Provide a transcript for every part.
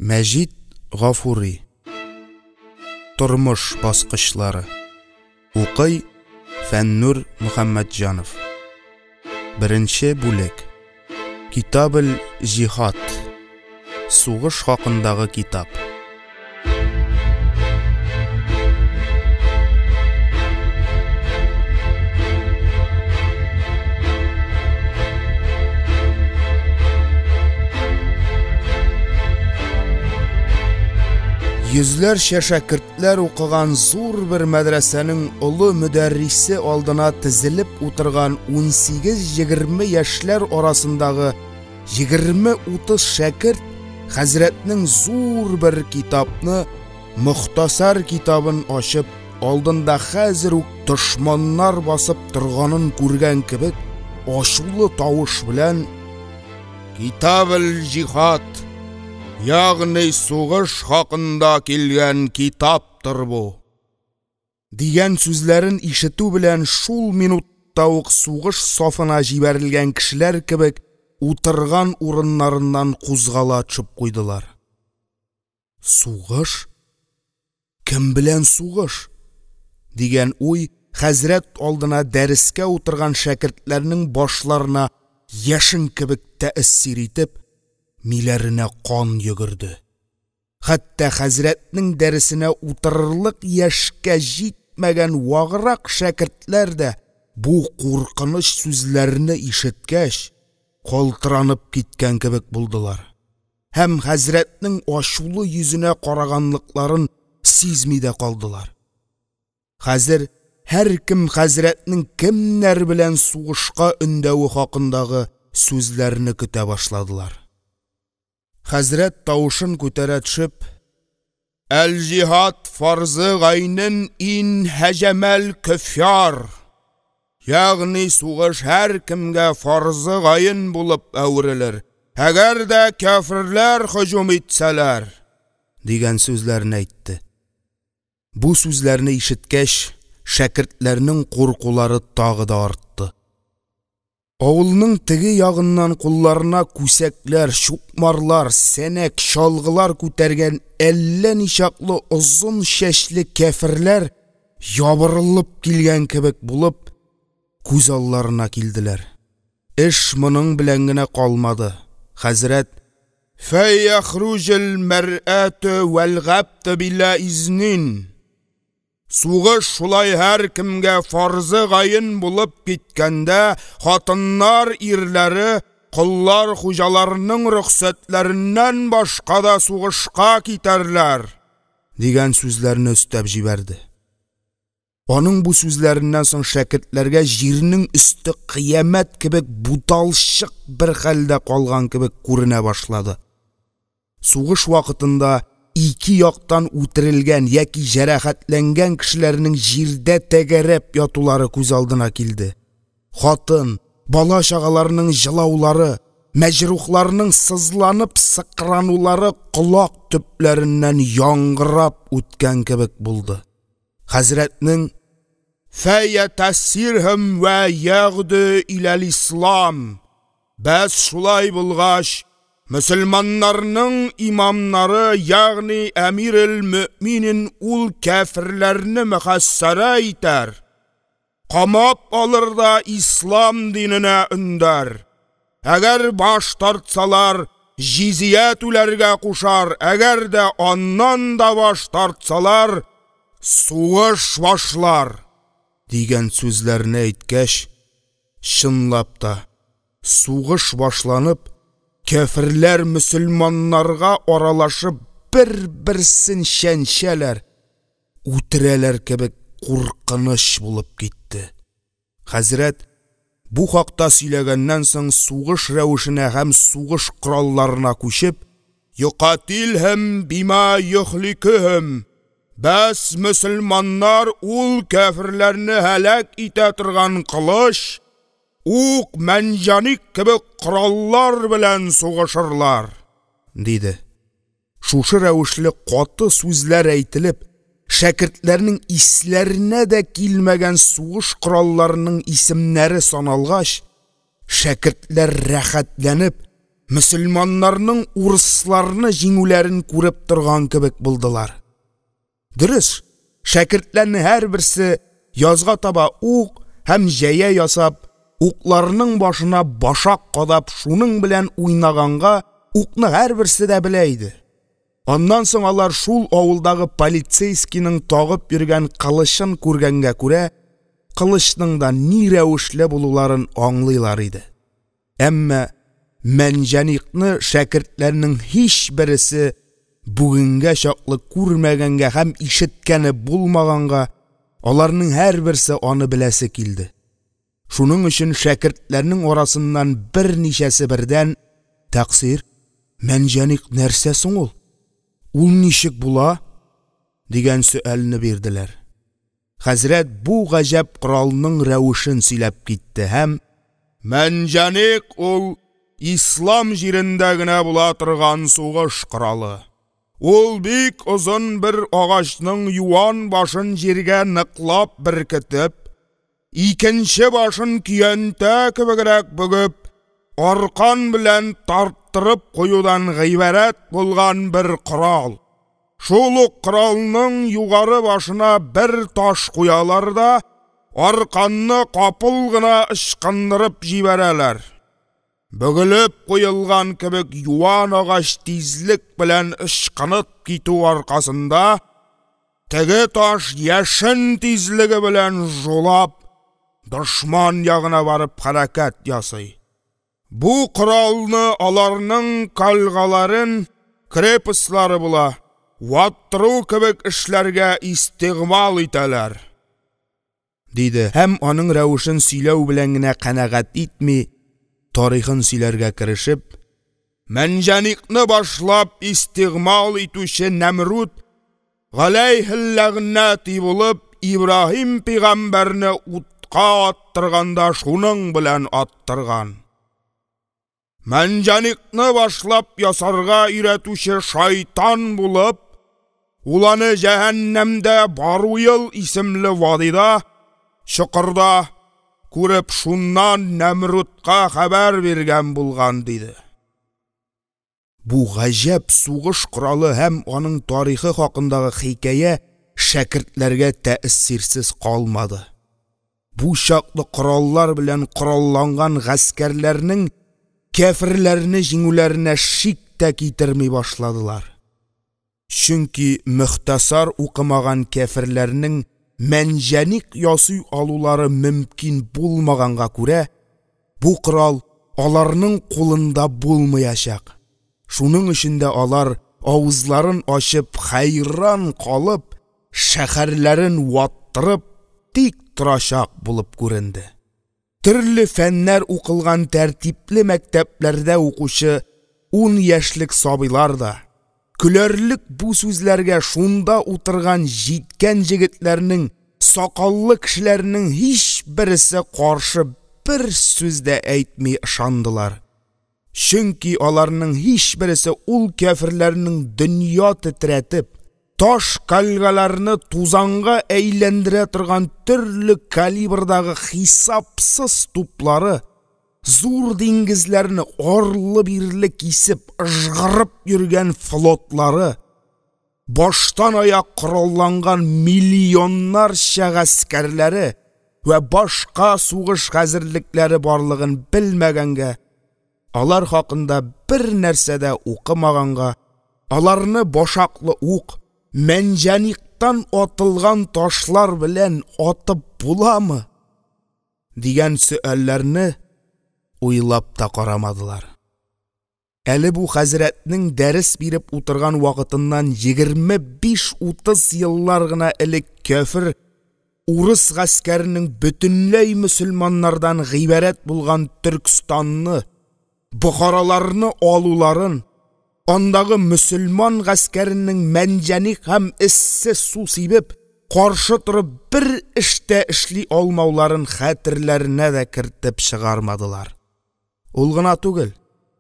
Мәҗит Гафури. Тормыш баскычлары. Укый Фәннур Мөхәммәтҗанов. Беренче бүлек. Китабел-җиһад. Сугыш хакындагы китап. Йөзләрчә шәкертләр укыган зур бер мәдрәсәнең олы мөдәррисе алдына тезелеп утырган 18-20 яшьләр арасындагы 20-30 шәкерт хәзрәтнең зур бер китапны Мохтасар китабын ачып, алдында хәзер үк дошманнар басып торганын күргән кебек, ачулы тавыш белән: «Китабел-җиһад, ягъни сугыш хакында килгән китаптыр бу!» дигән сүзләрен ишетү белән, шул минутта ук сугыш сафына җибәрелгән кешеләр кебек, утырган урыннарыннан кузгала төшеп куйдылар. Сугыш? Кем белән сугыш? дигән уй хәзрәт алдына дәрескә утырган шәкертләрнең башларына яшен кебек тәэсир итеп, миләренә кан йөгерде. Хәтта хәзрәтнең дәресенә утырырлык яшькә җитмәгән ваграк шәкертләр дә, бу куркыныч сүзләрне ишеткәч, калтыранып киткән кебек булдылар һәм хәзрәтнең ачулы йөзенә караганлыкларын сизми дә калдылар. Хәзер һәркем хәзрәтнең кемнәр белән сугышка өндәве хакындагы сүзләрне көтә башладылар. Хәзрәт, тавышын күтәрә төшеп: «Әл-җиһад фарзы гайнен ин һәҗәмәл көффяр», ягъни сугыш һәркемгә фарзы гаен булып әверелер, әгәр дә кяферләр һөҗүм итсәләр, дигән сүзләрне әйтте. Бу сүзләрне ишеткәч, шәкертләрнең куркулары тагы да артты. Авылның теге ягыннан кулларына күсәкләр, чукмарлар, сәнәк, чалгылар күтәргән әллә ничаклы озын чәчле кяферләр ябырылып килгән кебек булып, күз алларына килделәр. Эш моның белән генә калмады. Хәзрәт: «Фәйәхруҗел мәрьәтө вәлгабде биля изнин» Сугыш шулай һәркемгә фарзы гаен булып киткәндә, хатыннар – ирләре, коллар хуҗаларының рөхсәтләреннән башка да сугышка китәрләр, – дигән сүзләрне өстәп җибәрде. Аның бу сүзләреннән соң шәкертләргә җирнең өсте кыямәт кебек буталчык бер хәлдә калган кебек күренә башлады. Сугыш вакытында ике яктан үтерелгән яки җәрәхәтләнгән кешеләрнең җирдә тәгәрәп ятулары күз алдына килде. Хатын, бала-чагаларның җылаулары, мәҗрухларның сызланып сыкранулары колак төпләреннән яңгырап үткән кебек булды. Хәзрәтнең «Фәйәтәссирһем вә ягъдө иләл-ислам» Бәс шулай булгач, мөселманнарның имамнары, ягъни әмирел-мөэминин ул кяферләрне мөхасарә итәр, камап алыр да ислам диненә өндәр, әгәр баш тартсалар, җизия түләргә кушар, әгәр дә аннан да баш тартсалар, сугыш башлар дигән сүзләрне әйткәч, чынлап та, сугыш башланып, кяферләр мөселманнарга аралашып бер-берсен чәнчәләр, үтерәләр кебек куркыныч булып китте. Хәзрәт, бу хакта сөйләгәннән соң, сугыш рәвешенә һәм сугыш коралларына күчеп: «Йокатилһем бима йөһликөһем» Бәс, мөселманнар ул кяферләрне һәлак итә торган кылыч, ук, мәнҗәникъ кебек кораллар белән сугышырлар, – диде. Шушы рәвешле каты сүзләр әйтелеп, шәкертләрнең исләренә дә килмәгән сугыш коралларының исемнәре саналгач, шәкертләр рәхәтләнеп, мөселманнарның урысларны җиңүләрен күреп торган кебек булдылар. Дөрес, шәкертләрнең һәрберсе, язга таба ук һәм җәя ясап, укларның башына башак кадап, шуның белән уйнаганга, укны һәрберсе дә белә иде. Аннан соң алар шул авылдагы полицейскийның тагып йөргән кылычын күргәнгә күрә, кылычның да ни рәвешле булуларын аңлыйлар иде. Әмма мәнҗәникъны шәкертләрнең һичберсе бүгенгә чаклы күрмәгәнгә һәм ишеткәне булмаганга, аларның һәрберсе аны беләсе килде. Шуның өчен шәкертләрнең арасыннан берничәсе бердән: – Тәкъсир, мәнҗәникъ нәрсә соң ул? Ул ничек була? – дигән сөальне бирделәр. Хәзрәт бу гаҗәп коралның рәвешен сөйләп китте һәм: – Мәнҗәникъ ул – ислам җирендә генә була торган сугыш коралы. Ул бик озын бер агачның юан башын җиргә ныклап беркетеп, икенче башын көянтә кебегрәк бөгеп, аркан белән тарттырып куюдан гыйбарәт булган бер корал. Шул ук коралның югары башына бер таш куялар да арканны капыл гына ычкындырып җибәрәләр. Бөгелеп куелган кебек юан агач тизлек белән ычкынып китү аркасында, теге таш яшен тизлеге белән жулап, дошман ягына барып хәрәкәт ясый. Бу коралны аларның кальгаларын (крепостьлары була) ваттыру кебек эшләргә истигъмаль итәләр, – диде һәм, аның рәвешен сөйләү белән генә канәгать итми, тарихын сөйләргә керешеп: – Мәнҗәникъны башлап истигъмаль итүче Нәмруд галәйһелләгънәти булып, Ибраһим пәйгамбәрне утка аттырганда шуның белән аттырган. Мәнҗәникъны башлап ясарга өйрәтүче шайтан булып, ул аны җәһәннәмдә Баруел исемле вадида (чокырда) күреп, шуннан Нәмрудка хәбәр биргән булган, – диде. Бу гаҗәп сугыш коралы һәм аның тарихы хакындагы хикәя шәкертләргә тәэсирсез калмады. Бу чаклы кораллар белән коралланган гаскәрләрнең кяферләрне җиңүләренә шик тә китерми башладылар. Чөнки «Мохтәсар» укымаган кяферләрнең мәнҗәникъ ясый алулары мөмкин булмаганга күрә, бу корал аларның кулында булмаячак, шуның өчен дә алар, авызларын ачып, хәйран калып, шәһәрләрен ваттырып тик торачак булып күренде. Төрле фәннәр укылган тәртипле мәктәпләрдә укучы ун яшьлек сабыйлар да, көләрлек бу сүзләргә шунда утырган җиткән җегетләрнең, сакаллы кешеләрнең һичберсе каршы бер сүз дә әйтми ышандылар. Чөнки аларның һичберсе ул кяферләрнең дөнья тетрәтеп, таш кальгаларны тузанга әйләндерә торган төрле калибрдагы хисапсыз туплары, зур диңгезләрне арлы-бирле кисеп, ыжгырып йөргән флотлары, баштанаяк коралланган миллионнарча гаскәрләре вә башка сугыш хәзерлекләре барлыгын белмәгәнгә, алар хакында бернәрсә дә укымаганга, аларны башаклы ук, мәнҗәникътан атылган ташлар белән атып буламы дигән сөальләрне уйлап та карамадылар. Әле бу хәзрәтнең дәрес биреп утырган вакытыннан 25-30 еллар гына элек кяфер урыс гаскәренең бөтенләй мөселманнардан гыйбарәт булган Төркстанны, Бохараларны алуларын, андагы мөселман гаскәренең мәнҗәникъ һәм эссе су сибеп, каршы торып бер эш тә эшли алмауларын хәтерләренә дә кертеп чыгармадылар. Ул гына түгел,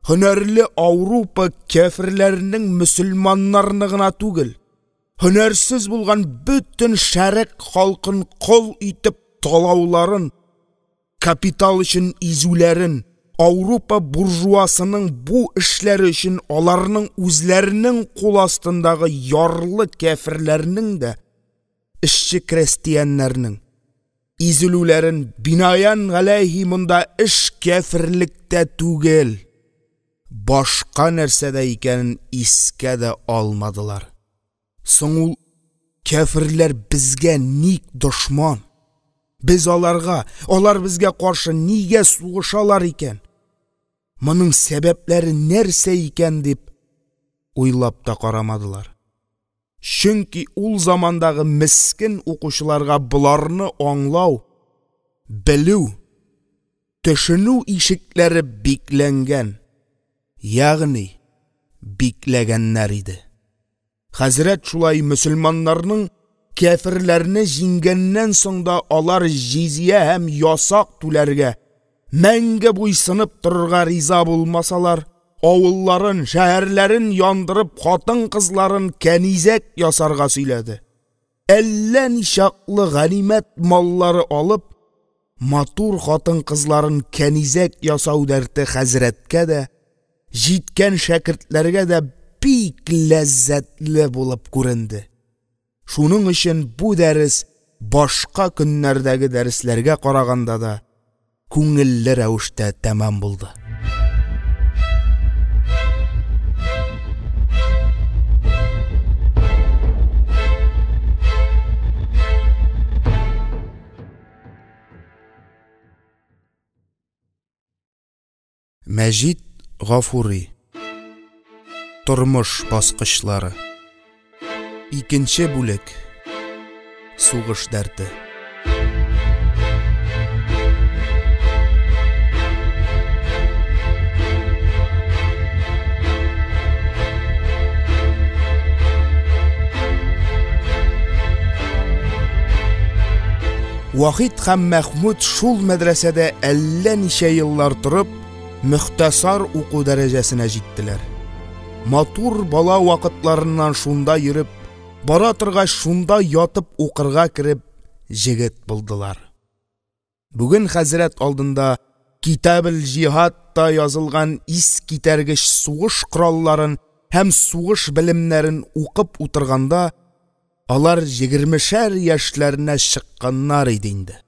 һөнәрле Аурупа кяферләренең мөселманнарны гына түгел, һөнәрсез булган бөтен шәрык халкын кол итеп талауларын, капитал өчен изүләрен, Аурупа буржуасының бу эшләре өчен аларның үзләренең кул астындагы ярлы кяферләрнең дә (эшче-крәстияннәрнең) изелүләрен, бинаән галәйһи монда эш кяферлектә түгел, башка нәрсәдә икәнен искә дә алмадылар. Соң ул кяферләр безгә ник дошман, без – аларга, алар безгә каршы нигә сугышалар икән, моның сәбәпләре нәрсә икән дип уйлап та карамадылар. Чөнки ул замандагы мескен укучыларга боларны аңлау, белү, төшенү ишекләре бикләнгән, ягъни бикләгәннәр иде. Хәзрәт шулай мөселманнарның кяферләрне җиңгәннән соң да алар җизия һәм ясак түләргә, мәңге буйсынып торырга риза булмасалар, авылларын, шәһәрләрен яндырып, хатын-кызларын кәнизәк ясарга сөйләде, әллә ничаклы ганимәт маллары алып, матур хатын-кызларын кәнизәк ясау дәрте хәзрәткә дә, җиткән шәкертләргә дә бик ләззәтле булып күренде. Шуның өчен бу дәрес башка көннәрдәге дәресләргә караганда да күңелле рәвештә тәмам булды. Мәҗит Гафури. Тормыш баскычлары. Икенче бүлек. Сугыш дәрте. Вахит һәм Мәхмүт шул мәдрәсәдә әллә ничә еллар торып, «Мохтәсар» уку дәрәҗәсенә җиттеләр. Матур бала вакытларыннан шунда йөреп, бара торгач, шунда ятып укырга кереп, җегет булдылар. Бүген хәзрәт алдында «Китабел-җиһад» та язылган искитәргеч сугыш коралларын һәм сугыш белемнәрен укып утырганда, алар җегермешәр яшьләренә чыкканнар иде инде.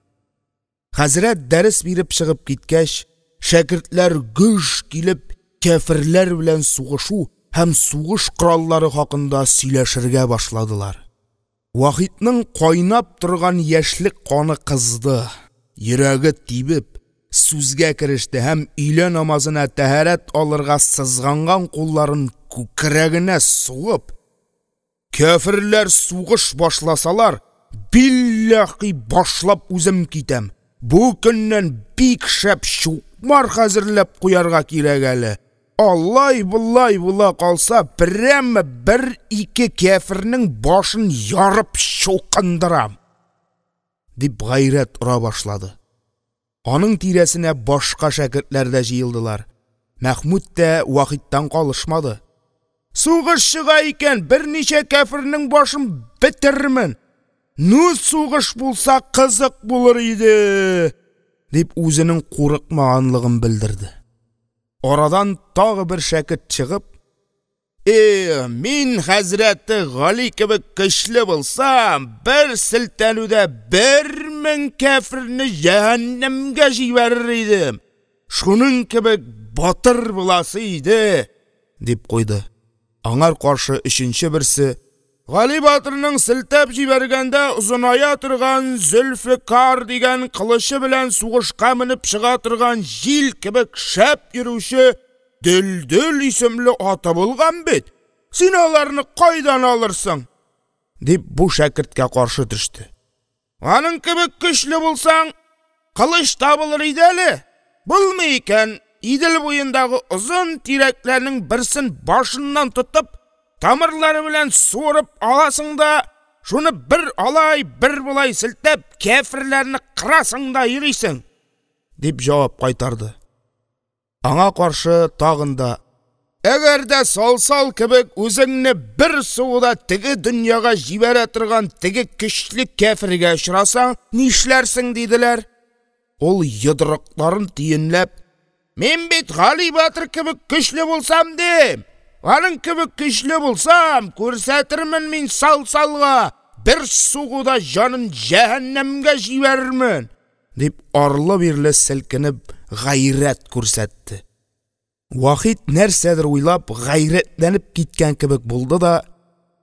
Хәзрәт дәрес биреп чыгып киткәч, шәкертләр гөж килеп кяферләр белән сугышу һәм сугыш кораллары хакында сөйләшергә башладылар. Вахитның кайнап торган яшьлек каны кызды, йөрәге тибеп, сүзгә кереште һәм өйлә намазына тәһарәт алырга сызганган кулларын күкрәгенә сугып: «Кяферләр сугыш башласалар, билләһи, башлап үзем китәм, бу көннән бик шәп чукмар хәзерләп куярга кирәк әле, алай-болай була калса, прәме бер-ике кяфернең башын ярып чукындырам!» – дип гайрәт ора башлады. Аның тирәсенә башка шәкертләр дә җыелдылар. Мәхмүт тә Вахиттан калышмады. «Сугыш чыга икән, берничә кяфернең башын бетерермен, ну сугыш булса, кызык булыр иде!» – дип, үзенең курыкмаганлыгын белдерде. Арадан тагын бер шәкерт чыгып: «Их, мин хәзрәте Гали кебек көчле булсам, бер селтәнүдә 1000 кяферне җәһәннәмгә җибәрер идем, шуның кебек батыр буласы иде!» – дип куйды. Аңар каршы өченче берсе: «Гали батырның селтәп җибәргәндә озыная торган Зөлфөкар дигән кылычы белән сугышка менеп чыга торган җил кебек шәп йөрүче Дөлдөл исемле аты булган бит, син аларны кайдан алырсың? – дип, бу шәкерткә каршы төште. – Аның кебек көчле булсаң, кылыч табылыр иде әле, булмый икән, Идел буендагы озын тирәкләрнең берсен башыннан тотып, тамырлары белән суырып аласың да, шуны бер алай, бер болай селтәп, кяферләрне кырасың да йөрисең, – дип җавап кайтарды. Аңа каршы тагын да: «Әгәр дә Салсал кебек үзеңне бер сугуда теге дөньяга җибәрә торган теге көчле кяфергә очрасаң нишләрсең?» – диделәр. Ул, йодрыкларын төенләп: Мин бит Гали батыр кебек көчле булсам, дим, аның кебек көчле булсам, күрсәтермен мин Салсалга, бер сугуда җанын җәһәннәмгә җибәрермен! – дип, арлы-бирле селкенеп гайрәт күрсәтте. Вахит, нәрсәдер уйлап, гайрәтләнеп киткән кебек булды да: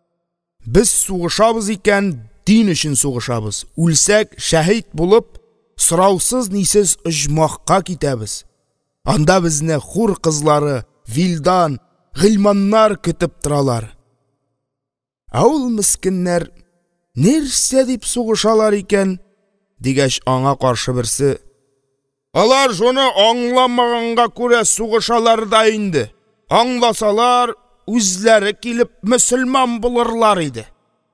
– Без сугышабыз икән, дин өчен сугышабыз, үлсәк, шәһит булып, сораусыз-нисез оҗмахка китәбез, анда безне хур кызлары, вильдан, гыйльманнар көтеп торалар, ә ул мескеннәр нәрсә дип сугышалар икән? – дигәч, аңа каршы берсе: – Алар шуны аңламаганга күрә сугышалар да инде, аңласалар, үзләре килеп мөселман булырлар иде,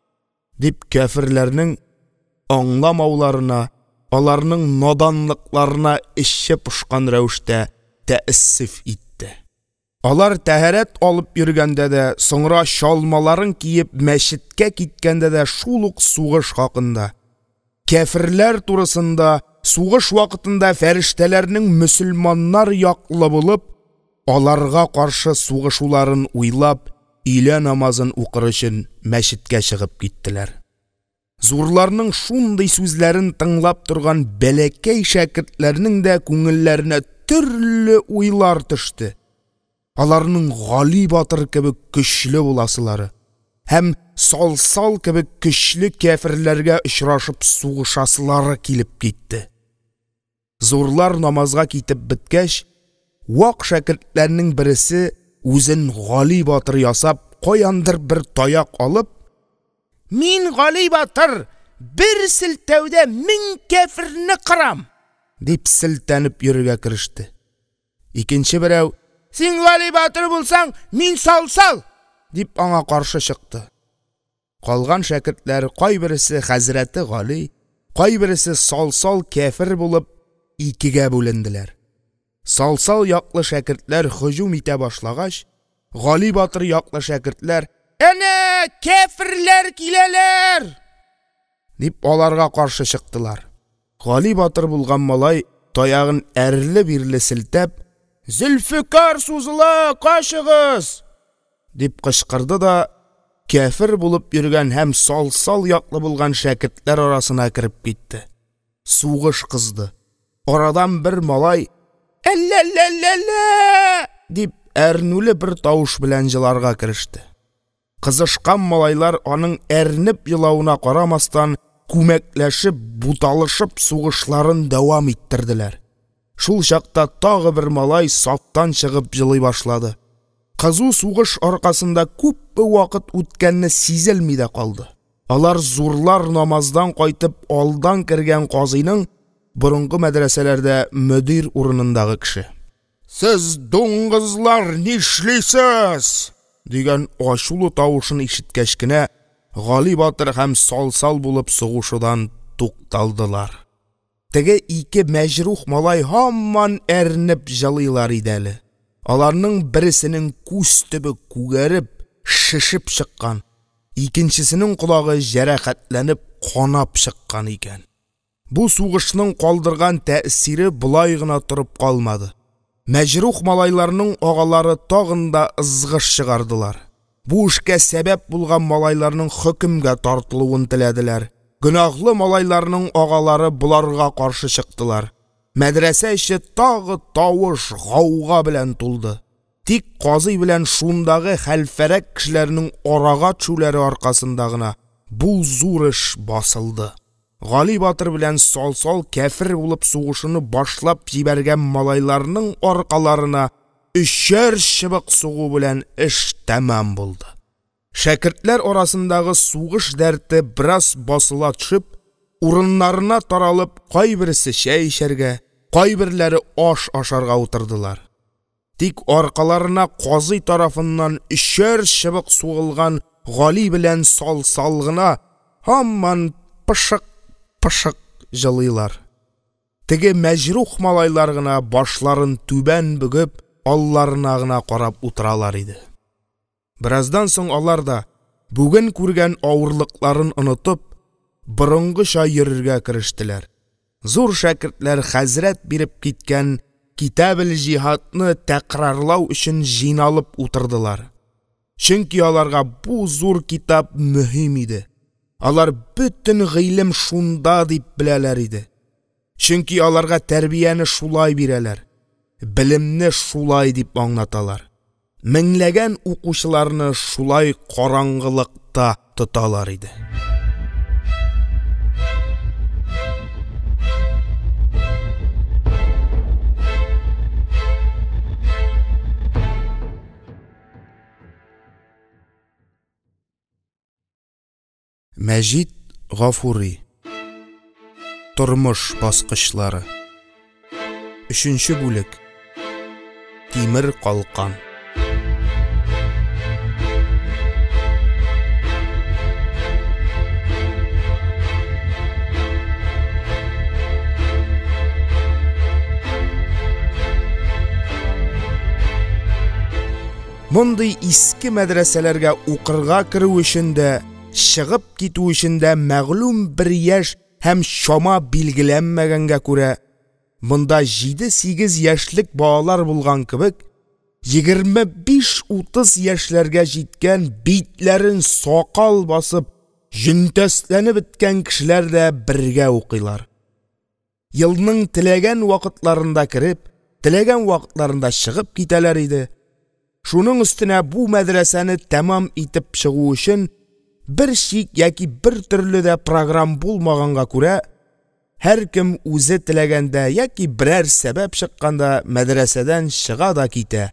– дип, кяферләрнең аңламауларына, аларның наданлыкларына эче пошкан рәвештә тәәссеф итте. Алар тәһарәт алып йөргәндә дә, соңра чалмаларын киеп мәчеткә киткәндә дә шул ук сугыш хакында, кяферләр турысында, сугыш вакытында фәрештәләрнең мөселманнар яклы булып, аларга каршы сугышуларын уйлап, өйлә намазын укыр өчен мәчеткә чыгып киттеләр. Зурларның шундый сүзләрен тыңлап торган бәләкәй шәкертләрнең дә күңелләренә төрле уйлар төште, аларның Гали батыр кебек көчле буласылары һәм Салсал кебек көчле кяферләргә очрашып сугышасылары килеп китте. Зурлар намазга китеп беткәч, вак шәкертләрнең берсе, үзен Гали батыр ясап, каяндыр бер таяк алып: – Мин Гали батыр, бер селтәүдә 1000 кяферне кырам! – дип селтәнеп йөрергә кереште. Икенче берәү: – Син Гали батыр булсаң, мин Салсал! – дип, аңа каршы чыкты. Калган шәкертләр, кайберсе хәзрәте Гали, кайберсе Салсал кяфер булып, икегә бүленделәр. Салсал яклы шәкертләр һөҗүм итә башлагач, Гали батыр яклы шәкертләр: – Әнә кяферләр киләләр! – дип, аларга каршы чыктылар. Гали батыр булган малай, таягын әрле-бирле селтәп: – Зөлфөкар сузыла, качыгыз! – дип кычкырды да кяфер булып йөргән һәм Салсал яклы булган шәкертләр арасына кереп китте. Сугыш кызды. Арадан бер малай: – Әләлә-лә-лә! – дип, әрнүле бер тавыш белән җыларга кереште. Кызышкан малайлар, аның әрнеп җылавына карамастан, күмәкләшеп, буталышып сугышларын дәвам иттерделәр. Шул чакта тагын бер малай сафтан чыгып җылый башлады. Кызу сугыш аркасында күпме вакыт үткәнне сизелми дә калды. Алар зурлар намаздан кайтып алдан кергән казыйның (борынгы мәдрәсәләрдә мөдир урынындагы кеше) «Сез, дуңгызлар, нишлисез?!» дигән ачулы тавышын ишеткәч кенә, Гали батыр һәм Салсал булып сугышудан тукталдылар. Теге ике мәҗрух малай һаман әрнеп җылыйлар иде әле. Аларның берсенең күз төбе күгәреп, шешеп чыккан, икенчесенең колагы җәрәхәтләнеп, канап чыккан икән. Бу сугышның калдырган тәэсире болай гына торып калмады. Мәҗрух малайларның агалары тагын да ызгыш чыгардылар. Бу эшкә сәбәп булган малайларның хөкемгә тартылуын теләделәр. Гөнаһлы малайларның агалары боларга каршы чыктылар. Мәдрәсә эче тагын тавыш, гауга белән тулды. Тик казый белән шундагы хәлфәрәк кешеләрнең арага төшүләре аркасында гына бу зур эш басылды. Гали батыр белән Салсал кяфер булып сугышуны башлап җибәргән малайларның аркаларына өчәр чыбык сугу белән эш тәмам булды. Шәкертләр арасындагы сугыш дәрте бераз басыла төшеп, урыннарына таралып, кайберсе чәй эчәргә, кайберләре аш ашарга утырдылар. Тик аркаларына казый тарафыннан өчәр чыбык сугылган Гали белән Салсал гына һаман пышык-пышык җылыйлар. Теге мәҗрух малайлар гына, башларын түбән бөгеп, алларына гына карап утыралар иде. Бераздан соң алар да, бүген күргән авырлыкларын онытып, борынгыча йөрергә керештеләр. Зур шәкертләр хәзрәт биреп киткән «Китабел-җиһад» ны тәкрарлау өчен җыйналып утырдылар, чөнки аларга бу зур китап мөһим иде, алар бөтен гыйлем шунда дип беләләр иде, чөнки аларга тәрбияне шулай бирәләр, белемне шулай дип аңлаталар, меңләгән укучыларны шулай караңгылыкта тоталар иде. Мәҗит Гафури. Тормыш баскычлары. Өченче бүлек. Тимер калкан. Мондый иске мәдрәсәләргә укырга керү өчен дә, чыгып китү өчен дә мәгълүм бер яшь һәм чама билгеләнмәгәнгә күрә, монда 7-8 яшьлек балалар булган кебек, 25-30 яшьләргә җиткән, битләрен сакал басып, җөнтәсләнеп беткән кешеләр дә бергә укыйлар. Елның теләгән вакытларында кереп, теләгән вакытларында чыгып китәләр иде. Шуның өстенә бу мәдрәсәне тәмам итеп чыгу өчен бер чик яки бер төрле дә програм булмаганга күрә, һәркем үзе теләгәндә яки берәр сәбәп чыкканда мәдрәсәдән чыга да китә.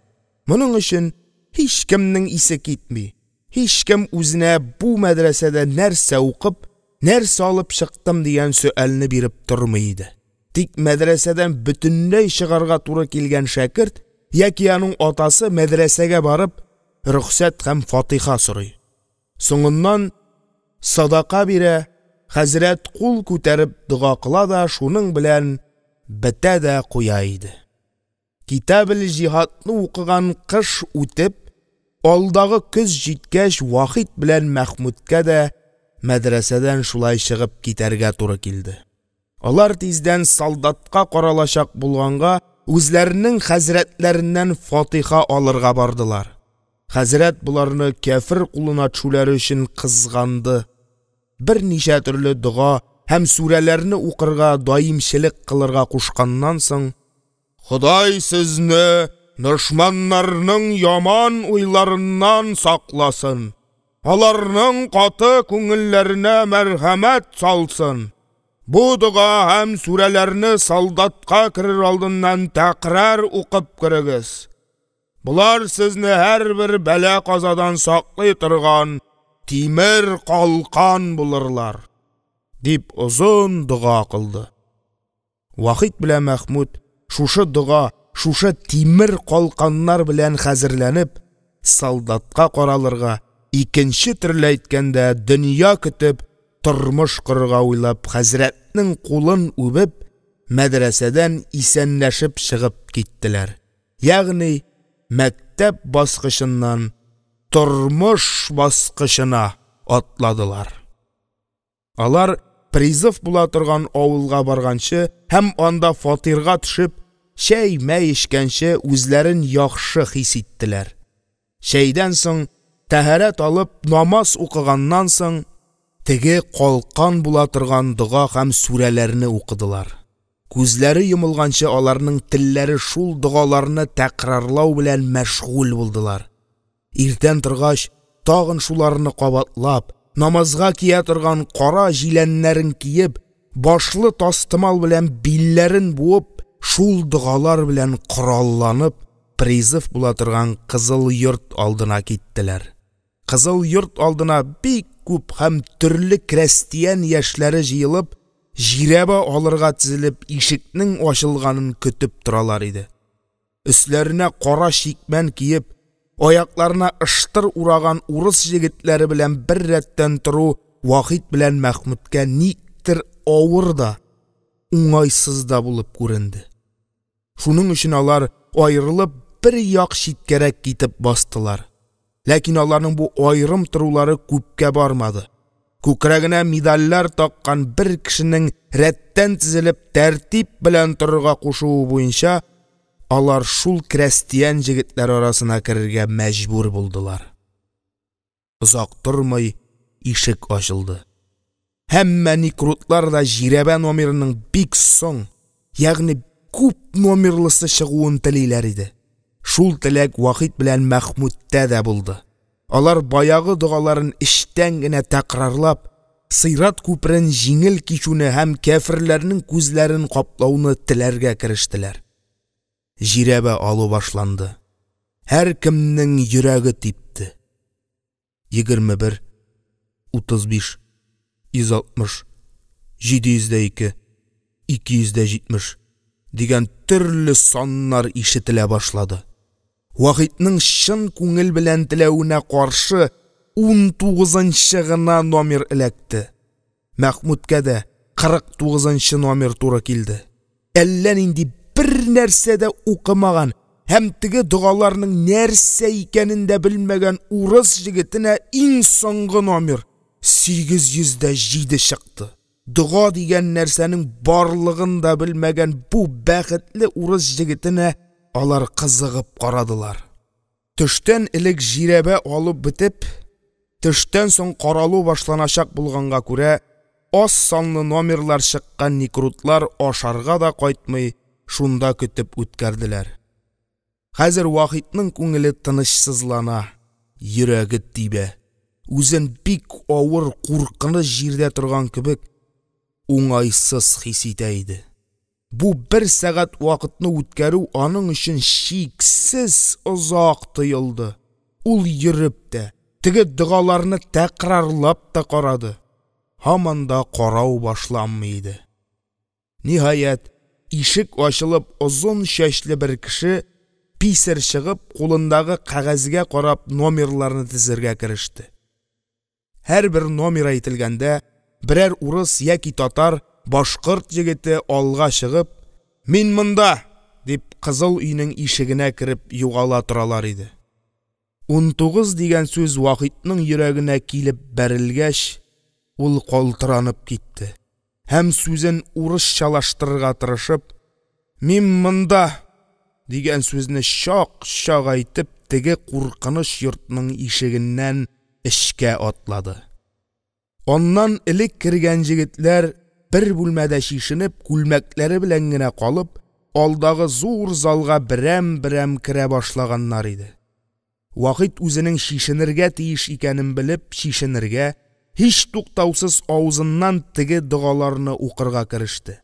Моның өчен һичкемнең исе китми, һичкем үзенә бу мәдрәсәдә нәрсә укып, нәрсә алып чыктым дигән сөальне биреп тормый иде. Тик мәдрәсәдән бөтенләй чыгарга туры килгән шәкерт яки аның атасы мәдрәсәгә барып, рөхсәт һәм фатиха сорый. Соңыннан садака бирә, хәзрәт кул күтәреп дога кыла да шуның белән бетә дә куя иде. «Китабел-җиһад» ны укыган кыш үтеп, алдагы көз җиткәч, Вахит белән Мәхмүткә дә мәдрәсәдән шулай чыгып китәргә туры килде. Алар тиздән солдатка каралачак булганга, үзләренең хәзрәтләреннән фатиха алырга бардылар. Хәзрәт боларны кяфер кулына төшүләре өчен кызганды. Берничә төрле дога һәм сүрәләрне укырга, даимчелек кылырга кушканнан соң, «Ходай сезне дошманнарның яман уйларыннан сакласын, аларның каты күңелләренә мәрхәмәт салсын. Бу дога һәм сүрәләрне солдатка керер алдыннан тәкрар укып керегез. Болар сезне һәрбер бәла-казадан саклый торган тимер калкан булырлар», – дип, озын дога кылды. Вахит белән Мәхмүт, шушы дога, шушы тимер калканнар белән хәзерләнеп, солдатка каралырга, икенче төрле әйткәндә, дөнья көтеп, тормыш корырга уйлап, хәзрәтнең кулын үбеп, мәдрәсәдән исәнләшеп чыгып киттеләр. Ягъни мәктәп баскычыннан тормыш баскычына атладылар. Алар призыв була торган авылга барганчы һәм анда фатирга төшеп, чәй-мәй эчкәнче үзләрен яхшы хис иттеләр. Чәйдән соң, тәһарәт алып, намаз укыганнан соң, теге калкан була торган дога һәм сүрәләрне укыдылар. Күзләре йомылганчы аларның телләре шул догаларны тәкрарлау белән мәшгуль булдылар. Иртән торгач, тагын шуларны кабатлап, намазга кия торган кара җиләннәрен киеп, башлы тастымал белән билләрен буып, шул догалар белән коралланып, призыв була торган Кызыл йорт алдына киттеләр. Кызыл йорт алдына бик күп һәм төрле крәстиян яшьләре җыелып, жирәбә алырга тезелеп, ишекнең ачылганын көтеп торалар иде. Өсләренә кара чикмән киеп, аякларына ыштыр ураган урыс җегетләре белән бер рәттән тору Вахит белән Мәхмүткә никтер авыр да, уңайсыз да булып күренде. Шуның өчен алар, аерылып, бер як читкәрәк китеп бастылар. Ләкин аларның бу аерым торулары күпкә бармады. Күкрәгенә медальләр таккан бер кешенең рәттән тезелеп тәртип белән торырга кушуы буенча, алар шул крәстиян җегетләре арасына керергә мәҗбүр булдылар. Озак тормый ишек ачылды. Һәммә никрутлар да жирәбә номерының бик соң, ягъни күп номерлысы чыгуын телиләр иде. Шул теләк Вахит белән Мәхмүттә дә булды. Алар, баягы догаларын эчтән генә тәкрарлап, сират күперен җиңел кичүне һәм кяферләрнең күзләрен каплауны теләргә керештеләр. Жирәбә алу башланды. Һәркемнең йөрәге типте. 21, 35, 160, 702, 270 дигән төрле саннар ишетелә башлады. Вахитның чын күңел белән теләвенә каршы 19нчы гына номер эләкте. Мәхмүткә дә 49нчы номер туры килде. Әллә нинди бер нәрсә дә укымаган һәм теге догаларның нәрсә икәнен дә белмәгән урыс җегетенә иң соңгы номер 807 чыкты. Дога дигән нәрсәнең барлыгын да белмәгән бу бәхетле урыс җегетенә алар кызыгып карадылар. Төштән элек жирәбә алып бетеп, төштән соң каралу башланачак булганга күрә, аз санлы номерлар чыккан никрутлар ашарга да кайтмый, шунда көтеп үткәрделәр. Хәзер Вахитның күңеле тынычсызлана, йөрәге тибә, үзен бик авыр, куркыныч җирдә торган кебек уңайсыз хис итә иде. Бу бер сәгать вакытны үткәрү аның өчен чиксез озак тоелды. Ул йөреп тә, теге догаларны тәкрарлап та карады. Һаман да карау башланмый иде. Ниһаять, ишек ачылып, озын чәчле бер кеше, писарь чыгып, кулындагы кәгазьгә карап, номерларны тезергә кереште. Һәрбер номер әйтелгәндә, берәр урыс яки татар, башкорт җегете алга чыгып, «Мин монда!» дип, кызыл өйнең ишегенә кереп югала торалар иде. 19 дигән сүз Вахитның йөрәгенә килеп бәрелгәч, ул калтыранып китте һәм сүзен урысчалаштырырга тырышып, «Мин монда!» дигән сүзне чак-чак әйтеп, теге куркыныч йортның ишегеннән эчкә атлады. Аннан элек кергән җегетләр, бер бүлмәдә чишенеп, күлмәкләре белән генә калып, алдагы зур залга берәм-берәм керә башлаганнар иде. Вахит үзенең чишенергә тиеш икәнен белеп, чишенергә, һич туктаусыз авызыннан теге догаларны укырга кереште.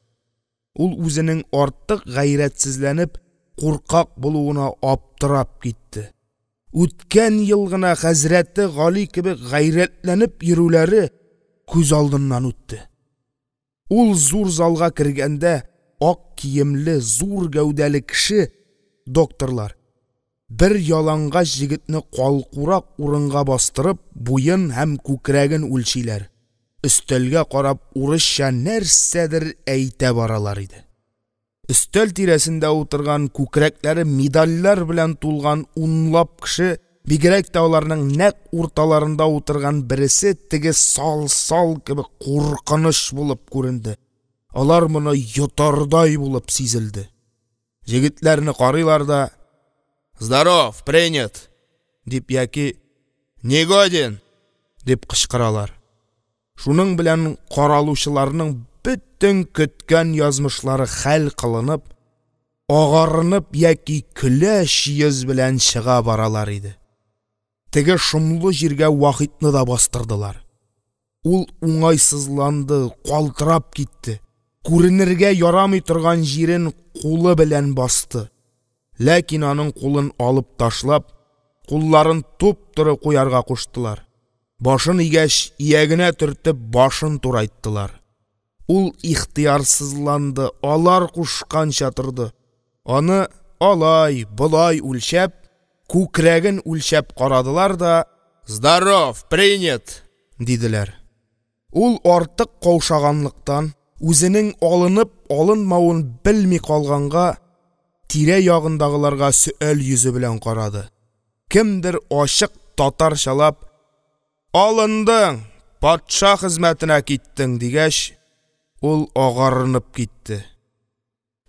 Ул үзенең артык гайрәтсезләнеп, куркак булуына аптырап китте. Үткән ел гына хәзрәте Гали кебек гайрәтләнеп йөрүләре күз алдыннан үтте. Ул зур залга кергәндә, ак киемле, зур гәүдәле кеше – докторлар, бер ялангач җегетне калкурак урынга бастырып, буен һәм күкрәген үлчиләр, өстәлгә карап, урысча нәрсәдер әйтә баралар иде. Өстәл тирәсендә утырган, күкрәкләре медальләр белән тулган унлап кеше, бигрәк тә аларның нәкъ урталарында утырган берсе теге Салсал кебек куркыныч булып күренде. Алар моны йотардай булып сизелде. Җегетләрне карыйлар да: «Здоров, принят!» – дип яки «Негоден!» – дип кычкыралар. Шуның белән каралучыларның бөтен көткән язмышлары хәл кылынып, агарынып яки көләч йөз белән чыга баралар иде. Теге шомлы җиргә Вахитны да бастырдылар. Ул уңайсызланды, калтырап китте. Күренергә ярамый торган җирен кулы белән басты. Ләкин аның кулын алып ташлап, кулларын туп-туры куярга куштылар. Башын игәч, иягенә төртеп, башын турайттылар. Ул ихтыярсызланды, алар кушканча торды. Аны алай, болай үлчәп, күкрәген үлчәп карадылар да: «Здоров, принят!» – диделәр. Ул артык каушаганлыктан, үзенең алынып-алынмавын белми калганга, тирә-ягындагыларга сөаль йөзе белән карады. Кемдер ачык татарчалап: «Алындың, патша хезмәтенә киттең!» – дигәч, ул агарынып китте.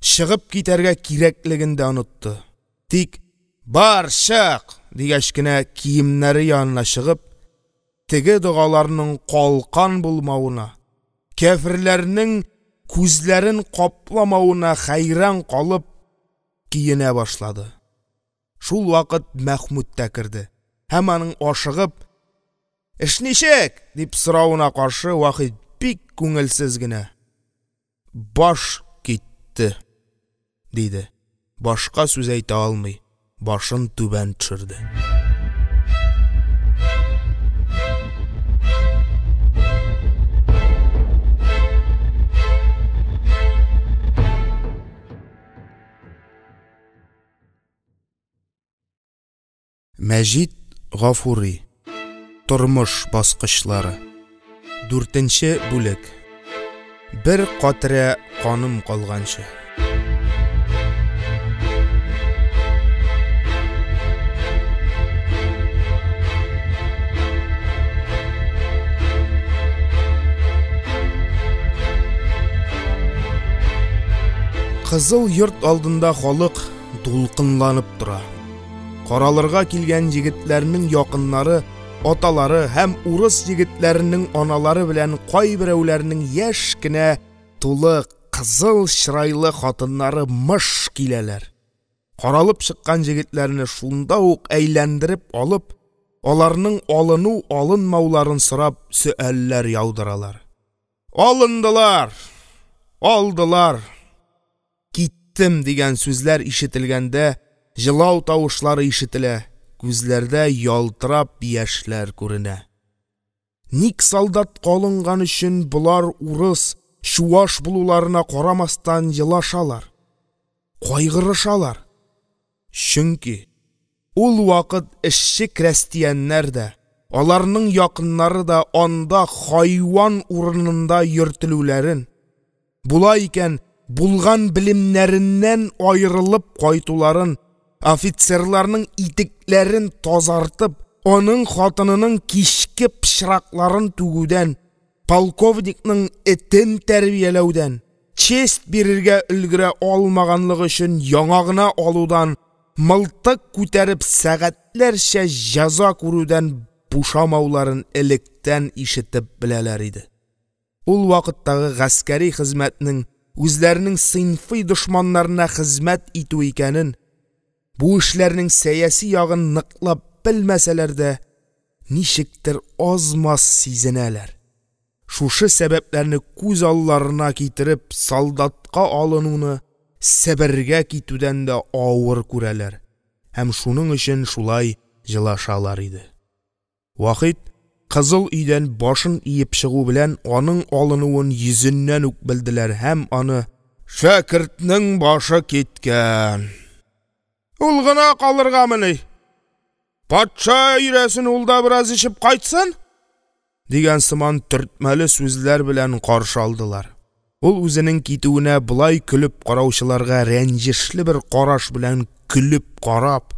Чыгып китәргә кирәклеген дә онытты, тик «Бар, чык!» дигәч кенә, киемнәре янына чыгып, теге догаларның калкан булмавына, кяферләрнең күзләрен капламавына хәйран калып киенә башлады. Шулвакыт Мәхмүт тә керде һәм аның ашыгып: – Эш ничек? – дип соравына каршы Вахит бик күңелсез генә: – Баш китте, – диде, башка сүз әйтә алмый, башын түбән төшерде. Мәҗит Гафури. Тормыш баскычлары. Дүртенче бүлек. Бер катрә каным калганчы. Кызыл йорт алдында халык дулкынланып тора. Каралырга килгән җегетләрнең якыннары, аталары һәм урыс җегетләренең аналары белән кайберәүләрнең яшь кенә тулы кызыл чырайлы хатыннары мыж киләләр. Каралып чыккан җегетләрне шунда ук әйләндереп алып, аларның алыну-алынмауларын сорап, сөальләр яудыралар. «Алындылар», «Алдылар», «Киттем» дигән сүзләр ишетелгәндә, җылау тавышлары ишетелә, күзләрдә ялтырап яшьләр күренә. Ник солдатка алынган өчен болар урыс, чуваш булуларына карамастан җылашалар, кайгырышалар? Чөнки ул вакыт эшче-крәстияннәр дә, аларның якыннары да анда хайван урынында йөртелүләрен, була икән, булган белемнәреннән аерылып кайтуларын, офицерларның итекләрен тазартып, аның хатынының кичке пычракларын түгүдән, полковникның этен тәрбияләүдән, честь бирергә өлгерә алмаганлыгы өчен яңагына алудан, мылтык күтәреп сәгатьләрчә җәза күрүдән бушамауларын электән ишетеп беләләр иде. Ул вакыттагы гаскәри хезмәтнең үзләренең сыйнфый дошманнарына хезмәт итү икәнен, бу эшләрнең сәяси ягын ныклап белмәсәләр дә, ничектер аз-маз сизенәләр. Шушы сәбәпләрне күз алларына китереп, солдатка алынуны Себергә китүдән дә авыр күрәләр һәм шуның өчен шулай җылашалар иде. Вахит кызыл өйдән башын иеп чыгу белән, аның алынуын йөзеннән үк белделәр һәм аны: «Шәкертнең башы киткән! Ул гына калыргамыни? Патша өйрәсен ул да бераз эчеп кайтсын!» дигән сыман төртмәле сүзләр белән каршы алдылар. Ул үзенең китүенә болай көлеп караучыларга рәнҗешле бер караш белән көлеп карап,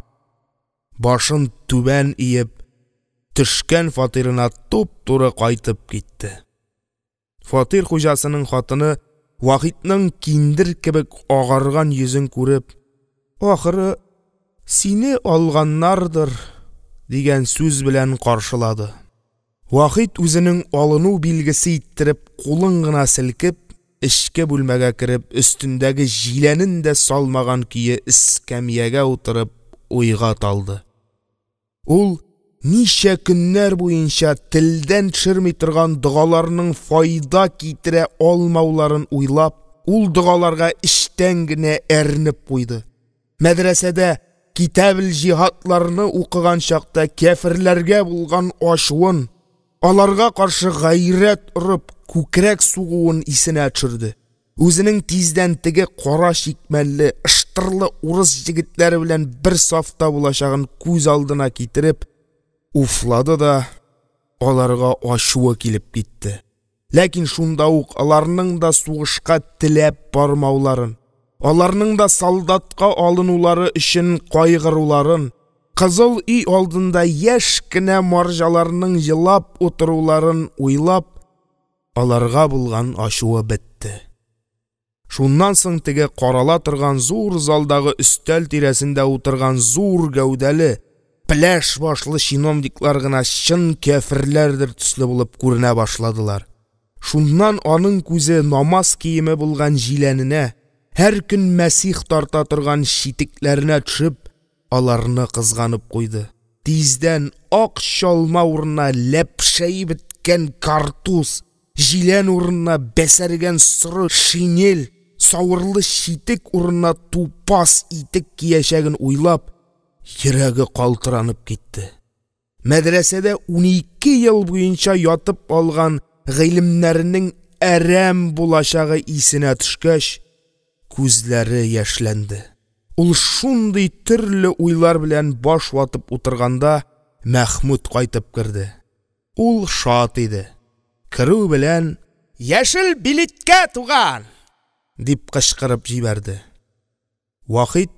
башын түбән иеп, төшкән фатирына туп-туры кайтып китте. Фатир хуҗасының хатыны Вахитның киндер кебек агарган йөзен күреп, «Ахыры, сине алганнардыр» дигән сүз белән каршылады. Вахит үзенең алыну билгесе иттереп кулын гына селкеп, эчке бүлмәгә кереп, өстендәге җиләнен дә салмаган көе эскәмиягә утырып уйга талды. Ул ничә көннәр буенча телдән төшерми торган догаларның файда китерә алмауларын уйлап, ул догаларга эчтән генә әрнеп куйды. Мәдрәсәдә «Китабел-җиһад» ларны укыган чакта кяферләргә булган ачуын, аларга каршы гайрәт орып, күкрәк сугуын исенә төшерде. Үзенең тиздән теге кара чикмәнле, ыштырлы урыс җегетләре белән бер сафта булачагын күз алдына китереп уфлады да, аларга ачуы килеп китте. Ләкин шунда ук аларның да сугышка теләп бармауларын, аларның да солдатка алынулары өчен кайгыруларын, кызыл өй алдында яшь кенә марҗаларның җылап утыруларын уйлап, аларга булган ачуы бетте. Шуннан соң теге карала торган зур залдагы өстәл тирәсендә утырган зур гәүдәле, пеләш башлы чиновниклар гына чын кяферләрдер төсле булып күренә башладылар. Шуннан аның күзе намаз киеме булган җиләненә, һәр көн мәсих тарта торган читекләренә төшеп, аларны кызганып куйды. Тиздән ак чалма урынына ләпшәеп беткән картуз, җилән урынына бәсәргән соры шинель, савырлы читек урынына тупас итек киячәген уйлап, йөрәге калтыранып китте. Мәдрәсәдә 12 ел буенча ятып алган гыйлемнәренең әрәм булачагы исенә төшкәч, күзләре яшьләнде. Ул шундый төрле уйлар белән баш ватып утырганда, Мәхмүт кайтып керде. Ул шат иде. Керү белән: – Яшел билеткә, туган! – дип кычкырып җибәрде. Вахит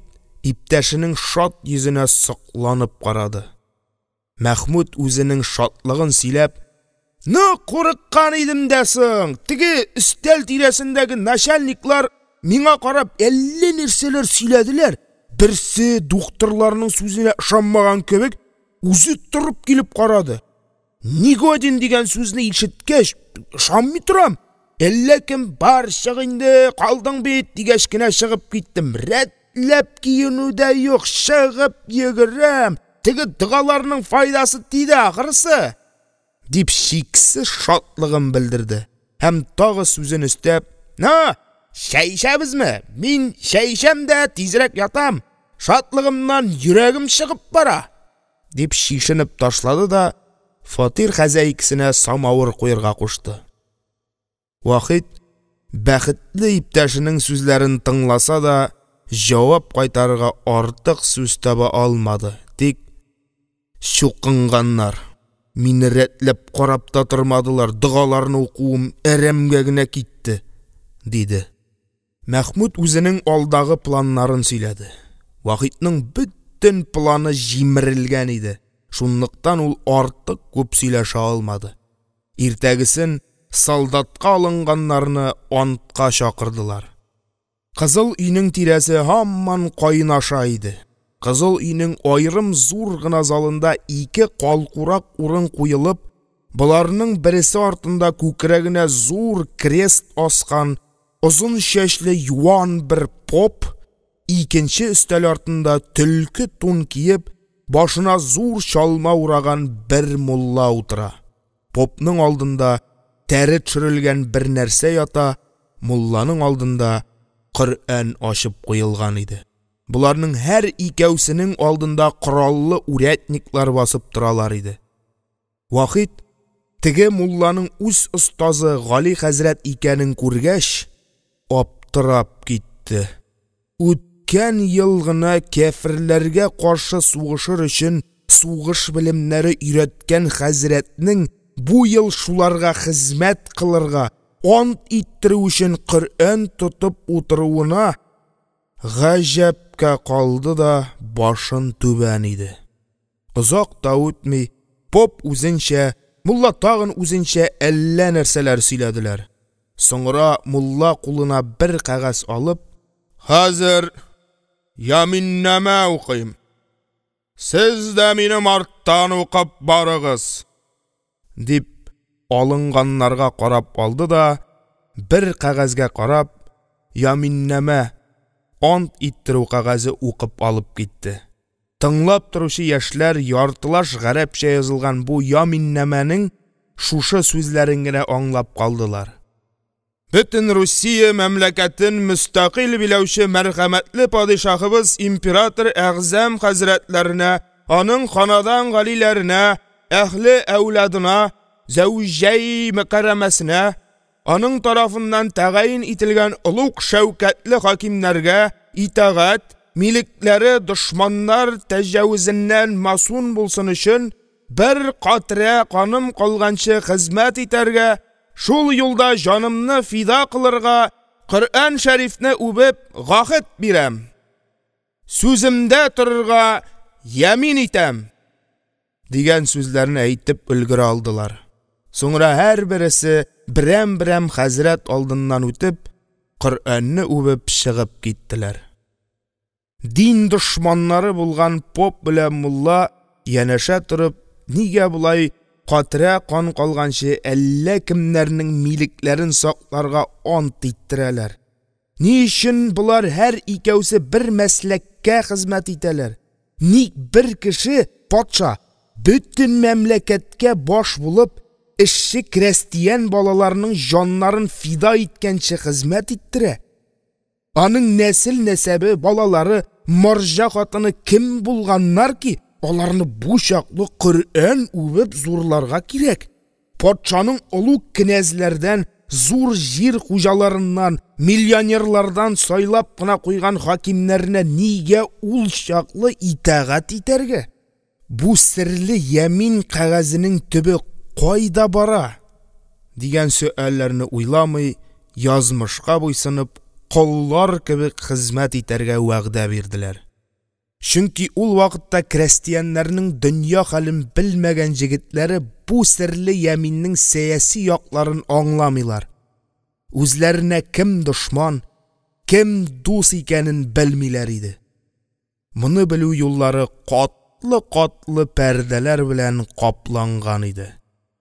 иптәшенең шат йөзенә сокланып карады. Мәхмүт, үзенең шатлыгын сөйләп: – Ну, курыккан идем дә соң, теге өстәл тирәсендәге начальниклар миңа карап әллә нәрсәләр сөйләделәр, берсе, духтырларның сүзенә ышанмаган кебек, үзе торып килеп карады, негоден дигән сүзне ишеткәч, ышанмый торам, әллә кем, бар, чык инде, калдың бит, дигәч кенә чыгып киттем, рәтләп киенү дә юк, чыгып йөгерәм, теге догаларның файдасы тиде, ахрысы, дип, чиксез шатлыгын белдерде һәм, тагын сүзен өстәп: – Ну, чәй эчәбезме, мин чәй эчәм дә тизрәк ятам, шатлыгымнан йөрәгем чыгып бара, – дип чишенеп ташлады да фатир хозяйкасына самавыр куярга кушты. Вахит бәхетле иптәшенең сүзләрен тыңласа да, җавап кайтарырга артык сүз таба алмады, тик: – Чукынганнар, мине рәтләп карап та тормадылар, догаларны укуым әрәмгә генә китте, – диде. Мәхмүт үзенең алдагы планнарын сөйләде. Вахитның бөтен планы җимерелгән иде, шунлыктан ул артык күп сөйләшә алмады. Иртәгесен солдатка алынганнарны антка чакырдылар. Кызыл йортның тирәсе һаман кайнаша иде. Кызыл йортның аерым зур гына залында ике калкурак урын куелып, боларның берсе артында күкрәгенә зур крест аскан, озын чәчле юан бер поп, икенче өстәл артында төлке тун киеп, башына зур чалма ураган бер мулла утыра. Попның алдында тәре төшерелгән бер нәрсә ята, мулланың алдында Коръән ачып куелган иде. Боларның һәр икәүсенең алдында кораллы урядниклар басып торалар иде. Вахит, теге мулланың үз остазы Гали хәзрәт икәнен күргәч аптырап китте. Үткән ел гына кяферләргә каршы сугышыр өчен сугыш белемнәре өйрәткән хәзрәтнең бу ел шуларга хезмәт кылырга, ант иттерү өчен Коръән тотып утыруына гаҗәпкә калды да башын түбән иде. Озак та үтми, поп үзенчә, мулла тагын үзенчә әллә нәрсәләр сөйләделәр. Соңра мулла, кулына бер кәгазь алып: – Хәзер яминнамә укыйм, сез дә минем арттан укып барыгыз, – дип, алынганнарга карап алды да, бер кәгазьгә карап, яминнамә – ант иттерү кәгазе укып алып китте. Тыңлап торучы яшьләр яртылаш гарәпчә язылган бу яминнамәнең шушы сүзләрен генә аңлап калдылар: «Бөтен Русия мәмләкәтен мөстәкыйль биләүче мәрхәмәтле падишаһыбыз император әгъзам хәзрәтләренә, аның ханадан галиләренә, әһле әүладына, зәүҗәи мөкәррәмәсенә, аның тарафыннан тәгаен ителгән олуг шәүкәтле хакимнәргә итагать, милекләре дошманнар тәҗавезеннән масун булсын өчен, бер катрә каным калганчы хезмәт итәргә, шул юлда җанымны фида кылырга Коръән шәрифне үбеп гаһед бирәм, сүземдә торырга ямин итәм… – дигән сүзләрне әйтеп өлгерә алдылар. Соңра һәрберсе, берәм-берәм хәзрәт алдыннан үтеп: Коръәнне үбеп чыгып киттеләр. Дин дошманнары булган поп белән мулла, янәшә торып, нигә болай катрә кан калганчы әллә кемнәрнең милекләрен сакларга ант иттерәләр, ни өчен болар һәр икәүсе бер мәсләккә хезмәт итәләр, ник бер кеше – патша, бөтен мәмләкәткә баш булып, эшче-крәстиян балаларының җаннарын фида иткәнче хезмәт иттерә, аның нәсел-нәсәбе, балалары, марҗа хатыны кем булганнар ки, аларны бу чаклы Коръән үбеп зурларга кирәк, патшаның олуг кенәзләрдән, зур җир хуҗаларыннан, миллионерлардан сайлап кына куйган хакимнәренә нигә ул чаклы итагать итәргә, бу серле ямин кәгазенең төбе кайда бара?» дигән сөальләрне уйламый, язмышка буйсынып, коллар кебек хезмәт итәргә вәгъдә бирделәр. Чөнки ул вакытта крәстияннәрнең дөнья хәлен белмәгән җегетләре бу серле яминнең сәяси якларын аңламыйлар, үзләренә кем дошман, кем дус икәнен белмиләр иде. Моны белү юллары катлы-катлы пәрдәләр белән капланган иде.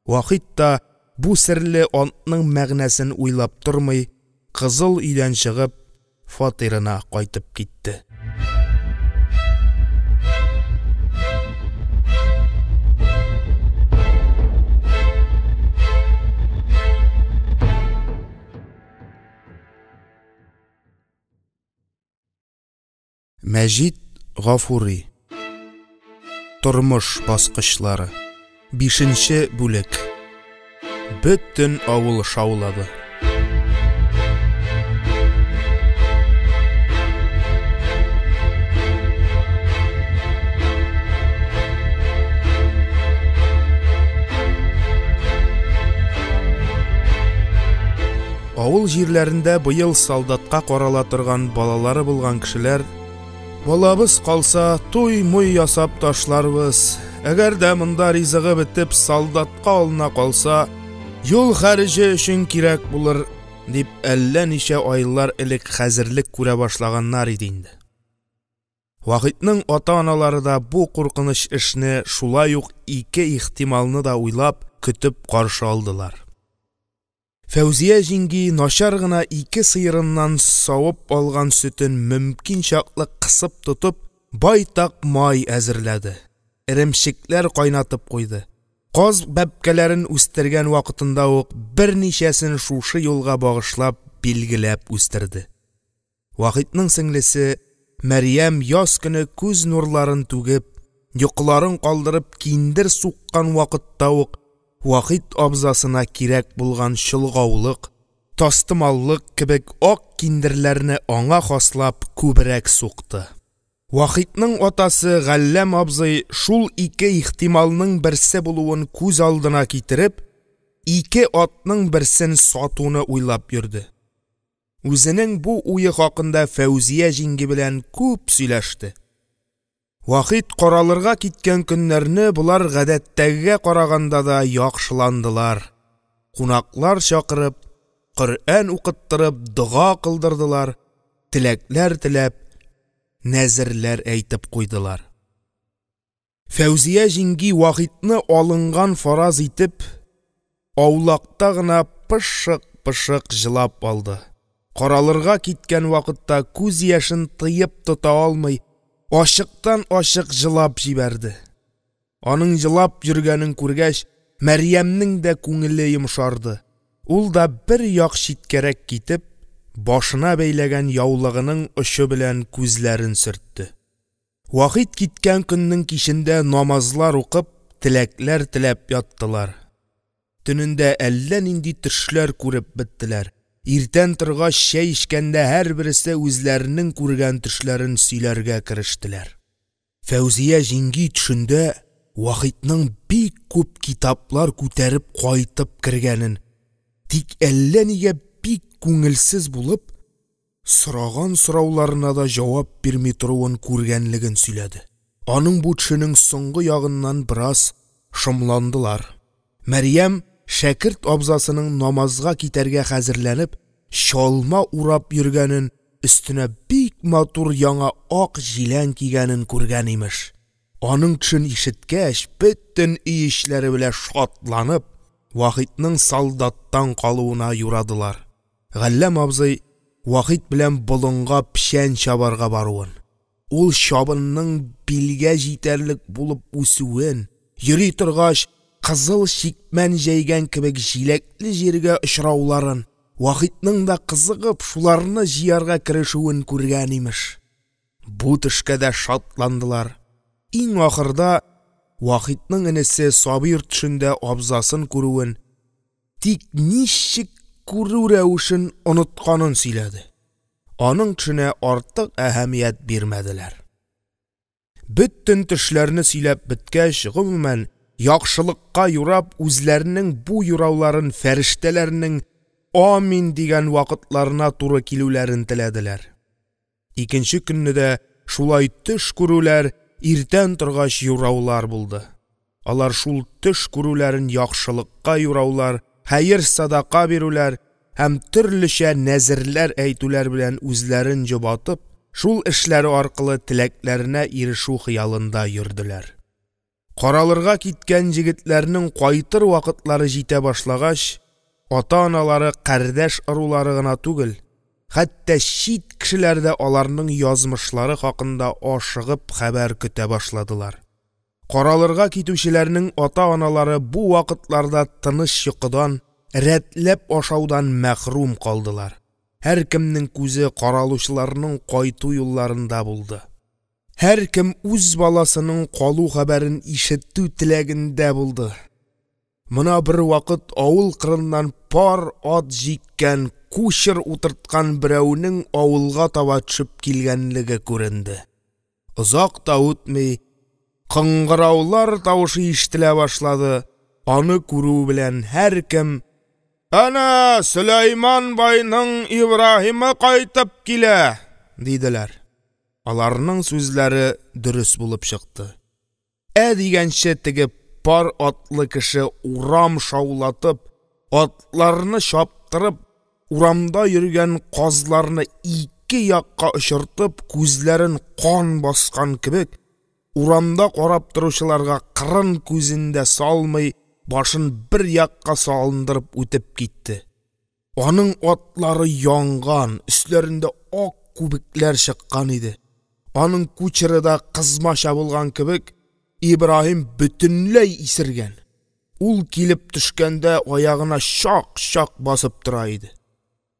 Вахит та, бу серле антның мәгънәсен уйлап тормый, кызыл йорттан чыгып, фатирына кайтып китте. Мәҗит Гафури. Тормыш баскычлары. Бишенче бүлек. Бөтен авыл шаулады. Авыл җирләрендә быел солдатка карала торган балалары булган кешеләр: «Балабыз калса, туй-муй ясап ташларбыз, әгәр дә монда ризыгы бетеп, солдатка алына калса, юл хәреҗе өчен кирәк булыр», – дип, әллә ничә айлар элек хәзерлек күрә башлаганнар иде инде. Вахитның ата-аналары да бу куркыныч эшне шулай ук ике ихтималны да уйлап, көтеп каршы алдылар. Фәүзия җиңги начар гына ике сыерыннан савып алган сөтен мөмкин чаклы кысып тотып, байтак май әзерләде, эремчекләр кайнатып куйды. Каз бәбкәләрен үстергән вакытында ук берничәсен шушы юлга багышлап, билгеләп үстерде. Вахитның сеңлесе Мәрьям яз көне күз нурларын түгеп, йокыларын калдырып киндер суккан вакытта ук Вахит абзасына кирәк булган чолгаулык, тастымаллык кебек ак киндерләрне аңа хаслап күбрәк сукты. Вахитның атасы Галләм абзый, шул ике ихтималның берсе булуын күз алдына китереп, ике атның берсен сатуны уйлап йөрде. Үзенең бу уе хакында Фәүзия җиңги белән күп сөйләште. Вахит каралырга киткән көннәрне болар гадәттәгегә караганда да яхшыландылар. Кунаклар чакырып, Коръән укыттырып, дога кылдырдылар, теләкләр теләп, нәзерләр әйтеп куйдылар. Фәүзия җиңги Вахитны алынган фараз итеп, аулакта гына пышык-пышык җылап алды. Каралырга киткән вакытта күз яшен тыеп тота алмый, ачыктан-ачык җылап җибәрде. Аның җылап йөргәнен күргәч, Мәрьямнең дә күңеле йомшарды. Ул да бер як читкәрәк китеп, башына бәйләгән яулыгының очы белән күзләрен сөртте. Вахит киткән көннең кичендә намазлар укып, теләкләр теләп яттылар. Төнендә әллә нинди төшләр күреп беттеләр. Иртән торгач, чәй эчкәндә һәрберсе үзләренең күргән төшләрен сөйләргә керештеләр. Фәүзия җиңги төшендә Вахитның бик күп китаплар күтәреп кайтып кергәнен, тик әллә нигә бик күңелсез булып, сораган сорауларына да җавап бирми торуын күргәнлеген сөйләде. Аның бу төшенең соңгы ягыннан бераз шомландылар. Мәрьям шәкерт абзасының намазга китәргә хәзерләнеп, чалма урап йөргәнен, өстенә бик матур яңа ак җилән кигәнен күргән, имеш. Аның төшен ишеткәч, бөтен өй эчләре белән шатланып, Вахитның солдаттан калуына юрадылар. Галләм абзый Вахит белән болынга печән чабарга баруын, ул чабынның билгә җитәрлек булып үсүен, йөри торгач, кызыл чикмән җәйгән кебек җиләкле җиргә очрауларын, Вахитның да, кызыгып, шуларны җыярга керешүен күргән, имеш. Бу төшкә дә шатландылар. Иң ахырда Вахитның энесе Сабир төшендә абзасын күрүен, тик ничек күрү рәвешен онытканын сөйләде. Аның төшенә артык әһәмият бирмәделәр. Бөтен төшләрне сөйләп беткәч, гомумән, яхшылыкка юрап, үзләренең бу юрауларын фәрештәләрнең «Амин» дигән вакытларына туры килүләрен теләделәр. Икенче көнне дә шулай төш күрүләр, иртән торгач юраулар булды. Алар шул төш күрүләрен яхшылыкка юраулар, хәер-сәдака бирүләр һәм төрлечә нәзерләр әйтүләр белән үзләрен җобатып, шул эшләре аркылы теләкләренә ирешү хыялында йөрделәр. Каралырга киткән җегетләрнең кайтыр вакытлары җитә башлагач, ата-аналары, кардәш-ырулары гына түгел, хәтта чит кешеләр дә аларның язмышлары хакында ашыгып хәбәр көтә башладылар. Каралырга китүчеләрнең ата-аналары бу вакытларда тыныч йокыдан, рәтләп ашаудан мәхрүм калдылар. Һәркемнең күзе каралучыларның кайту юлларында булды. Һәркем үз баласының калу хәбәрен ишетү теләгендә булды. Мона бервакыт авыл кырыннан пар ат җиккән, кучер утырткан берәүнең авылга таба төшеп килгәнлеге күренде. Озак та үтми, кыңгыраулар тавышы ишетелә башлады. Аны күрү белән һәркем: «Әнә Сөләйман байның Ибраһимы кайтып килә!» – диделәр. Аларның сүзләре дөрес булып чыкты. Ә дигәнче, теге пар атлы кеше урам шаулатып, атларны чаптырып, урамда йөргән казларны ике якка очыртып, күзләрен кан баскан кебек, урамда карап торучыларга кырын күзен дә салмый, башын бер якка салындырып үтеп китте. Аның атлары янган, өсләрендә ак күбекләр чыккан иде. Аның кучеры да кызмача булган кебек, Ибраһим бөтенләй исергән. Ул килеп төшкәндә, аягына чак-чак басып тора иде.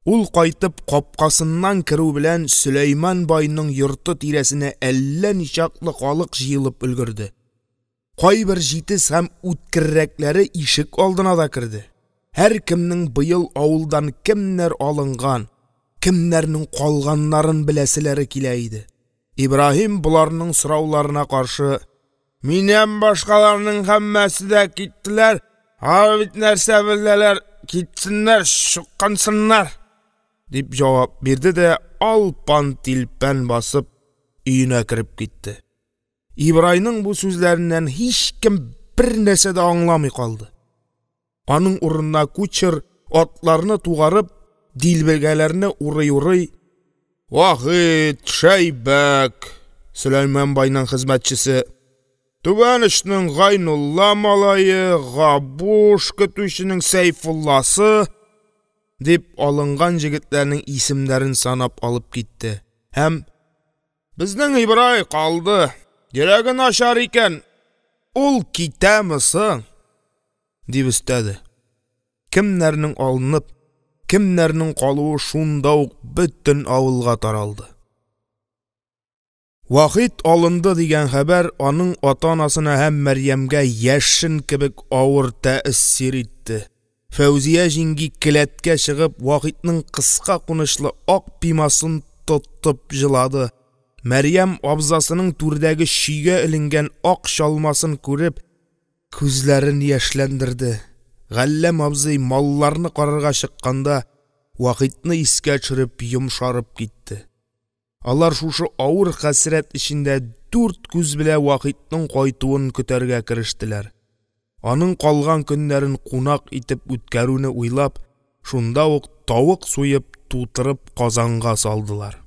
Ул кайтып, капкасыннан керү белән, Сөләйман байның йорты тирәсенә әллә ничаклы халык җыелып өлгерде. Кайбер җитез һәм үткеррәкләре ишек алдына да керде. Һәркемнең быел авылдан кемнәр алынган, кемнәрнең калганнарын беләселәре килә иде. Ибраһим боларның сорауларына каршы: «Миннән башкаларның һәммәсе дә киттеләр, алар бит нәрсә беләләр, китсеннәр, чукынсыннар!» – дип җавап бирде дә, алпан-тилпән басып, өенә кереп китте. Ибрайның бу сүзләреннән һичкем бернәрсә дә аңламый калды. Аның урынына кучер, атларны тугарып, дилбегәләрне урый-урый: «Вахит, Шәйбәк, Сөләйман байның хезмәтчесе, түбән очның Гайнулла малае, Габуш көтүченең Сәйфулласы…» – дип, алынган җегетләрнең исемнәрен санап алып китте һәм: «Безнең Ибрай калды, йөрәге начар икән, ул китәме соң?!» – дип өстәде. Кемнәрнең алынып, кемнәрнең калуы шунда ук бөтен авылга таралды. Вахит алынды дигән хәбәр аның ата-анасына һәм Мәрьямгә яшен кебек авыр тәэсир итте. Фәүзия җиңги, келәткә чыгып, Вахитның кыска кунычлы ак пимасын тотып җылады. Мәрьям, абзасының түрдәге чөйгә эленгән ак чалмасын күреп, күзләрен яшьләндерде. Галләм абзый, малларны карарга чыкканда, Вахитны искә төшереп йомшарып китте. Алар шушы авыр хәсрәт эчендә дүрт күз белән Вахитның кайтуын көтәргә керештеләр. Аның калган көннәрен кунак итеп үткәрүне уйлап, шунда ук тавык суеп, тутырып казанга салдылар.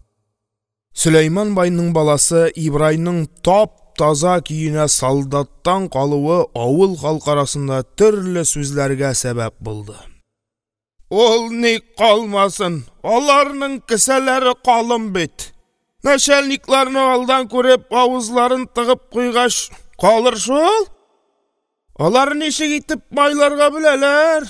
Сөләйман байның баласы Ибрайның тап-таза көенә солдаттан калуы авыл халкы арасында төрле сүзләргә сәбәп булды. – Ул ник калмасын, аларның кесәләре калын бит, начальникларны алдан күреп, авызларын тыгып куйгач калыр шул, алар ничек итеп майларга беләләр,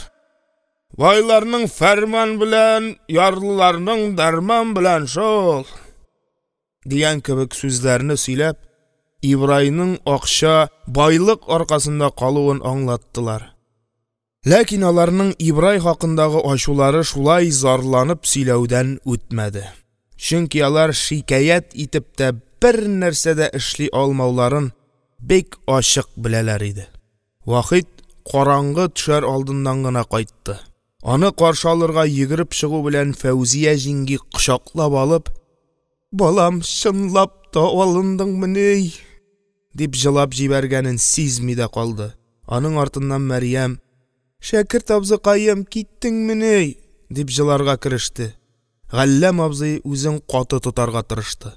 байларның фәрман белән, ярлыларның дәрман белән шул… – дигән кебек сүзләрне сөйләп, Ибрайның акча, байлык аркасында калуын аңлаттылар. Ләкин аларның Ибрай хакындагы ачулары шулай зарланып сөйләүдән үтмәде, чөнки алар шикаять итеп тә бернәрсә дә эшли алмауларын бик ачык беләләр иде. Вахит караңгы төшәр алдыннан гына кайтты. Аны каршы алырга йөгереп чыгу белән, Фәүзия җиңги, кочаклап алып: – Балам, чынлап та алындыңмыни? – дип җылап җибәргәнен сизми дә калды. Аның артыннан Мәрьям: – Шәкерт абзыкаем, киттеңмени? – дип җыларга кереште. Галләм абзый үзен каты тотарга тырышты.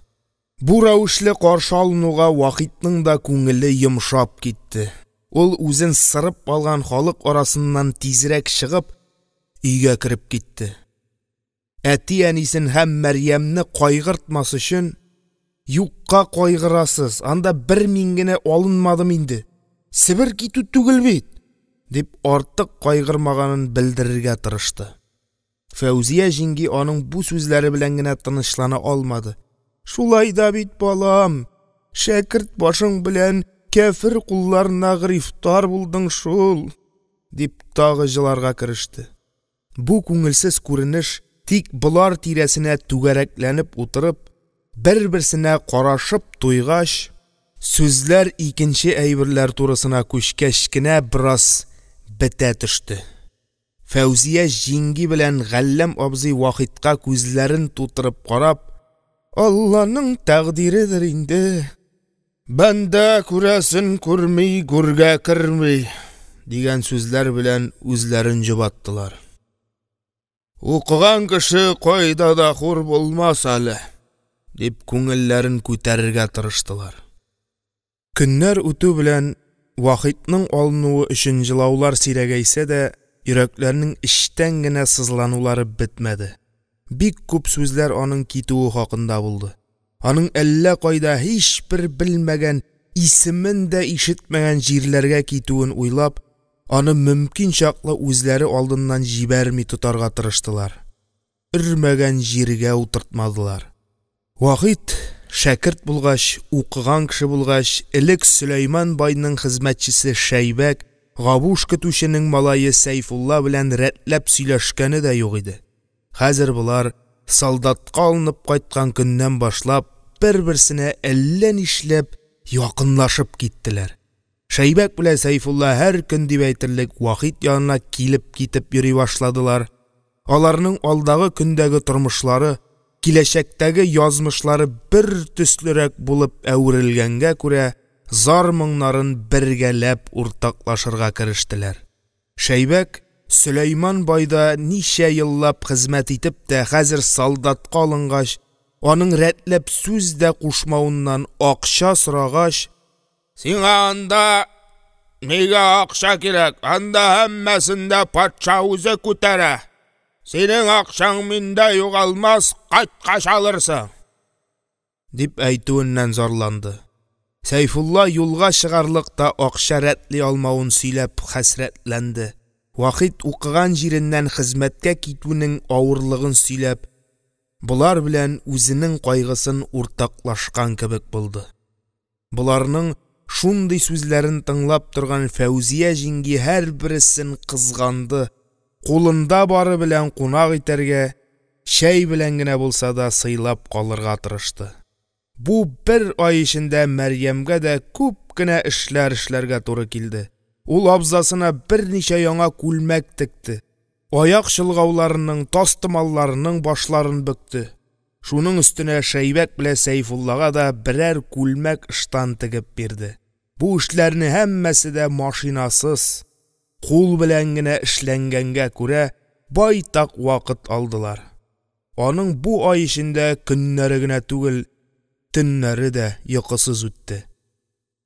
Бу рәвешле каршы алынуга Вахитның да күңеле йомшап китте. Ул, үзен сырып алган халык арасыннан тизрәк чыгып, өйгә кереп китте. Әти-әнисен һәм Мәрьямне кайгыртмас өчен: «Юкка кайгырасыз, анда бер мин генә алынмадым инде, Себер китү түгел бит», – дип, артык кайгырмаганын белдерергә тырышты. Фәүзия җиңги аның бу сүзләре белән генә тынычлана алмады: – Шулай да бит, балам, шәкерт башың белән кяфер кулларына грифтар булдың шул, – дип, тагын җыларга кереште. Бу күңелсез күренеш тик болар тирәсенә түгәрәкләнеп утырып, бер-берсенә карашып туйгач, сүзләр икенче әйберләр турысына күчкәч кенә бераз бетә төште. Фәүзия җиңги белән Галләм абзый, Вахитка күзләрен тутырып карап: – Алланың тәкъдиредер инде, бәндә күрәсен күрми гүргә керми, – дигән сүзләр белән үзләрен җобаттылар. Укыган кеше кайда да хур булмас әле, – дип, күңелләрен күтәрергә тырыштылар. Көннәр үтү белән, Вахитның алынуы өчен җылаулар сирәгәйсә дә, йөрәкләрнең эчтән генә сызланулары бетмәде. Бик күп сүзләр аның китүе хакында булды. Аның әллә кайда, һичбер белмәгән, исемен дә ишетмәгән җирләргә китүен уйлап, аны мөмкин чаклы үзләре алдыннан җибәрми тотарга тырыштылар. Өрмәгән җиргә утыртмадылар. Вахит шәкерт булгач, укыган кеше булгач, элек Сөләйман байның хезмәтчесе Шәйбәк, Габуш көтүченең малае Сәйфулла белән рәтләп сөйләшкәне дә юк иде. Хәзер болар, солдатка алынып кайткан көннән башлап, бер-берсенә әллә нишләп якынлашып киттеләр. Шәйбәк белән Сәйфулла һәр көн дип әйтерлек Вахит янына килеп-китеп йөри башладылар. Аларның алдагы көндәге тормышлары, киләчәктәге язмышлары бертөслерәк булып әверелгәнгә күрә, зар-моңнарын бергәләп уртаклашырга керештеләр. Шәйбәк, Сөләйман байда ничә еллап хезмәт итеп тә, хәзер солдатка алынгач, аның рәтләп сүз дә кушмавыннан акча сорагач: – Сиңа анда нигә акча кирәк, анда һәммәсен дә патша үзе күтәрә, синең акчаң миндә югалмас, кайткач алырсың, – дип әйтүеннән зарланды. Сәйфулла юлга чыгарлык та акча рәтли алмавын сөйләп хәсрәтләнде. Вахит укыган җиреннән хезмәткә китүнең авырлыгын сөйләп, болар белән үзенең кайгысын уртаклашкан кебек булды. Боларның шундый сүзләрен тыңлап торган Фәүзия җиңги һәрберсен кызганды, кулында бары белән кунак итәргә, чәй белән генә булса да сыйлап калырга тырышты. Бу бер ай эчендә Мәрьямгә дә күп кенә эшләр эшләргә туры килде. Ул абзасына берничә яңа күлмәк текте, аяк чолгауларының, тастымалларының башларын бөкте. Шуның өстенә Шәйбәк белән Сәйфуллага да берәр күлмәк-ыштан тегеп бирде. Бу эшләрнең һәммәсе дә машинасыз, кул белән генә эшләнгәнгә күрә, байтак вакыт алдылар. Аның бу ай эчендә көннәре генә түгел, төннәре дә йокысыз үтте.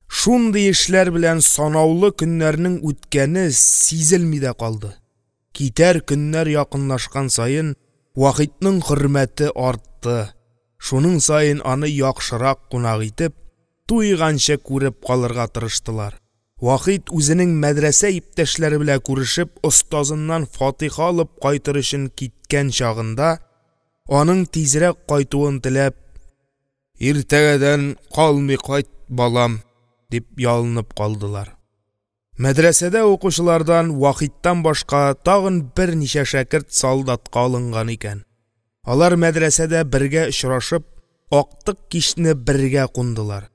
Шундый эшләр белән санаулы көннәрнең үткәне сизелми дә калды. Китәр көннәр якынлашкан саен, Вахитның хөрмәте артты, шуның саен аны яхшырак кунак итеп, туйганчы күреп калырга тырыштылар. Вахит, үзенең мәдрәсә иптәшләре белән күрешеп, остазыннан фатиха алып кайтыр өчен киткән чагында, аның тизрәк кайтуын теләп: «Иртәгәдән калмый кайт, балам», – дип ялынып калдылар. Мәдрәсәдә укучылардан Вахиттан башка тагын берничә шәкерт солдатка алынган икән. Алар мәдрәсәдә бергә очрашып, актык кичне бергә кундылар,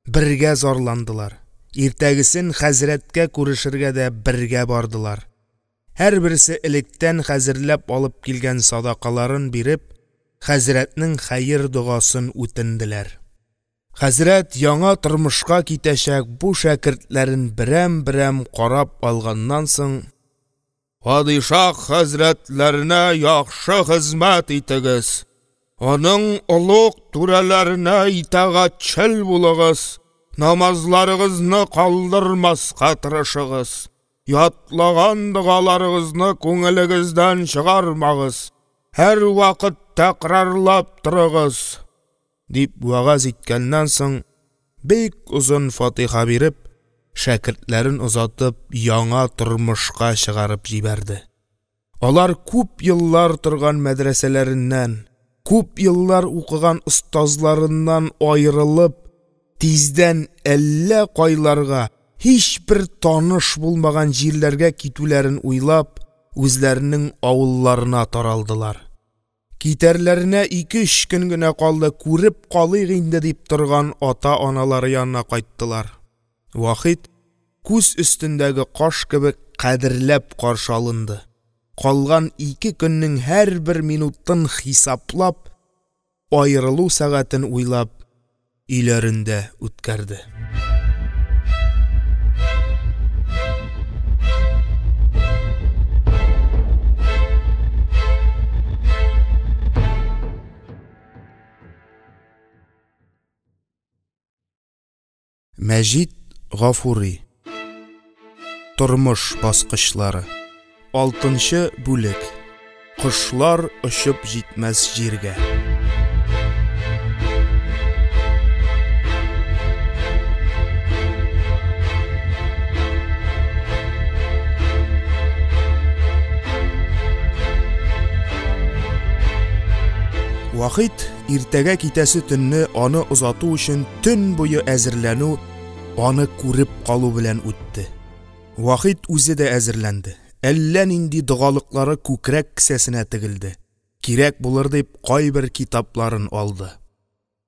бергә зарландылар, иртәгесен хәзрәткә күрешергә дә бергә бардылар. Һәрберсе электән хәзерләп алып килгән сәдакаларын биреп, хәзрәтнең хәер-догасын үтенделәр. Хәзрәт яңа тормышка китәчәк бу шәкертләрен берәм-берәм карап алганнан соң: «Падишаһ хәзрәтләренә яхшы хезмәт итегез, аның олуг түрәләренә итагатьчел булыгыз, намазларыгызны калдырмаска тырышыгыз, ятлаган догаларыгызны күңелегездән чыгармагыз, һәрвакыт тәкрарлап торыгыз», – дип вәгазь иткәннән соң, бик озын фатиха биреп, шәкертләрен озатып, яңа тормышка чыгарып җибәрде. Алар күп еллар торган мәдрәсәләреннән, күп еллар укыган остазларыннан аерылып, тиздән әллә кайларга, һичбер таныш булмаган җирләргә китүләрен уйлап, үзләренең авылларына таралдылар. Китәрләренә ике-өч көн генә калды, күреп калыйк инде дип торган ата-аналары янына кайттылар. Вахит, күз өстендәге каш кебек, кадерләп каршы алынды. Калган ике көннең һәрбер минутын хисаплап, аерылу сәгатен уйлап, өйләрендә үткәрде. Мәҗит Гафури. Тормыш баскычлары. 6 бүлек. Кошлар очып җитмәс җиргә. Вахит иртәгә китәсе төнне аны озату өчен төн буе әзерләнү, аны күреп калу белән үтте. Вахит үзе дә әзерләнде. Әллә нинди догалыклары күкрәк кесәсенә тегелде. Кирәк булыр дип, кайбер китапларын алды.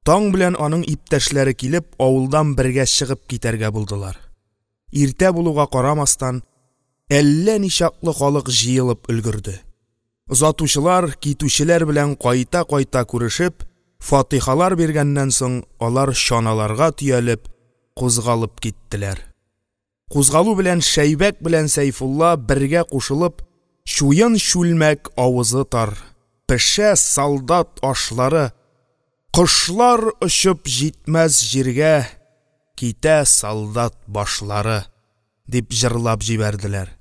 Таң белән аның иптәшләре килеп, авылдан бергә чыгып китәргә булдылар. Иртә булуга карамастан, әллә ничаклы халык җыелып өлгерде. Озатучылар, китүчеләр белән кайта-кайта күрешеп, фатихалар биргәннән соң, алар чаналарга төялеп, кузгалып киттеләр. Кузгалу белән Шәйбәк белән Сәйфулла бергә кушылып, чуен чүлмәк авызы тар, пешә солдат ашлары, кошлар очып җитмәс җиргә, китә солдат башлары, дип җырлап җибәрделәр.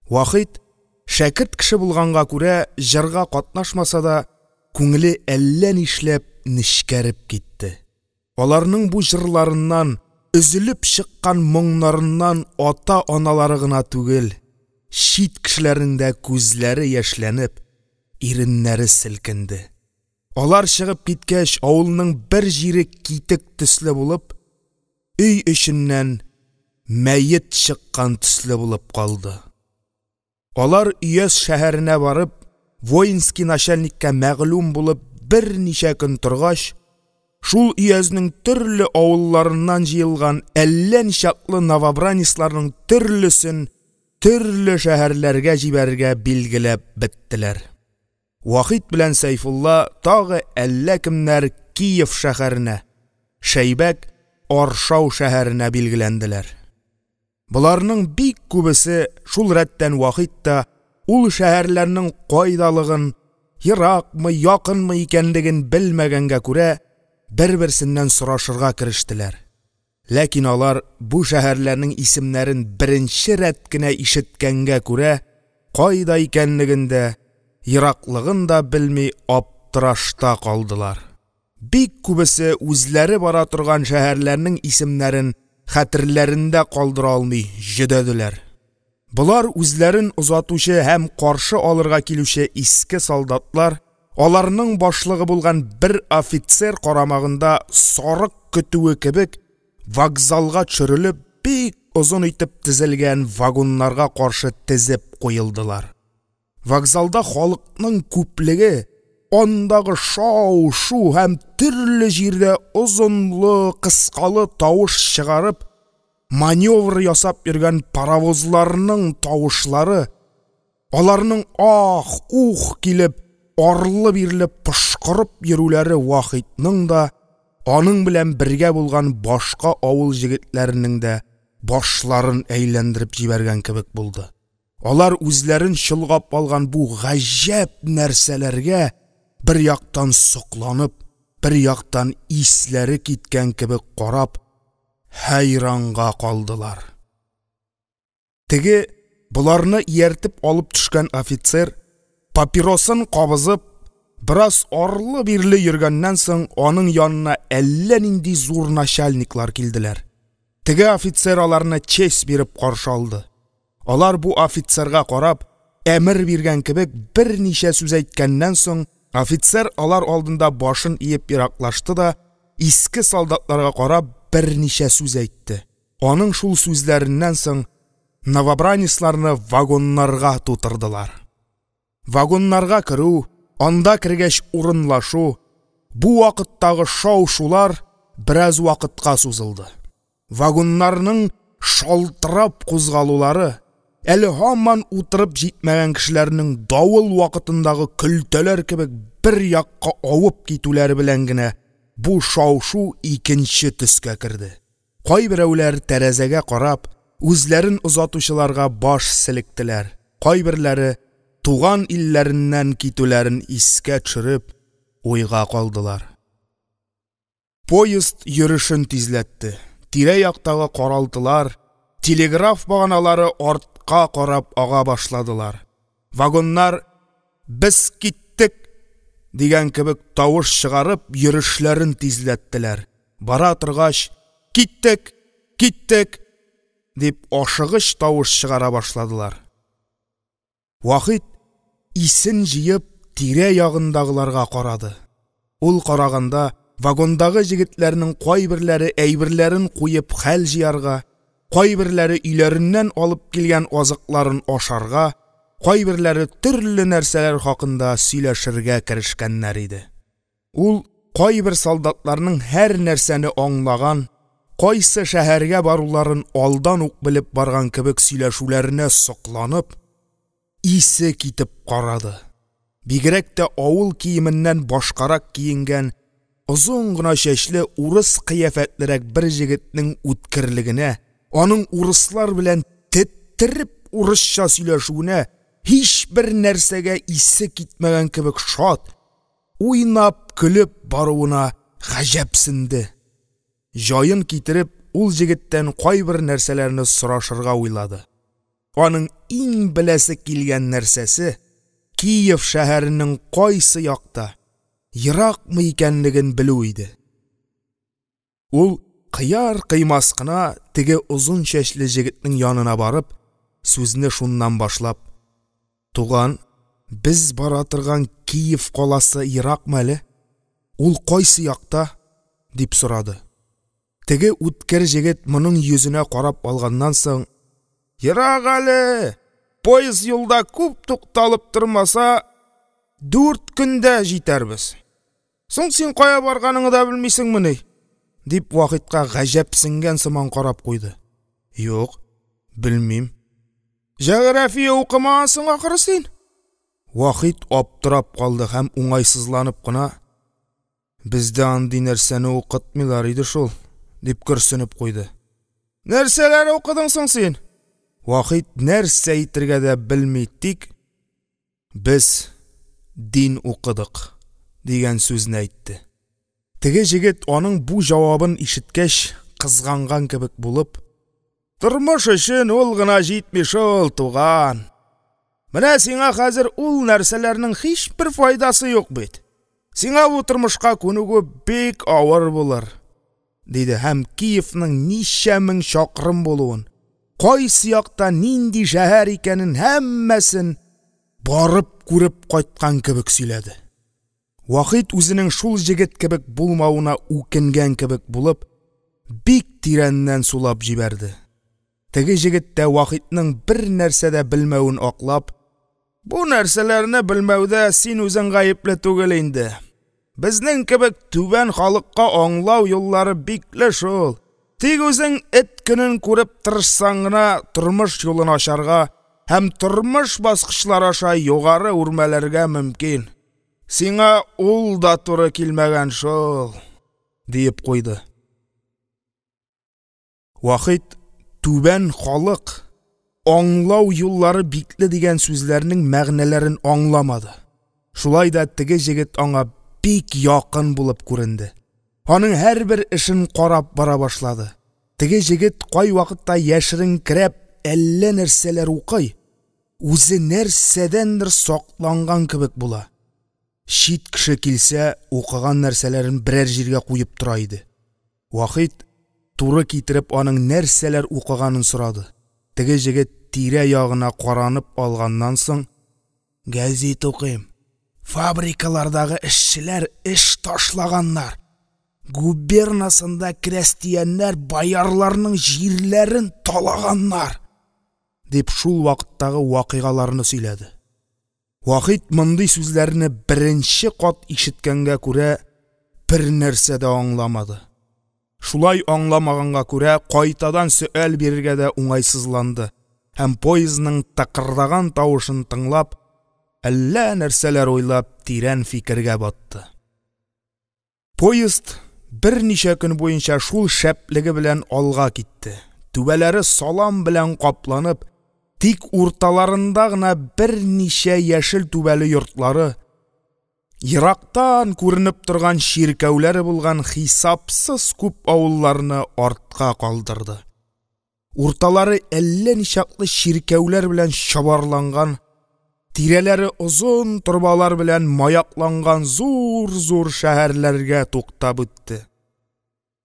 Вахит, шәкерт кеше булганга күрә, җырга катнашмаса да, күңеле әллә нишләп нечкәреп китте. Аларның бу җырларыннан, өзелеп чыккан моңнарыннан ата-аналары гына түгел, чит кешеләрнең дә күзләре яшьләнеп, иреннәре селкенде. Алар чыгып киткәч, авылның бер җире китек төсле булып, өй эченнән мәет чыккан төсле булып калды. Алар өяз шәһәренә барып, воинский начальникка мәгълүм булып берничә көн торгач, шул өязнең төрле авылларыннан җыелган әллә ничаклы новобранецларның төрлесен төрле шәһәрләргә җибәрергә билгеләп беттеләр. Вахит белән Сәйфулла тагы әллә кемнәр Киев шәһәренә, Шәйбәк Аршау шәһәренә билгеләнделәр. Боларның бик күбесе, шул рәттән Вахит та, ул шәһәрләрнең кайдалыгын, еракмы, якынмы икәнлеген белмәгәнгә күрә, бер-берсеннән сорашырга керештеләр. Ләкин алар, бу шәһәрләрнең исемнәрен беренче рәт кенә ишеткәнгә күрә, кайда икәнлеген дә, ераклыгын да белми аптырашта калдылар. Бик күбесе үзләре бара торган шәһәрләрнең исемнәрен хәтерләрендә калдыра алмый җөдәделәр. Болар үзләрен озатучы һәм каршы алырга килүче иске солдатлар, аларның башлыгы булган бер офицер карамагында сарык көтүе кебек вокзалга төшерелеп, бик озын итеп тезелгән вагоннарга каршы тезеп куелдылар. Вокзалда халыкның күплеге, андагы шау-шу һәм төрле җирдә озынлы-кыскалы тавыш чыгарып, маневр ясап йөргән паровозларның тавышлары, аларның ах-ух килеп, арлы-бирле пошкырып йөрүләре Вахитның да, аның белән бергә булган башка авыл җегетләренең дә башларын әйләндереп җибәргән кебек булды. Алар үзләрен чолгап алган бу гаҗәп нәрсәләргә, бер яктан, сокланып, бер яктан, исләре киткән кебек карап, хәйранга калдылар. Теге, боларны ияртеп алып төшкән офицер, папиросын кабызып, бераз арлы-бирле йөргәннән соң, аның янына әллә нинди зур начальниклар килделәр. Теге офицер аларны честь биреп каршы алды. Алар бу офицерга карап, әмер биргән кебек берничә сүз әйткәннән соң, офицер алар алдында башын иеп ераклашты да, иске солдатларга карап, берничә сүз әйтте. Аның шул сүзләреннән соң новобранецларны вагоннарга тутырдылар. Вагоннарга керү, анда кергәч урынлашу, бу вакыттагы шау-шулар бераз вакытка сузылды. Вагоннарның шалтырап кузгалулары, әле һаман утырып җитмәгән кешеләрнең давыл вакытындагы көлтәләр кебек бер якка авып китүләре белән генә бу шау-шу икенче төскә керде. Кайберәүләр, тәрәзәгә карап, үзләрен озатучыларга баш селектеләр, кайберләре, туган илләреннән китүләрен искә төшереп, уйга калдылар. Поезд йөрешен тизләтте, тирә-яктагы каралтылар, телеграф баганалары артка карап ага башладылар. Вагоннар «Без киттек!» дигән кебек тавыш чыгарып, йөрешләрен тизләттеләр. Бара торгач, «Киттек, киттек!» дип, ашыгыч тавыш чыгара башладылар. Вахит, исен җыеп, тирә-ягындагыларга карады. Ул караганда, вагондагы җегетләрнең кайберләре әйберләрен куеп хәл җыярга, кайберләре өйләреннән алып килгән азыкларын ашарга, кайберләре төрле нәрсәләр хакында сөйләшергә керешкәннәр иде. Ул кайбер солдатларның һәр нәрсәне аңлаган, кайсы шәһәргә баруларын алдан ук белеп барган кебек сөйләшүләренә сокланып, исе китеп карады. Бигрәк тә авыл киеменнән башкарак киенгән, озын гына чәчле, урыс кыяфәтлерәк бер җегетнең үткерлегенә, аның урыслар белән теттереп урысча сөйләшүенә, һичбер нәрсәгә исе китмәгән кебек шат, уйнап көлеп баруына гаҗәпсенде. Җаен китереп, ул җегеттән кайбер нәрсәләрне сорашырга уйлады. Аның иң беләсе килгән нәрсәсе Киев шәһәренең кайсы якта, еракмы икәнлеген белү иде. Ул кыяр-кыймас кына теге озын чәчле җегетнең янына барып, сүзне шуннан башлап: «Туган, без бара торган Киев каласы еракмы әле? Ул кайсы якта?» – дип сорады. Теге үткер җегет моның йөзенә карап алганнан соң: «Ерак әле, поезд юлда күп тукталып тормаса, 4 көндә җитәрбез. Соң син кая барганыңны да белмисеңмени?» – дип, Вахитка гаҗәпсенгән сыман карап куйды. «Юк, белмим». «Җәгърафия укымагансың, ахры, син?» Вахит аптырап калды һәм уңайсызланып кына: «Бездә андый нәрсәне укытмыйлар иде шул», – дип көрсенеп куйды. «Нәрсәләр укыдың соң син?» Вахит нәрсә әйтергә дә белми, тик: «Без дин укыдык, – дигән сүзне әйтте. Теге җегет, аның бу җавабын ишеткәч, кызганган кебек булып: – Тормыш өчен ул гына җитми шул, туган, менә сиңа хәзер ул нәрсәләрнең һичбер файдасы юк бит, сиңа бу тормышка күнегү бик авыр булыр, – диде һәм Киевның ничә мең чакрым булуын, кайсы якта нинди шәһәр икәнен – һәммәсен барып күреп кайткан кебек сөйләде. Вахит, үзенең шул җегет кебек булмавына үкенгән кебек булып, бик тирәннән сулап җибәрде. Теге җегет тә, Вахитның бернәрсә дә белмәвен аклап: – Бу нәрсәләрне белмәүдә син үзең гаепле түгел инде, безнең кебек түбән халыкка аңлау юллары бикле шул, тик үзең эт көнен күреп тырышсаң гына, тормыш юлын ачарга һәм тормыш баскычлары аша югары үрмәләргә мөмкин. Сиңа ул да туры килмәгән шул, – диеп куйды. Вахит «түбән халык», «аңлау юллары бикле» дигән сүзләрнең мәгънәләрен аңламады. Шулай да теге җегет аңа бик якын булып күренде. Аның һәрбер эшен карап бара башлады. Теге җегет кайвакытта яшеренкерәп әллә нәрсәләр укый, үзе нәрсәдәндер сакланган кебек була. Чит кеше килсә, укыган нәрсәләрен берәр җиргә куеп тора иде. Вахит, туры китереп, аның нәрсәләр укыганын сорады. Теге җегет, тирә-ягына каранып алганнан соң: – Гәзит укыйм, фабрикалардагы эшчеләр эш ташлаганнар, губернасында крәстияннәр боярларның җирләрен талаганнар, – дип, шул вакыттагы вакыйгаларны сөйләде. Вахит, мондый сүзләрне беренче кат ишеткәнгә күрә, бернәрсә дә аңламады. Шулай аңламаганга күрә, кайтадан сөаль бирергә дә уңайсызланды һәм, поездның тыкырдаган тавышын тыңлап, әллә нәрсәләр уйлап, тирән фикергә батты. Поезд берничә көн буенча шул шәплеге белән алга китте. Түбәләре салам белән капланып, тик урталарында гына берничә яшел түбәле йортлары, ерактан күренеп торган чиркәүләре булган хисапсыз күп авылларны артка калдырды. Урталары әллә ничаклы чиркәүләр белән чобарланган, тирәләре озын торбалар белән маякланган зур-зур шәһәрләргә туктап үтте.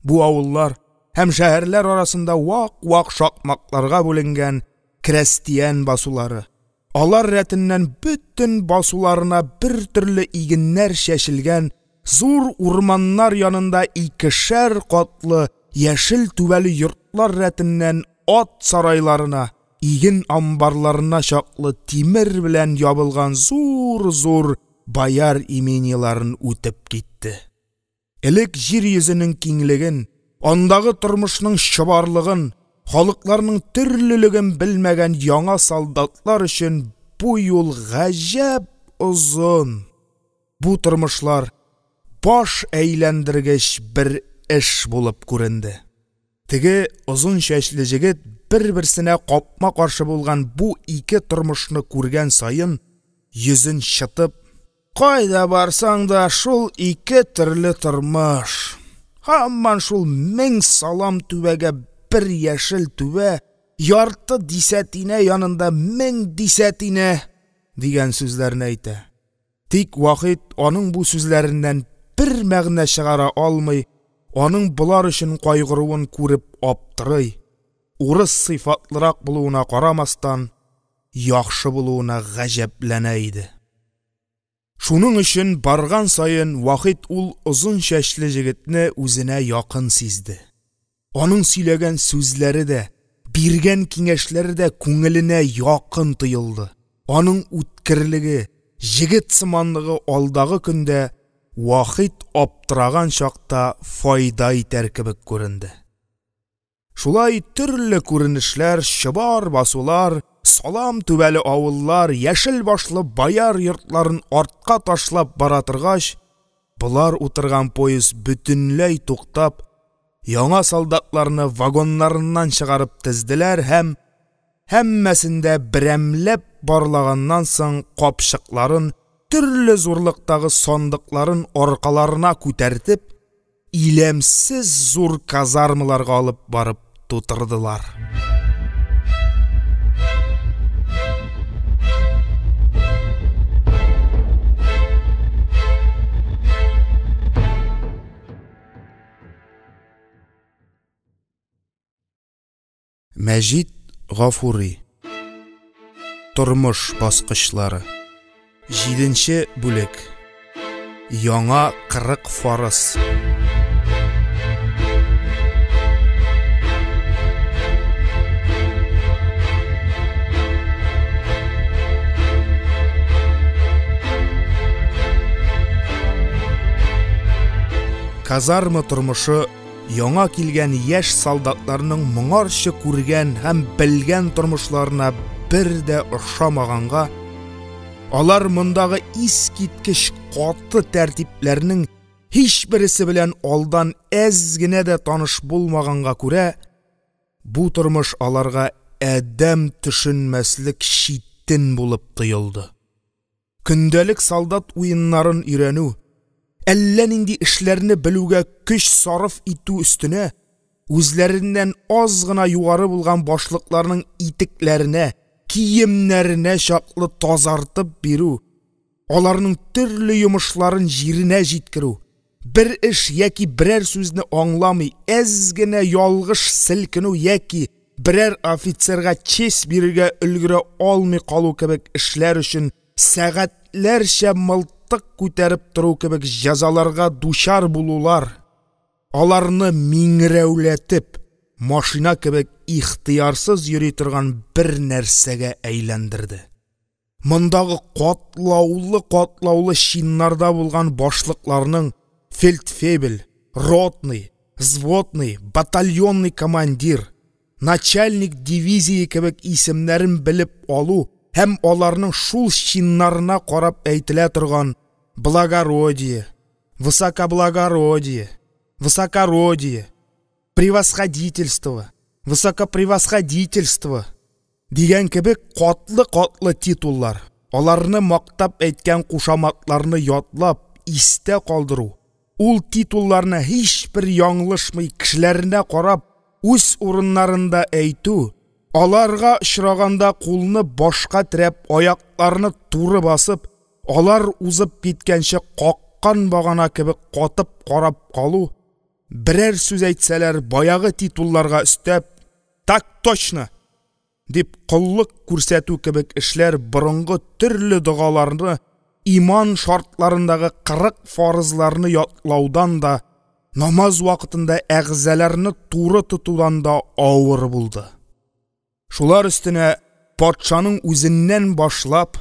Бу авыллар һәм шәһәрләр арасында вак-вак шакмакларга бүленгән крәстиян басулары, алар рәтеннән бөтен басуларына бертөрле игеннәр чәчелгән, зур урманнар янында икешәр катлы, яшел түбәле йортлар рәтеннән ат сарайларына, иген амбарларына чаклы тимер белән ябылган зур-зур бояр имениеләрен үтеп китте. Элек җир йөзенең киңлеген, андагы тормышның чобарлыгын, халыкларның төрлелеген белмәгән яңа солдатлар өчен бу юл гаҗәп озын, бу тормышлар баш әйләндергеч бер эш булып күренде. Теге озын чәчле җегет, бер-берсенә капма-каршы булган бу ике тормышны күргән саен, йөзен чытып: – Кайда барсаң да, шул ике төрле тормыш, һаман шул мең салам түбәгә бер яшел түбә, ярты дисәтинә янында мең дисәтинә, – дигән сүзләрне әйтә. Тик Вахит аның бу сүзләреннән бер мәгънә чыгара алмый, аның болар өчен кайгыруын күреп аптырый, урыс сыйфатлырак булуына карамастан, яхшы булуына гаҗәпләнә иде. Шуның өчен барган саен Вахит ул озын чәчле җегетне үзенә якын сизде. Аның сөйләгән сүзләре дә, биргән киңәшләре дә күңеленә якын тоелды. Аның үткерлеге, җегет сыманлыгы алдагы көндә Вахит аптыраган чакта файда итәр кебек күренде. Шулай төрле күренешләр, чобар басулар, салам түбәле авыллар, яшел башлы бояр йортларын артка ташлап бара торгач, болар утырган поезд бөтенләй туктап, яңа солдатларны вагоннарыннан чыгарып тезделәр һәм, һәммәсен дә берәмләп барлаганнан соң, капчыкларын, төрле зурлыктагы сандыкларын аркаларына күтәртеп, иләмсез зур казармаларга алып барып тутырдылар. Мәҗит Гафури. Тормыш баскычлары. 7 бүлек. Яңа 40 фарыз. Казарма тормышы яңа килгән яшь солдатларның моңарчы күргән һәм белгән тормышларына бер дә охшамаганга, алар мондагы искиткеч каты тәртипләрнең һичберсе белән алдан әз генә дә таныш булмаганга күрә, бу тормыш аларга адәм төшенмәслек читен булып тоелды. Көндәлек солдат уеннарын өйрәнү, әллә нинди эшләрне белүгә көч сарыф итү өстенә, үзләреннән аз гына югары булган башлыкларның итекләренә, киемнәренә чаклы тазартып бирү, аларның төрле йомышларын җиренә җиткерү, бер эш яки берәр сүзне аңламый, әз генә ялгыш селкенү яки берәр офицерга честь бирергә өлгерә алмый калу кебек эшләр өчен сәгатьләрчә мылтык күтәреп тору кебек җәзаларга дучар булулар, аларны миңрәүләтеп, машина кебек ихтыярсыз йөри торган бер нәрсәгә әйләндерде. Мондагы катлаулы-катлаулы чиннарда булган башлыкларның фельдфебель, ротный, взводный, батальонный командир, начальник дивизии кебек исемнәрен белеп алу һәм аларның шул чиннарына карап әйтелә торган благородие, высокоблагородие, высокородие, превосходительство, высокопревосходительство дигән кебек катлы-катлы титуллар, аларны мактап әйткән кушаматларны ятлап, истә калдыру, ул титулларны һичбер яңлышмый кешеләренә карап, үз урыннарында әйтү, аларга очраганда кулны башка терәп, аякларны туры басып, алар узып киткәнче каккан багана кебек катып карап калу, берәр сүз әйтсәләр, баягы титулларга өстәп «Так точно!» дип коллык күрсәтү кебек эшләр борынгы төрле догаларны, иман шартларындагы 40 фарызларны ятлаудан да, намаз вакытында әгъзаларны туры тотудан да авыр булды. Шулар өстенә патшаның үзеннән башлап,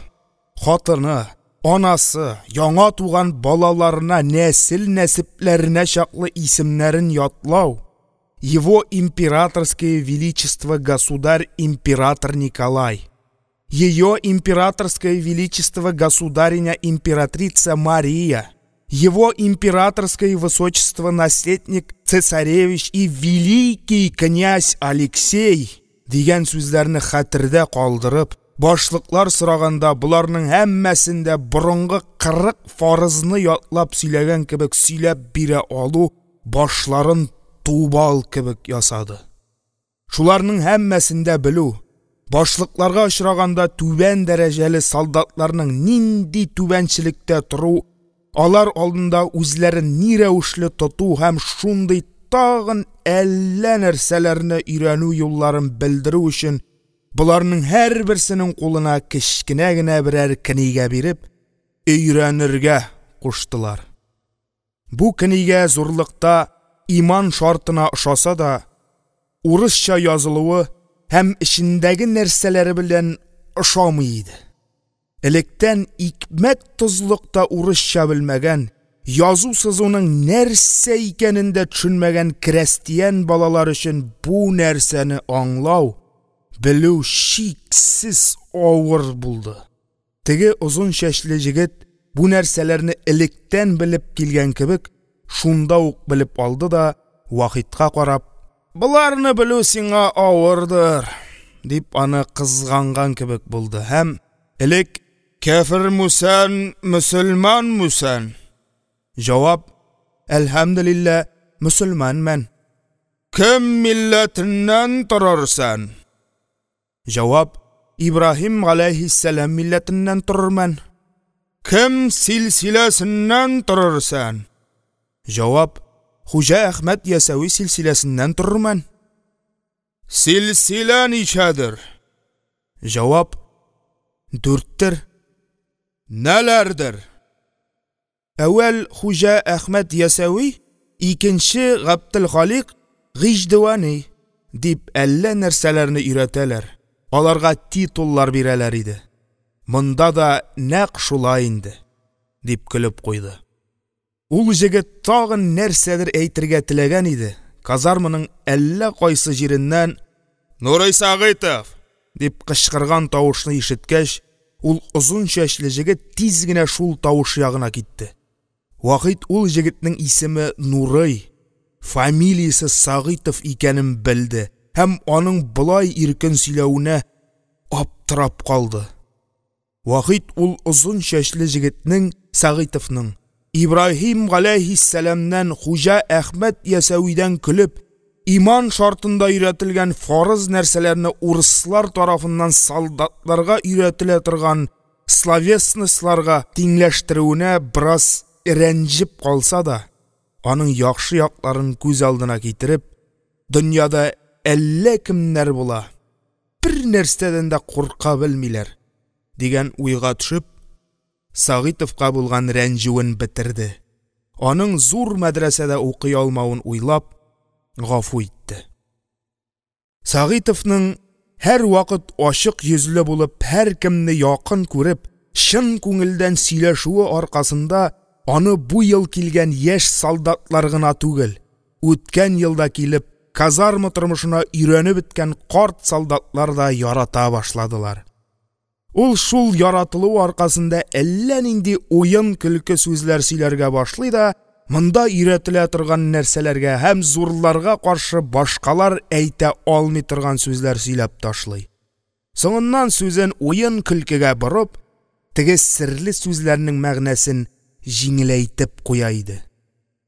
хатыны, анасы, яңа туган балаларына, нәсел-нәсепләренә чаклы исемнәрен ятлау, Его императорское величество государь император Николай, Ее императорское величество государиня императрица Мария, Его императорское высочество наследник цесаревич и великий князь Алексей дигән сүзләрне хәтердә калдырып, башлыклар сораганда боларның һәммәсен дә борынгы 40 фарызны ятлап сөйләгән кебек сөйләп бирә алу башларын тубал кебек ясады. Шуларның һәммәсен дә белү, башлыкларга очраганда түбән дәрәҗәле солдатларның нинди түбәнчелектә тору, алар алдында үзләрен ни рәвешле тоту һәм шундый тагын әллә нәрсәләрне өйрәнү юлларын белдерү өчен боларның һәрберсенең кулына кечкенә генә берәр книгә биреп, өйрәнергә куштылар. Бу книгә зурлыкта иман шартына охшаса да, урысча язылуы һәм эчендәге нәрсәләре белән ошамый иде. Электән икмәк-тозлык та урысча белмәгән, язу-сызуның нәрсә икәнен дә төшенмәгән крәстиян балалар өчен бу нәрсәне аңлау, белү чиксез авыр булды. Теге озын чәчле җегет бу нәрсәләрне электән белеп килгән кебек, шунда ук белеп алды да, Вахитка карап: «Боларны белү сиңа авырдыр», – дип, аны кызганган кебек булды һәм элек кяфермүсән, мөселманмүсән? Җавап: Әлхәмделиллә, мөселманмән. Кем милләтеннән торырсән? Җавап: Ибраһим галәйһиссәлам милләтеннән торырмән. Кем силсиләсеннән торырсән? Җавап: Хуҗа Әхмәт Ясәви силсиләсеннән торырмән. Силсилә ничәдер? Җавап: Дүрттер. Нәләрдер? Әүвәл – Хуҗа Әхмәт Ясәви, икенче – Габделхаликъ Гыйҗдевани, дип, әллә нәрсәләрне өйрәтәләр, аларга титуллар бирәләр иде, монда да нәкъ шулай инде, – дип көлеп куйды. Ул җегет тагын нәрсәдер әйтергә теләгән иде, казарманың әллә кайсы җиреннән «Нурый Сәгыйтов!» дип кычкырган тавышны ишеткәч, ул озын чәчле җегет тиз генә шул тавыш ягына китте. Вахит ул җегетнең исеме Нурый, фамилиясе Сәгыйтов икәнен белде һәм аның болай иркен сөйләвенә аптырап калды. Вахит ул озын чәчле җегетнең (Сәгыйтовның) Ибраһим галәйһиссәламнән, Хуҗа Әхмәт Ясәвидән көлеп, «Иман шарты» нда өйрәтелгән фарыз нәрсәләрне урыслар тарафыннан солдатларга өйрәтелә торган словесность ларга тиңләштерүенә бераз рәнҗеп калса да, аның яхшы якларын күз алдына китереп, дөньяда әллә кемнәр була, бернәрсәдән дә курка белмиләр дигән уйга төшеп, Сәгыйтовка булган рәнҗүен бетерде, аның зур мәдрәсәдә укый алмавын уйлап гафу итте. Сәгыйтовның һәрвакыт ачык йөзле булып, һәркемне якын күреп, чын күңелдән сөйләшүе аркасында, аны бу ел килгән яшь солдатлар гына түгел, үткән елда килеп, казарма тормышына өйрәнеп беткән карт солдатлар да ярата башладылар. Ул шул яратылуы аркасында әллә нинди уен-көлке сүзләр сөйләргә башлый да монда өйрәтелә торган нәрсәләргә һәм зурларга каршы башкалар әйтә алмый торган сүзләр сөйләп ташлый. Соңыннан сүзен уен-көлкегә борып, теге серле сүзләрнең мәгънәсен җиңеләйтеп куя иде.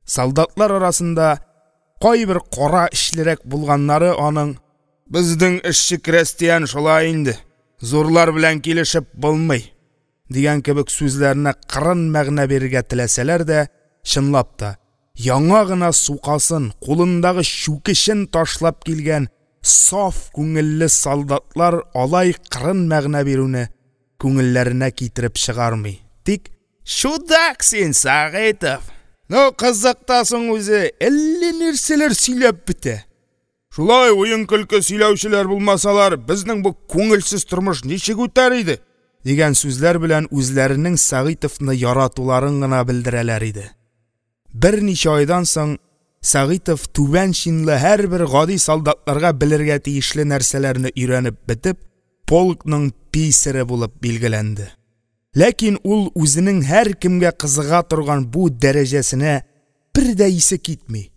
Солдатлар арасында кайбер кара эчлерәк булганнары аның: «Безнең эшче-крәстиян шулай инде, зурлар белән килешеп булмый» дигән кебек сүзләренә кырын мәгънә бирергә теләсәләр дә, чынлап та, яңа гына сукасын, кулындагы чүкечен ташлап килгән саф күңелле солдатлар алай кырын мәгънә бирүне күңелләренә китереп чыгармый, тик «Чудак син, Сәгыйтов, ну кызык та соң үзе, әллә нәрсәләр сөйләп бетә, шулай уен-көлке сөйләүчеләр булмасалар, безнең бу күңелсез тормыш ничек үтәр иде?» дигән сүзләр белән үзләренең Сәгыйтовны яратуларын гына белдерәләр иде. Берничә айдан соң Сәгыйтов түбән чинлы һәрбер гади солдатларга белергә тиешле нәрсәләрне өйрәнеп бетеп, полкның писаре булып билгеләнде. Ләкин ул үзенең һәркемгә кызыга торган бу дәрәҗәсенә бер дә исе китми,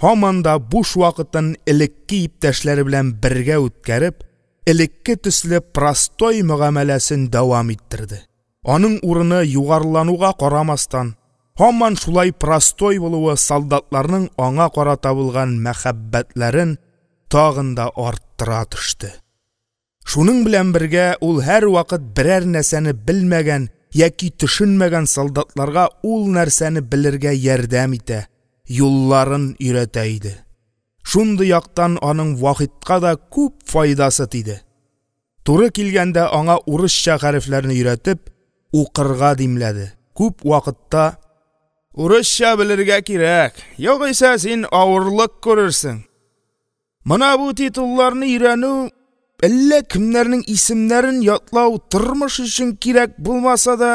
һаман да буш вакытын элекке иптәшләре белән бергә үткәреп, элекке төсле простой мөгамәләсен дәвам иттерде. Аның урыны югарылануга карамастан, һаман шулай простой булуы солдатларның аңа карата булган мәхәббәтләрен тагын да арттыра төште. Шуның белән бергә, ул һәрвакыт берәр нәрсәне белмәгән яки төшенмәгән солдатларга ул нәрсәне белергә ярдәм итә, юлларын өйрәтә иде. Шундый яктан аның Вахитка да күп файдасы тиде. Туры килгәндә, аңа урысча хәрефләрне өйрәтеп, укырга димләде. Күп вакытта: «Урысча белергә кирәк, югыйсә син авырлык күрерсең. Мона бу титулларны өйрәнү, әллә кемнәрнең исемнәрен ятлау тормыш өчен кирәк булмаса да,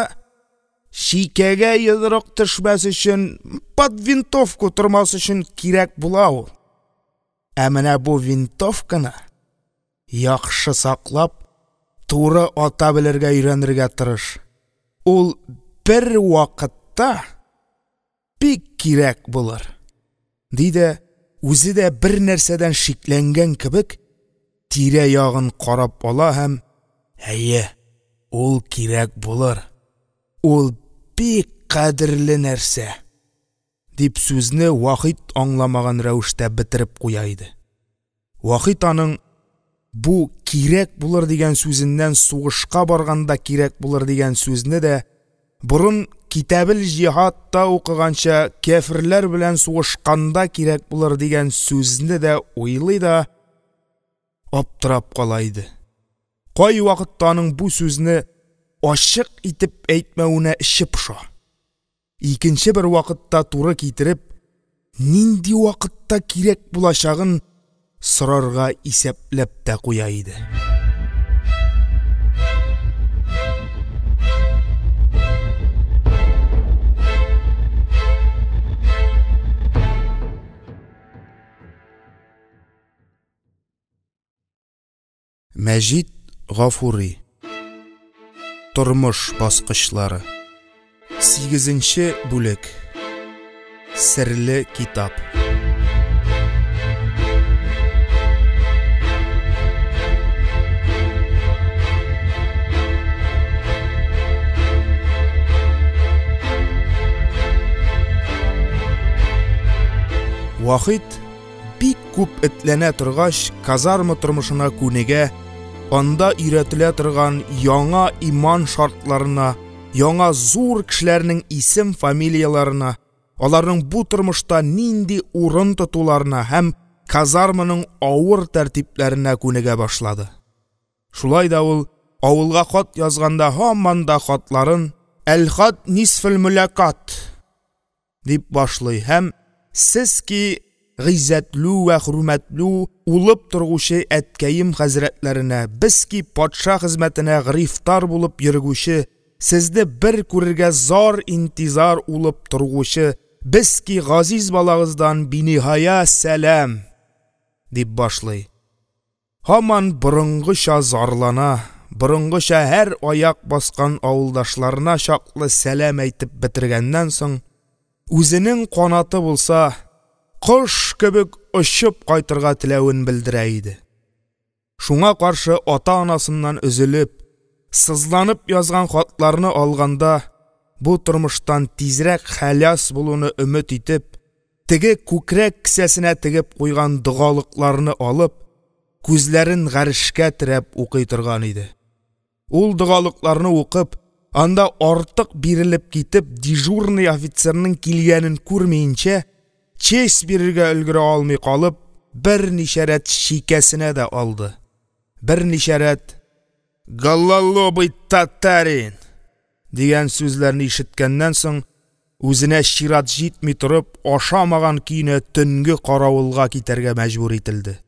чикәгә йодрык төшмәс өчен, под винтовку тормас өчен кирәк була ул. Ә менә бу винтовканы яхшы саклап, туры ата белергә өйрәнергә тырыш, ул бервакытта бик кирәк булыр», – ди дә, үзе дә бер нәрсәдән шикләнгән кебек, тирә-ягын карап ала һәм: «Әйе, Ул кирәк булыр, ул бик кадерле нәрсә… – дип, сүзне Вахит аңламаган рәвештә бетереп куя иде. Вахит аның бу «кирәк булыр» дигән сүзеннән сугышка барганда кирәк булыр дигән сүзне дә, борын «Китабел-җиһад» та укыганча, кяферләр белән сугышканда кирәк булыр дигән сүзне дә уйлый да аптырап кала иде. Кайвакытта аның бу сүзне ачык итеп әйтмәвенә эче поша, икенче бер вакытта туры китереп, нинди вакытта кирәк булачагын сорарга исәпләп тә куя иде. Мәҗит Гафури. Тормыш баскычлары. Сигезенче бүлек. Серле китап. Вахит бик күп этләнә торгач, казарма тормышына күнегә, анда өйрәтелә торган яңа иман шартларына, яңа зур кешеләрнең исем-фамилияләренә, аларның бу тормышта нинди урын тотуларына һәм казарманың авыр тәртипләренә күнегә башлады. Шулай да ул авылга хат язганда һаман да хатларын «Әлхат нисфел-мөлякат» дип башлый һәм «Сез ки гыйззәтлү вә хөрмәтлү улып торгучы әткәем хәзрәтләренә, без ки патша хезмәтенә грифтар булып йөргүче, сезне бер күрергә зар-интизар улып торгучы, без ки газиз балагыздан биниһая сәлам» дип башлый. Һаман борынгыча зарлана, борынгыча һәр аяк баскан авылдашларына чаклы сәлам әйтеп бетергәннән соң, үзенең канаты булса, кош кебек очып кайтырга теләвен белдерә иде. Шуңа каршы ата-анасыннан өзелеп, сызланып язган хатларны алганда, бу тормыштан тизрәк хәляс булуны өмет итеп, теге күкрәк кесәсенә тегеп куйган догалыкларны алып, күзләрен гарешкә терәп укый торган иде. Ул догалыкларны укып, анда артык бирелеп китеп, дежурный офицерның килгәнен күрмиенчә, честь бирергә өлгерә алмый калып, берничә рәт чикәсенә дә алды. Берничә рәт «Гололобый татарин» дигән сүзләрне ишеткәннән соң, үзенә чират җитми торып, ашамаган көенә төнге каравылга китәргә мәҗбүр ителде.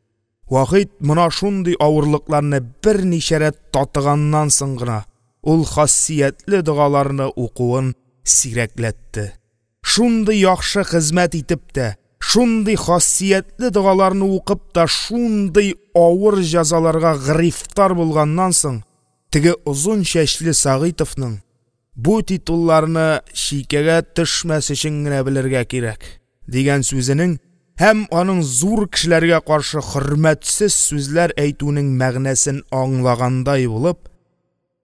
Вахит мона шундый авырлыкларны берничә рәт татыганнан соң гына, ул хассиятле догаларны укуын сирәкләтте. Шундый яхшы хезмәт итеп тә, шундый хассиятле догаларны укып та, шундый авыр җәзаларга грифтар булганнан соң, теге озын чәчле Сәгыйтовның «Бу титулларны чикәгә төшмәс өчен генә белергә кирәк» дигән сүзенең һәм аның зур кешеләргә каршы хөрмәтсез сүзләр әйтүенең мәгънәсен аңлагандай булып,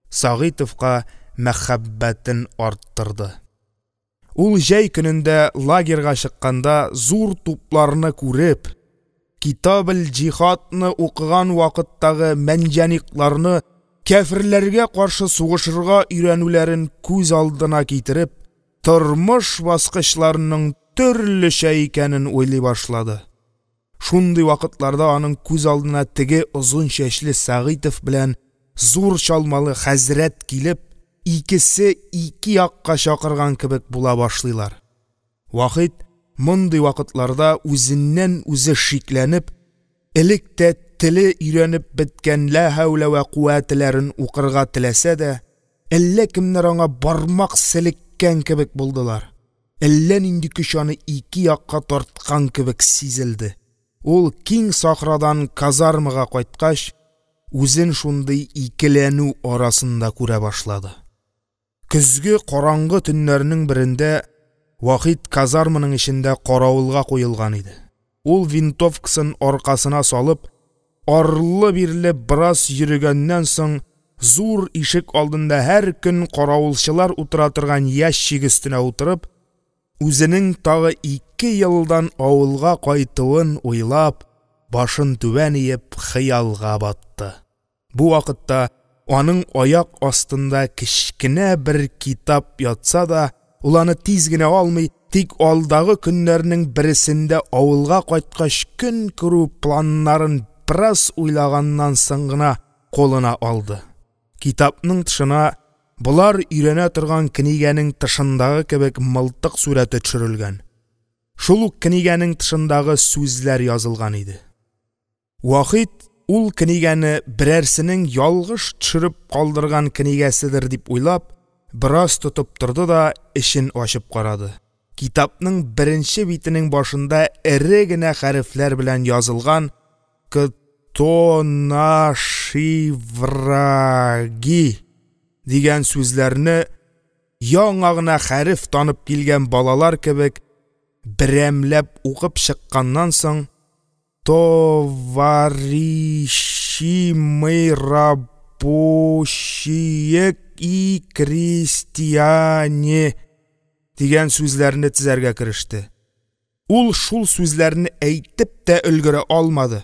Сәгыйтовка мәхәббәтен арттырды. Ул җәй көнендә лагерьга чыкканда, зур тупларны күреп, «Китабел-җиһад» ны укыган вакыттагы мәнҗәникъларны кяферләргә каршы сугышырга өйрәнүләрен күз алдына китереп, тормыш баскычларының төрлечә икәнен уйлый башлады. Шундый вакытларда аның күз алдына теге озын чәчле Сәгыйтов белән зур чалмалы хәзрәт килеп, икесе ике якка чакырган кебек була башлыйлар. Вахит мондый вакытларда үзеннән-үзе шикләнеп, элек тә теле өйрәнеп беткән «Лә хәүлә вә куәте»ләрен укырга теләсә дә, әллә кемнәр аңа бармак селеккән кебек булдылар. Әллә нинди көч аны ике якка тарткан кебек сизелде. Ул киң сахрадан казармага кайткач, үзен шундый икеләнү арасында күрә башлады. Көзге караңгы төннәрнең берендә Вахит казарманың эчендә каравылга куелган иде. Ул винтовкасын аркасына салып, арлы-бирле бераз йөрегәннән соң, зур ишек алдында һәр көн каравылчылар утыра торган ящик өстенә утырып, үзенең тагын 2 елдан авылга кайтуын уйлап, башын түбән иеп, хыялга батты. Бу вакытта аның аяк астында кечкенә бер китап ятса да, ул аны тиз генә алмый, тик алдагы көннәрнең берсендә авылга кайткач көн күрү планнарын бераз уйлаганнан соң гына кулына алды. Китапның тышына болар өйрәнә торган книгәнең тышындагы кебек мылтык сурәте төшерелгән, шул ук книгәнең тышындагы сүзләр язылган иде. Вахит ул книгәне берәрсенең ялгыш төшереп калдырган книгәседер дип уйлап, бераз тотып торды да эчен ачып карады. Китапның беренче битенең башында эре генә хәрефләр белән язылган «Кто наши враги» дигән сүзләрне, яңа гына хәреф танып килгән балалар кебек, берәмләп укып чыкканнан соң, «Товарищи мы рабочие и крестьяне» дигән сүзләрне тезәргә кереште. Ул шул сүзләрне әйтеп тә өлгерә алмады,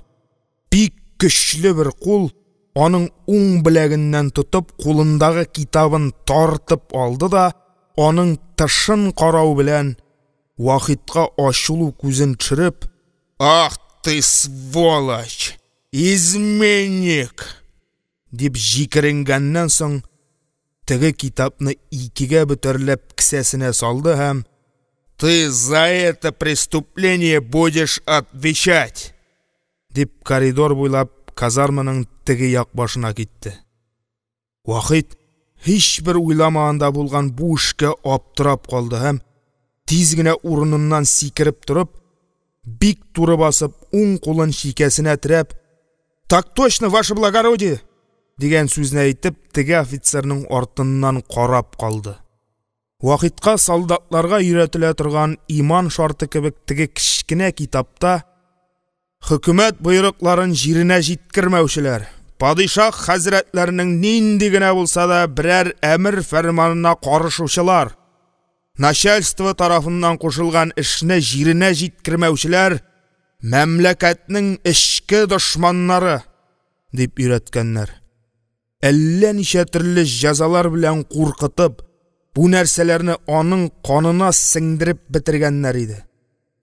бик көчле бер кул, аның уң беләгеннән тотып, кулындагы китабын тартып алды да, аның тышын карау белән, Вахитка ачулы күзен төшереп: – Ах ты, сволочь, изменник! – дип җикергәннән соң, теге китапны икегә бөтәрләп кесәсенә салды һәм: – Ты за это преступление будешь отвечать! – дип, коридор буйлап казарманың теге як башына китте. Вахит һичбер уйламаганда булган бу эшкә аптырап калды һәм, тиз генә урыныннан сикереп торып, бик туры басып, уң кулын чикәсенә терәп: – Так точно, ваше благородие! – дигән сүзне әйтеп, теге офицерның артыннан карап калды. Вахитка солдатларга өйрәтелә торган «Иман шарты» кебек теге кечкенә китапта: «Хөкүмәт боерыкларын җиренә җиткермәүчеләр, падишаһ хәзрәтләренең нинди генә булса да берәр әмер-фәрманына карышучылар, начальство тарафыннан кушылган эшне җиренә җиткермәүчеләр – мәмләкәтнең эчке дошманнары», – дип өйрәткәннәр, әллә ничә төрле җәзалар белән куркытып, бу нәрсәләрне аның канына сеңдереп бетергәннәр иде.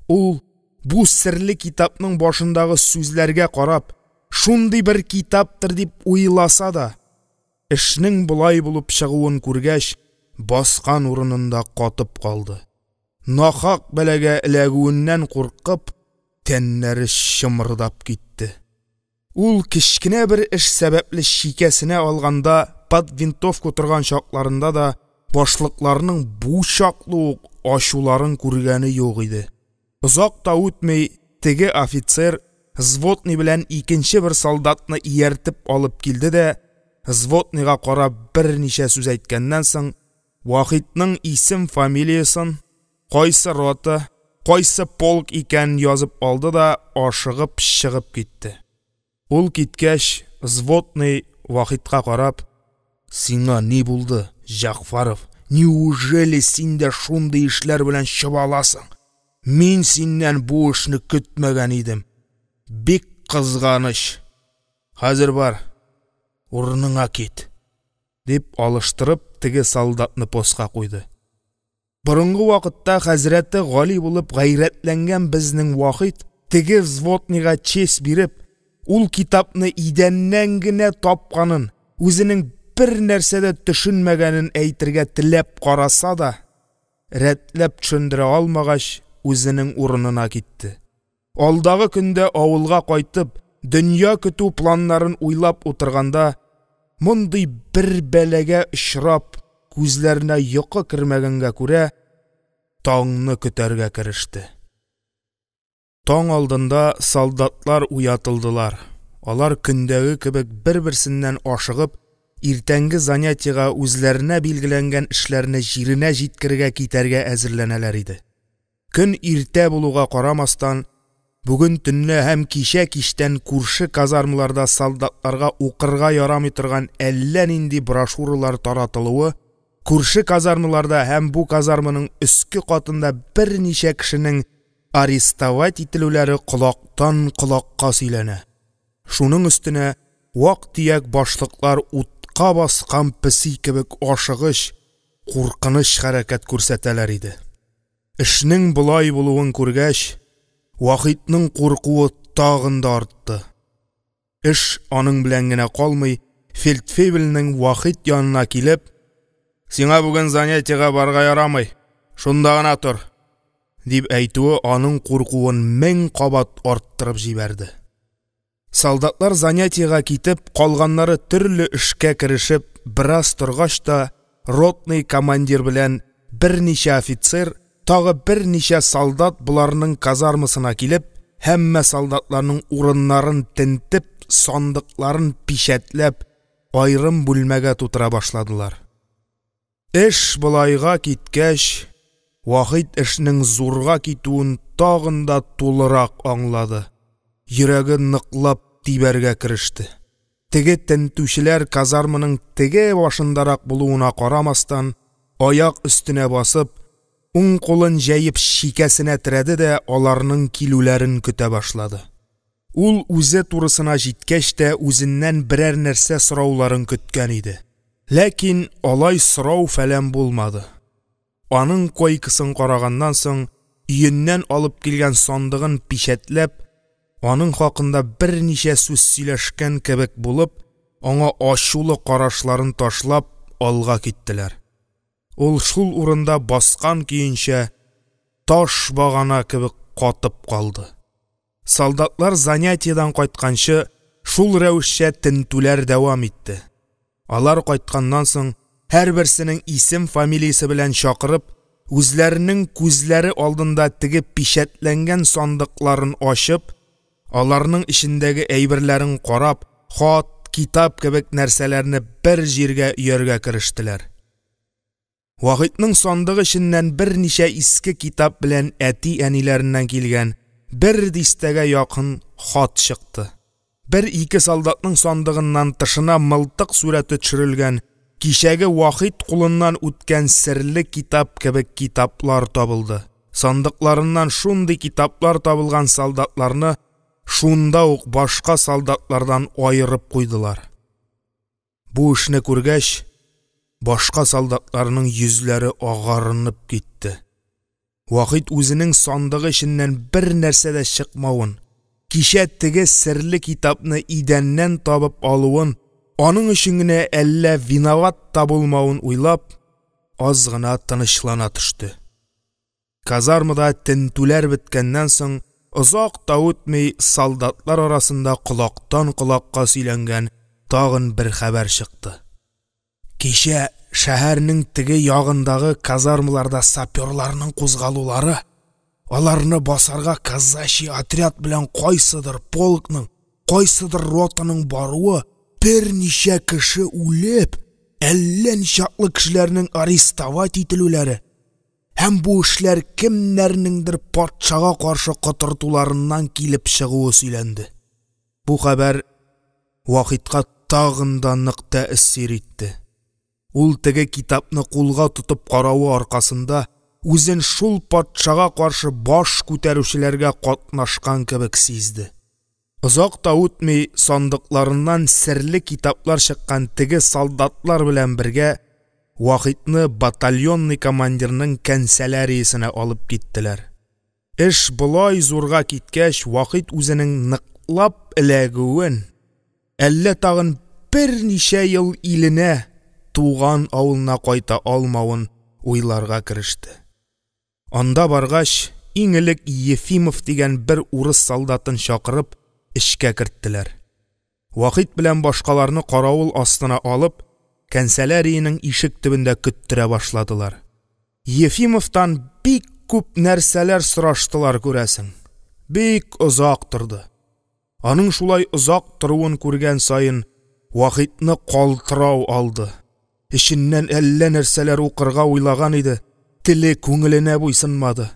Ул, бу серле китапның башындагы сүзләргә карап, шундый бер китаптыр дип уйласа да, эшнең болай булып чыгуын күргәч, баскан урынында катып калды. Нахак бәлагә эләгүеннән куркып, тәннәре чымырдап китте. Ул кечкенә бер эш сәбәпле чикәсенә алганда, под винтовку торган чакларында да башлыкларның бу чаклы ук ачуларын күргәне юк иде. Озак та үтми, теге офицер взводный белән икенче бер солдатны ияртеп алып килде дә, взводныйга карап берничә сүз әйткәннән соң, Вахитның исем-фамилиясен, кайсы рота, кайсы полк икәнен язып алды да ашыгып чыгып китте. Ул киткәч, взводный, Вахитка карап: – Сиңа ни булды, Җагфаров, неужели син дә шундый эшләр белән чобаласың? Мин синнән бу эшне көтмәгән идем, бик кызганыч, хәзер бар, урыныңа кит, – дип, алыштырып, теге солдатны постка куйды. Борынгы вакытта хәзрәте Гали булып гайрәтләнгән безнең Вахит, теге взводныйга честь биреп, ул китапны идәннән генә тапканын, үзенең бернәрсә дә төшенмәгәнен әйтергә теләп караса да, рәтләп төшендерә алмагач, үзенең урынына китте. Алдагы көндә авылга кайтып, дөнья көтү планнарын уйлап утырганда, мондый бер бәлагә очрап, күзләренә йокы кермәгәнгә күрә, таңны көтәргә кереште. Таң алдында солдатлар уятылдылар. Алар, көндәге кебек, бер-берсеннән ашыгып, иртәнге занятиегә, үзләренә билгеләнгән эшләрне җиренә җиткерергә китәргә әзерләнәләр иде. Көн иртә булуга карамастан, Бүген төнлә һәм кичә кичтән күрше казармаларда солдатларга укырга ярамый торган әллә нинди брошюралар таратылуы, күрше казармаларда һәм бу казарманың өске катында берничә кешенең арестовать ителүләре колактан-колакка сөйләнә, шуның өстенә вак-төяк башлыклар утка баскан песи кебек ашыгыч, куркыныч хәрәкәт күрсәтәләр иде. Эшнең болай булуын күргәч, Вахитның куркуы тагын да артты. Эш аның белән генә калмый, фельдфебельнең, Вахит янына килеп: – Сиңа бүген занятиегә барырга ярамый, шунда гына тор, – дип әйтүе аның куркуын мең кабат арттырып җибәрде. Солдатлар занятиегә китеп, калганнары төрле эшкә керешеп, бераз торгач та, ротный командир белән берничә офицер, тагын берничә солдат боларның казармасына килеп, һәммә солдатларның урыннарын тентеп, сандыкларын печатьләп, аерым бүлмәгә тутыра башладылар. Эш болайга киткәч, Вахит эшнең зурга китүен тагын да тулырак аңлады, йөрәге ныклап тибәргә кереште. Теге тентүчеләр казарманың теге башындарак булуына карамастан, аяк өстенә басып, уң кулын җәеп чикәсенә терәде дә аларның килүләрен көтә башлады. Ул үзе турысына җиткәч тә үзеннән берәр нәрсә сорауларын көткән иде. Ләкин алай сорау-фәлән булмады. Аның койкасын караганнан соң, өеннән алып килгән сандыгын печатьләп, аның хакында берничә сүз сөйләшкән кебек булып, аңа ачулы карашларын ташлап, алга киттеләр. Ул шул урында баскан көенчә таш багана кебек катып калды. Солдатлар занятиедән кайтканчы, шул рәвешчә тентүләр дәвам итте. Алар кайтканнан соң, һәрберсенең исем-фамилиясе белән чакырып, үзләренең күзләре алдында теге печатьләнгән сандыкларын ачып, аларның эчендәге әйберләрен карап, хат, китап кебек нәрсәләрне бер җиргә өяргә керештеләр. Вахитның сандыгы эченнән берничә иске китап белән әти-әниләреннән килгән бер дистәгә якын хат чыкты. Бер-ике солдатның сандыгыннан тышына мылтык сурәте төшерелгән, кичәге Вахит кулыннан үткән серле китап кебек китаплар табылды. Сандыкларыннан шундый китаплар табылган солдатларны шунда ук башка солдатлардан аерып куйдылар. Бу эшне күргәч, башка солдатларның йөзләре агарынып китте. Вахит үзенең сандыгы эченнән бер нәрсә дә чыкмавын, кичә теге серле китапны идәннән табып алуын, аның өчен генә әллә виноват та булмавын уйлап, аз гына тынычлана төште. Казармада тентүләр беткәннән соң, озак та үтми, солдатлар арасында колактан колакка сөйләнгән тагын бер хәбәр чыкты. Кичә шәһәрнең теге ягындагы казармаларда сапёрларның кузгалулары, аларны басарга казачий отряд белән кайсыдыр полкның, кайсыдыр ротаның баруы, берничә кеше үлеп, әллә ничаклы кешеләрнең арестовать ителүләре һәм бу эшләр кемнәрнеңдер патшага каршы котыртуларыннан килеп чыгуы сөйләнде. Бу хәбәр Вахитка тагын да нык тәэсир итте. Ул теге китапны кулга тотып каравы аркасында үзен шул патшага каршы баш күтәрүчеләргә катнашкан кебек сизде. Озак та үтми, сандыкларыннан серле китаплар чыккан теге солдатлар белән бергә Вахитны батальонный командирның канцеляриясенә алып киттеләр. Эш болай зурга киткәч, Вахит үзенең ныклап эләгүен, әллә тагын берничә ел иленә, туган авылына кайта алмавын уйларга кереште. Анда баргач, иң элек Ефимов дигән бер урыс солдатын чакырып, эчкә керттеләр. Вахит белән башкаларны каравыл астына алып, канцеляриянең ишек төбендә көттерә башладылар. Ефимовтан бик күп нәрсәләр сораштылар, күрәсең. Бик озак торды. Аның шулай озак торуын күргән саен, Вахитны калтырау алды. Эченнән әллә нәрсәләр укырга уйлаган иде, теле күңеленә буйсынмады.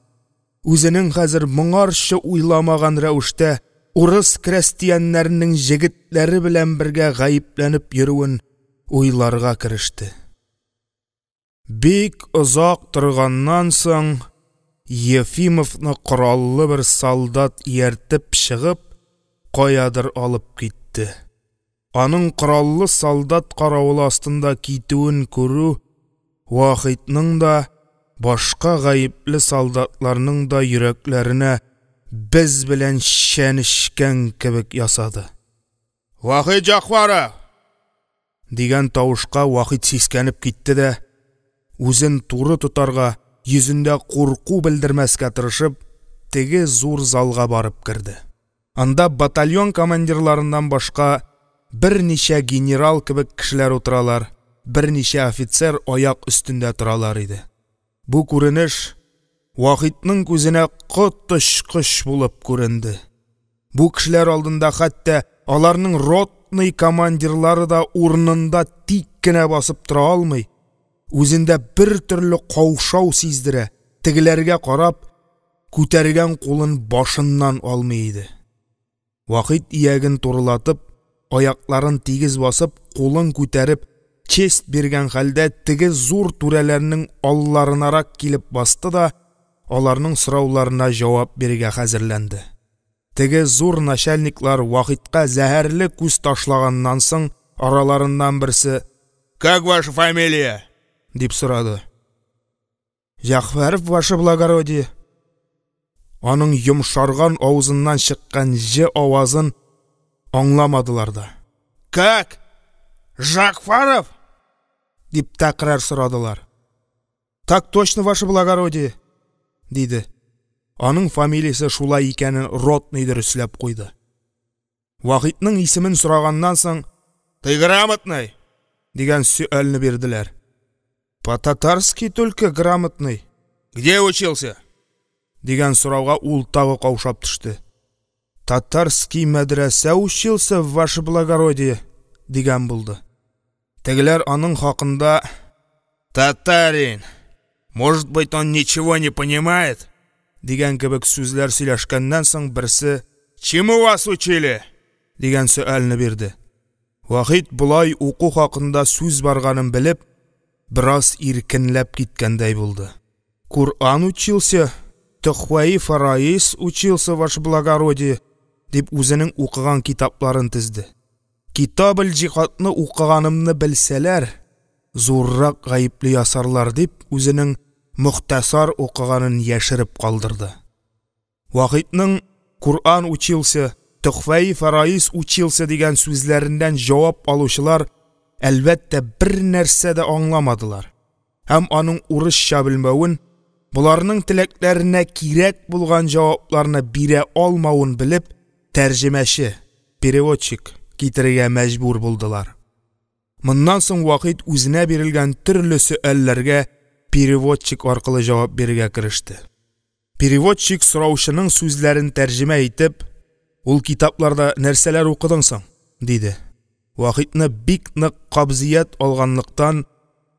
Үзенең хәзер моңарчы уйламаган рәвештә урыс крәстияннәренең җегетләре белән бергә гаепләнеп йөрүен уйларга кереште. Бик озак торганнан соң, Ефимовны кораллы бер солдат ияртеп чыгып, каядыр алып китте. Аның кораллы солдат каравылы астында китүен күрү Вахитның да, башка гаепле солдатларның да йөрәкләренә без белән чәнечкән кебек ясады. – Вахит Жагфаров! – дигән тавышка Вахит сискәнеп китте дә, үзен туры тотарга, йөзендә курку белдермәскә тырышып, теге зур залга барып керде. Анда батальон командирларыннан башка берничә генерал кебек кешеләр утыралар, берничә офицер аяк өстендә торалар иде. Бу күренеш Вахитның күзенә коточкыч булып күренде. Бу кешеләр алдында хәтта аларның ротный командирлары да урынында тик кенә басып тора алмый, үзендә бертөрле каушау сиздерә, тегеләргә карап, күтәргән кулын башыннан алмый иде. Вахит ияген турылатып, аякларын тигез басып, кулын күтәреп, честь биргән хәлдә теге зур түрәләрнең алларынарак килеп басты да аларның сорауларына җавап бирергә хәзерләнде. Теге зур начальниклар Вахитка зәһәрле күз ташлаганнан соң, араларыннан берсе: – Как ваша фамилия? – дип сорады. – Җәгъфәров, ваше благородие. Аның йомшарган авызыннан чыккан «җ» авазын аңламадылар да. – Как? Жагфаров? – дип тәкрар сорадылар. – Так точно, ваше благородие, – диде. Аның фамилиясе шулай икәнен ротный дөресләп куйды. Вахитның исемен сораганнан соң: – Ты грамотный? – дигән сөальне бирделәр. – По-татарски только грамотный. – Где учился? – дигән сорауга ул тагы каушап төште. – Татарский мәдрәсә учился, ваше благородие, – дигән булды. Тегеләр аның хакында: «Татарин, может быть, он ничего не понимает?» дигән кебек сүзләр сөйләшкәннән соң, берсе: «Чему вас учили?» дигән сөальне бирде. Вахит, болай уку хакында сүз барганын белеп, бераз иркенләп киткәндәй булды. «Куръан учился, Төхвәи фәраиз учился, ваше благородие», дип, үзенең укыган китапларын тезде. «Китабел-җихад» ны укыганымны белсәләр, зуррак гаепле ясарлар дип, үзенең «Мохтәсар» укыганын яшереп калдырды. Вахитның «Куръан учился, Төхфәи фәраиз учился» дигән сүзләреннән җавап алучылар, әлбәттә, бернәрсә дә аңламадылар һәм аның урысча белмәвен, боларның теләкләренә кирәк булган җавапларны бирә алмавын белеп, тәрҗемәче (переводчик) китерергә мәҗбүр булдылар. Моннан соң Вахит үзенә бирелгән төрле сөальләргә переводчик аркылы җавап бирергә кереште. Переводчик сораучының сүзләрен тәрҗемә итеп: «Ул китапларда нәрсәләр укыдың соң?» – диде. Вахитны бик нык кабзыять алганлыктан,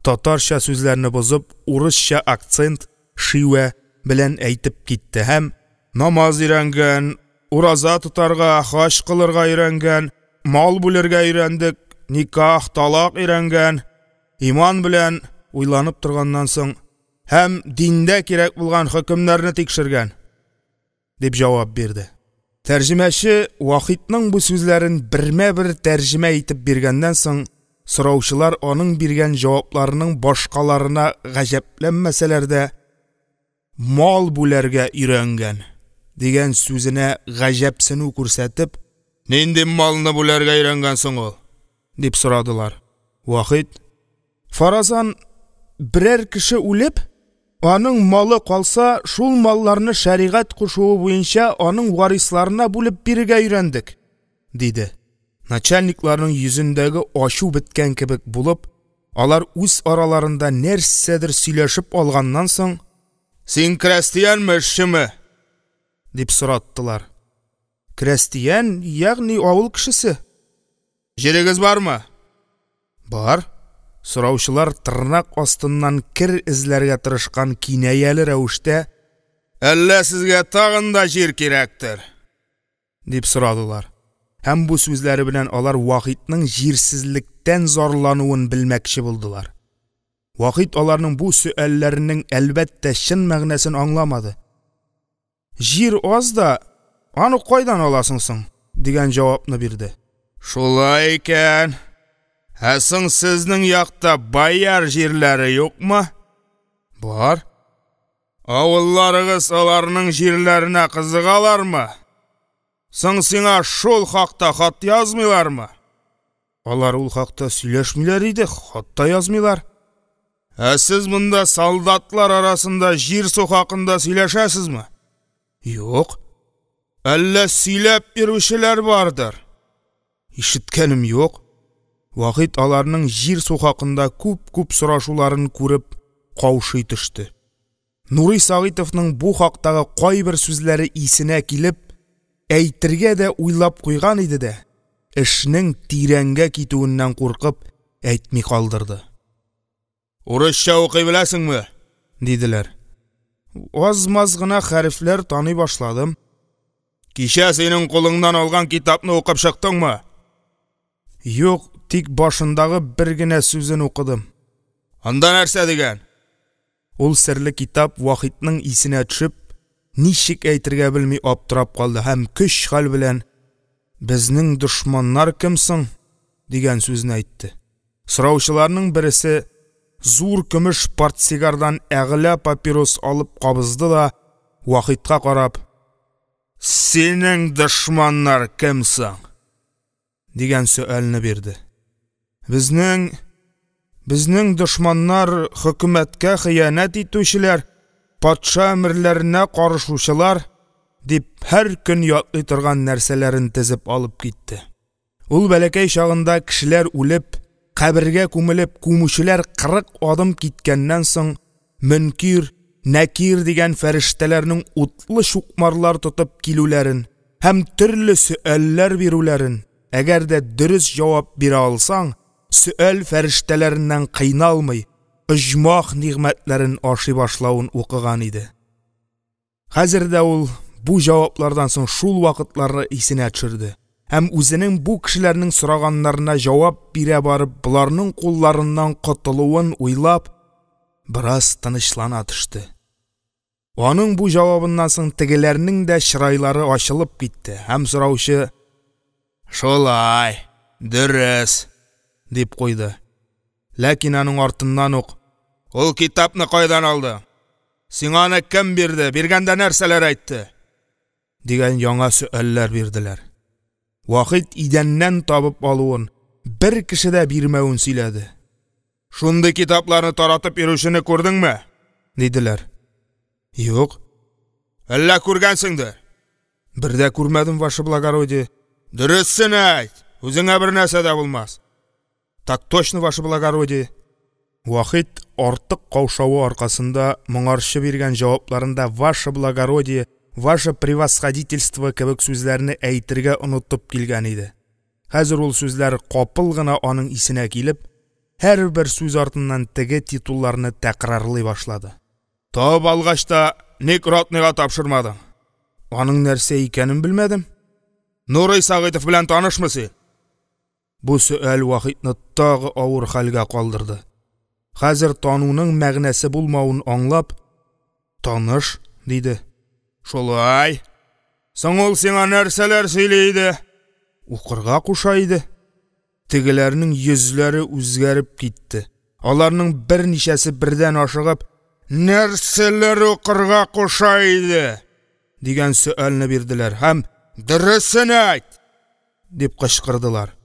татарча сүзләрне бозып, урысча акцент (шивә) белән әйтеп китте һәм: «Намаз өйрәнгән, ураза тотарга, хаҗ кылырга өйрәнгән, мал бүлергә өйрәндек, никах, талак өйрәнгән, иман белән…» уйланып торганнан соң, «һәм диндә кирәк булган хөкемнәрне тикшергән», – дип җавап бирде. Тәрҗемәче Вахитның бу сүзләрен бермә-бер тәрҗемә итеп биргәннән соң, сораучылар аның биргән җавапларының башкаларына гаҗәпләнмәсәләр дә, «мал бүләргә өйрәнгән» дигән сүзенә гаҗәпсенү күрсәтеп: – Нинди малны бүләргә өйрәнгән соң ул? – дип сорадылар. Вахит: – Фаразан, берәр кеше үлеп, аның малы калса, шул малларны шәригать кушуы буенча аның варисларына бүлеп бирергә өйрәндек, – диде. Начальникларның йөзендәге ачу беткән кебек булып, алар үз араларында нәрсәдер сөйләшеп алганнан соң: – Син крәстиянме, эшчеме? – дип сораттылар. – Крәстиян, ягъни авыл кешесе. – Җирегез бармы? – Бар. Сораучылар тырнак астыннан кер эзләргә тырышкан кинаяле рәвештә: Әллә сезгә тагын да җир кирәктер? – дип сорадылар һәм бу сүзләре белән алар Вахитның җирсезлектән зарлануын белмәкче булдылар. Вахит аларның бу сөальләренең, әлбәттә, чын мәгънәсен аңламады: – Җир аз да, аны кайдан аласың соң? – дигән җавапны бирде. – Шулай икән, ә соң сезнең якта бояр җирләре юкмы? – Бар. – Авылларыгыз аларның җирләренә кызыгалармы? Соң сиңа шул хакта хат язмыйлармы? – Алар ул хакта сөйләшмиләр иде, хат та язмыйлар. – Ә сез монда солдатлар арасында җир-су хакында сөйләшәсезме? – Юк. – Әллә сөйләп йөрүчеләр бардыр? – Ишеткәнем юк. Вахит аларның җир-су хакында күп-күп сорашуларын күреп каушый төште. Нурый Сәгыйтовның бу хактагы кайбер сүзләре исенә килеп, әйтергә дә уйлап куйган иде дә, эшнең тирәнгә китүеннән куркып әйтми калдырды. – Урысча укый беләсеңме? – диделәр. – Аз-маз гына хәрефләр таный башладым. – Кичә синең кулыңнан алган китапны укып чыктыңмы? – Юк, тик башындагы бер генә сүзен укыдым. – Анда нәрсә дигән? Ул серле китап Вахитның исенә төшеп, ничек әйтергә белми аптырап калды һәм көч-хәл белән: «Безнең дошманнар кем соң?» дигән сүзне әйтте. Сораучыларның берсе зур көмеш портсигардан әгъла папирос алып кабызды да, Вахитка карап: – Синең дошманнар кем соң? – дигән сөальне бирде. – Безнең… безнең дошманнар – хөкүмәткә хыянәт итүчеләр, патша әмерләренә карышучылар, – дип, һәр көн ятлый торган нәрсәләрен тезеп алып китте. Ул бәләкәй чагында, кешеләр үлеп, кабергә күмелеп, күмүчеләр 40 адым киткәннән соң, Мөнкир, Нәкир дигән фәрештәләрнең утлы чукмарлар тотып килүләрен һәм төрле сөальләр бирүләрен, әгәр дә дөрес җавап бирә алсаң, сөаль фәрештәләреннән кыйналмый, оҗмах нигъмәтләрен ашый башлавын укыган иде. Хәзер дә ул бу җаваплардан соң шул вакытларны исенә төшерде һәм, үзенең бу кешеләрнең сораганнарына җавап бирә барып, боларның кулларыннан котылуын уйлап, бераз тынычлана төште. Аның бу җавабыннан соң тегеләрнең дә чырайлары ачылып китте, һәм сораучы: – Шулай, дөрес, – дип куйды. Ләкин аның артыннан ук: – Ул китапны кайдан алдың? Сиңа аны кем бирде, биргәндә нәрсәләр әйтте? – дигән яңа сөальләр бирделәр. Вахит идәннән табып алуын, бер кеше дә бирмәвен сөйләде. – Шундый китапларны таратып йөрүчене күрдеңме? – диделәр. – Юк. – Әллә күргәнсеңдер? – Бер дә күрмәдем, ваше благородие. – Дөресен әйт, үзеңә бернәрсә дә булмас. – Так точно, ваше благородие. Вахит, артык каушавы аркасында, моңарчы биргән җавапларында «ваше благородие», «ваше превосходительство» кебек сүзләрне әйтергә онытып килгән иде. Хәзер ул сүзләр капыл гына аның исенә килеп, һәрбер сүз артыннан теге титулларны тәкрарлый башлады. – Табып алгач та, ник ротныйга тапшырмадың? – Аның нәрсә икәнен белмәдем. – Нурый Сәгыйтов белән танышмы син? Бу сөаль Вахитны тагы авыр хәлгә калдырды. Хәзер тануның мәгънәсе булмавын аңлап, «Таныш», – диде. – Шулай. Соң ул сиңа нәрсәләр сөйли иде? – Укырга куша иде. Тегеләрнең йөзләре үзгәреп китте. Аларның берничәсе бердән ашыгып: – Нәрсәләр укырга куша иде? – дигән сөальне бирделәр һәм: – Дөресен әйт! – дип кычкырдылар.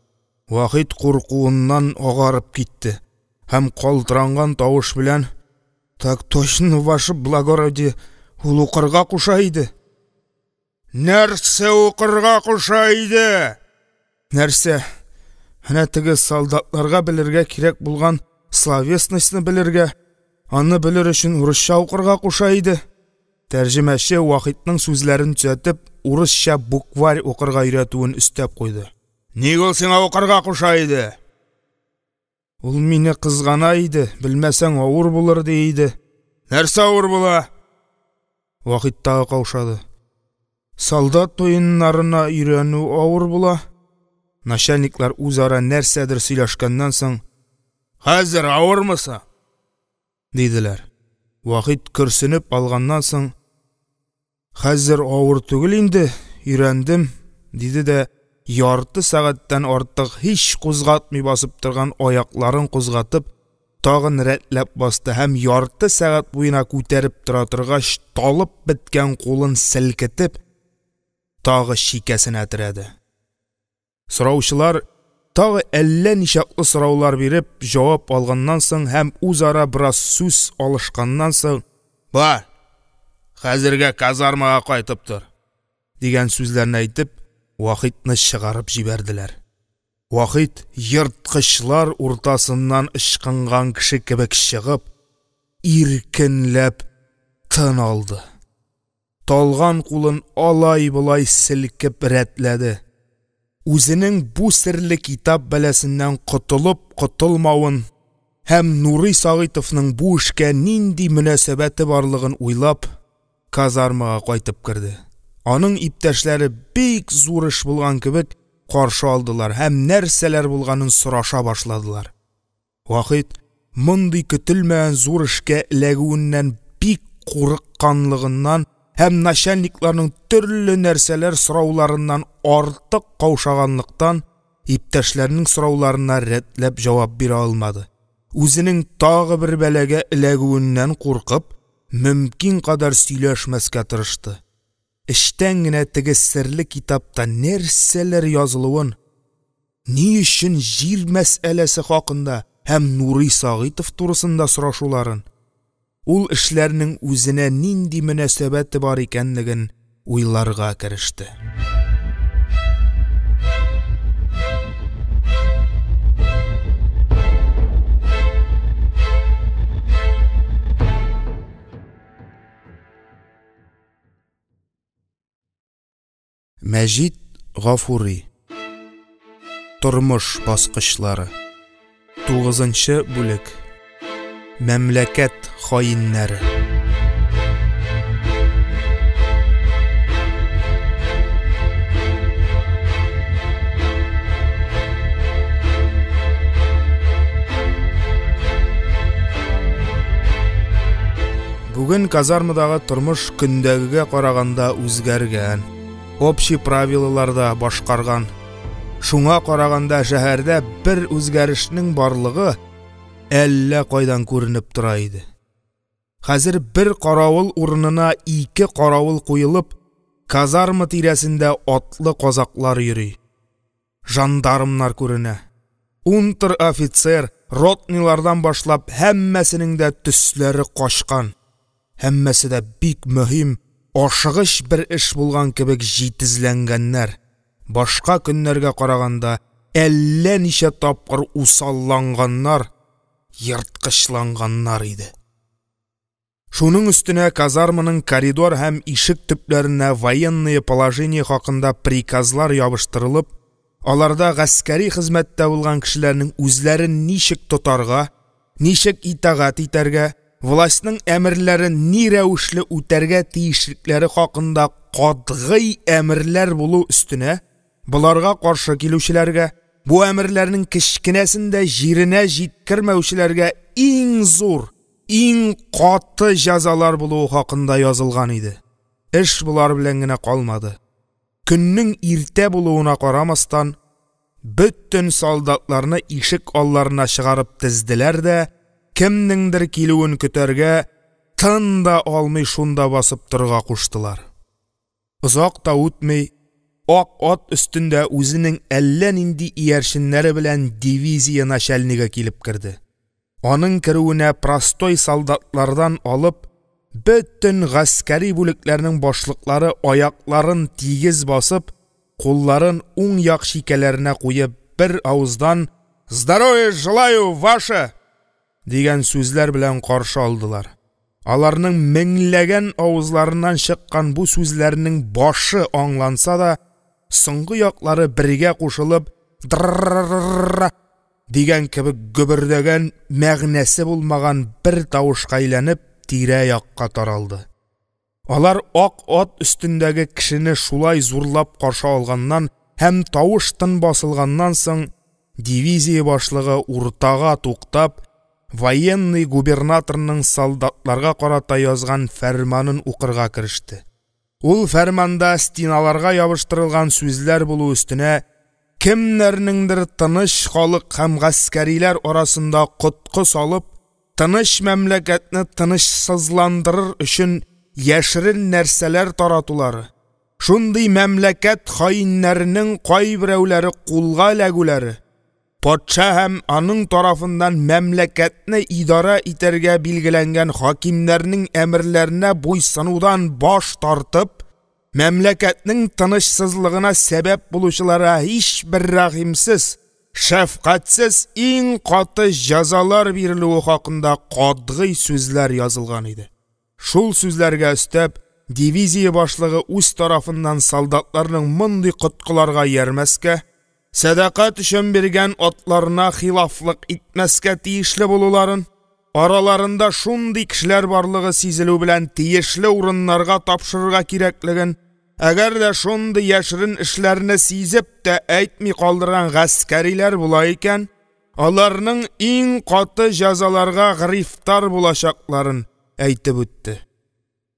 Вахит куркуыннан агарып китте һәм калтыранган тавыш белән: – Так точно, ваше благородие, ул укырга куша иде. – Нәрсә укырга куша иде? – Нәрсә… әнә теге солдатларга белергә кирәк булган словесностьны белергә, аны белер өчен, урысча укырга куша иде. Тәрҗемәче, Вахитның сүзләрен төзәтеп, урысча букварь укырга өйрәтүен өстәп куйды. – Ник ул сиңа укырга куша иде? – Ул мине кызгана иде, белмәсәң, авыр булыр, ди иде. – Нәрсә авыр була? Вахит тагын каушады: – Солдат уеннарына өйрәнү авыр була. Начальниклар, үзара нәрсәдер сөйләшкәннән соң: – Хәзер авырмы соң? – диделәр. Вахит, көрсенеп алганнан соң: – Хәзер авыр түгел инде, өйрәндем, – диде дә ярты сәгатьтән артык һич кузгатмый басып торган аякларын кузгатып, тагын рәтләп басты һәм, ярты сәгать буена күтәреп тора торгач, талып беткән кулын селкетеп, тагын чикәсенә терәде. Сораучылар, тагын әллә ничаклы сораулар биреп, җавап алганнан соң һәм үзара бераз сүз алышканнан соң: – Бар, хәзергә казармага кайтып тор, – дигән сүзләрне әйтеп, Вахитны чыгарып җибәрделәр. Вахит, ерткычлар уртасыннан ычкынган кеше кебек чыгып, иркенләп тын алды. Талган кулын алай-болай селкеп рәтләде. Үзенең бу серле китап бәласеннән котылып-котылмавын һәм Нурый Сәгыйтовның бу эшкә нинди мөнәсәбәте барлыгын уйлап, казармага кайтып керде. Аның иптәшләре, бик зур эш булган кебек, каршы алдылар һәм нәрсәләр булганын сораша башладылар. Вахит, мондый көтелмәгән зур эшкә эләгүеннән бик курыкканлыгыннан һәм начальникларның төрле нәрсәләр сорауларыннан артык каушаганлыктан, иптәшләренең сорауларына рәтләп җавап бирә алмады. Үзенең тагын бер бәлагә эләгүеннән куркып, мөмкин кадәр сөйләшмәскә тырышты. Эчтән генә теге серле китапта нәрсәләр язылуын, ни өчен җир мәсьәләсе хакында һәм Нурый Сәгыйтов турысында сорашуларын, ул эшләрнең үзенә нинди мөнәсәбәте бар икәнлеген уйларга кереште. Мәҗит Гафури. Тормыш баскычлары. 9 бүлек. Мәмләкәт хаиннәре. Бүген казармадагы тормыш көндәгегә караганда үзгәргән, общий правилалар да башкарган. Шуңа караганда шәһәрдә бер үзгәрешнең барлыгы әллә кайдан күренеп тора иде. Хәзер бер каравыл урынына ике каравыл куелып, казарма тирәсендә атлы казаклар йөри. Жандармнар күренә. Унтер-офицер, ротныйлардан башлап һәммәсенең дә төсләре качкан. Һәммәсе дә бик мөһим, ашыгыч бер эш булган кебек җитезләнгәннәр. Башка көннәргә караганда әллә ничә тапкыр усалланганнар, ерткычланганнар иде. Шуның өстенә казарманың коридор һәм ишек төпләренә военное положение хакында приказлар ябыштырылып, аларда гаскәри хезмәттә булган кешеләрнең үзләрен ничек тотарга, ничек итагать итәргә, властьның әмерләрен ни рәвешле үтәргә тиешлекләре хакында катгый әмерләр булу өстенә, боларга каршы килүчеләргә, бу әмерләрнең кечкенәсен дә җиренә җиткермәүчеләргә иң зур, иң каты җәзалар булуы хакында язылган иде. Эш болар белән генә калмады. Көннең иртә булуына карамастан, бөтен солдатларны ишек алларына чыгарып тезделәр дә, кемнеңдер килүен көтәргә, тын да алмый шунда басып торырга куштылар. Озак та үтми, ак ат өстендә үзенең әллә нинди иярченнәре белән дивизия начальнигы килеп керде. Аның керүенә простой солдатлардан алып, бөтен гаскәри бүлекләрнең башлыклары аякларын тигез басып, кулларын уң як чикәләренә куеп, бер авыздан «Здоровье желаю, ваше!» дигән сүзләр белән каршы алдылар. Аларның меңләгән авызларыннан чыккан бу сүзләрнең башы аңланса да, соңгы яклары бергә кушылып «Дра-ра-ра-ра» дигән кебек гөбердәгән, мәгънәсе булмаган бер тавышка әйләнеп, тирә-якка таралды. Алар ак ат өстендәге кешене шулай зурлап каршы алганнан һәм тавыш-тын басылганнан соң, дивизия башлыгы, уртага туктап, военный губернаторның солдатларга карата язган фәрманын укырга кереште. Ул фәрманда стеналарга ябыштырылган сүзләр булу өстенә кемнәрнеңдер тыныч халык һәм гаскәриләр арасында коткы салып, тыныч мәмләкәтне тынычсызландырыр өчен яшерен нәрсәләр таратулары, шундый мәмләкәт хаиннәренең кайберәүләре кулга эләгүләре, патша һәм аның тарафыннан мәмләкәтне идарә итәргә билгеләнгән хакимнәрнең әмерләренә буйсынудан баш тартып, мәмләкәтнең тынычсызлыгына сәбәп булучыларга һичбер рәхимсез, шәфкатьсез иң каты җәзалар бирелүе хакында катгый сүзләр язылган иде. Шул сүзләргә өстәп, дивизия башлыгы үз тарафыннан солдатларның мондый коткыларга иярмәскә, сәдакать өчен биргән атларына хилафлык итмәскә тиешле булуларын, араларында шундый кешеләр барлыгы сизелү белән, тиешле урыннарга тапшырырга кирәклеген, әгәр дә шундый яшерен эшләрне сизеп тә әйтми калдырган гаскәриләр була икән, аларның иң каты җәзаларга грифтар булачакларын әйтеп үтте.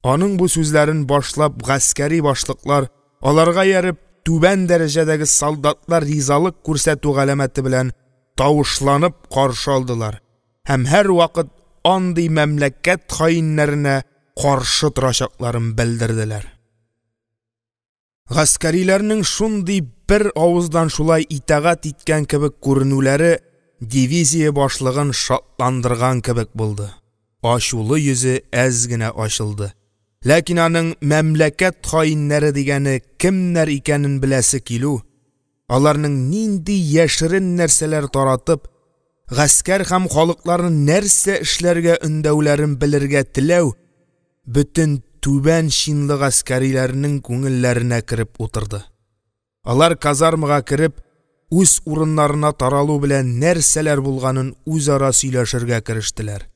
Аның бу сүзләрен башлап гаскәри башлыклар, аларга ияреп, түбән дәрәҗәдәге солдатлар ризалык күрсәтү галәмәте белән тавышланып каршы алдылар һәм һәрвакыт андый мәмләкәт хаиннәренә каршы торачакларын белдерделәр. Гаскәриләрнең шундый бер авыздан шулай итагать иткән кебек күренүләре дивизия башлыгын шатландырган кебек булды. Ачулы йөзе әз генә ачылды. Ләкин аның мәмләкәт хаиннәре дигәне кемнәр икәнен беләсе килү, аларның нинди яшерен нәрсәләр таратып, гаскәр һәм халыкларны нәрсә эшләргә өндәүләрен белергә теләү бөтен түбән чинлы гаскәриләрнең күңелләренә кереп утырды. Алар казармага кереп, үз урыннарына таралу белән нәрсәләр булганын үзара сөйләшергә керештеләр.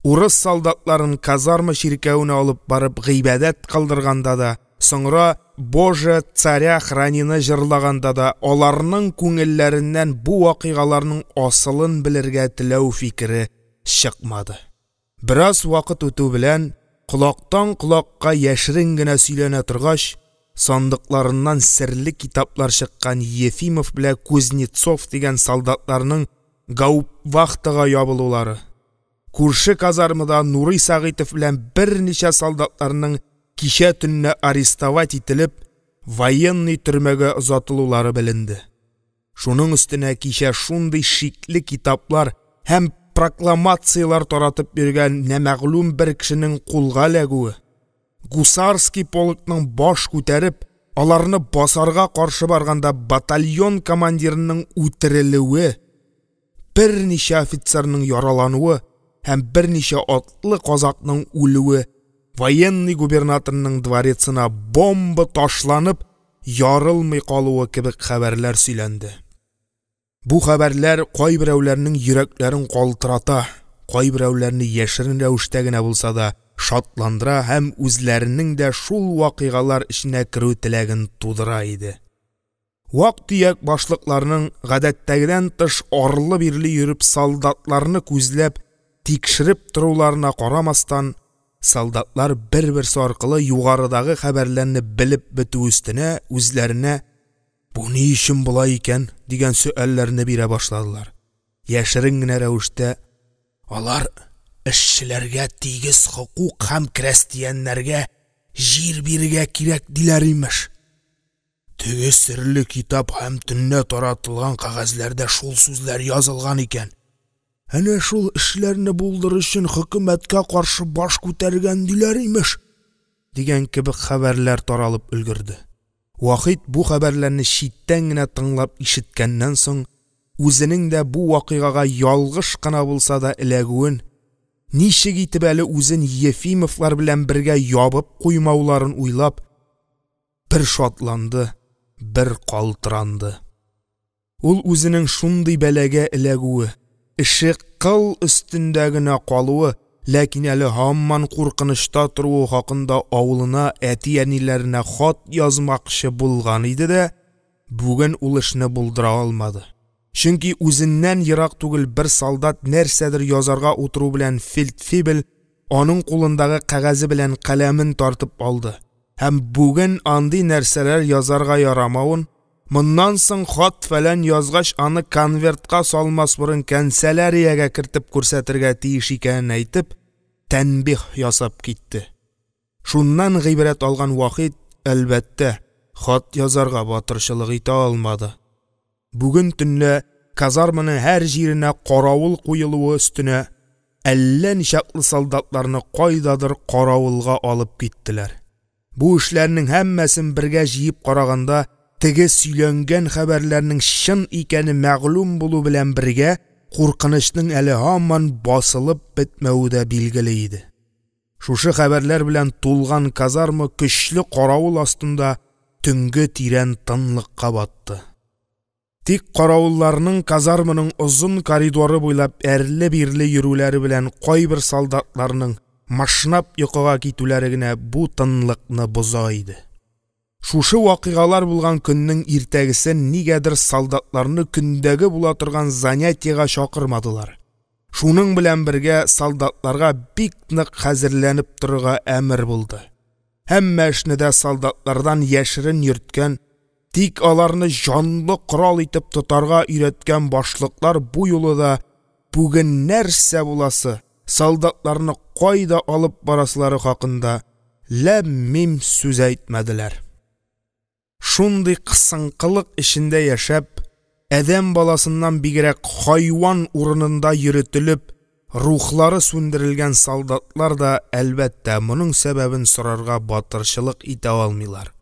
Урыс солдатларын казарма чиркәвенә алып барып гыйбадәт кылдырганда да, соңра «Боже, царя храни»ны җырлаганда да аларның күңелләреннән бу вакыйгаларның асылын белергә теләү фикере чыкмады. Бераз вакыт үтү белән, колактан колакка яшерен генә сөйләнә торгач, сандыкларыннан серле китаплар чыккан Ефимов белән Кузнецов дигән солдатларның гауптвахтага ябылулары, күрше казармада Нурый Сәгыйтов белән берничә солдатларның кичә төнлә арестовать ителеп, военный төрмәгә озатылулары беленде. Шуның өстенә кичә шундый шикле китаплар һәм прокламацияләр таратып йөргән нәмәгълүм бер кешенең кулга эләгүе, гусарский полкның баш күтәреп, аларны басарга каршы барганда батальон командирының үтерелүе, берничә офицерның яралануы һәм берничә атлы казакның үлүе, военный губернаторның дворецына бомба ташланып, ярылмый калуы кебек хәбәрләр сөйләнде. Бу хәбәрләр кайберәүләрнең йөрәкләрен калтырата, кайберәүләрне яшерен рәвештә генә булса да шатландыра һәм үзләренең дә шул вакыйгалар эченә керү теләген тудыра иде. Вак-төяк башлыкларның гадәттәгедән тыш арлы-бирле йөреп солдатларны күзләп, тикшереп торуларына карамастан, солдатлар бер-берсе аркылы югарыдагы хәбәрләрне белеп бетү өстенә үзләренә «Бу ни өчен болай икән?» дигән сөальләрне бирә башладылар. Яшерен генә рәвештә «Алар эшчеләргә тигез хокук һәм крәстияннәргә җир бирергә кирәк диләр, имеш. Теге серле китап һәм төнлә таратылган кәгазьләрдә шул сүзләр язылган икән. Әнә шул эшләрне булдырыр өчен хөкүмәткә каршы баш күтәргән диләр, имеш» дигән кебек хәбәрләр таралып өлгерде. Вахит бу хәбәрләрне читтән генә тыңлап ишеткәннән соң, үзенең дә бу вакыйгага ялгыш кына булса да эләгүен, ничек итеп әле үзен Ефимовлар белән бергә ябып куймауларын уйлап, бер шатланды, бер калтыранды. Ул үзенең шундый бәлагә эләгүе, эше кыл өстендә генә калуы, ләкин әле һаман куркынычта торуы хакында авылына әти-әниләренә хат язмакчы булган иде дә, бүген ул эшне булдыра алмады. Чөнки үзеннән ерак түгел бер солдат нәрсәдер язарга утыру белән, фельдфебель аның кулындагы кәгазе белән каләмен тартып алды һәм бүген андый нәрсәләр язарга ярамавын, моннан соң хат-фәлән язгач, аны конвертка салмас борын кәнсәләриягә кертеп күрсәтергә тиеш икәнен әйтеп, тәнбиһ ясап китте. Шуннан гыйбрәт алган Вахит, әлбәттә, хат язарга батырчылык итә алмады. Бүген төнлә казарманың һәр җиренә каравыл куелуы өстенә әллә ничаклы солдатларны кайдадыр каравылга алып киттеләр. Бу эшләрнең һәммәсен бергә җыеп караганда, теге сөйләнгән хәбәрләрнең чын икәне мәгълүм булу белән бергә, куркынычның әле һаман басылып бетмәве дә билгеле иде. Шушы хәбәрләр белән тулган казарма көчле каравыл астында төнге тирән тынлыкка батты. Тик каравылларның казарманың озын коридоры буйлап әрле-бирле йөрүләре белән кайбер солдатларның мышнап йокыга китүләре генә бу тынлыкны боза иде. Шушы вакыйгалар булган көннең иртәгесен нигәдер солдатларны көндәге була торган занятиегә чакырмадылар. Шуның белән бергә солдатларга бик нык хәзерләнеп торырга әмер булды. Һәммә эшне дә солдатлардан яшерен йөрткән, тик аларны җанлы корал итеп тотарга өйрәткән башлыклар бу юлы да бүген нәрсә буласы, солдатларны кайда алып барасылары хакында ләм-мим сүз әйтмәделәр. Шундый кысынкылык эчендә яшәп, адәм баласыннан бигрәк хайван урынында йөретелеп, рухлары сүндерелгән солдатлар да, әлбәттә, моның сәбәбен сорарга батырчылык итә алмыйлар.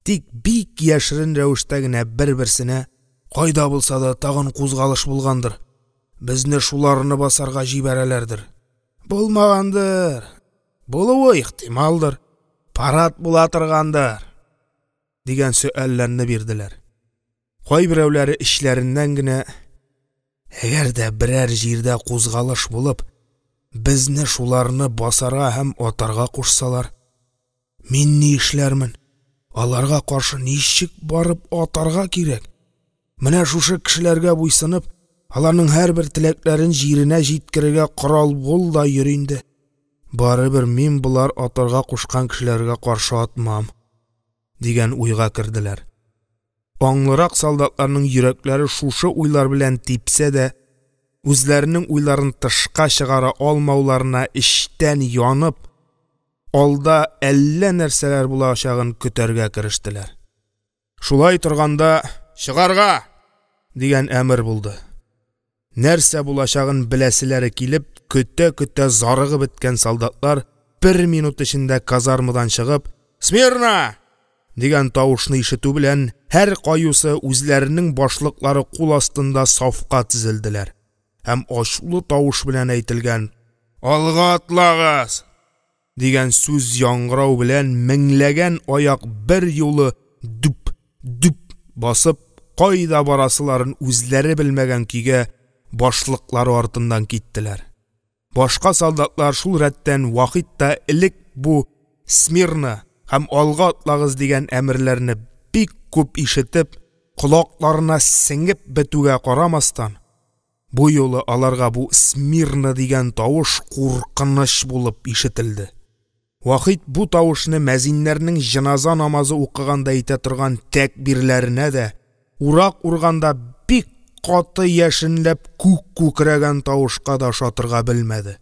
Тик бик яшерен рәвештә генә бер-берсенә: «Кайда булса да тагын кузгалыш булгандыр, безне шуларны басарга җибәрәләрдер», «Булмагандыр, булуы ихтималдыр, парад була торгандыр» дигән сөальләрне бирделәр. Кайберәүләре эчләреннән генә: «Әгәр дә берәр җирдә кузгалыш булып, безне шуларны басарга һәм атарга кушсалар, мин ни эшләрмен? Аларга каршы ничек барып атарга кирәк? Менә шушы кешеләргә буйсынып, аларның һәрбер теләкләрен җиренә җиткерергә корал бул да йөр инде. Барыбер мин болар атарга кушкан кешеләргә каршы атмам», – дигән уйга керделәр. Аңлырак солдатларның йөрәкләре шушы уйлар белән типсә дә, үзләренең уйларын тышка чыгара алмауларына эчтән янып, алда әллә нәрсәләр булачагын көтәргә керештеләр. Шулай торганда, «Чыгарга!» дигән әмер булды. Нәрсә булачагын беләселәре килеп, көтә-көтә зарыгып беткән солдатлар бер минут эчендә казармадан чыгып, «Смирно!» дигән тавышны ишетү белән, һәркаюсы үзләренең башлыклары кул астында сафка тезелделәр һәм ачулы тавыш белән әйтелгән «Алга атлагыз!» дигән сүз яңгырау белән меңләгән аяк берьюлы дүп-дүп басып, кайда барасыларын үзләре белмәгән көйгә башлыклары артыннан киттеләр. Башка солдатлар, шул рәттән Вахит та, элек бу «Смирно» һәм «Алга атлагыз» дигән әмерләрне бик күп ишетеп, колакларына сеңеп бетүгә карамастан, бу юлы аларга бу «Смирно» дигән тавыш куркыныч булып ишетелде. Вахит бу тавышны мәзиннәрнең җеназа намазы укыганда әйтә торган тәкбирләренә дә, урак урганда бик каты яшенләп күк күкрәгән тавышка да ошатырга белмәде.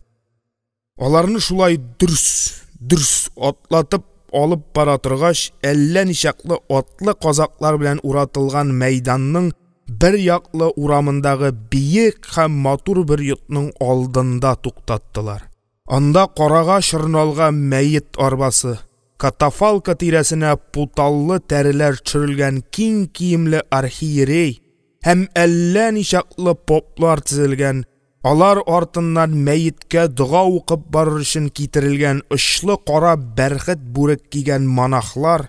Аларны шулай дөрс-дөрс атлатып алып бара торгач, әллә ничаклы атлы казаклар белән уратылган мәйданның бер яклы урамындагы биек һәм матур бер йортның алдында туктаттылар. Анда карага чорналган мәет арбасы, катафалка тирәсенә путаллы тәреләр төшерелгән киң киемле архиерей һәм әллә ничаклы поплар тезелгән, алар артыннан мәеткә дога укып барыр өчен китерелгән очлы кара бәрхет бүрек кигән монахлар,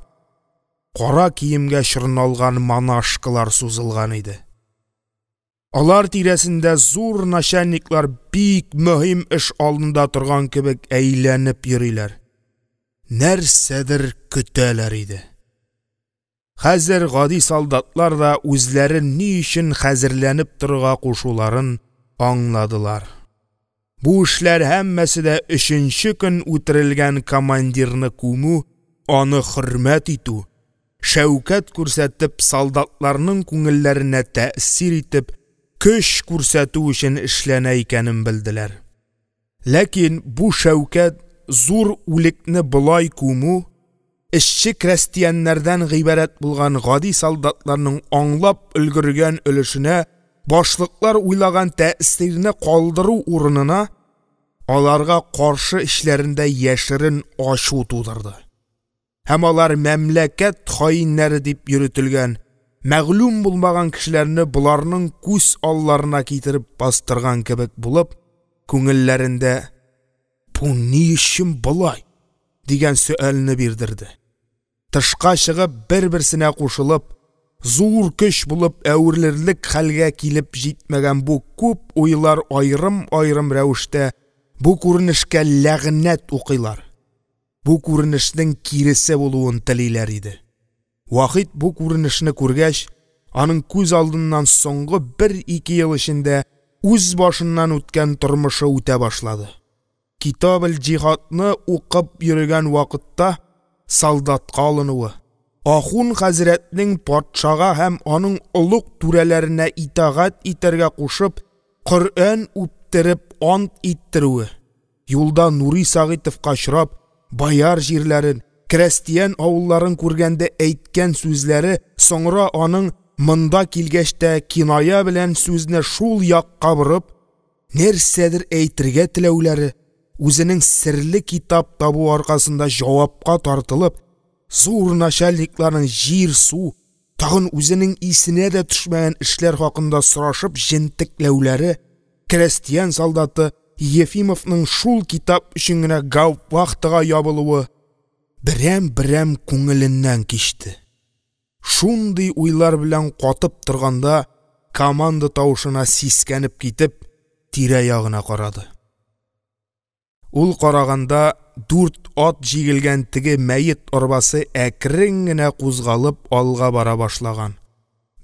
кара киемгә чорналган монашкалар сузылган иде. Алар тирәсендә зур начальниклар бик мөһим эш алдында торган кебек әйләнеп йөриләр, нәрсәдер көтәләр иде. Хәзер гади солдатлар да үзләрен ни өчен хәзерләнеп торырга кушуларын аңладылар. Бу эшләр һәммәсе дә өченчекөн үтерелгән командирны күмү, аны хөрмәт итү, шәүкәт күрсәтеп, солдатларның күңелләренә тәэсир итеп, көч күрсәтү өчен эшләнә икәнен белделәр. Ләкин бу шәүкәт, зур үлекне болай күмү эшче-крәстияннәрдән гыйбарәт булган гади солдатларның аңлап өлгергән өлешенә башлыклар уйлаган тәэсирне калдыру урынына, аларга каршы эчләрендә яшерен ачу тудырды. Һәм алар мәмләкәт хаиннәре дип йөретелгән, мәгълүм булмаган кешеләрне боларның күз алларына китереп бастырган кебек булып, күңелләрендә «Бу ни өчен болай?» дигән сөальне бирдерде. Тышка чыгып, бер-берсенә кушылып, зур көч булып әверелерлек хәлгә килеп җитмәгән бу күп уйлар аерым-аерым рәвештә бу күренешкә ләгънәт укыйлар, бу күренешнең киресе булуын телиләр иде. Вахит бу күренешне күргәч, аның күз алдыннан соңгы бер-ике ел эчендә үз башыннан үткән тормышы үтә башлады. «Китабел-җиһад» ны укып йөрегән вакытта солдатка алынуы, ахун хәзрәтнең патшага һәм аның олуг түрәләренә итагать итәргә кушып, Коръән үптереп ант иттерүе, юлда Нурый Сәгыйтовка очрап, бояр җирләрен, крәстиян авылларын күргәндә әйткән сүзләре, соңра аның, монда килгәч тә, киная белән сүзне шул якка борып, нәрсәдер әйтергә теләүләре, үзенең серле китап табу аркасында җавапка тартылып, зур начальникларның җир-су, тагын үзенең исенә дә төшмәгән эшләр хакында сорашып җентекләүләре, крәстиян солдаты Ефимовның шул китап өчен генә гауптвахтага ябылуы берәм-берәм күңеленнән кичте. Шундый уйлар белән катып торганда, команда тавышына сискәнеп китеп, тирә-ягына карады. Ул караганда, дүрт ат җигелгән теге мәет арбасы әкрен генә кузгалып алга бара башлаган,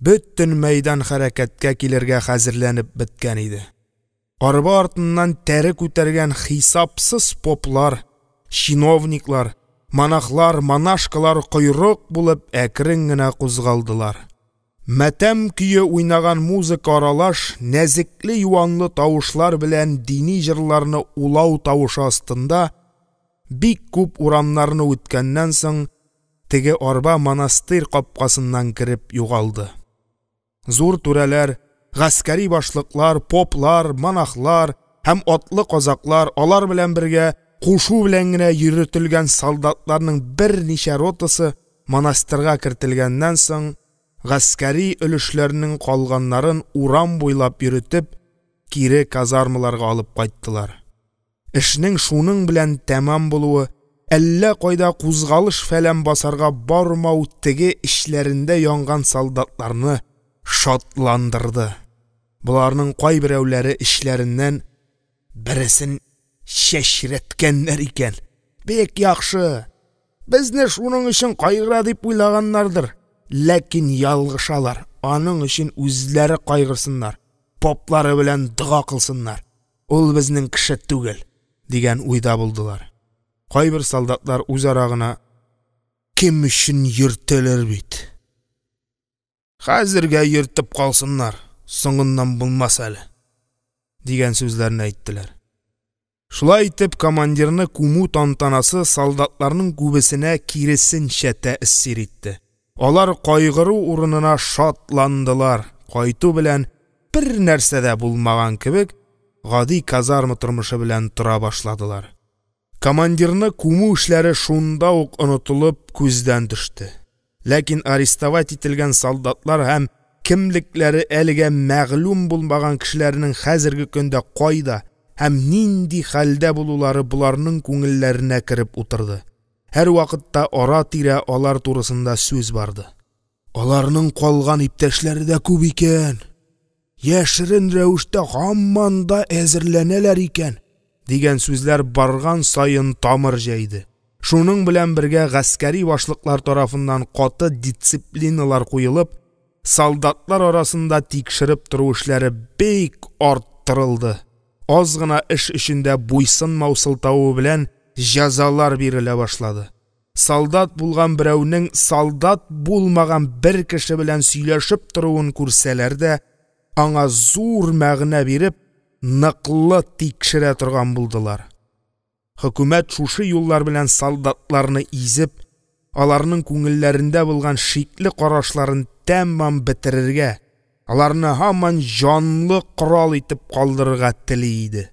бөтен мәйдан хәрәкәткә килергә хәзерләнеп беткән иде. Арба артыннан тәре күтәргән хисапсыз поплар, чиновниклар, монахлар, монашкалар койрык булып әкрен генә кузгалдылар. Матәм көе уйнаган музыка аралаш нәзекле-юанлы тавышлар белән дини җырларны улау тавышы астында, бик күп урамнарны үткәннән соң, теге арба монастырь капкасыннан кереп югалды. Зур түрәләр, гаскәри башлыклар, поплар, монахлар һәм атлы казаклар, алар белән бергә кушу белән генә йөретелгән солдатларның берничә ротасы монастырьга кертелгәннән соң, гаскәри өлешләрнең калганнарын урам буйлап йөретеп, кире казармаларга алып кайттылар. Эшнең шуның белән тәмам булуы, әллә кайда кузгалыш-фәлән басарга бармау теге эчләрендә янган солдатларны шатландырды. Боларның кайберәүләре эчләреннән «Берсен чәчрәткәннәр икән, бик яхшы, безне шуның өчен кайгыра дип уйлаганнардыр, ләкин ялгышалар, аның өчен үзләре кайгырсыннар, поплары белән дога кылсыннар, ул безнең кеше түгел» дигән уйда булдылар. Кайбер солдатлар үзара гына «Кем өчен йөртәләр бит, хәзергә йөртеп калсыннар, соңыннан булмас әле» дигән сүзләрне әйттеләр. Шулай итеп, командирны күмү тантанасы солдатларның күбесенә киресенчә тәэсир итте. Алар кайгыру урынына шатландылар, кайту белән, бернәрсә дә булмаган кебек, гади казарма тормышы белән тора башладылар. Командирны күмү эшләре шунда ук онытылып күздән төште. Ләкин арестовать ителгән солдатлар һәм кемлекләре әлегә мәгълүм булмаган кешеләрнең хәзерге көндә кайда һәм нинди хәлдә булулары боларның күңелләренә кереп утырды. Һәрвакытта ара-тирә алар турысында сүз барды. Аларның калган иптәшләре дә күп икән. Яшерен рәвештә һаман да әзерләнәләр икән… – дигән сүзләр барган саен тамыр җәйде. Шуның белән бергә, гаскәри башлыклар тарафыннан каты дисциплиналар куелып, солдатлар арасында тикшереп тору эшләре бик арттырылды, аз гына эш өчен дә буйсынмау сылтавы белән җәзалар бирелә башлады. Солдат булган берәүнең солдат булмаган бер кеше белән сөйләшеп торуын күрсәләр дә, аңа зур мәгънә биреп, ныклы тикшерә торган булдылар. Хөкүмәт шушы юллар белән солдатларны изеп, аларның күңелләрендә булган шикле карашларын тәмам бетерергә, аларны һаман җанлы корал итеп калдырырга тели иде.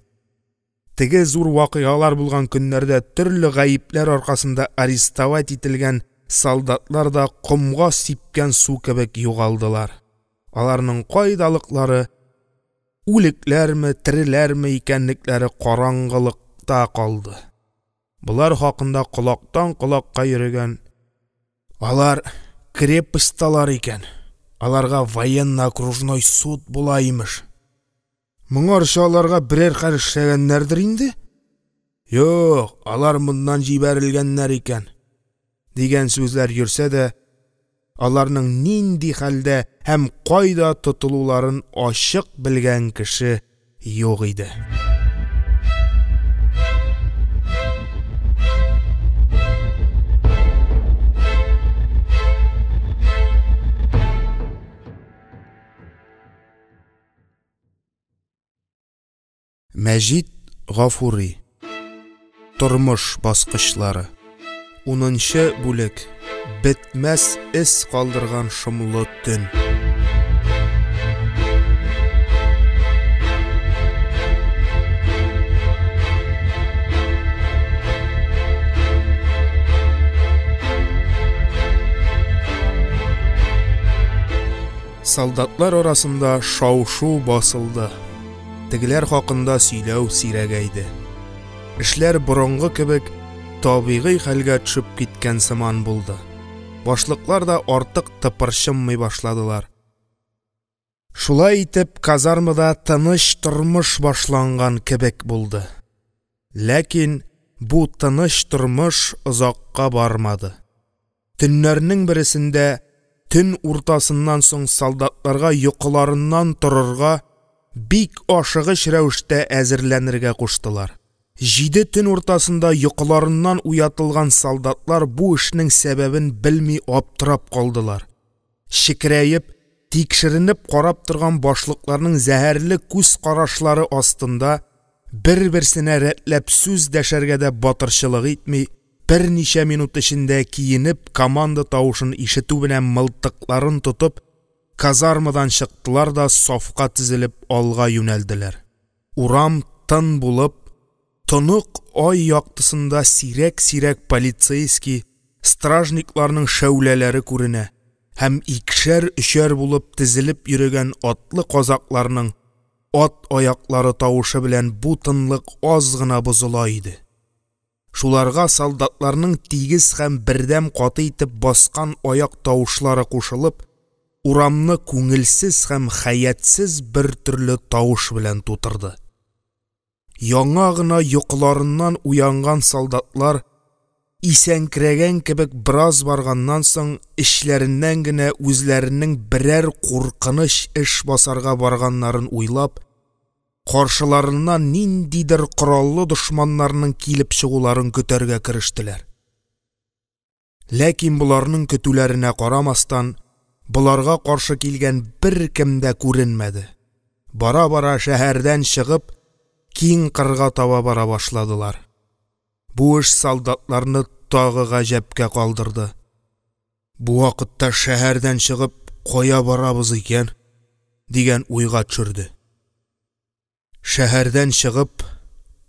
Теге зур вакыйгалар булган көннәрдә төрле гаепләр аркасында арестовать ителгән солдатлар да комга сипкән су кебек югалдылар. Аларның кайдалыклары, үлекләрме, тереләрме икәнлекләре караңгылыкта калды. Болар хакында колактан колакка йөрегән: «Алар крепостьталар икән, аларга военно-окружной суд була, имеш», «Моңарчы аларга берәр хәл эшләгәннәрдер инде», «Юк, алар моннан җибәрелгәннәр икән» дигән сүзләр йөрсә дә, аларның нинди хәлдә һәм кайда тотылуларын ачык белгән кеше юк иде. Мәҗит Гафури. Тормыш баскычлары. 10 бүлек. Бетмәс эз калдырган шомлы төн. Солдатлар арасында шау-шу басылды. Тегеләр хакында сөйләү сирәгәйде. Эшләр борынгы кебек табигый хәлгә төшеп киткән сыман булды. Башлыклар да артык тыпырчынмый башладылар. Шулай итеп, казармада тыныч тормыш башланган кебек булды. Ләкин бу тыныч тормыш озакка бармады. Төннәрнең берсендә, төн уртасыннан соң солдатларга йокыларыннан торырга, бик ашыгыч рәвештә әзерләнергә куштылар. 7 төн уртасында йокыларыннан уятылган солдатлар бу эшнең сәбәбен белми аптырап калдылар. Чекерәеп, тикшеренеп карап торган башлыкларның зәһәрле күз карашлары астында бер-берсенә рәтләп сүз дәшәргә дә батырчылык итми, берничә минут эчендә киенеп, команда тавышын ишетү белән мылтыкларын тотып, казармадан чыктылар да сафка тезелеп алга юнәлделәр. Урам тын булып, тонык ай яктысында сирәк-сирәк полицейский, стражникларның шәүләләре күренә һәм икешәр-өчәр булып тезелеп йөрегән атлы казакларның ат аяклары тавышы белән бу тынлык аз гына бозыла иде. Шуларга солдатларның тигез һәм бердәм каты итеп баскан аяк тавышлары кушылып, урамны күңелсез һәм хәятсез бер төрле тавыш белән тутырды. Яңа гына йокыларыннан уянган солдатлар исәнкерәгән кебек бераз барганнан соң, эчләреннән генә үзләренең берәр куркыныч эш басарга барганнарын уйлап, каршыларыннан ниндидер кораллы дошманнарның килеп чыгуларын көтәргә керештеләр. Ләкин боларның көтүләренә карамастан, боларга каршы килгән беркем дә күренмәде. Бара-бара шәһәрдән чыгып, киң кырга таба бара башладылар. Бу эш солдатларны тагы гаҗәпкә калдырды. Бу вакытта шәһәрдән чыгып кая барабыз икән дигән уйга төшерде. Шәһәрдән чыгып,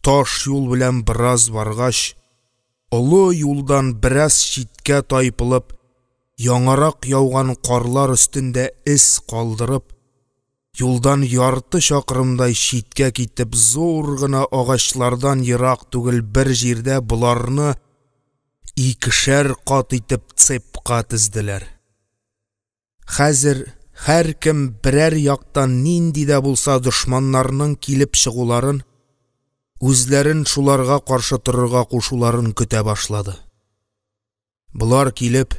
таш юл белән бераз баргач, олы юлдан бераз читкә тайпылып, яңарак яуган карлар өстендә эз калдырып, юлдан ярты чакрымдай читкә китеп, зур гына агачлардан ерак түгел бер җирдә боларны икешәр кат итеп цепка тезделәр. Хәзер Һәркем берәр яктан нинди дә булса дошманнарның килеп чыгуларын, үзләрен шуларга каршы торырга кушуларын көтә башлады. Болар килеп,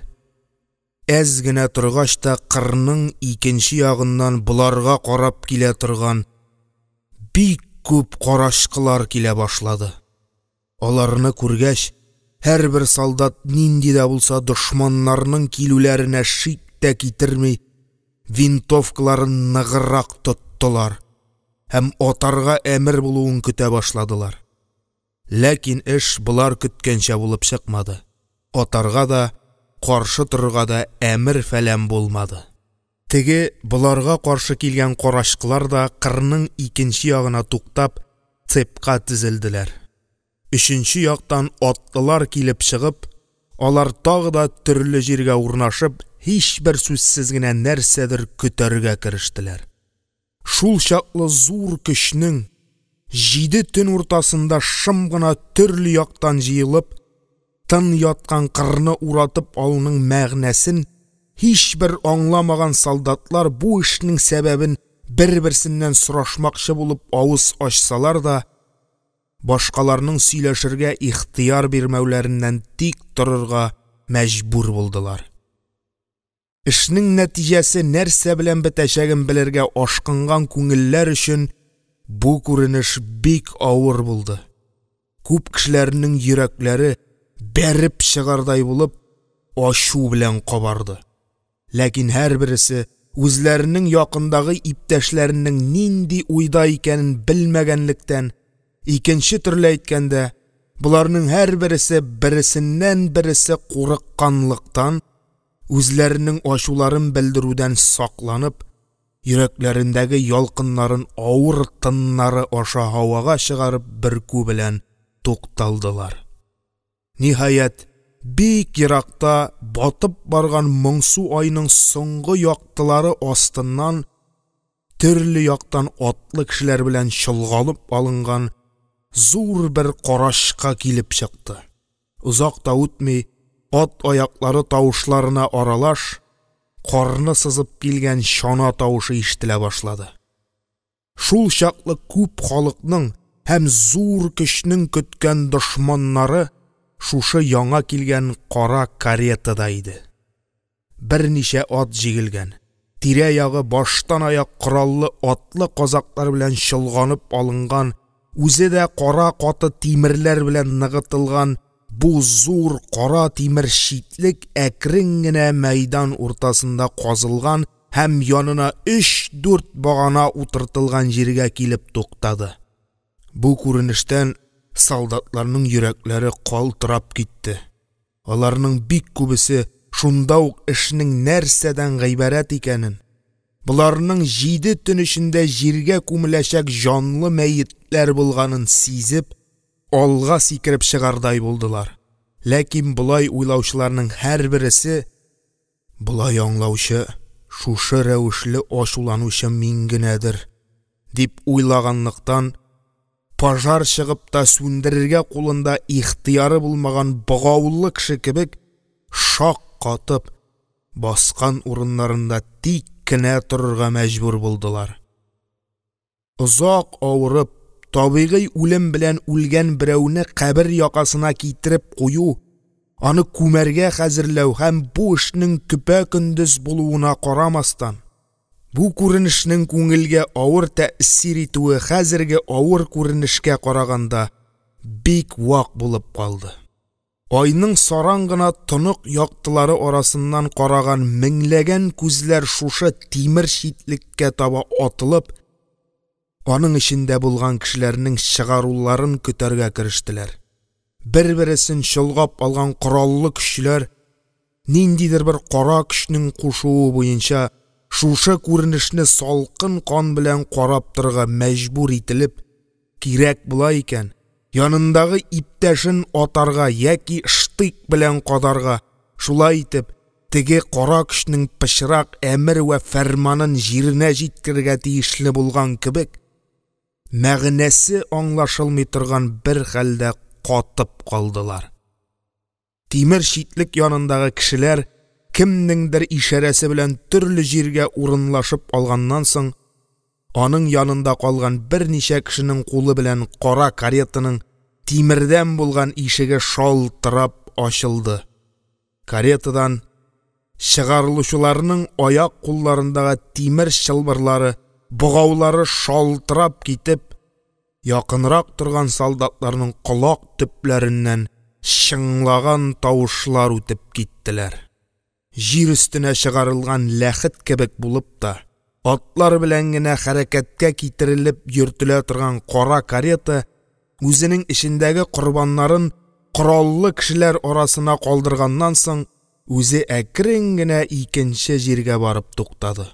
әз генә торгач та, кырның икенче ягыннан боларга карап килә торган бик күп карачкылар килә башлады. Аларны күргәч, һәрбер солдат, нинди дә булса дошманнарның килүләренә шик тә китерми, винтовкаларын ныграк тоттылар һәм атарга әмер булуын көтә башладылар. Ләкин эш болар көткәнчә булып чыкмады: атарга да, каршы торырга да әмер-фәлән булмады. Теге боларга каршы килгән карачкылар да, кырның икенче ягына туктап, цепькә тезелделәр. Өченче яктан атлылар килеп чыгып, алар тагын да төрле җиргә урнашып, һичбер сүзсез генә нәрсәдер көтәргә керештеләр. Шулчаклы зур көчнең җиде төн уртасында шым гына төрле яктан җыелып, тын яткан кырны уратып алуның мәгънәсен һичбер аңламаган солдатлар бу эшнең сәбәбен бер-берсеннән сорашмакчы булып авыз ачсалар да, башкаларның сөйләшергә ихтыяр бирмәүләреннән тик торырга мәҗбүр булдылар. Эшнең нәтиҗәсе нәрсә белән бетәчәген белергә ашкынган күңелләр өчен бу күренеш бик авыр булды. Күп кешеләрнең йөрәкләре, бәреп чыгардай булып, ачу белән кабарды. Ләкин һәрберсе, үзләренең якындагы иптәшләренең нинди уйда икәнен белмәгәнлектән, икенче төрле әйткәндә, боларның һәрберсе берсеннән-берсе курыкканлыктан, үзләренең ачуларын белдерүдән сакланып, йөрәкләрендәге ялкыннарын авыр тыннары аша һавага чыгарып бөркү белән тукталдылар. Ниһаять, бик еракта батып барган моңсу айның соңгы яктылары астыннан төрле яктан атлы кешеләр белән чолганып алынган зур бер карачкы килеп чыкты. Озак та үтми, ат аяклары тавышларына аралаш, карны сызып килгән чана тавышы ишетелә башлады. Шул чаклы күп халыкның һәм зур көчнең көткән дошманнары шушы яңа килгән кара каретада иде. Берничә ат җигелгән, тирә-ягы баштанаяк кораллы атлы казаклар белән чолганып алынган, үзе дә кара каты тимерләр белән ныгытылган бу зур кара тимер читлек әкрен генә мәйдан уртасында казылган һәм янына өч-дүрт багана утыртылган җиргә килеп туктады. Бу күренештән солдатларның йөрәкләре калтырап китте. Аларның бик күбесе шунда ук эшнең нәрсәдән гыйбарәт икәнен, боларның җиде төн эчендә җиргә күмеләчәк җанлы мәетләр булганын сизеп, алга сикереп чыгардай булдылар. Ләкин болай уйлаучыларның һәрберсе, болай аңлаучы, шушы рәвешле ачуланучы мин генәдер дип уйлаганлыктан, пожар чыгып та сүндерергә кулында ихтыяры булмаган богаулы кеше кебек, шак катып, баскан урыннарында тик кенә торырга мәҗбүр булдылар. Озак авырып, табигый үлем белән үлгән берәүне кабер якасына китереп кую, аны күмәргә хәзерләү һәм бу эшнең көпә-көндез булуына карамастан, бу күренешнең күңелгә авыр тәэсир итүе хәзерге авыр күренешкә караганда бик вак булып калды. Айның саран гына тонык яктылары арасыннан караган меңләгән күзләр шушы тимер читлеккә таба атылып, аның эчендә булган кешеләрнең чыгаруларын көтәргә керештеләр. Бер-берсен чолгап алган кораллы көчләр, ниндидер бер кара көчнең кушуы буенча, шушы күренешне салкын кан белән карап торырга мәҗбүр ителеп, кирәк була икән, янындагы иптәшен атарга яки штык белән кадарга, шулай итеп, теге кара көчнең пычрак әмер вә фәрманын җиренә җиткерергә тиешле булган кебек, мәгънәсе аңлашылмый торган бер хәлдә катып калдылар. Тимер читлек янындагы кешеләр, кемнеңдер ишарәсе белән төрле җиргә урынлашып алганнан соң, аның янында калган берничә кешенең кулы белән кара каретаның тимердән булган ишеге шалтырап ачылды. Каретадан чыгарылучыларның аяк-кулларындагы тимер чылбырлары, богаулары шалтырап китеп, якынрак торган солдатларның колак төпләреннән чыңлаган тавышлар үтеп киттеләр. Җир өстенә чыгарылган ләхет кебек булып та, атлар белән генә хәрәкәткә китерелеп йөртелә торган кара карета, үзенең эчендәге корбаннарын кораллы кешеләр арасына калдырганнан соң, үзе әкрен генә икенче җиргә барып туктады.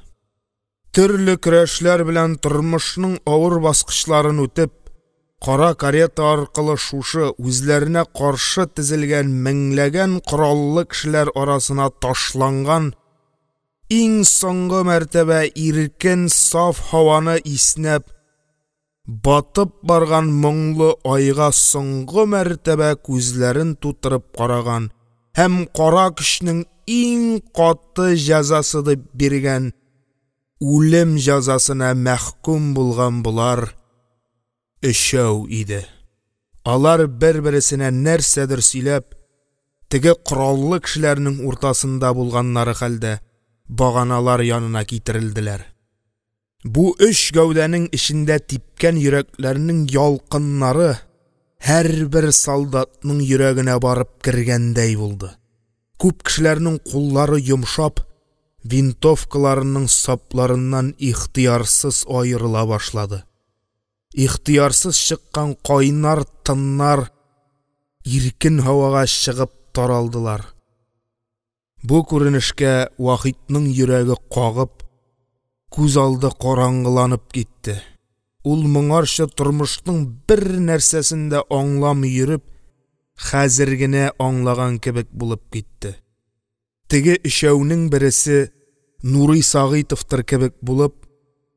Төрле көрәшләр белән тормышның авыр баскычларын үтеп, кара карета аркылы шушы, үзләренә каршы тезелгән меңләгән кораллы кешеләр арасына ташланган, иң соңгы мәртәбә иркен саф һаваны иснәп, батып барган моңлы айга соңгы мәртәбә күзләрен тутырып караган һәм кара көчнең иң каты җәзасы дип биргән үлем җәзасына мәхкүм булган болар өчәү иде. Алар, бер-берсенә нәрсәдер сөйләп, теге кораллы кешеләрнең уртасында булганнары хәлдә, баганалар янына китерелделәр. Бу өч гәүдәнең эчендә типкән йөрәкләрнең ялкыннары һәрбер солдатның йөрәгенә барып кергәндәй булды. Күп кешеләрнең куллары йомшап, винтовкаларының сапларыннан ихтыярсыз аерыла башлады. Ихтыярсыз чыккан кайнар тыннар иркен һавага чыгып таралдылар. Бу күренешкә Вахитның йөрәге кагып, күз алды караңгыланып китте. Ул моңарчы тормышның бер нәрсәсен дә аңламый йөреп, хәзер генә аңлаган кебек булып китте. Теге өчәүнең берсе Нурый Сәгыйтовтыр кебек булып,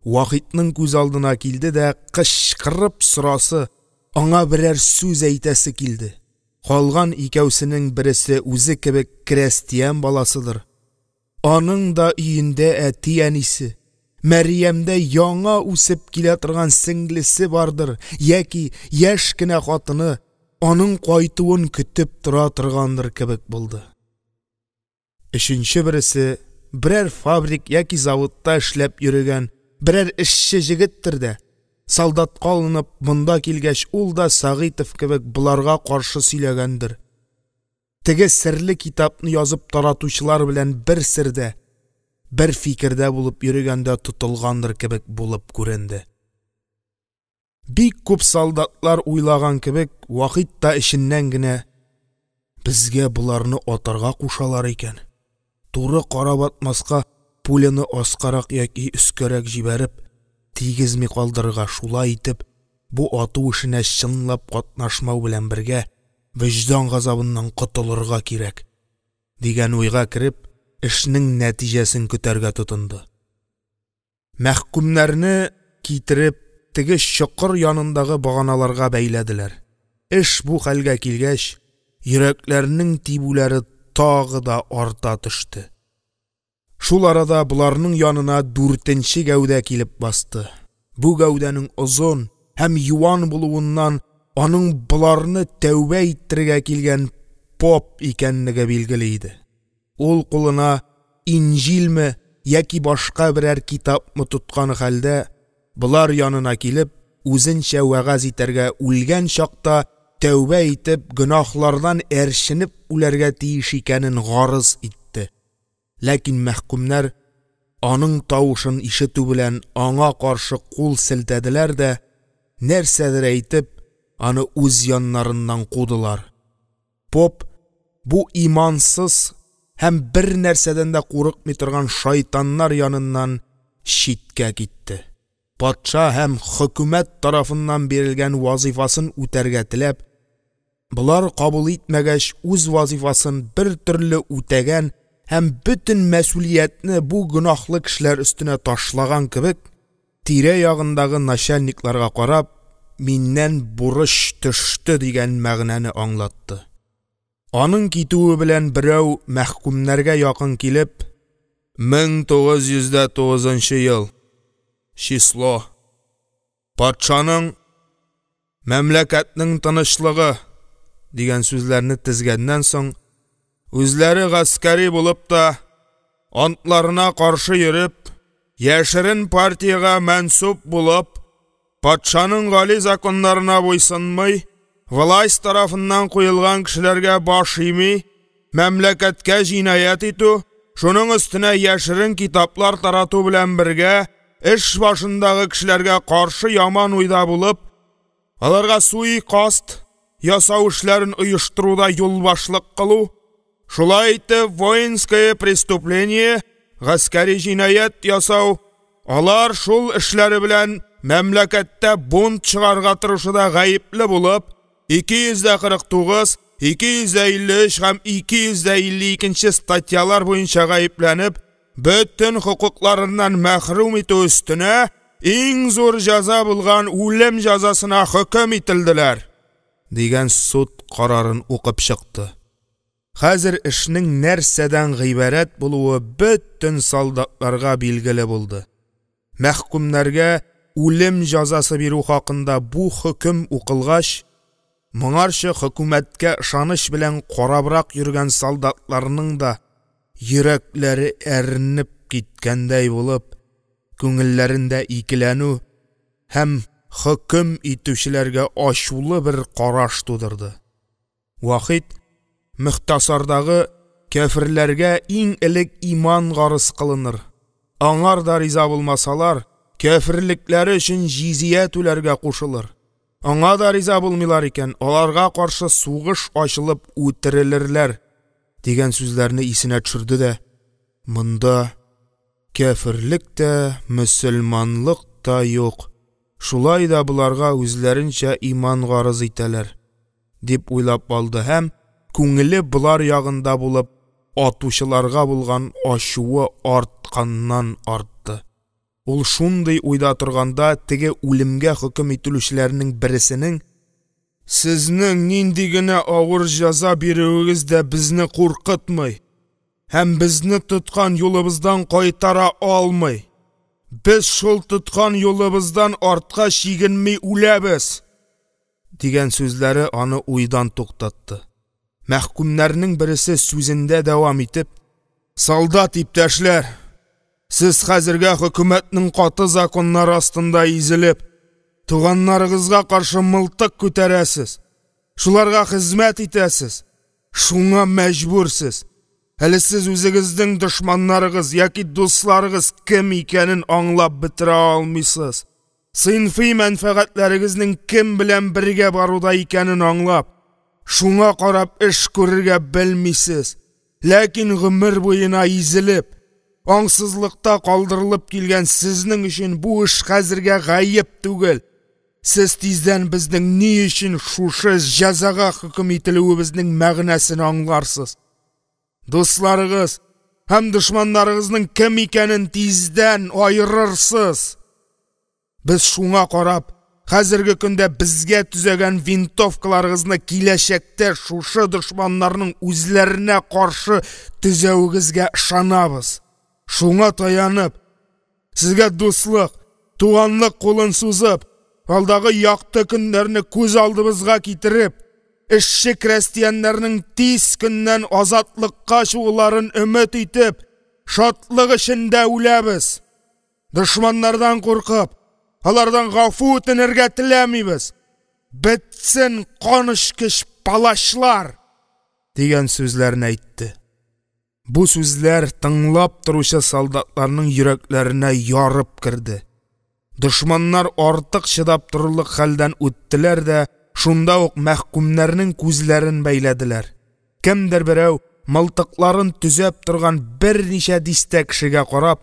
Вахитның күз алдына килде дә кычкырып сорасы, аңа берәр сүз әйтәсе килде. Калган икәүсенең берсе үзе кебек крәстиян баласыдыр. Аның да өендә әти-әнисе, Мәрьямдә яңа үсеп килә торган сеңлесе бардыр яки яшь кенә хатыны аның кайтуын көтеп тора торгандыр кебек булды. Өченче берсе берәр фабрик яки заводта эшләп йөрегән берәр эшче җегеттер дә, солдатка алынып монда килгәч, ул да Сәгыйтов кебек боларга каршы сөйләгәндер. Теге серле китапны язып таратучылар белән бер сердә, бер фикердә булып йөрегәндә тотылгандыр кебек булып күренде. Бик күп солдатлар уйлаган кебек, Вахит та эченнән генә: «Безгә боларны атарга кушалар икән, туры карап атмаска, пуляны аскарак яки өскәрәк җибәреп, тигезми калдырырга, шулай итеп, бу ату эшенә чынлап катнашмау белән бергә, вөҗдан газабыннан котылырга кирәк», – дигән уйга кереп, эшнең нәтиҗәсен көтәргә тотынды. Мәхкүмнәрне китереп, теге чокыр янындагы баганаларга бәйләделәр. Эш бу хәлгә килгәч, йөрәкләрнең тибүләре тагы да арта төште. Шул арада боларның янына дүртенче гәүдә килеп басты. Бу гәүдәнең озын һәм юан булуыннан аның боларны тәүбә иттерергә килгән поп икәнлеге билгеле иде. Ул кулына Инҗилме яки башка берәр китапмы тоткан хәлдә, болар янына килеп, үзенчә вәгазь итәргә, үлгән чакта тәүбә итеп, гөнаһлардан әрченеп үләргә тиеш икәнен гарыз итте. Ләкин мәхкүмнәр аның тавышын ишетү белән аңа каршы кул селтәделәр дә, нәрсәдер әйтеп, аны үз яннарыннан кудылар. Поп бу имансыз һәм бер нәрсәдән дә курыкмый торган шайтаннар яныннан читкә китте. Патша һәм хөкүмәт тарафыннан бирелгән вазифасын үтәргә теләп, болар кабул итмәгәч, үз вазифасын бертөрле үтәгән һәм бөтен мәсьүлиятне бу гөнаһлы кешеләр өстенә ташлаган кебек, тирә-ягындагы начальникларга карап, миннән бурыч төште дигән мәгънәне аңлатты. Аның китүе белән, берәү, мәхкүмнәргә якын килеп: – 1909 ел, число, патшаның, мәмләкәтнең тынычлыгы… – дигән сүзләрне тезгәннән соң: – Үзләре гаскәри булып та, антларына каршы йөреп, яшерен партиягә мәнсүб булып, патшаның гали законнарына буйсынмый, власть тарафыннан куелган кешеләргә баш ими, мәмләкәткә җинаять итү, шуның өстенә яшерен китаплар тарату белән бергә, эш башындагы кешеләргә каршы яман уйда булып, аларга суи-касд ясау эшләрен оештыруда юлбашчылык кылу, шулай итеп, военское преступление – гаскәри җинаять ясау, алар шул эшләре белән мәмләкәттә бунт чыгарырга тырышуда гаепле булып, 249, 253 һәм 252 нче статьялар буенча гаепләнеп, бөтен хокукларыннан мәхрүм итү өстенә иң зур җәза булган үлем җәзасына хөкем ителделәр… – дигән суд карарын укып чыкты. Хәзер эшнең нәрсәдән гыйбарәт булуы бөтен солдатларга билгеле булды. Мәхкүмнәргә үлем җәзасы бирү хакында бу хөкем укылгач, моңарчы хөкүмәткә ышаныч белән карабрак йөргән солдатларның да йөрәкләре әрнеп киткәндәй булып, күңелләрендә икеләнү һәм хөкем итүчеләргә ачулы бер караш тудырды. Вахит «Мохтәсар» дагы «Кяферләргә иң элек иман гарыз кылыныр, аңар да риза булмасалар, кяферлекләре өчен җизия түләргә кушылыр, аңа да риза булмыйлар икән, аларга каршы сугыш ачылып үтерелерләр» дигән сүзләрне исенә төшерде дә: «Монда кяферлек тә, мөселманлык та юк, шулай да боларга үзләренчә иман гарыз итәләр…» – дип уйлап алды һәм, күңеле болар ягында булып, атучыларга булган ачуы артканнан-артты. Ул шундый уйда торганда, теге үлемгә хөкем ителүчеләрнең берсенең: – Сезнең нинди генә авыр җәза бирүегез дә безне куркытмый һәм безне тоткан юлыбыздан кайтара алмый, без шул тоткан юлыбыздан артка чигенми үләбез! – дигән сүзләре аны уйдан туктатты. Мәхкүмнәрнең берсе, сүзендә дәвам итеп: – Солдат иптәшләр, сез хәзергә хөкүмәтнең каты законнары астында изелеп, туганнарыгызга каршы мылтык күтәрәсез, шуларга хезмәт итәсез, шуңа мәҗбүрсез; әле сез үзегезнең дошманнарыгыз яки дусларыгыз кем икәнен аңлап бетерә алмыйсыз, сыйнфый мәнфәгатьләрегезнең кем белән бергә баруда икәнен аңлап, шуңа карап эш күрергә белмисез, ләкин гомер буена изелеп, аңсызлыкта калдырылып килгән сезнең өчен бу эш хәзергә гаеп түгел, сез тиздән безнең ни өчен шушы җәзага хөкем ителүебезнең мәгънәсен аңларсыз, дусларыгыз һәм дошманнарыгызның кем икәнен тиздән аерырсыз. Без шуңа карап, хәзерге көндә безгә төзәгән винтовкаларыгызны киләчәктә шушы дошманнарның үзләренә каршы төзәвегезгә ышанабыз, шуңа таянып, сезгә дуслык, туганлык кулын сузып, алдагы якты көннәрне күз алдыбызга китереп, эшче-крәстияннәрнең тиз көннән азатлыкка чыгуларын өмет итеп, шатлык эчендә үләбез. Дошманнардан куркып, алардан гафу үтенергә теләмибез. Бетсен канечкеч палачлар! – дигән сүзләрне әйтте. Бу сүзләр тыңлап торучы солдатларның йөрәкләренә ярып керде. Дошманнар артык чыдап торырлык хәлдән үттеләр дә шунда ук мәхкүмнәрнең күзләрен бәйләделәр. Кемдер берәү, мылтыкларын төзәп торган берничә дистә кешегә карап,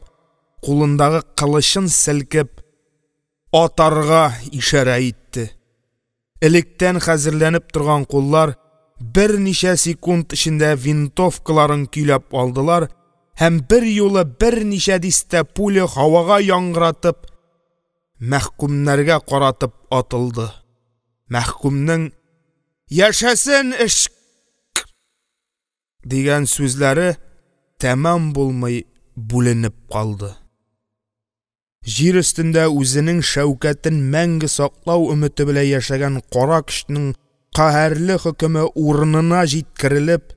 кулындагы кылычын селкеп, атарга ишарә итте. Электән хәзерләнеп торган куллар берничә секунд эчендә винтовкаларын көйләп алдылар, һәм берьюлы берничә дистә пуля һавага яңгыратып, мәхкүмнәргә каратып атылды. Мәхкүмнең: – Яшәсен эш… Дигән сүзләре тәмам булмый бүленеп калды. Җир өстендә үзенең шәүкәтен мәңге саклау өмете белән яшәгән кара көчнең каһәрле хөкеме урынына җиткерелеп,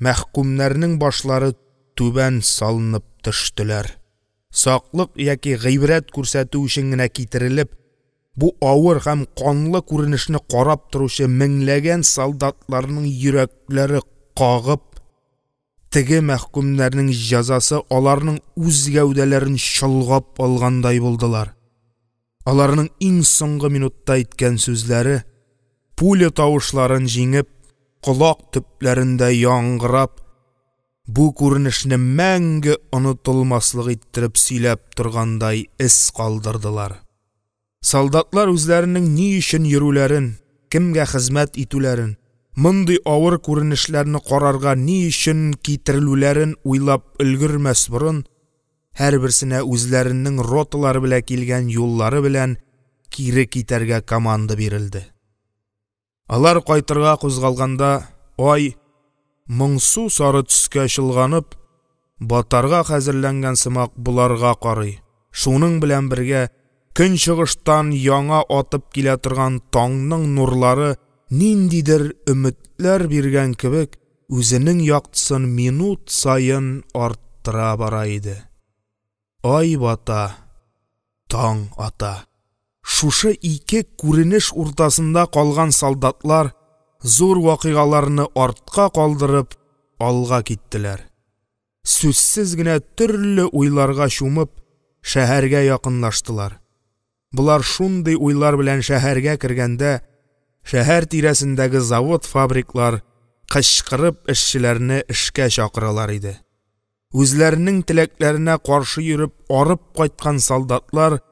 мәхкүмнәрнең башлары түбән салынып төштеләр. Саклык яки гыйбрәт күрсәтү өчен генә китерелеп, бу авыр һәм канлы күренешне карап торучы меңләгән солдатларның йөрәкләре кагып, теге мәхкүмнәрнең җәзасы аларның үз гәүдәләрен чолгап алгандай булдылар. Аларның иң соңгы минутта әйткән сүзләре, пуля тавышларын җиңеп, колак төпләрендә яңгырап, бу күренешне мәңге онытылмаслык иттереп сөйләп торгандай эз калдырдылар. Солдатлар үзләренең ни өчен йөрүләрен, кемгә хезмәт итүләрен, мондый авыр күренешләрне карарга ни өчен китерелүләрен уйлап өлгермәс борын, һәрберсенә үзләренең роталары белән килгән юллары белән кире китәргә команда бирелде. Алар кайтырга кузгалганда, ай, моңсу сары төскә чолганып, батарга хәзерләнгән сымак боларга карый, шуның белән бергә, көнчыгыштан яңа атып килә торган таңның нурлары, ниндидер өметләр биргән кебек, үзенең яктысын минут саен арттыра бара иде. Ай бата, таң ата. Шушы ике күренеш уртасында калган солдатлар, зур вакыйгаларны артка калдырып, алга киттеләр. Сүзсез генә төрле уйларга чумып, шәһәргә якынлаштылар. Болар шундый уйлар белән шәһәргә кергәндә, шәһәр тирәсендәге завод-фабриклар кычкырып эшчеләрне эшкә чакыралар иде. Үзләренең теләкләренә каршы йөреп арып кайткан солдатлар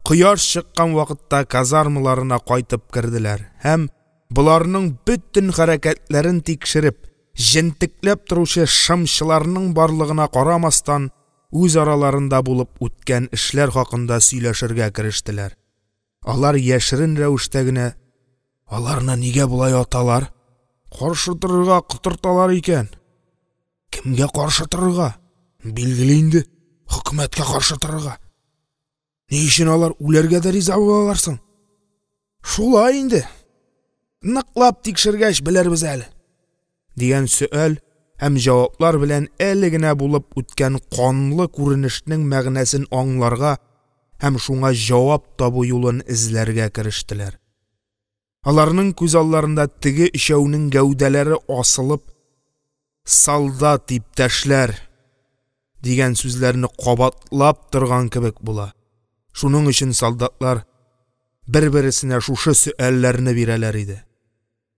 кояш чыккан вакытта казармаларына кайтып керделәр һәм, боларның бөтен хәрәкәтләрен тикшереп, җентекләп торучы шымчыларның барлыгына карамастан, үз араларында булып үткән эшләр хакында сөйләшергә керештеләр. Алар яшерен рәвештә генә: «Аларны нигә болай аталар? Каршы торырга котырталар икән. Кемгә каршы торырга? Билгеле инде, хөкүмәткә каршы торырга. Ни өчен алар үләргә дә риза булалар соң? Шулай инде, ныклап тикшергәч белербез әле», – дигән сөаль һәм җаваплар белән әле генә булып үткән канлы күренешнең мәгънәсен аңларга һәм шуңа җавап табу юлын эзләргә керештеләр. Аларның күз алларында теге өчәүнең гәүдәләре асылып, «Солдат иптәшләр!» дигән сүзләрне кабатлап торган кебек була. Шуның өчен солдатлар бер-берсенә шушы сөальләрне бирәләр иде.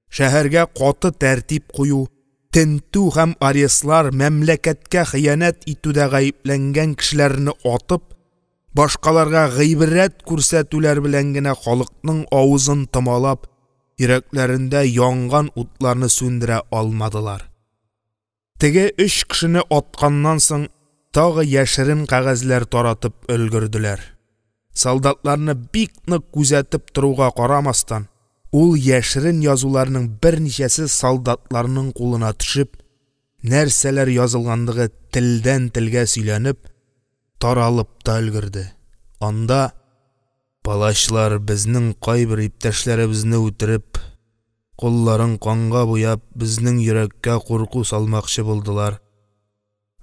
Шәһәргә каты тәртип кую, тентү һәм арестлар, мәмләкәткә хыянәт итүдә гаепләнгән кешеләрне атып, башкаларга гыйбрәт күрсәтүләр белән генә халыкның авызын томалап, йөрәкләрендә янган утларны сүндерә алмадылар. Теге өч кешене атканнан соң, тагы яшерен кәгазьләр таратып өлгерделәр. Солдатларны бик нык күзәтеп торуга карамастан, ул яшерен язуларның берничәсе солдатларның кулына төшеп, нәрсәләр язылганлыгы телдән-телгә сөйләнеп, таралып та өлгерде. Анда: «Палачлар, безнең кайбер иптәшләребезне үтереп, кулларын канга буяп, безнең йөрәккә курку салмакчы булдылар.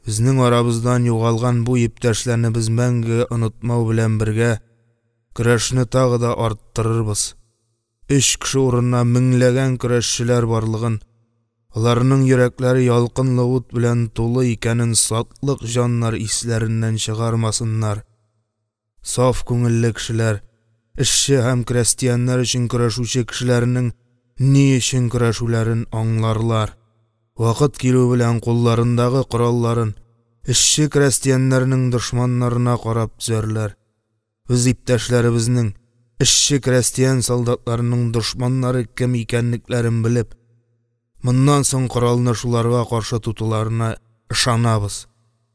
Безнең арабыздан югалган бу иптәшләрне без мәңге онытмау белән бергә, көрәшне тагын да арттырырбыз. Өч кеше урынына меңләгән көрәшчеләр барлыгын, аларның йөрәкләре ялкынлы ут белән тулы икәнен сатлык җаннар исләреннән чыгармасыннар. Саф күңелле кешеләр, эшче һәм крәстияннәр өчен көрәшүче кешеләрнең ни өчен көрәшүләрен аңларлар. Вакыт килү белән кулларындагы коралларын эшче-крәстияннәрнең дошманнарына карап төзәрләр. Без иптәшләребезнең, эшче-крәстиян солдатларының дошманнары кем икәнлекләрен белеп, моннан соң коралны шуларга каршы тотуларына ышанабыз.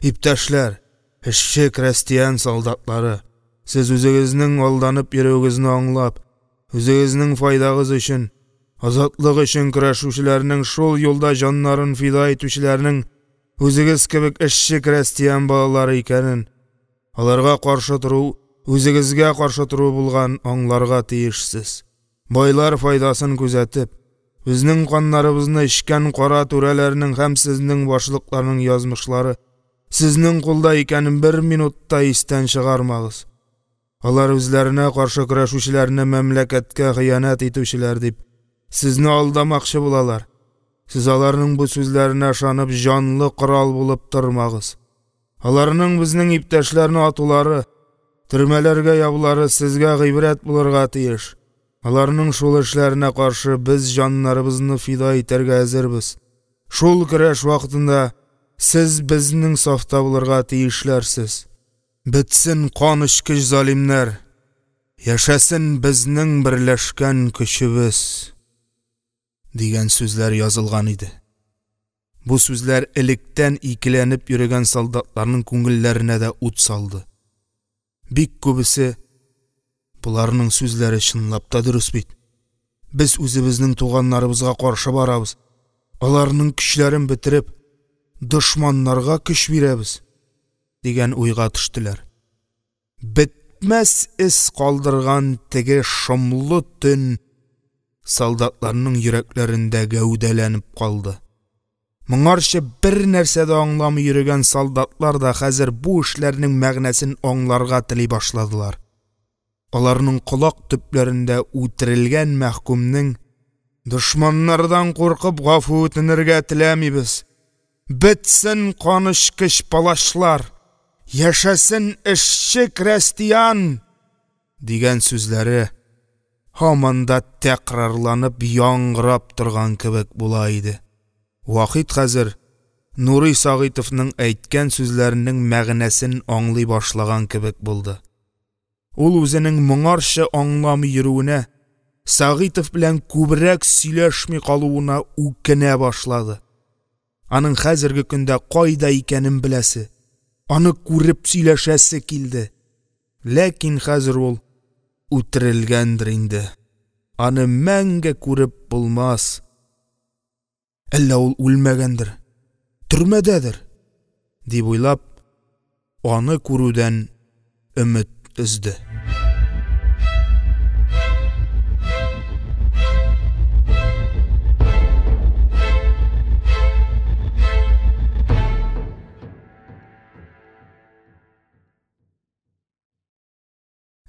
Иптәшләр, эшче-крәстиян солдатлары, сез үзегезнең алданып йөрүегезне аңлап, үзегезнең файдагыз өчен, Азатлык өчен көрәшүчеләрнең, шул юлда җаннарын фида итүчеләрнең үзегез кебек эшче-крәстиян балалары икәнен, аларга каршы тору үзегезгә каршы тору булганын аңларга тиешсез. Байлар файдасын күзәтеп, безнең каннарыбызны эчкән кара түрәләрнең һәм сезнең башлыкларның язмышлары сезнең кулда икәнен бер минут та истән чыгармагыз. Алар үзләренә каршы көрәшүчеләрне мәмләкәткә хыянәт итүчеләр дип, сезне алдамакчы булалар. Сез аларның бу сүзләренә ышанып, җанлы корал булып тормагыз. Аларның безнең иптәшләрне атулары, төрмәләргә ябулары сезгә гыйбрәт булырга тиеш. Аларның шул эшләренә каршы без җаннарыбызны фида итәргә әзербез. Шул көрәш вакытында сез безнең сафта булырга тиешләрсез. Бетсен канечкеч залимнәр, яшәсен безнең берләшкән көчебез! – дигән сүзләр язылган иде. Бу сүзләр электән икеләнеп йөрегән солдатларның күңелләренә дә ут салды. Бик күбесе: «Боларның сүзләре чынлап та дөрес бит. Без үзебезнең туганнарыбызга каршы барабыз, аларның көчләрен бетереп, дошманнарга көч бирәбез», – дигән уйга төштеләр. Бетмәс эз калдырган теге шомлы төн солдатларның йөрәкләрендә гәүдәләнеп калды. Моңарчы бернәрсә дә аңламый йөрегән солдатлар да хәзер бу эшләрнең мәгънәсен аңларга тели башладылар. Аларның колак төпләрендә үтерелгән мәхкүмнең: «Дошманнардан куркып гафу үтенергә теләмибез. Бетсен канечкеч палачлар! Яшәсен эшче-крәстиян!» – дигән сүзләре һаман да тәкрарланып яңгырап торган кебек була иде. Вахит хәзер Нурый Сәгыйтовның әйткән сүзләренең мәгънәсен аңлый башлаган кебек булды. Ул үзенең моңарчы аңламый йөрүенә, Сәгыйтов белән күбрәк сөйләшми калуына үкенә башлады. Аның хәзерге көндә кайда икәнен беләсе, аны күреп сөйләшәсе килде. Ләкин хәзер ул үтерелгәндер инде. Аны мәңге күреп булмас. Әллә ул үлмәгәндер, төрмәдәдер, дип уйлап, аны күрүдән өмет өзде.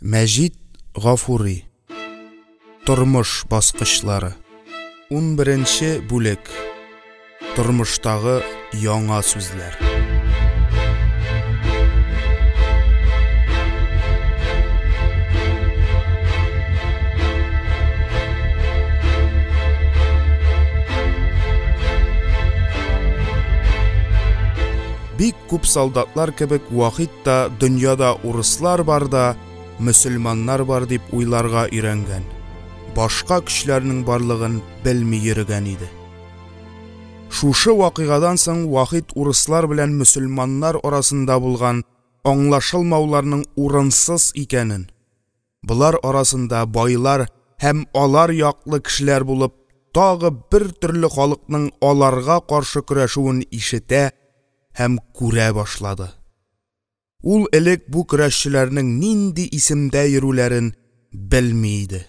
Мәҗит Гафури. Тормыш баскычлары. 11 бүлек. Тормыштагы яңа сүзләр. Бик күп солдатлар кебек Вахит та дөньяда урыслар бар да, мөселманнар бар дип уйларга өйрәнгән, башка көчләрнең барлыгын белми йөрегән иде. Шушы вакыйгадан соң Вахит урыслар белән мөселманнар арасында булган аңлашылмауларның урынсыз икәнен, болар арасында байлар һәм алар яклы кешеләр булып, тагы бертөрле халыкның аларга каршы көрәшүен ишетә һәм күрә башлады. Ул элек бу көрәшчеләрнең нинди исемдә йөрүләрен белми иде.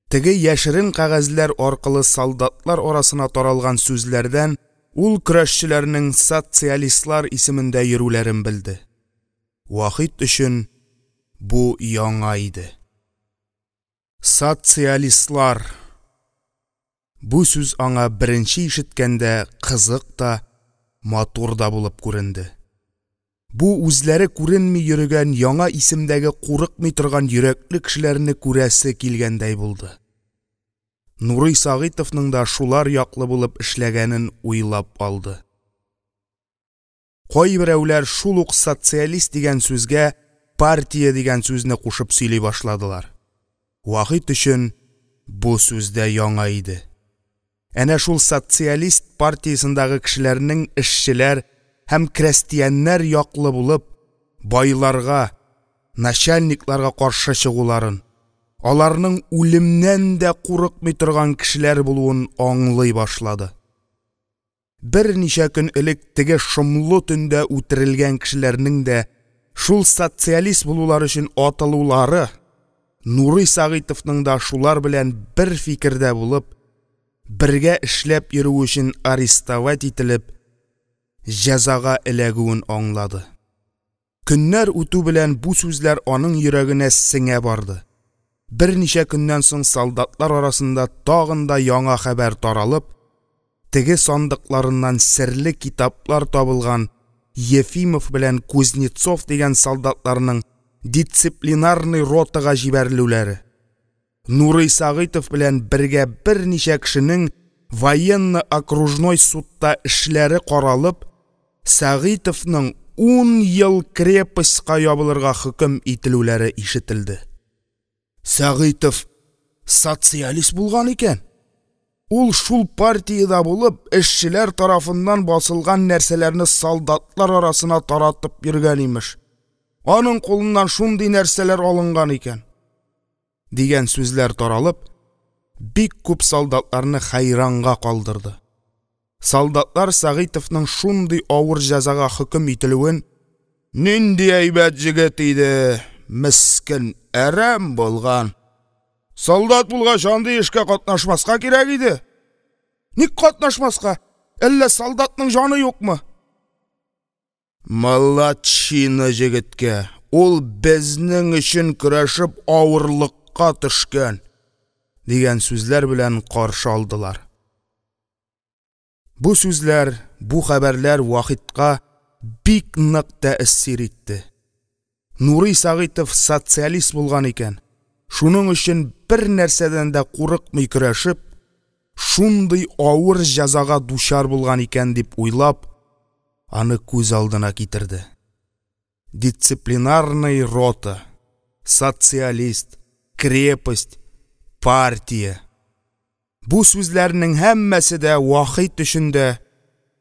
Теге яшерен кәгазьләр аркылы солдатлар арасына таралган сүзләрдән ул көрәшчеләрнең социалистлар исемендә йөрүләрен белде. Вахит өчен бу яңа иде. Социалистлар. Бу сүз аңа беренче ишеткәндә кызык та, матур да булып күренде. Бу үзләре күренми йөрегән яңа исемдәге курыкмый торган йөрәкле кешеләрне күрәсе килгәндәй булды. Нурый Сәгыйтовның да шулар яклы булып эшләгәнен уйлап алды. Кайберәүләр шул ук социалист дигән сүзгә партия дигән сүзне кушып сөйли башладылар. Вахит өчен бу сүз дә яңа иде. Әнә шул социалист партиясендәге кешеләрнең эшчеләр һәм крәстияннәр яклы булып, байларга, начальникларга каршы чыгуларын, аларның үлемнән дә курыкмый торган кешеләр булуын аңлый башлады. Берничә көн элек теге шомлы төндә үтерелгән кешеләрнең дә шул социалист булулары өчен атылулары, Нурый Сәгыйтовның да шулар белән бер фикердә булып, бергә эшләп йөрүе өчен арестовать ителеп, җәзага эләгүен аңлады. Көннәр үтү белән, бу сүзләр аның йөрәгенә сеңә барды. Берничә көннән соң солдатлар арасында тагын да яңа хәбәр таралып, теге сандыкларыннан серле китаплар табылган Ефимов белән Кузнецов дигән солдатларның дисциплинарный ротага җибәрелүләре, Нурый Сәгыйтов белән бергә берничә кешенең военно-окружной судта эшләре каралып, Сәгыйтовның ун ел крепостька ябылырга хөкем ителүләре ишетелде. «Сәгыйтов социалист булган икән, ул, шул партиядә булып, эшчеләр тарафыннан басылган нәрсәләрне солдатлар арасына таратып йөргән, имеш, аның кулыннан шундый нәрсәләр алынган икән…» дигән сүзләр таралып, бик күп солдатларны хәйранга калдырды. Солдатлар Сәгыйтовның шундый авыр җәзага хөкем ителүен: «Нинди әйбәт җегет иде, мескен, әрәм булган! Солдат булгач, андый эшкә катнашмаска кирәк иде, ник катнашмаска, әллә солдатның җаны юкмы?» «Молодчина җегеткә, ул безнең өчен көрәшеп авырлыкка төшкән!» дигән сүзләр белән каршы алдылар. Бу сүзләр, бу хәбәрләр Вахитка бик нык тәэсир итте. Нурый Сәгыйтов социалист булган икән, шуның өчен бернәрсәдән дә курыкмый көрәшеп, шундый авыр җәзага дучар булган икән дип уйлап, аны күз алдына китерде. Дисциплинарный рота, социалист, крепость, партия. Бу сүзләрнең һәммәсе дә Вахит өчен дә,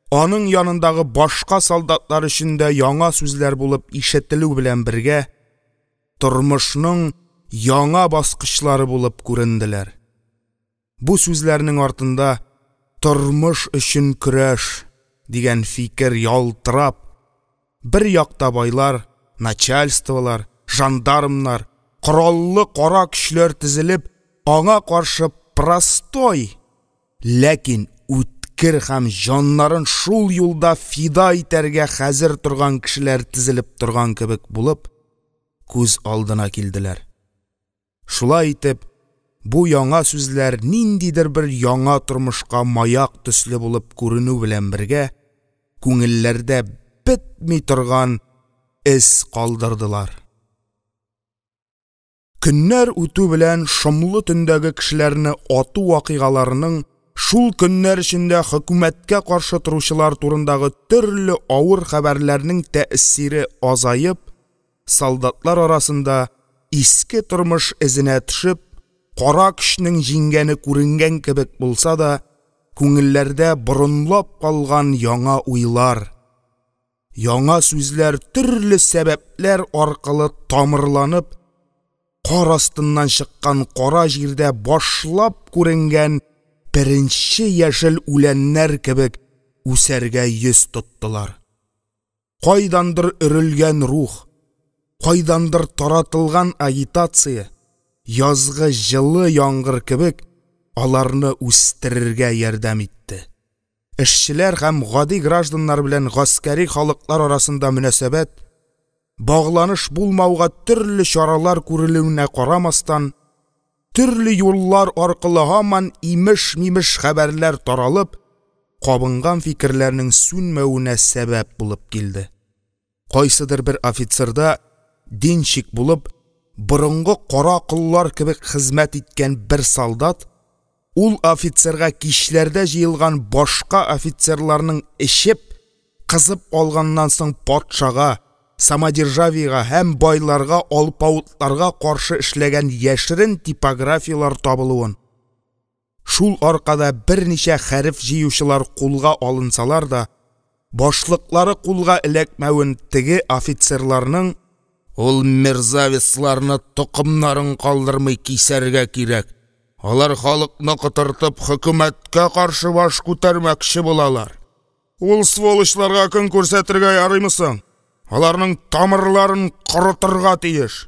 аның янындагы башка солдатлар өчен дә яңа сүзләр булып ишетелү белән бергә, тормышның яңа баскычлары булып күренделәр. Бу сүзләрнең артында «тормыш өчен көрәш» дигән фикер ялтырап, бер якта байлар, начальстволар, жандармнар, кораллы кара көчләр тезелеп, аңа каршы простой, ләкин үткер һәм җаннарын шул юлда фида итәргә хәзер торган кешеләр тезелеп торган кебек булып күз алдына килделәр. Шулай итеп, бу яңа сүзләр ниндидер бер яңа тормышка маяк төсле булып күренү белән бергә, күңелләрдә бетми торган эз калдырдылар. Көннәр үтү белән, шомлы төндәге кешеләрне ату вакыйгаларының, шул көннәр эчендә хөкүмәткә каршы торучылар турындагы төрле авыр хәбәрләрнең тәэсире азаеп, солдатлар арасында иске тормыш эзенә төшеп, кара көчнең җиңгәне күренгән кебек булса да, күңелләрдә борынлап калган яңа уйлар, яңа сүзләр төрле сәбәпләр аркылы тамырланып, кар астыннан чыккан кара җирдә башлап күренгән беренче яшел үләннәр кебек үсәргә йөз тоттылар. Кайдандыр өрелгән рух, кайдандыр таратылган агитация, язгы җылы яңгыр кебек, аларны үстерергә ярдәм итте. Эшчеләр һәм гади гражданнар белән гаскәри халыклар арасында мөнәсәбәт, багланыш булмауга төрле чаралар күрелүенә карамастан, төрле юллар аркылы һаман имеш-мимеш хәбәрләр таралып, кабынган фикерләрнең сүнмәвенә сәбәп булып килде. Кайсыдыр бер офицерда денщик булып, борынгы кара коллар кебек хезмәт иткән бер солдат, ул офицерга кичләрдә җыелган башка офицерларның эчеп, кызып алганнан соң патшага, самодержавиегә һәм байларга, алпавытларга каршы эшләгән яшерен типографияләр табылуын, шул аркада берничә хәреф җыючылар кулга алынсалар да, башлыклары кулга эләкмәвен теге офицерларның: Ул мерзавецларны токымнарын калдырмый кисәргә кирәк, алар, халыкны котыртып, хөкүмәткә каршы баш күтәрмәкче булалар, ул сволочьларга көн күрсәтергә ярыймы соң, аларның тамырларын корытырга тиеш,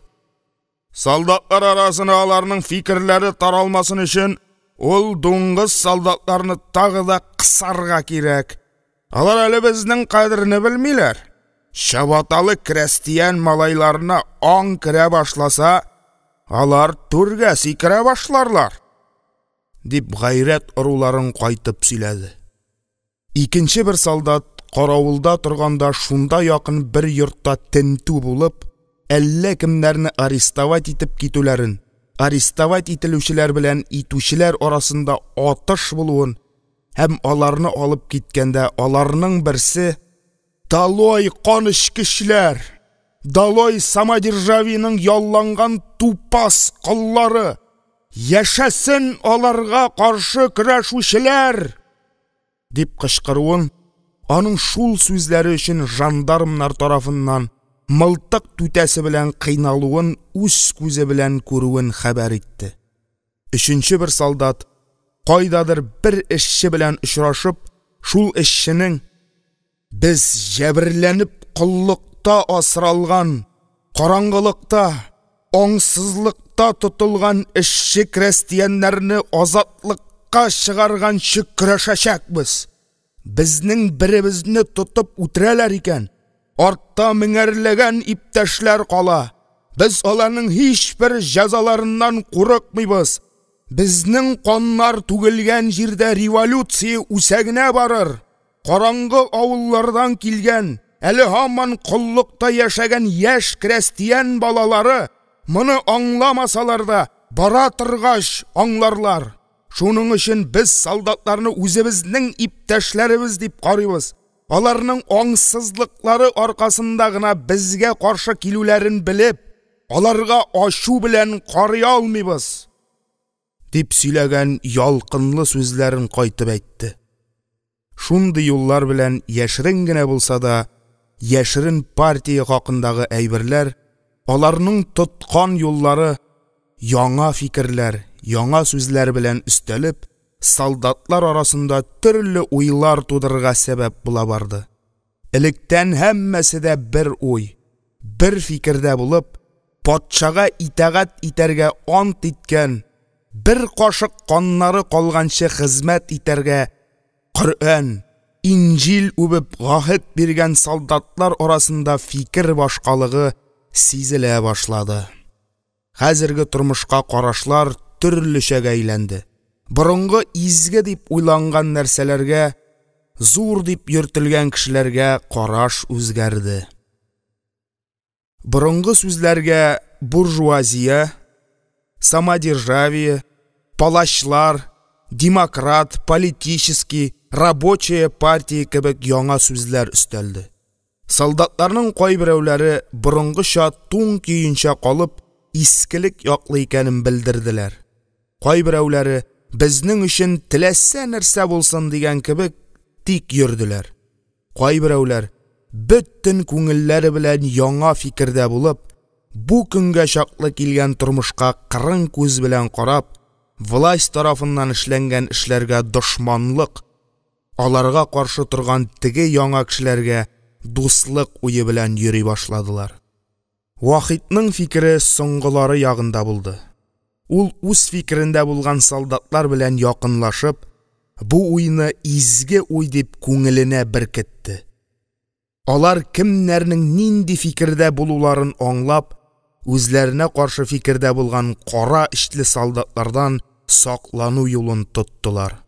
солдатлар арасына аларның фикерләре таралмасын өчен, ул дуңгыз солдатларны тагын да кысарга кирәк, алар әле безнең кадерне белмиләр, чабаталы крәстиян малайларына аң керә башласа, алар түргә сикерә башларлар… – дип, гайрәт оруларын кайтып сөйләде. Икенче бер солдат каравылда торганда, шунда якын бер йортта тентү булып, әллә кемнәрне арестовать итеп китүләрен, арестовать ителүчеләр белән итүчеләр арасында атыш булуын һәм, аларны алып киткәндә, аларның берсе: «Долой канечкечләр! Долой самодержавиенең ялланган тупас коллары! Яшәсен аларга каршы көрәшүчеләр!» – дип кычкыруын, аның шул сүзләре өчен жандармнар тарафыннан мылтык түтәсе белән кыйналуын үз күзе белән күрүен хәбәр итте. Өченче бер солдат, кайдадыр бер эшче белән очрашып, шул эшченең: «Без җәберләнеп коллыкта асралган, караңгылыкта, аңсызлыкта тотылган эшче-крәстияннәрне азатлыкка чыгарганчы көрәшәчәкбез, безнең беребезне тотып үтерәләр икән, артта меңәрләгән иптәшләр кала, без аларның һичбер җәзаларыннан курыкмыйбыз, безнең каннар түгелгән җирдә революция үсә генә барыр, караңгы авыллардан килгән, әле һаман коллыкта яшәгән яшь крәстиян балалары, моны аңламасалар да, бара торгач аңларлар, шуның өчен без солдатларны үзебезнең иптәшләребез дип карыйбыз, аларның аңсызлыклары аркасында гына безгә каршы килүләрен белеп, аларга ачу белән карый алмыйбыз», – дип сөйләгән ялкынлы сүзләрен кайтып әйтте. Шундый юллар белән яшерен генә булса да, яшерен партия хакындагы әйберләр, аларның тоткан юллары, яңа фикерләр, яңа сүзләр белән өстәлеп, солдатлар арасында төрле уйлар тудырырга сәбәп була барды. Электән һәммәсе дә бер уй, бер фикердә булып, патшага итагать итәргә ант иткән, бер кашык каннары калганчы хезмәт итәргә Коръән, Инҗил үбеп гаһед биргән солдатлар арасында фикер башкалыгы сизелә башлады. Хәзерге тормышка карашлар төрлечәгә әйләнде. Борынгы изге дип уйланган нәрсәләргә, зур дип йөртелгән кешеләргә караш үзгәрде. Борынгы сүзләргә буржуазия, самодержавие, палачлар, демократ, политический, рабочая партия кебек яңа сүзләр өстәлде. Солдатларның кайберәүләре, борынгыча туң көенчә калып, искелек яклы икәнен белдерделәр. Кайберәүләре, безнең өчен теләсә нәрсә булсын дигән кебек, тик йөрделәр. Кайберәүләр, бөтен күңелләре белән яңа фикердә булып, бу көнгә чаклы килгән тормышка кырын күз белән карап, власть тарафыннан эшләнгән эшләргә дошманлык, аларга каршы торган теге яңа кешеләргә дуслык уе белән йөри башладылар. Вахитның фикере соңгылары ягында булды. Ул үз фикерендә булган солдатлар белән якынлашып, бу уйны изге уй дип күңеленә беркетте. Алар кемнәрнең нинди фикердә булуларын аңлап, үзләренә каршы фикердә булган кара эчле солдатлардан саклану юлын тоттылар.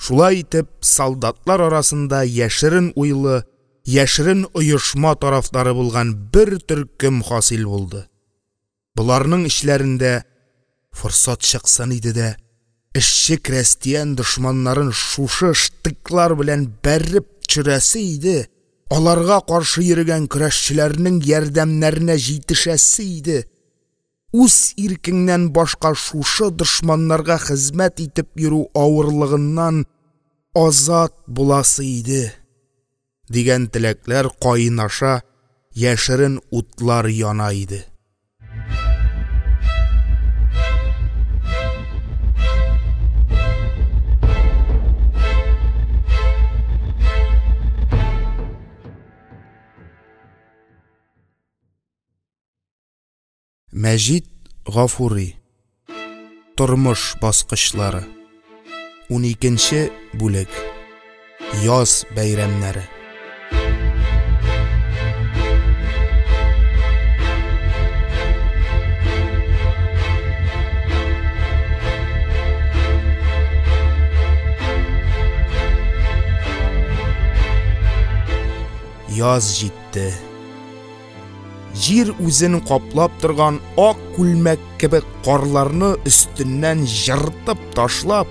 Шулай итеп, солдатлар арасында яшерен уйлы, яшерен оешма тарафдары булган бер төркем хасил булды. Боларның эчләрендә форсат чыксын иде дә, эшче-крәстиян дошманнарын шушы штыклар белән бәреп төшерәсе иде, аларга каршы йөрегән көрәшчеләрнең ярдәмнәренә җитешәсе иде, үз иркеңнән башка шушы дошманнарга хезмәт итеп йөрү авырлыгыннан азат буласы иде дигән теләкләр кайнаша, яшерен утлар яна иде. Мәҗит Гафури. Тормыш баскычлары. 12 бүлек. Яз бәйрәмнәре. Яз җитте. Җир үзен каплап торган ак күлмәк кебек карларны өстеннән җыртып ташлап,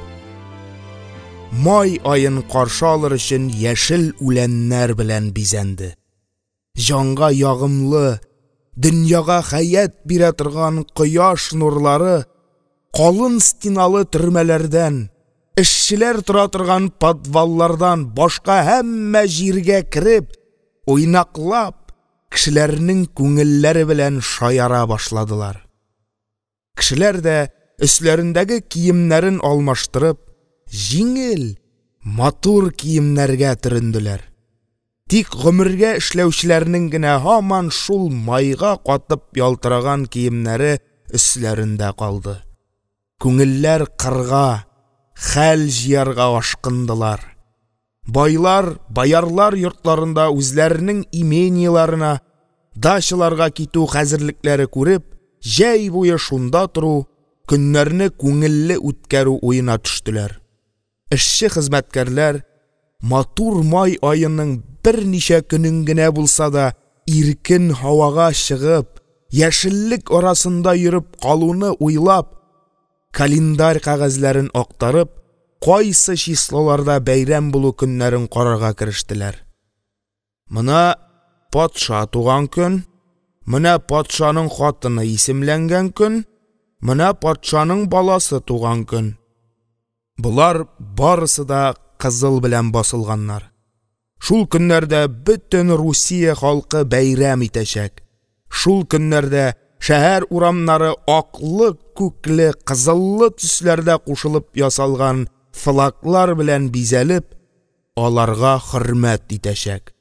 май аен каршы алыр өчен яшел үләннәр белән бизәнде. Җанга ягымлы, дөньяга хәят бирә торган кояш нурлары калын стеналы төрмәләрдән, эшчеләр тора торган подваллардан башка һәммә җиргә кереп, уйнаклап, кешеләрнең күңелләре белән шаяра башладылар. Кешеләр дә өсләрендәге киемнәрен алмаштырып, җиңел, матур киемнәргә төренделәр. Тик гомергә эшләүчеләрнең генә һаман шул майга катып ялтыраган киемнәре өсләрендә калды. Күңелләр кырга, хәл җыярга ашкындылар. Байлар, боярлар йортларында үзләренең имениеләренә, дачаларга китү хәзерлекләре күреп, җәй буе шунда тору, көннәрне күңелле үткәрү уена төштеләр. Эшче хезмәткәрләр матур май аеның берничә көнен генә булса да иркен һавага чыгып, яшеллек арасында йөреп калуны уйлап, календарь кәгазьләрен актарып, кайсы числоларда бәйрәм булу көннәрен карарга керештеләр. Мына патша туган көн, менә патшаның хатыны исемләнгән көн, менә патшаның баласы туган көн. Болар барысы да кызыл белән басылганнар. Шул көннәрдә бөтен Русия халкы бәйрәм итәчәк. Шул көннәрдә шәһәр урамнары аклы, күкле, кызыллы төсләрдә кушылып ясалган флаглар белән бизәлеп, аларга хөрмәт итәчәк.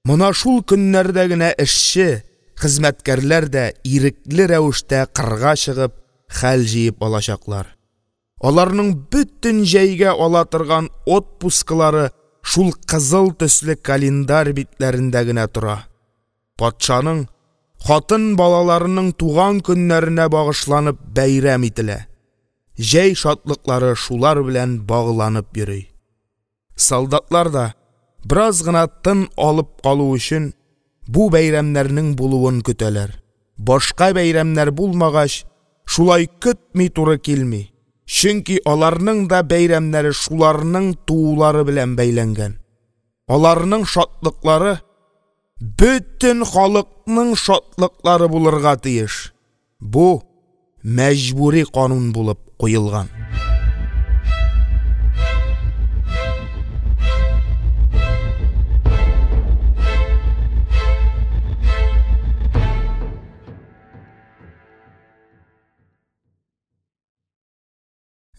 Мона шул көннәрдә генә эшче, хезмәткәрләр дә ирекле рәвештә кырга чыгып, хәл җыеп алачаклар. Аларның бөтен җәйгә ала торган отпускылары шул кызыл төсле календарь битләрендә генә тора. Патшаның, хатын балаларының туган көннәренә багышланып бәйрәм ителә. Җәй шатлыклары шулар белән багланып йөри. Солдатлар да бераз гына тын алып калу өчен бу бәйрәмнәрнең булуын көтәләр. Башка бәйрәмнәр булмагач, шулай көтми туры килми. Чөнки аларның да бәйрәмнәре шуларның туулары белән бәйләнгән. Аларның шатлыклары бөтен халыкның шатлыклары булырга тиеш. Бу мәҗбүри канун булып куелган.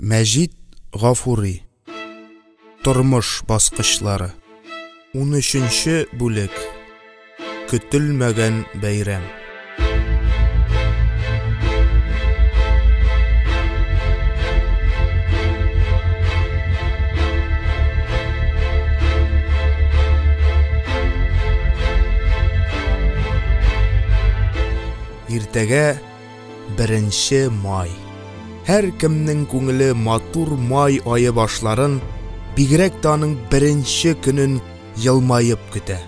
Мәҗит Гафури. Тормыш баскычлары. 13 бүлек. Көтелмәгән бәйрәм. Иртәгә 1 май. Һәркемнең күңеле матур май ае башларын, бигрәк тә аның беренче көнен елмаеп көтә.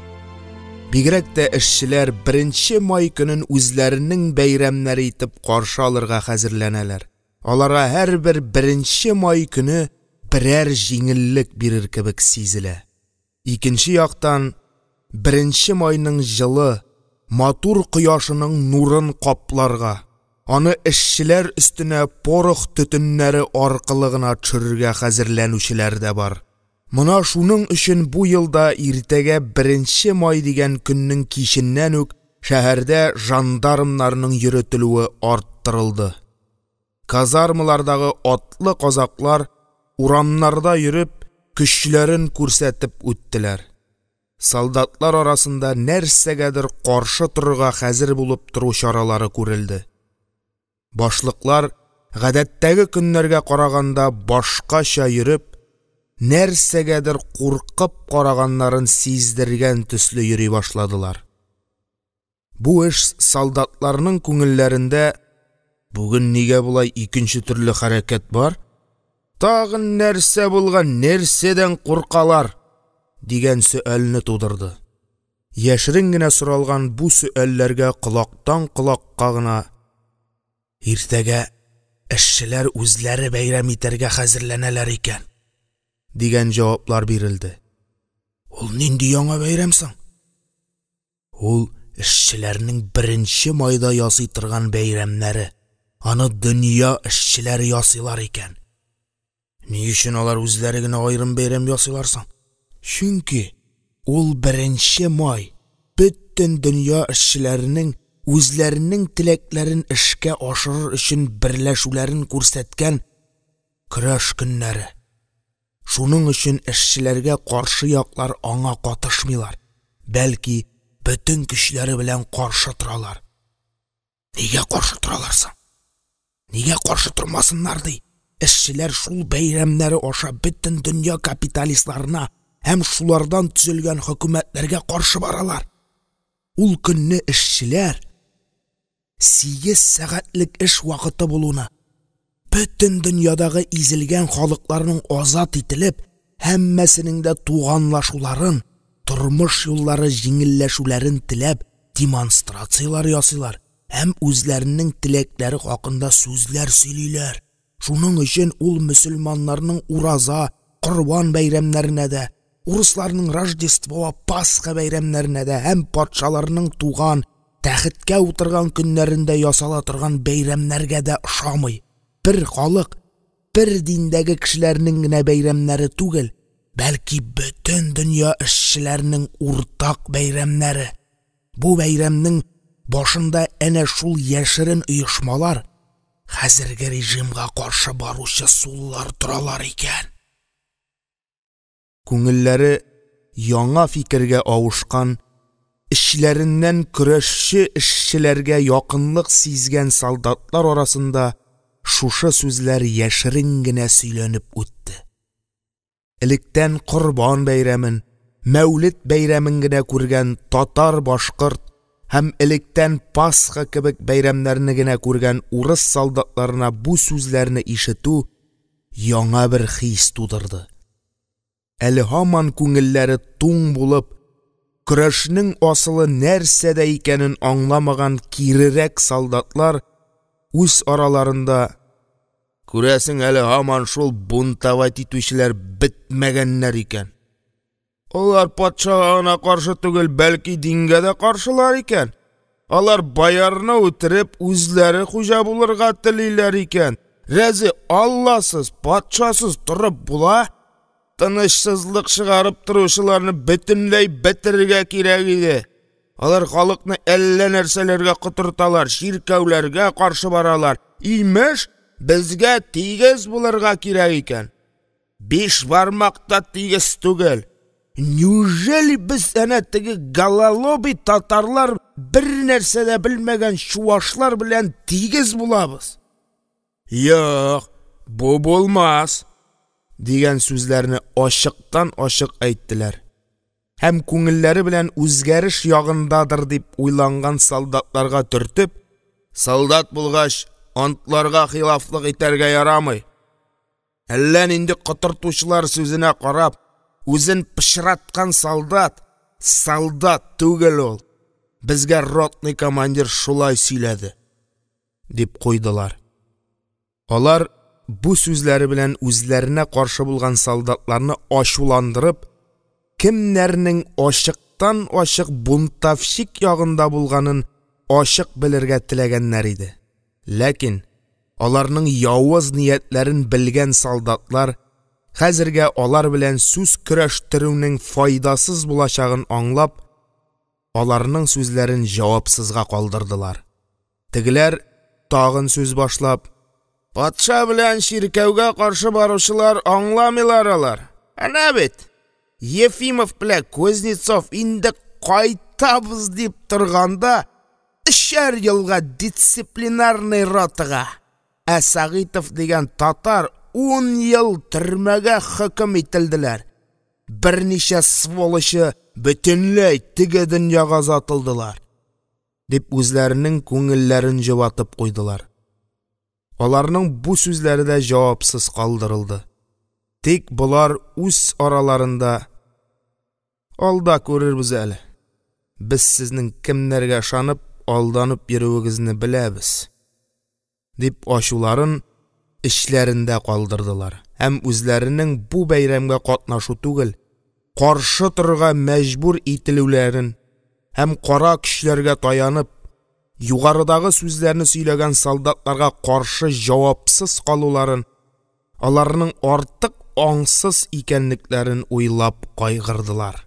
Бигрәк тә эшчеләр 1 май көнен үзләренең бәйрәмнәре итеп каршы алырга хәзерләнәләр. Аларга һәрбер 1 май көне берәр җиңеллек бирер кебек сизелә. Икенче яктан, 1 майның җылы, матур кояшының нурын капларга, аны эшчеләр өстенә порох төтеннәре аркылы гына төшерергә хәзерләнүчеләр дә бар. Мона шуның өчен бу елда иртәгә 1 май дигән көннең киченнән үк Шәһәрдә жандармнарның йөретелүе арттырылды. Казармалардагы атлы казаклар, урамнарда йөреп, көчләрен күрсәтеп үттеләр. Солдатлар арасында нәрсәгәдер каршы торырга әзер булып тору чаралары күрелде. Башлыклар, гадәттәге көннәргә караганда башкача йөреп, нәрсәгәдер куркып караганнарын сиздергән төсле йөри башладылар. Бу эш солдатларның күңелләрендә «Бүген нигә болай икенче төрле хәрәкәт бар? Тагын нәрсә булган, нәрсәдән куркалар?» дигән сөальне тудырды. Яшерен генә соралган бу сөальләргә колактан колакка гына «Иртәгә эшчеләр үзләре бәйрәм итәргә хәзерләнәләр икән» дигән җаваплар бирелде. Ул нинди яңа бәйрәм соң? Ул эшчеләрнең 1 майда ясый торган бәйрәмнәре. Аны дөнья эшчеләре ясыйлар икән. Ни өчен алар үзләре генә аерым бәйрәм ясыйлар соң? Чөнки ул 1 май бөтен дөнья эшчеләренең үзләренең теләкләрен эшкә ашырыр өчен берләшүләрен күрсәткән көрәш көннәре. Шуның өчен эшчеләргә каршы яклар аңа катышмыйлар, бәлки бөтен көчләре белән каршы торалар. Нигә каршы торалар соң? Нигә каршы тормасыннар ди? Эшчеләр шул бәйрәмнәре аша бөтен дөнья капиталистларына һәм шулардан төзелгән хөкүмәтләргә каршы баралар. Ул көнне эшчеләр 8 сәгатьлек эш вакыты булуны, бөтен дөньядагы изелгән халыкларның азат ителеп, һәммәсенең дә туганлашуларын, тормыш юллары җиңелләшүләрен теләп демонстрацияләр ясыйлар һәм үзләренең теләкләре хакында сүзләр сөйлиләр. Шуның өчен ул мөселманнарның ураза, Корбан бәйрәмнәренә дә, урысларның Рождество, Пасха бәйрәмнәренә дә һәм патшаларның туган, тәхеткә утырган көннәрендә ясала торган бәйрәмнәргә дә ошамый. Бер халык, бер диндәге кешеләрнең генә бәйрәмнәре түгел, бәлки бөтен дөнья эшчеләренең уртак бәйрәмнәре. Бу бәйрәмнең башында әнә шул яшерен оешмалар, хәзерге режимга каршы баручы суллар торалар икән. Күңелләре яңа фикергә авышкан, эчләреннән көрәшче эшчеләргә якынлык сизгән солдатлар арасында шушы сүзләр яшерен генә сөйләнеп үтте. Электән Корбан бәйрәмен, Мәүлид бәйрәмен генә күргән татар-башкорт һәм электән Пасха кебек бәйрәмнәрне генә күргән урыс солдатларына бу сүзләрне ишетү яңа бер хис тудырды. Әле һаман күңелләре туң булып, көрәшнең асылы нәрсәдә икәнен аңламаган кирерәк солдатлар үз араларында «Күрәсең, әле һаман шул бунтовать итүчеләр бетмәгәннәр икән. Алар патшага гына каршы түгел, бәлки дингә дә каршылар икән. Алар боярны үтереп, үзләре хуҗа булырга телиләр икән. Рәзе Алласыз, патшасыз торып була? Тынычсызлык чыгарып торучыларны бөтенләй бетерергә кирәк иде. Алар халыкны әллә нәрсәләргә котырталар, чиркәүләргә каршы баралар. Имеш, безгә тигез булырга кирәк икән. 5 бармак та тигез түгел. Неужели без әнә теге гололобый татарлар, бер нәрсә дә белмәгән чуашлар белән тигез булабыз? Юк, бу булмас!» дигән сүзләрне ачыктан-ачык әйттеләр. Һәм күңелләре белән үзгәреш ягындадыр дип уйланган солдатларга төртеп, «Солдат булгач, антларга хилафлык итәргә ярамый. Әллә нинди котыртучылар сүзенә карап, үзен пычраткан солдат солдат түгел ул. Безгә ротный командир шулай сөйләде», дип куйдылар. Алар бу сүзләре белән үзләренә каршы булган солдатларны ачуландырып, кемнәрнең ачыктан-ачык бунтовщик ягында булганын ачык белергә теләгәннәр иде. Ләкин аларның явыз ниятләрен белгән солдатлар хәзергә алар белән сүз көрәштерүнең файдасыз булачагын аңлап, аларның сүзләрен җавапсызга калдырдылар. Тегеләр, тагын сүз башлап: – Патша белән чиркәүгә каршы баручылар аңламыйлар алар, әнә бит Ефимов белән Кузнецов, инде кайтабыз дип торганда, өчәр елга дисциплинарный ротага, ә Сәгыйтов дигән татар ун ел төрмәгә хөкем ителделәр, берничә сволочы бөтенләй теге дөньяга озатылдылар, – дип, үзләренең күңелләрен җобатып куйдылар. Аларның бу сүзләре дә җавапсыз калдырылды. Тик болар үз араларында: «Алда күрербез әле, без сезнең кемнәргә ышанып, алданып йөрүегезне беләбез», – дип, ачуларын эчләрендә калдырдылар һәм үзләренең бу бәйрәмгә катнашу түгел, каршы торырга мәҗбүр ителүләрен һәм, кара көчләргә таянып, югарыдагы сүзләрне сөйләгән солдатларга каршы җавапсыз калуларын, аларның артык аңсыз икәнлекләрен уйлап кайгырдылар.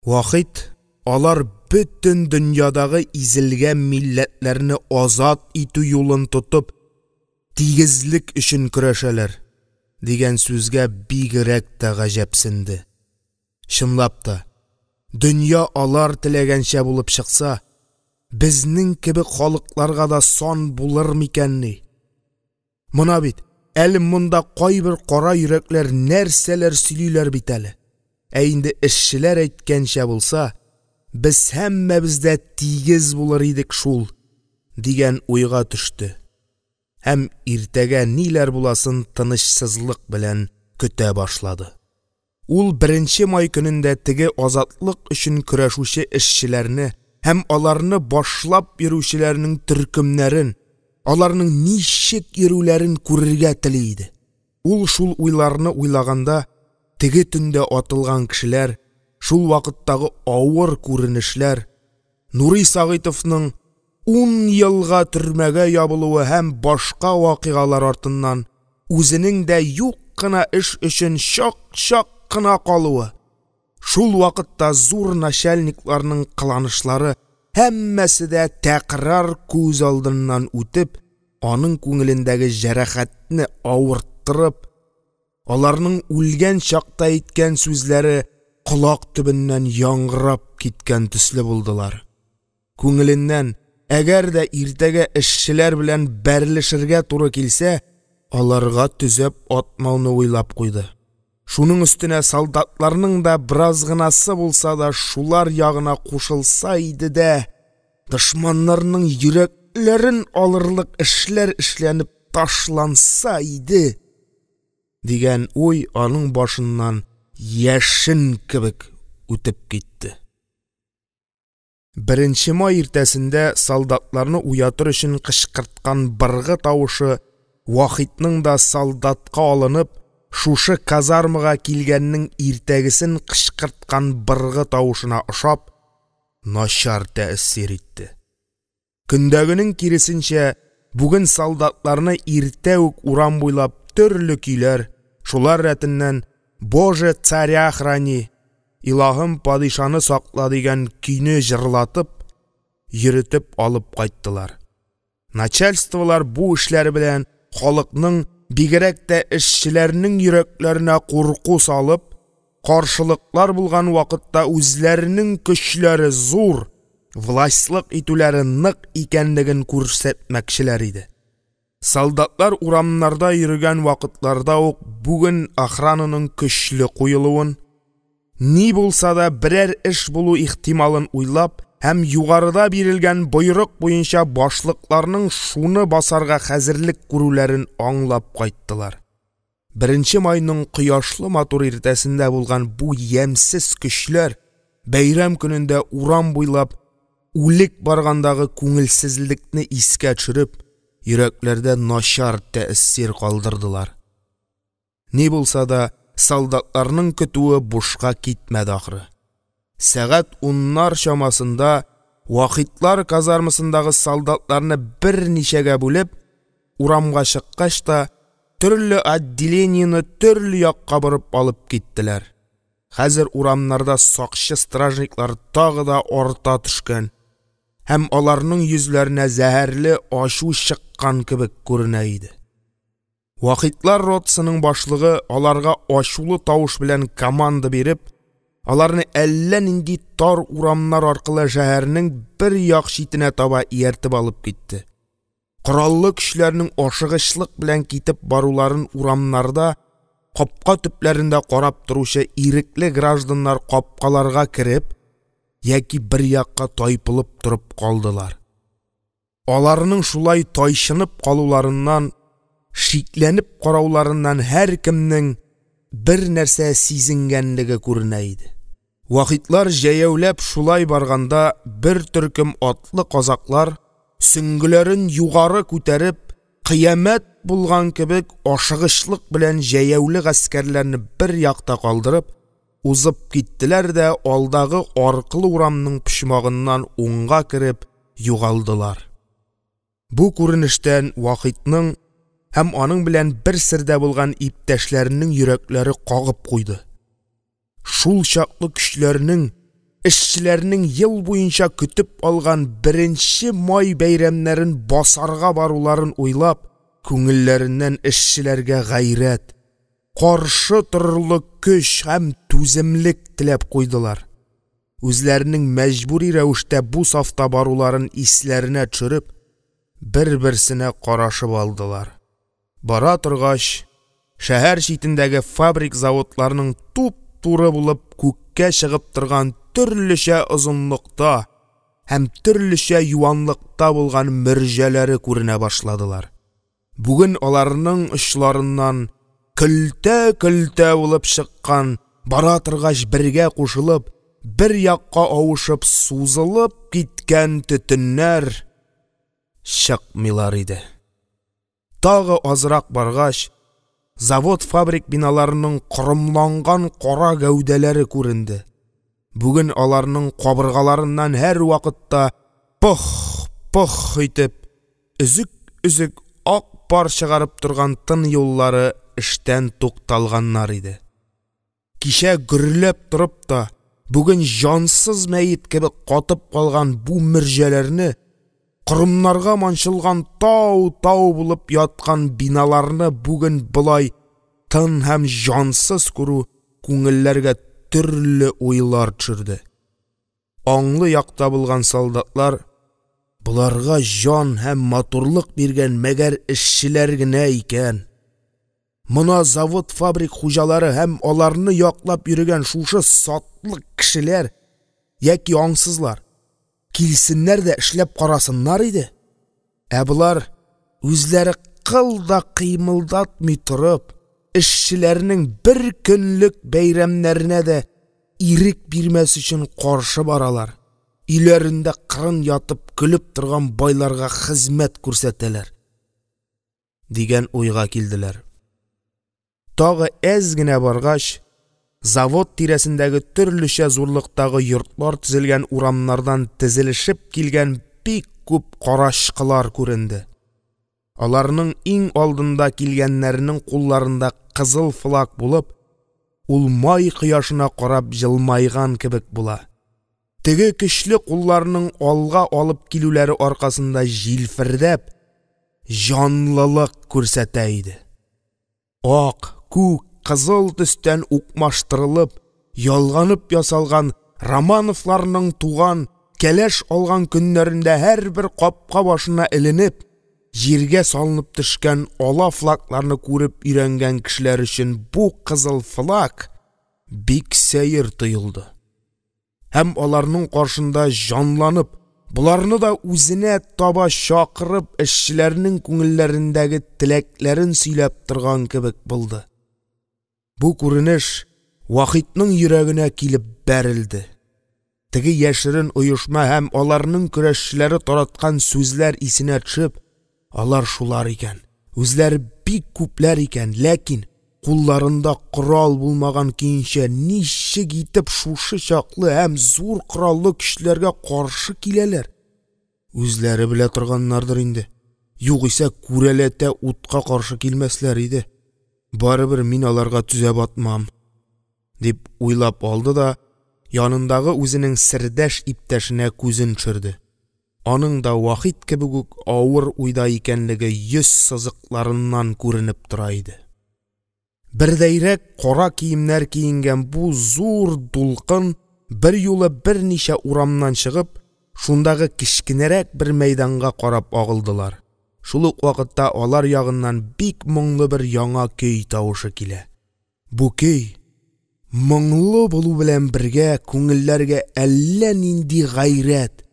Вахит алар бөтен дөньядагы изелгән милләтләрне азат итү юлын тотып, тигезлек өчен көрәшәләр дигән сүзгә бигрәк тә гаҗәпсенде. Чынлап та, дөнья алар теләгәнчә булып чыкса, безнең кебек халыкларга да сан булыр микәнни? Мона бит әле монда кайбер кара йөрәкләр нәрсәләр сөйлиләр бит әле. Ә инде эшчеләр әйткәнчә булса, без һәммәбез дә тигез булыр идек шул, дигән уйга төште һәм иртәгә ниләр буласын тынычсызлык белән көтә башлады. Ул Беренче май көнендә теге азатлык өчен көрәшүче эшчеләрне һәм аларны башлап йөрүчеләрнең төркемнәрен, аларның ничек йөрүләрен күрергә тели иде. Ул шул уйларны уйлаганда, теге төндә атылган кешеләр, шул вакыттагы авыр күренешләр, Нурый Сәгыйтовның ун елга төрмәгә ябылуы һәм башка вакыйгалар артыннан үзенең дә юк кына эш өчен чак-чак кына калуы, шул вакытта зур начальникларның кыланышлары – һәммәсе дә тәкрар күз алдыннан үтеп, аның күңелендәге җәрәхәтне авырттырып, аларның үлгән чакта әйткән сүзләре колак төбеннән яңгырап киткән төсле булдылар. Күңеленнән, әгәр дә иртәгә эшчеләр белән бәрелешергә туры килсә, аларга төзәп атмауны уйлап куйды. Шуның өстенә солдатларның да бераз гынасы булса да шулар ягына кушылса иде дә, дошманнарның йөрәкләрен алырлык эшләр эшләнеп ташланса иде дигән уй аның башыннан яшен кебек үтеп китте. Беренче май иртәсендә солдатларны уятыр өчен кычкырткан быргы тавышы Вахитның да солдатка алынып, шушы казармага килгәннең иртәгесен кычкырткан быргы тавышына ошап, начар тәэсир итте. Көндәгенең киресенчә, бүген солдатларны иртә үк урам буйлап төрле көйләр, шулар рәтеннән «Боже, царя храни», «Илаһым, падишаны сакла» дигән көйне җырлатып, йөретеп алып кайттылар. Начальстволар бу эшләре белән халыкның, бигрәк тә эшчеләрнең йөрәкләренә курку салып, каршылыклар булган вакытта үзләренең көчләре зур, властьлык итүләре нык икәнлеген күрсәтмәкчеләр иде. Солдатлар урамнарда йөргән вакытларда ук бүген охрананың көчле куелуын, ни булса да берәр эш булу ихтималын уйлап һәм югарыда бирелгән боерык буенча башлыкларның шуны басарга хәзерлек күрүләрен аңлап кайттылар. Беренче майның кояшлы матур иртәсендә булган бу ямьсез көчләр бәйрәм көнендә урам буйлап үлек баргандагы күңелсезлекне искә төшереп, йөрәкләрдә начар тәэсир калдырдылар. Ни булса да, солдатларның көтүе бушка китмәде, ахры. Сәгать уннар чамасында Вахитлар казармасындагы солдатларны берничәгә бүлеп, урамга чыккач та, төрле отделениене төрле якка борып алып киттеләр. Хәзер урамнарда сакчы стражниклар тагын да арта төшкән һәм аларның йөзләренә зәһәрле ачу чыккан кебек күренә иде. Вахитлар ротасының башлыгы, аларга ачулы тавыш белән команда биреп, аларны әллә нинди тар урамнар аркылы шәһәрнең бер як читенә таба ияртеп алып китте. Кораллы көчләрнең ашыгычлык белән китеп баруларын урамнарда, капка төпләрендә карап торучы ирекле гражданнар капкаларга кереп яки бер якка тайпылып торып калдылар. Аларның шулай тайчынып калуларыннан, шикләнеп карауларыннан һәркемнең бер нәрсә сизенгәнлеге күренә иде. Вахитлар җәяүләп шулай барганда, бер төркем атлы казаклар, сөңгеләрен югары күтәреп, кыямәт булган кебек, ашыгычлык белән җәяүле гаскәрләрне бер якта калдырып, узып киттеләр дә алдагы аркылы урамның почмагыннан уңга кереп югалдылар. Бу күренештән Вахитның һәм аның белән бер сердә булган иптәшләренең йөрәкләре кагып куйды. Шулчаклы көчләрнең, эшчеләрнең ел буенча көтеп алган Беренче май бәйрәмнәрен басарга баруларын уйлап, күңелләреннән эшчеләргә гайрәт, каршы торырлык көч һәм түземлек теләп куйдылар. Үзләренең мәҗбүри рәвештә бу сафта баруларын исләренә төшереп, бер-берсенә карашып алдылар. Бара торгач, шәһәр читендәге фабрик-заводларның туп-туры булып күккә чыгып торган төрлечә озынлыкта һәм төрлечә юанлыкта булган мөрҗәләре күренә башладылар. Бүген аларның очларыннан көлтә-көлтә булып чыккан, бара торгач бергә кушылып, бер якка авышып сузылып киткән төтеннәр чыкмыйлар иде. Тагы азрак баргач, завод-фабрик биналарының корымланган кара гәүдәләре күренде. Бүген аларның кабыргаларыннан һәрвакытта пых-пых итеп, өзек-өзек ак пар чыгарып торган тын юллары эштән тукталганнар иде. Кичә гөрләп торып та, бүген җансыз мәет кебек катып калган бу мөрҗәләрне, корымнарга манчылган тау-тау булып яткан биналарны бүген болай тын һәм җансыз күрү күңелләргә төрле уйлар төшерде. Аңлы якта булган солдатлар, боларга җан һәм матурлык биргән мәгәр эшчеләр генә икән, мона завод-фабрик хуҗалары һәм аларны яклап йөрегән шушы сатлык кешеләр яки аңсызлар килсеннәр дә эшләп карасыннар иде. Ә болар үзләре кыл да кыймылдатмый торып, эшчеләрнең бер көнлек бәйрәмнәренә дә ирек бирмәс өчен каршы баралар, өйләрендә кырын ятып көлеп торган байларга хезмәт күрсәтәләр дигән уйга килделәр. Тагы әз генә баргач, завод тирәсендәге төрлечә зурлыктагы йортлар төзелгән урамнардан тезелешеп килгән бик күп карачкылар күренде. Аларның иң алдында килгәннәренең кулларында кызыл флаг булып, ул май кояшына карап җылмайган кебек була. Теге көчле кулларның алга алып килүләре аркасында җилфердәп, җанлылык күрсәтә иде. Ак, күк, кызыл төстән укмаштырылып, ялганып ясалган Романовларның туган, кәләш алган көннәрендә һәрбер капка башына эленеп, җиргә салынып төшкән ала флагларны күреп өйрәнгән кешеләр өчен бу кызыл флаг бик сәер тоелды. Һәм аларның каршында җанланып, боларны да үзенә таба чакырып, эшчеләрнең күңелләрендәге теләкләрен сөйләп торган кебек булды. Бу күренеш Вахитның йөрәгенә килеп бәрелде. Теге яшерен оешма һәм аларның көрәшчеләре тараткан сүзләр исенә төшеп, алар шулар икән, үзләре бик күпләр икән, ләкин кулларында корал булмаган көенчә ничек итеп шушы чаклы һәм зур кораллы көчләргә каршы киләләр? Үзләре белә торганнардыр инде, югыйсә күрәләтә утка каршы килмәсләр иде. Барыбер мин аларга төзәп атмам, Дип уйлап алды да янындагы үзенең сердәш иптәшенә күзен төшерде. Аның да Вахит кебек үк авыр уйда икәнлеге йөз сызыкларыннан күренеп тора иде. Бердәйрәк кара киемнәр киенгән бу зур дулкын, берьюлы берничә урамнан чыгып, шундагы кечкенәрәк бер мәйданга карап агылдылар. Шул ук вакытта алар ягыннан бик моңлы бер яңа көй тавышы килә. Бу көй, моңлы булу белән бергә, күңелләргә әллә нинди гайрәт,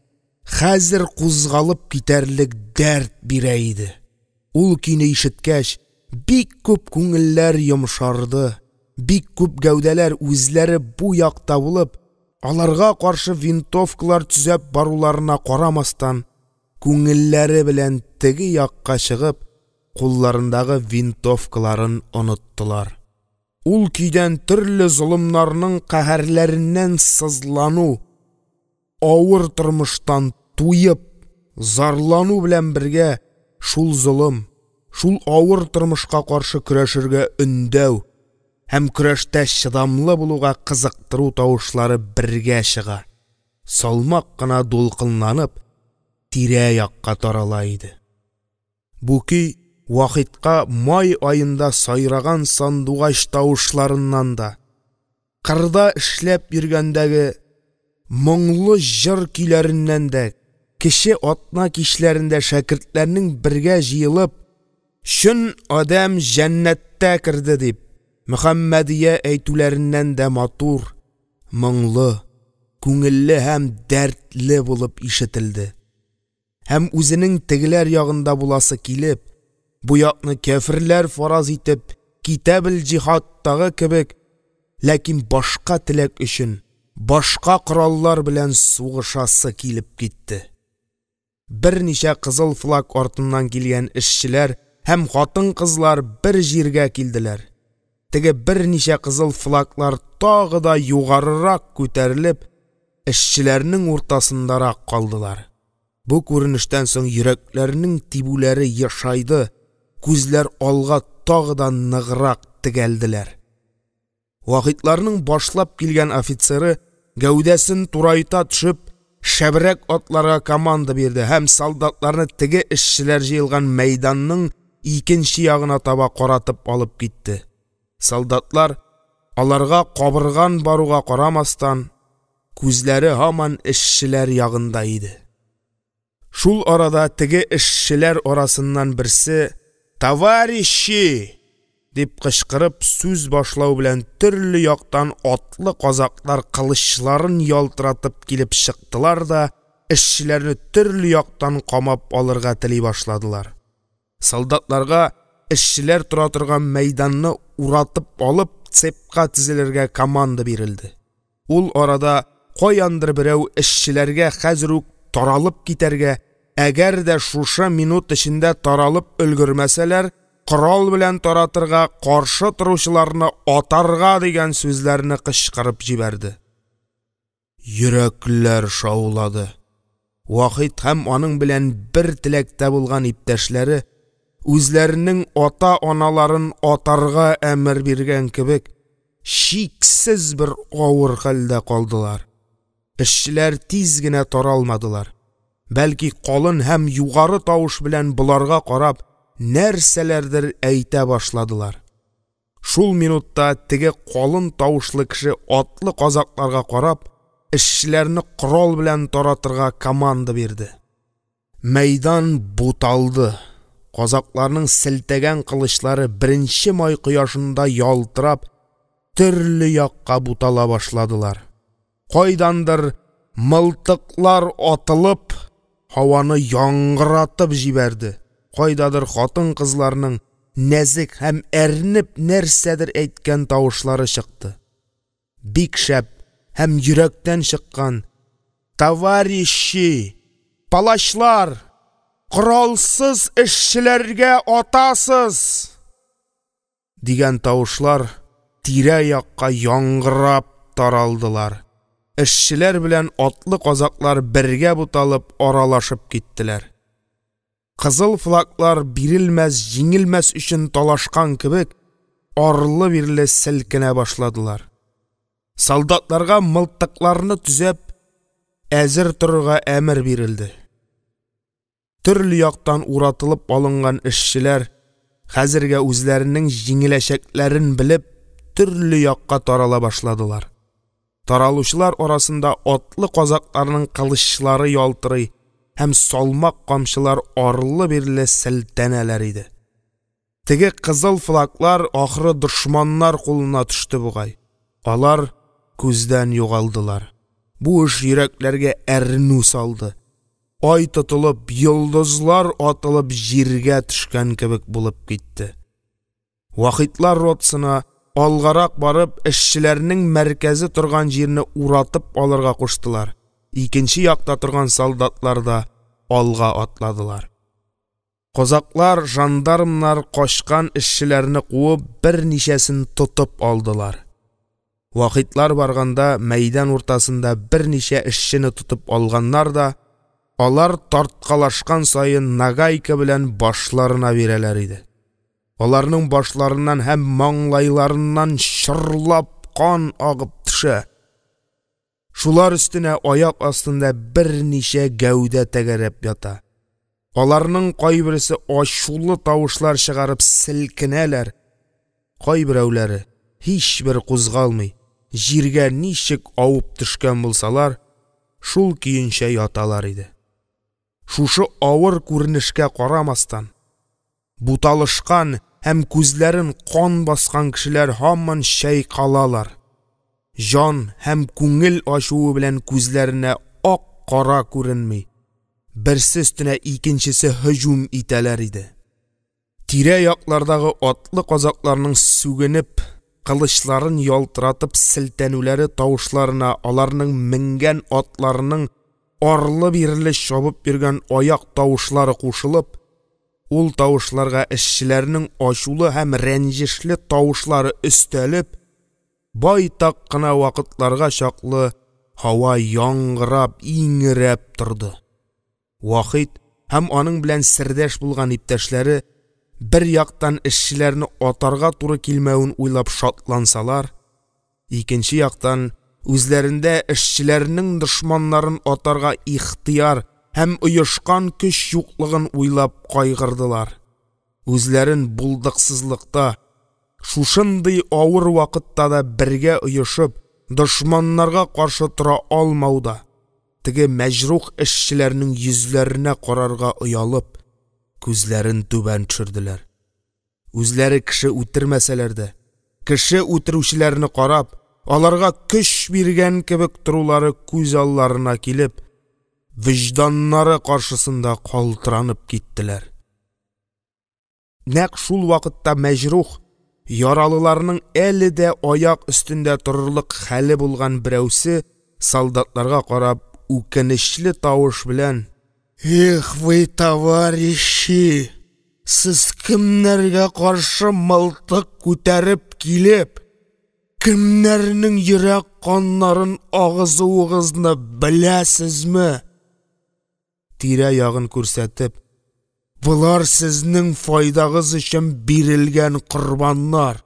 хәзер кузгалып китәрлек дәрт бирә иде. Ул көйне ишеткәч, бик күп күңелләр йомшарды, бик күп гәүдәләр үзләре бу якта булып, аларга каршы винтовкалар төзәп баруларына карамастан, күңелләре белән теге якка чыгып, кулларындагы винтовкаларын оныттылар. Ул көйдән төрле золымнарның каһәрләреннән сызлану, авыр тормыштан туеп, зарлану белән бергә, шул золым, шул авыр тормышка каршы көрәшергә өндәү һәм көрәштә чыдамлы булуга кызыктыру тавышлары бергә чыга, салмак кына дулкынланып, тирә-якка тарала иде. Бу көй Вахитка май аенда сайраган сандугач тавышларыннан да, кырда эшләп йөргәндәге моңлы җыр көйләреннән дә, кече атна кичләрендә шәкертләрнең бергә җыелып, «Чөн Адәм җәннәткә керде» дип, «Мөхәммәдия» әйтүләреннән дә матур, моңлы, күңелле һәм дәртле булып ишетелде. Һәм үзенең тегеләр ягында буласы килеп, бу якны кяферләр фараз итеп, «Китабел-җиһад» тагы кебек, ләкин башка теләк өчен, башка кораллар белән сугышасы килеп китте. Берничә кызыл флаг артыннан килгән эшчеләр һәм хатын-кызлар бер җиргә килделәр. Теге берничә кызыл флаглар тагы да югарырак күтәрелеп, эшчеләрнең уртасындарак калдылар. Бу күренештән соң йөрәкләрнең тибүләре ешайды, күзләр алга тагы да ныграк тегәлделәр. Вахитларның башлап килгән офицеры, гәүдәсен турайта төшеп, шәбрәк атларга команда бирде һәм солдатларны теге эшчеләр җыелган мәйданның икенче ягына таба каратып алып китте. Солдатлар, аларга кабырган баруга карамастан, күзләре һаман эшчеләр ягында иде. Шул арада теге эшчеләр арасыннан берсе: «Товарищи!» – дип кычкырып сүз башлау белән, төрле яктан атлы казаклар кылычларын ялтыратып килеп чыктылар да эшчеләрне төрле яктан камап алырга тели башладылар. Солдатларга эшчеләр тора торган мәйданны уратып алып, цепка тезелергә команда бирелде. Ул арада каяндыр берәү эшчеләргә хәзер үк таралып китәргә, әгәр дә шушы минут эчендә таралып өлгермәсәләр, корал белән таратырга, каршы торучыларны атарга дигән сүзләрне кычкырып җибәрде. Йөрәкләр шаулады. Вахит һәм аның белән бер теләктә булган иптәшләре, үзләренең ата-аналарын атарга әмер биргән кебек, чиксез бер авыр хәлдә калдылар. Эшчеләр тиз генә таралмадылар, бәлки калын һәм югары тавыш белән боларга карап, нәрсәләрдер әйтә башладылар. Шул минутта теге калын тавышлы кеше атлы казакларга карап, эшчеләрне корал белән таратырга команда бирде. Мәйдан буталды. Казакларның селтәгән кылычлары беренче май кояшында ялтырап, төрле якка бутала башладылар. Кайдандыр мылтыклар атылып, һаваны яңгыратып җибәрде. Кайдадыр хатын-кызларның нәзек һәм әрнеп нәрсәдер әйткән тавышлары чыкты. Бик шәп һәм йөрәктән чыккан: «Товарищи, палачлар, коралсыз эшчеләргә атасыз!» дигән тавышлар тирә-якка яңгырап таралдылар. Эшчеләр белән атлы казаклар бергә буталып, аралашып киттеләр. Кызыл флаглар бирелмәс, җиңелмәс өчен талашкан кебек, арлы-бирле селкенә башладылар. Солдатларга мылтыкларны төзәп, әзер торырга әмер бирелде. Төрле яктан уратылып алынган эшчеләр, хәзергә үзләренең җиңеләчәкләрен белеп, төрле якка тарала башладылар. Таралучылар арасында атлы казакларның кылычлары ялтырый һәм салмак камчылар арлы-бирле селтәнәләр иде. Теге кызыл флаглар, ахры, дошманнар кулына төште бугай, алар күздән югалдылар. Бу эш йөрәкләргә әрнү салды, ай тотылып, йолдызлар атылып җиргә төшкән кебек булып китте. Вахитлар ротасына, алгарак барып, эшчеләрнең мәркәзе торган җирне уратып алырга куштылар, икенче якта торган солдатлар да алга атладылар. Казаклар, жандармнар, качкан эшчеләрне куып, берничәсен тотып алдылар. Вахитлар барганда, мәйдан уртасында берничә эшчене тотып алганнар да, алар тарткалашкан саен, нагайка белән башларына бирәләр иде. Аларның башларыннан һәм маңгайларыннан чорлап кан агып төшә, шулар өстенә аяк астында берничә гәүдә тәгәрәп ята. Аларның кайберсе ачулы тавышлар чыгарып селкенәләр, кайберәүләре һичбер кузгалмый, җиргә ничек авып төшкән булсалар, шул көенчә яталар иде. Шушы авыр күренешкә карамастан, буталышкан һәм күзләрен кан баскан кешеләр һаман чайкалалар, җан һәм күңел ачуы белән күзләренә ак-кара күренми, берсе өстенә икенчесе һөҗүм итәләр иде. Тирә-яклардагы атлы казакларның сүгенеп, кылычларын ялтыратып селтәнүләре тавышларына аларның менгән атларының арлы-бирле чабып йөргән аяк тавышлары кушылып, ул тавышларга эшчеләрнең ачулы һәм рәнҗешле тавышлары өстәлеп, байтак кына вакытларга чаклы һава яңгырап, иңрәп торды. Вахит һәм аның белән сердәш булган иптәшләре, бер яктан, эшчеләрне атарга туры килмәвен уйлап шатлансалар, икенче яктан, үзләрендә эшчеләрнең дошманнарын атарга ихтыяр һәм оешкан көч юклыгын уйлап кайгырдылар. Үзләрен булдыксызлыкта, шушындый авыр вакытта да бергә оешып, дошманнарга каршы тора алмауда, теге мәҗрух эшчеләрнең йөзләренә карарга оялып, күзләрен түбән төшерделәр. Үзләре кеше үтермәсәләр дә, кеше үтерүчеләрне карап, аларга көч биргән кебек торулары күз алларына килеп, вөҗданнары каршысында калтыранып киттеләр. Нәкъ шул вакытта мәҗрух, яралыларның әле дә аяк өстендә торырлык хәле булган берәүсе, солдатларга карап, үкенечле тавыш белән: «Их вы, товарищи, сез кемнәргә каршы мылтык күтәреп килеп, кемнәрнең йөрәк каннарын агызуыгызны беләсезме?» Тирә-ягын күрсәтеп: «Болар сезнең файдагыз өчен бирелгән корбаннар,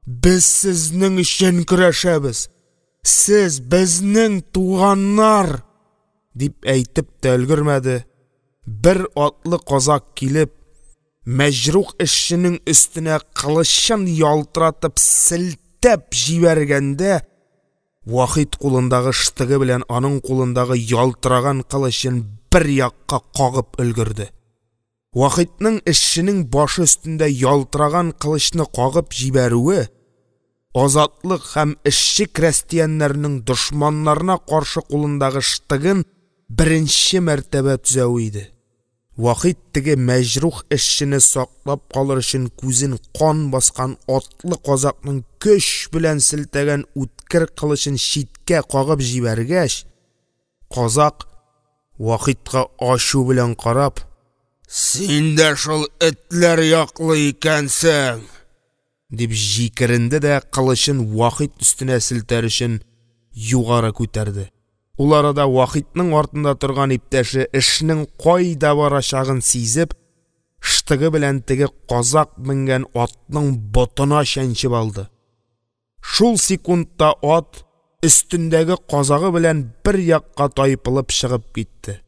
без сезнең өчен көрәшәбез, сез – безнең туганнар!» – дип әйтеп тә өлгермәде, бер атлы казак килеп, мәҗрух эшченең өстенә кылычын ялтыратып селтәп җибәргәндә, Вахит кулындагы штыгы белән аның кулындагы ялтыраган кылычын бер якка кагып өлгерде. Вахитның эшченең башы өстендә ялтыраган кылычны кагып җибәрүе азатлык һәм эшче-крәстияннәрнең дошманнарына каршы кулындагы штыгын беренче мәртәбә төзәве иде. Вахит теге мәҗрух эшчене саклап калыр өчен күзен кан баскан атлы казакның көч белән селтәгән үткер кылычын читкә кагып җибәргәч, казак, Вахитка ачу белән карап: «Син дә шул этләр яклы икәнсең!» – дип җикеренде дә кылычын Вахит өстенә селтәр өчен югары күтәрде. Ул арада Вахитның артында торган иптәше, эшнең кайда барачагын сизеп, штыгы белән теге казак менгән атның ботына чәнчеп алды. Шул секундта ат, өстендәге казагы белән бер якка тайпылып чыгып китте.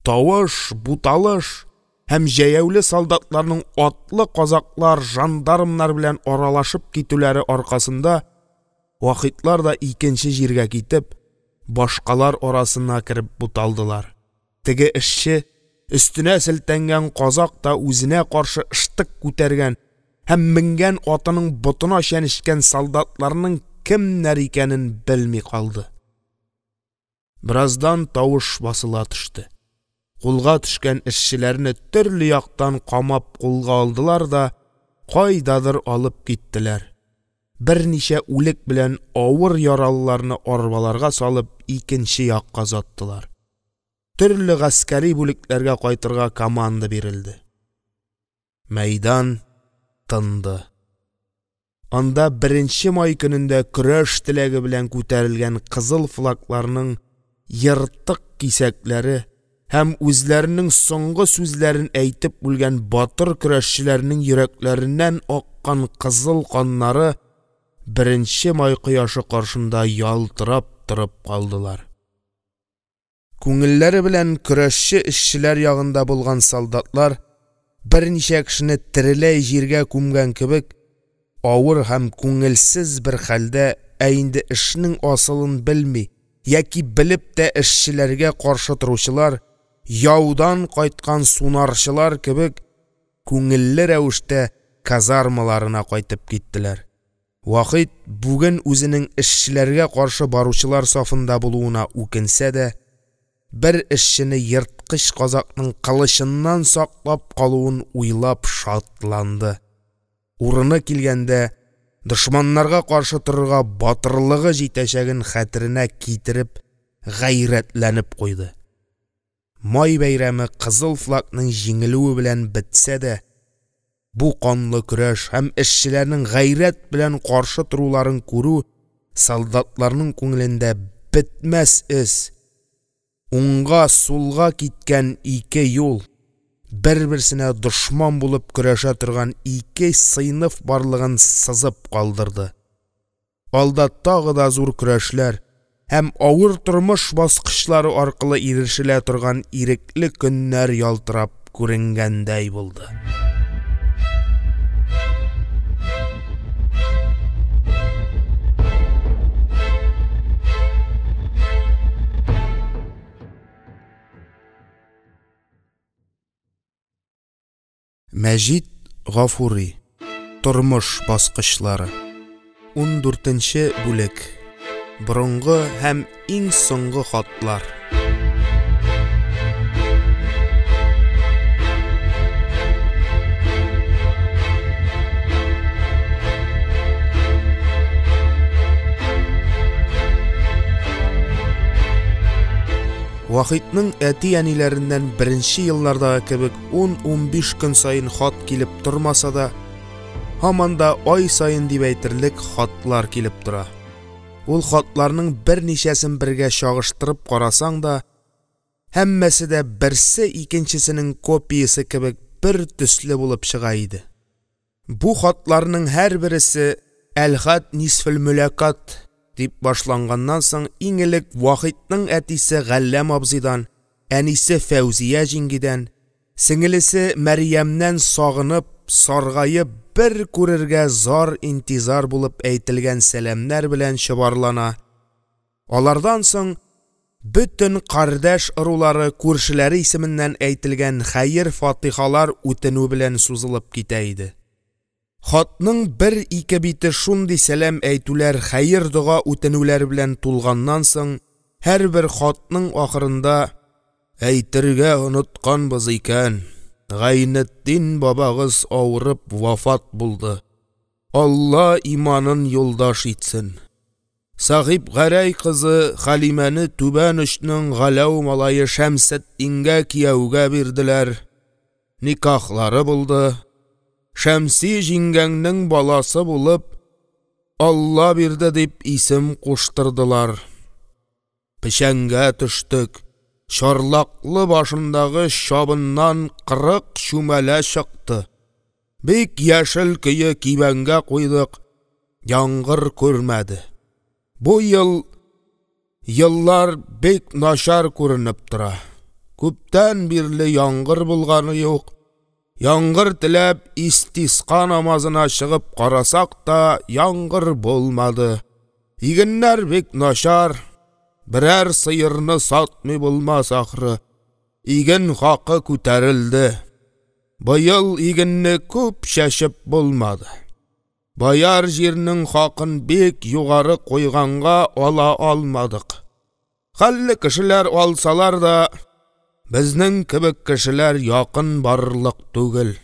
Тавыш, буталыш һәм җәяүле солдатларның атлы казаклар, жандармнар белән аралашып китүләре аркасында, Вахитлар да икенче җиргә китеп, башкалар арасына кереп буталдылар. Теге эшче, өстенә селтәнгән казак та үзенә каршы штык күтәргән һәм менгән атының ботына чәнечкән солдатларның кемнәр икәнен белми калды. Бераздан тавыш басыла төште. Кулга төшкән эшчеләрне төрле яктан камап кулга алдылар да кайдадыр алып киттеләр. Берничә үлек белән авыр яралыларны арбаларга салып, икенче якка озаттылар. Төрле гаскәри бүлекләргә кайтырга команда бирелде. Мәйдан тынды. Анда Беренче май көнендә көрәш теләге белән күтәрелгән кызыл флагларның ертык кисәкләре һәм үзләренең соңгы сүзләрен әйтеп үлгән батыр көрәшчеләрнең йөрәкләреннән аккан кызыл каннары Беренче май кояшы каршында ялтырап торып калдылар. Күңелләре белән көрәшче эшчеләр ягында булган солдатлар, берничә кешене тереләй җиргә күмгән кебек, авыр һәм күңелсез бер хәлдә, ә инде эшнең асылын белми яки белеп тә эшчеләргә каршы торучылар, яудан кайткан сунарчылар кебек, күңелле рәвештә казармаларына кайтып киттеләр. Вахит бүген үзенең эшчеләргә каршы баручылар сафында булуына үкенсә дә, бер эшчене ерткыч казакның кылычыннан саклап калуын уйлап шатланды. Урыны килгәндә, дошманнарга каршы торырга батырлыгы җитәчәген хәтеренә китереп гайрәтләнеп куйды. Май бәйрәме кызыл флагның җиңелүе белән бетсә дә, бу канлы көрәш һәм эшчеләрнең гайрәт белән каршы торуларын күрү солдатларның күңелендә бетмәс эз, уңга-сулга киткән ике юл, бер-берсенә дошман булып көрәшә торган ике сыйныф барлыгын сызып калдырды. Алда тагы да зур көрәшләр һәм авыр тормыш баскычлары аркылы ирешелә торган ирекле көннәр ялтырап күренгәндәй булды. Мәҗит Гафури. Тормыш баскычлары. 14 бүлек. Борынгы һәм иң соңгы хатлар. Вахитның әти-әниләреннән беренче еллардагы кебек 10-15 көн саен хат килеп тормаса да, һаман да ай саен дип әйтерлек хатлар килеп тора. Ул хатларның берничәсен бергә чагыштырып карасаң да, һәммәсе дә берсе икенчесенең копиясе кебек бер төсле булып чыга иде. Бу хатларның һәрберсе «Әлхат нисфел-мөләкат» дип башланганнан соң, иң элек Вахитның әтисе Галләм абзыйдан, әнисе Фәүзия җиңгидән, сеңелесе Мәрьямнән сагынып, саргаеп, бер күрергә зар-интизар булып әйтелгән сәламнәр белән чобарлана. Алардан соң бөтен кардәш ырулары, күршеләре исеменнән әйтелгән хәер-фатихалар үтенү белән сузылып китә иде. Хатның бер-ике бите шундый сәлам әйтүләр, хәер-дога үтенүләр белән тулганнан соң, һәрбер хатның ахырында «Әйтергә онытканбыз икән, Гайнетдин бабагыз авырып вафат булды. Алла иманын юлдаш итсен. Сәхипгәрәй кызы Хәлимәне түбән очның Галәү малае Шәмсетдингә кияүгә бирделәр. Никахлары булды. Шәмси җиңгәңнең баласы булып, Алла бирде дип исем куштырдылар. Печәнгә төштек. Чарлаклы башындагы чабыннан 40 чүмәлә чыкты. Бик яшел көе кибәнгә куйдык. Яңгыр күрмәде. Бу ел еллар бик начар күренеп тора, күптән бирле яңгыр булганы юк, яңгыр теләп, истиска намазына чыгып карасак та, яңгыр булмады, игеннәр бик начар, берәр сыерны сатмый булмас, ахры, иген хакы күтәрелде, быел игенне күп чәчеп булмады. Бояр җирнең хакын бик югары куйганга ала алмадык, хәлле кешеләр алсалар да, безнең кебек кешеләр якын барырлык түгел.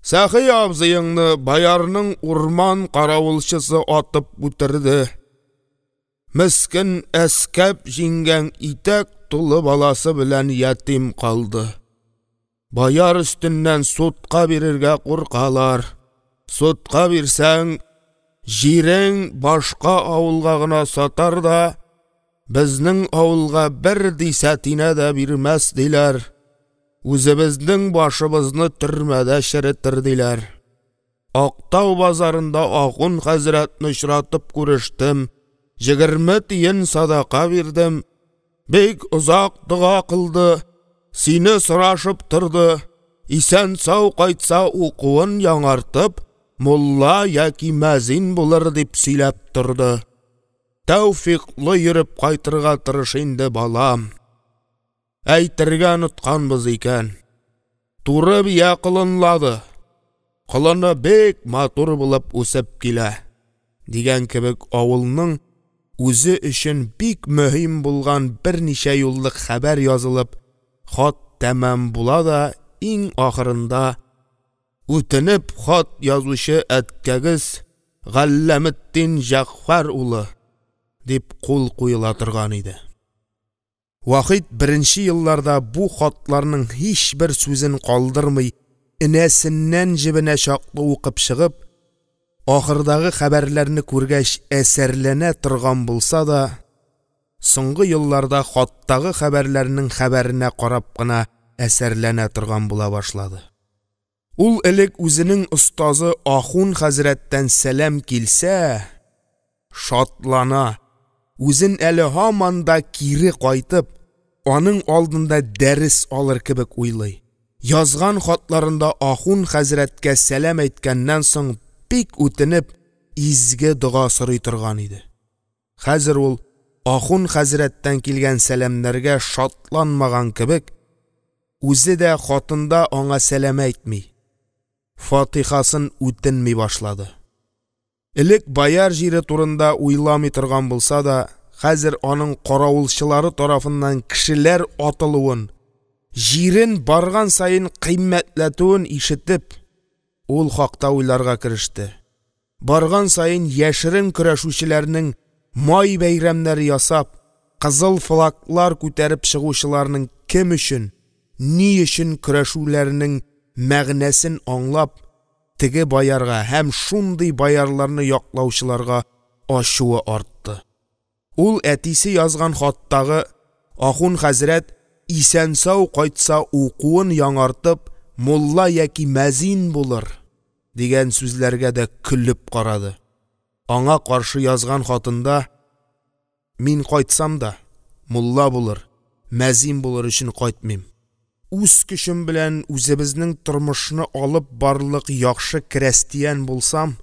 Сәхи абзыеңны боярның урман каравылчысы атып үтерде, мескен Әскәп җиңгәң итәк тулы баласы белән ятим калды. Бояр өстеннән судка бирергә куркалар, судка бирсәң, җирен башка авылга гына сатар да, безнең авылга бер дисәтинә дә бирмәс, диләр, үзебезнең башыбызны төрмәдә черетер, диләр. Актау базарында ахун хәзрәтне очратып күрештем, 20 тиен сәдака бирдем, бик озак дога кылды, сине сорашып торды, исән-сау кайтса, укуын яңартып, мулла яки мәзин булыр, дип сөйләп торды. Тәүфыйклы йөреп кайтырга тырыш инде, балам. Әйтергә онытканбыз икән, туры бия колынлады, колыны бик матур булып үсеп килә… – дигән кебек, авылның үзе өчен бик мөһим булган берничә юллык хәбәр язылып, хат тәмам була да, иң ахырында «Үтенеп хат язучы әткәгез Галләметдин Җәгъфәр улы» дип кул куела торган иде. Вахит беренче елларда бу хатларның һичбер сүзен калдырмый, энәсеннән җебенә чаклы укып чыгып, ахырдагы хәбәрләрне күргәч әсәрләнә торган булса да, соңгы елларда хаттагы хәбәрләрнең хәбәренә карап кына әсәрләнә торган була башлады. Ул элек үзенең остазы ахун хәзрәттән сәлам килсә шатлана, үзен әле һаман да кире кайтып, аның алдында дәрес алыр кебек уйлый, язган хатларында ахун хәзрәткә сәлам әйткәннән соң, бик үтенеп, изге дога сорый торган иде. Хәзер ул, ахун хәзрәттән килгән сәламнәргә шатланмаган кебек, үзе дә хатында аңа сәлам әйтми, фатихасын үтенми башлады. Элек бояр җире турында уйламый торган булса да, хәзер аның каравылчылары тарафыннан кешеләр атылуын, җирен барган саен кыйммәтләтүен ишетеп, ул хакта уйларга кереште. Барган саен яшерен көрәшүчеләрнең май бәйрәмнәре ясап, кызыл флаглар күтәреп чыгучыларның кем өчен, ни өчен көрәшүләренең мәгънәсен аңлап, теге боярга һәм шундый боярларны яклаучыларга ачуы артты. Ул әтисе язган хаттагы ахун хәзрәт исән-сау кайтса, укуын яңартып, мулла яки мәзин булыр дигән сүзләргә дә көлеп карады. Аңа каршы язган хатында: «Мин кайтсам да, мулла булыр, мәзин булыр өчен кайтмыйм, үз көчем белән үзебезнең тормышны алып барырлык яхшы крәстиян булсам,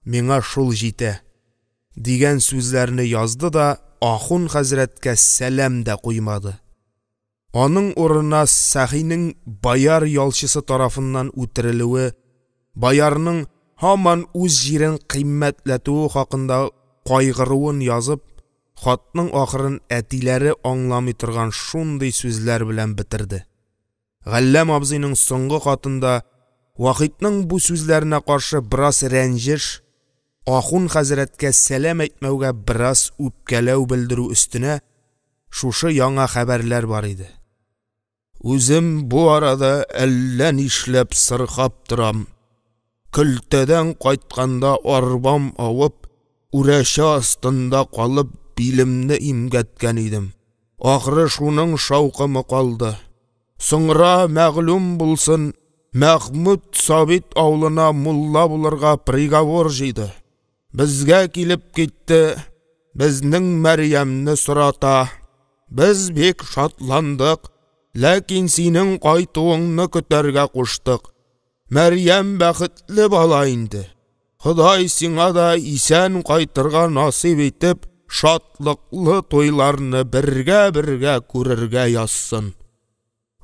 миңа шул җитә», – дигән сүзләрне язды да ахун хәзрәткә сәлам дә куймады. Аның урынына Сәхинең бояр ялчысы тарафыннан үтерелүе, боярның һаман үз җирен кыйммәтләтүе хакында кайгыруын язып, хатның ахырын әтиләре аңламый торган шундый сүзләр белән бетерде. Галләм абзыйның соңгы хатында Вахитның бу сүзләренә каршы бераз рәнҗеш, ахун хәзрәткә сәлам әйтмәүгә бераз үпкәләү белдерү өстенә шушы яңа хәбәрләр бар иде. «Үзем бу арада әллә нишләп сырхап торам, көлтәдән кайтканда арбам авып, үрәчә астында калып, билемне имгәткән идем, ахры, шуның шаукымы калды. Соңра мәгълүм булсын, Мәхмүт Сабит авылына мулла булырга приговор җыйды, безгә килеп китте. Безнең Мәрьямне сората, без бик шатландык, ләкин синең кайтуыңны көтәргә куштык. Мәрьям бәхетле бала инде, Ходай сиңа да исән кайтырга насыйп итеп, шатлыклы туйларны бергә-бергә күрергә язсын!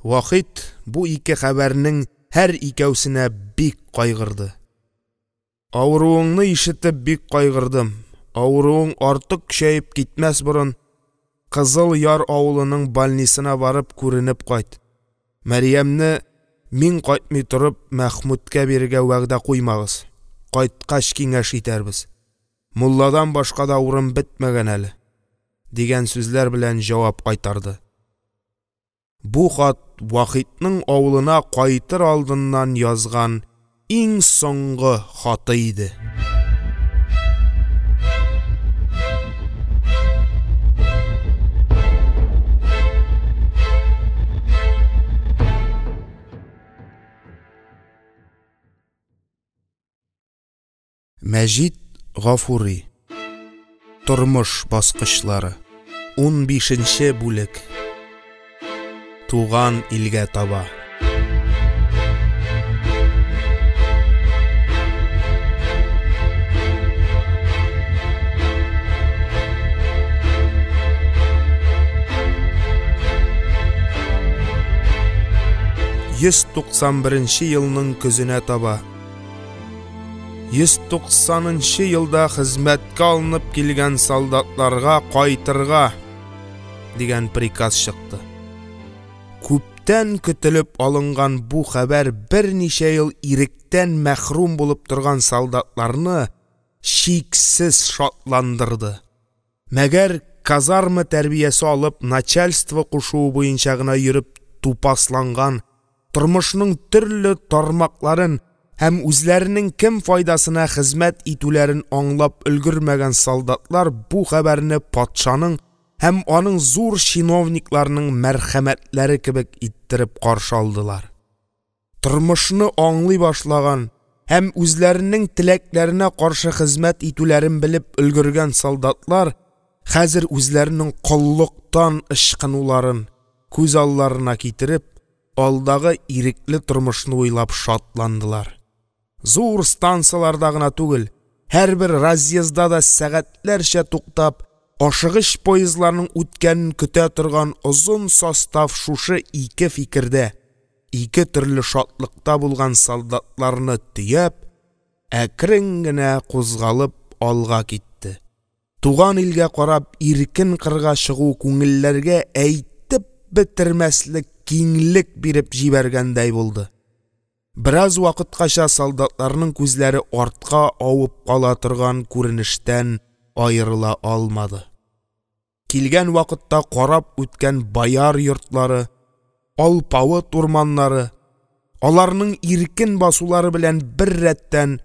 Вахит бу ике хәбәрнең һәр икәүсенә бик кайгырды. «Авыруыңны ишетеп бик кайгырдым, авыруың артык көчәеп китмәс борын, Кызыл Яр авылының больнисына барып күренеп кайт, Мәрьямне, мин кайтмый торып, Мәхмүткә бирергә вәгъдә куймагыз, кайткач киңәш итәрбез, мулладан башка да урын бетмәгән әле» дигән сүзләр белән җавап кайтарды. Бу хат Вахитның авылына кайтыр алдыннан язган иң соңгы хаты иде. Мәҗит Гафури. Тормыш баскычлары. 15 бүлек. Туган илгә таба. 191 елның көзенә таба 190 нчы елда хезмәткә алынып килгән солдатларга кайтырга дигән приказ чыкты. Күптән көтелеп алынган бу хәбәр берничә ел иректән мәхрүм булып торган солдатларны чиксез шатландырды. Мәгәр казарма тәрбиясе алып, начальство кушуы буенча гына йөреп тупасланган, тормышның төрле тармакларын һәм үзләренең кем файдасына хезмәт итүләрен аңлап өлгермәгән солдатлар бу хәбәрне патшаның һәм аның зур чиновникларының мәрхәмәтләре кебек иттереп каршы алдылар. Тормышны аңлый башлаган һәм үзләренең теләкләренә каршы хезмәт итүләрен белеп өлгергән солдатлар хәзер үзләренең коллыктан ычкынуларын күз алларына китереп, алдагы ирекле тормышны уйлап шатландылар. Зур станцияләрдә гына түгел, һәрбер разъездда да сәгатьләрчә туктап, ашыгыч поездларның үткәнен көтә торган озын состав шушы ике фикердә, ике төрле шатлыкта булган солдатларны төяп, әкрен генә кузгалып алга китте. Туган илгә карап иркен кырга чыгу күңелләргә әйтеп бетермәслек киңлек биреп җибәргәндәй булды. Бераз вакыткача солдатларның күзләре артка авып кала торган күренештән аерыла алмады. Килгән вакытта карап үткән бояр йортлары, алпавыт урманнары, аларның иркен басулары белән беррәттән,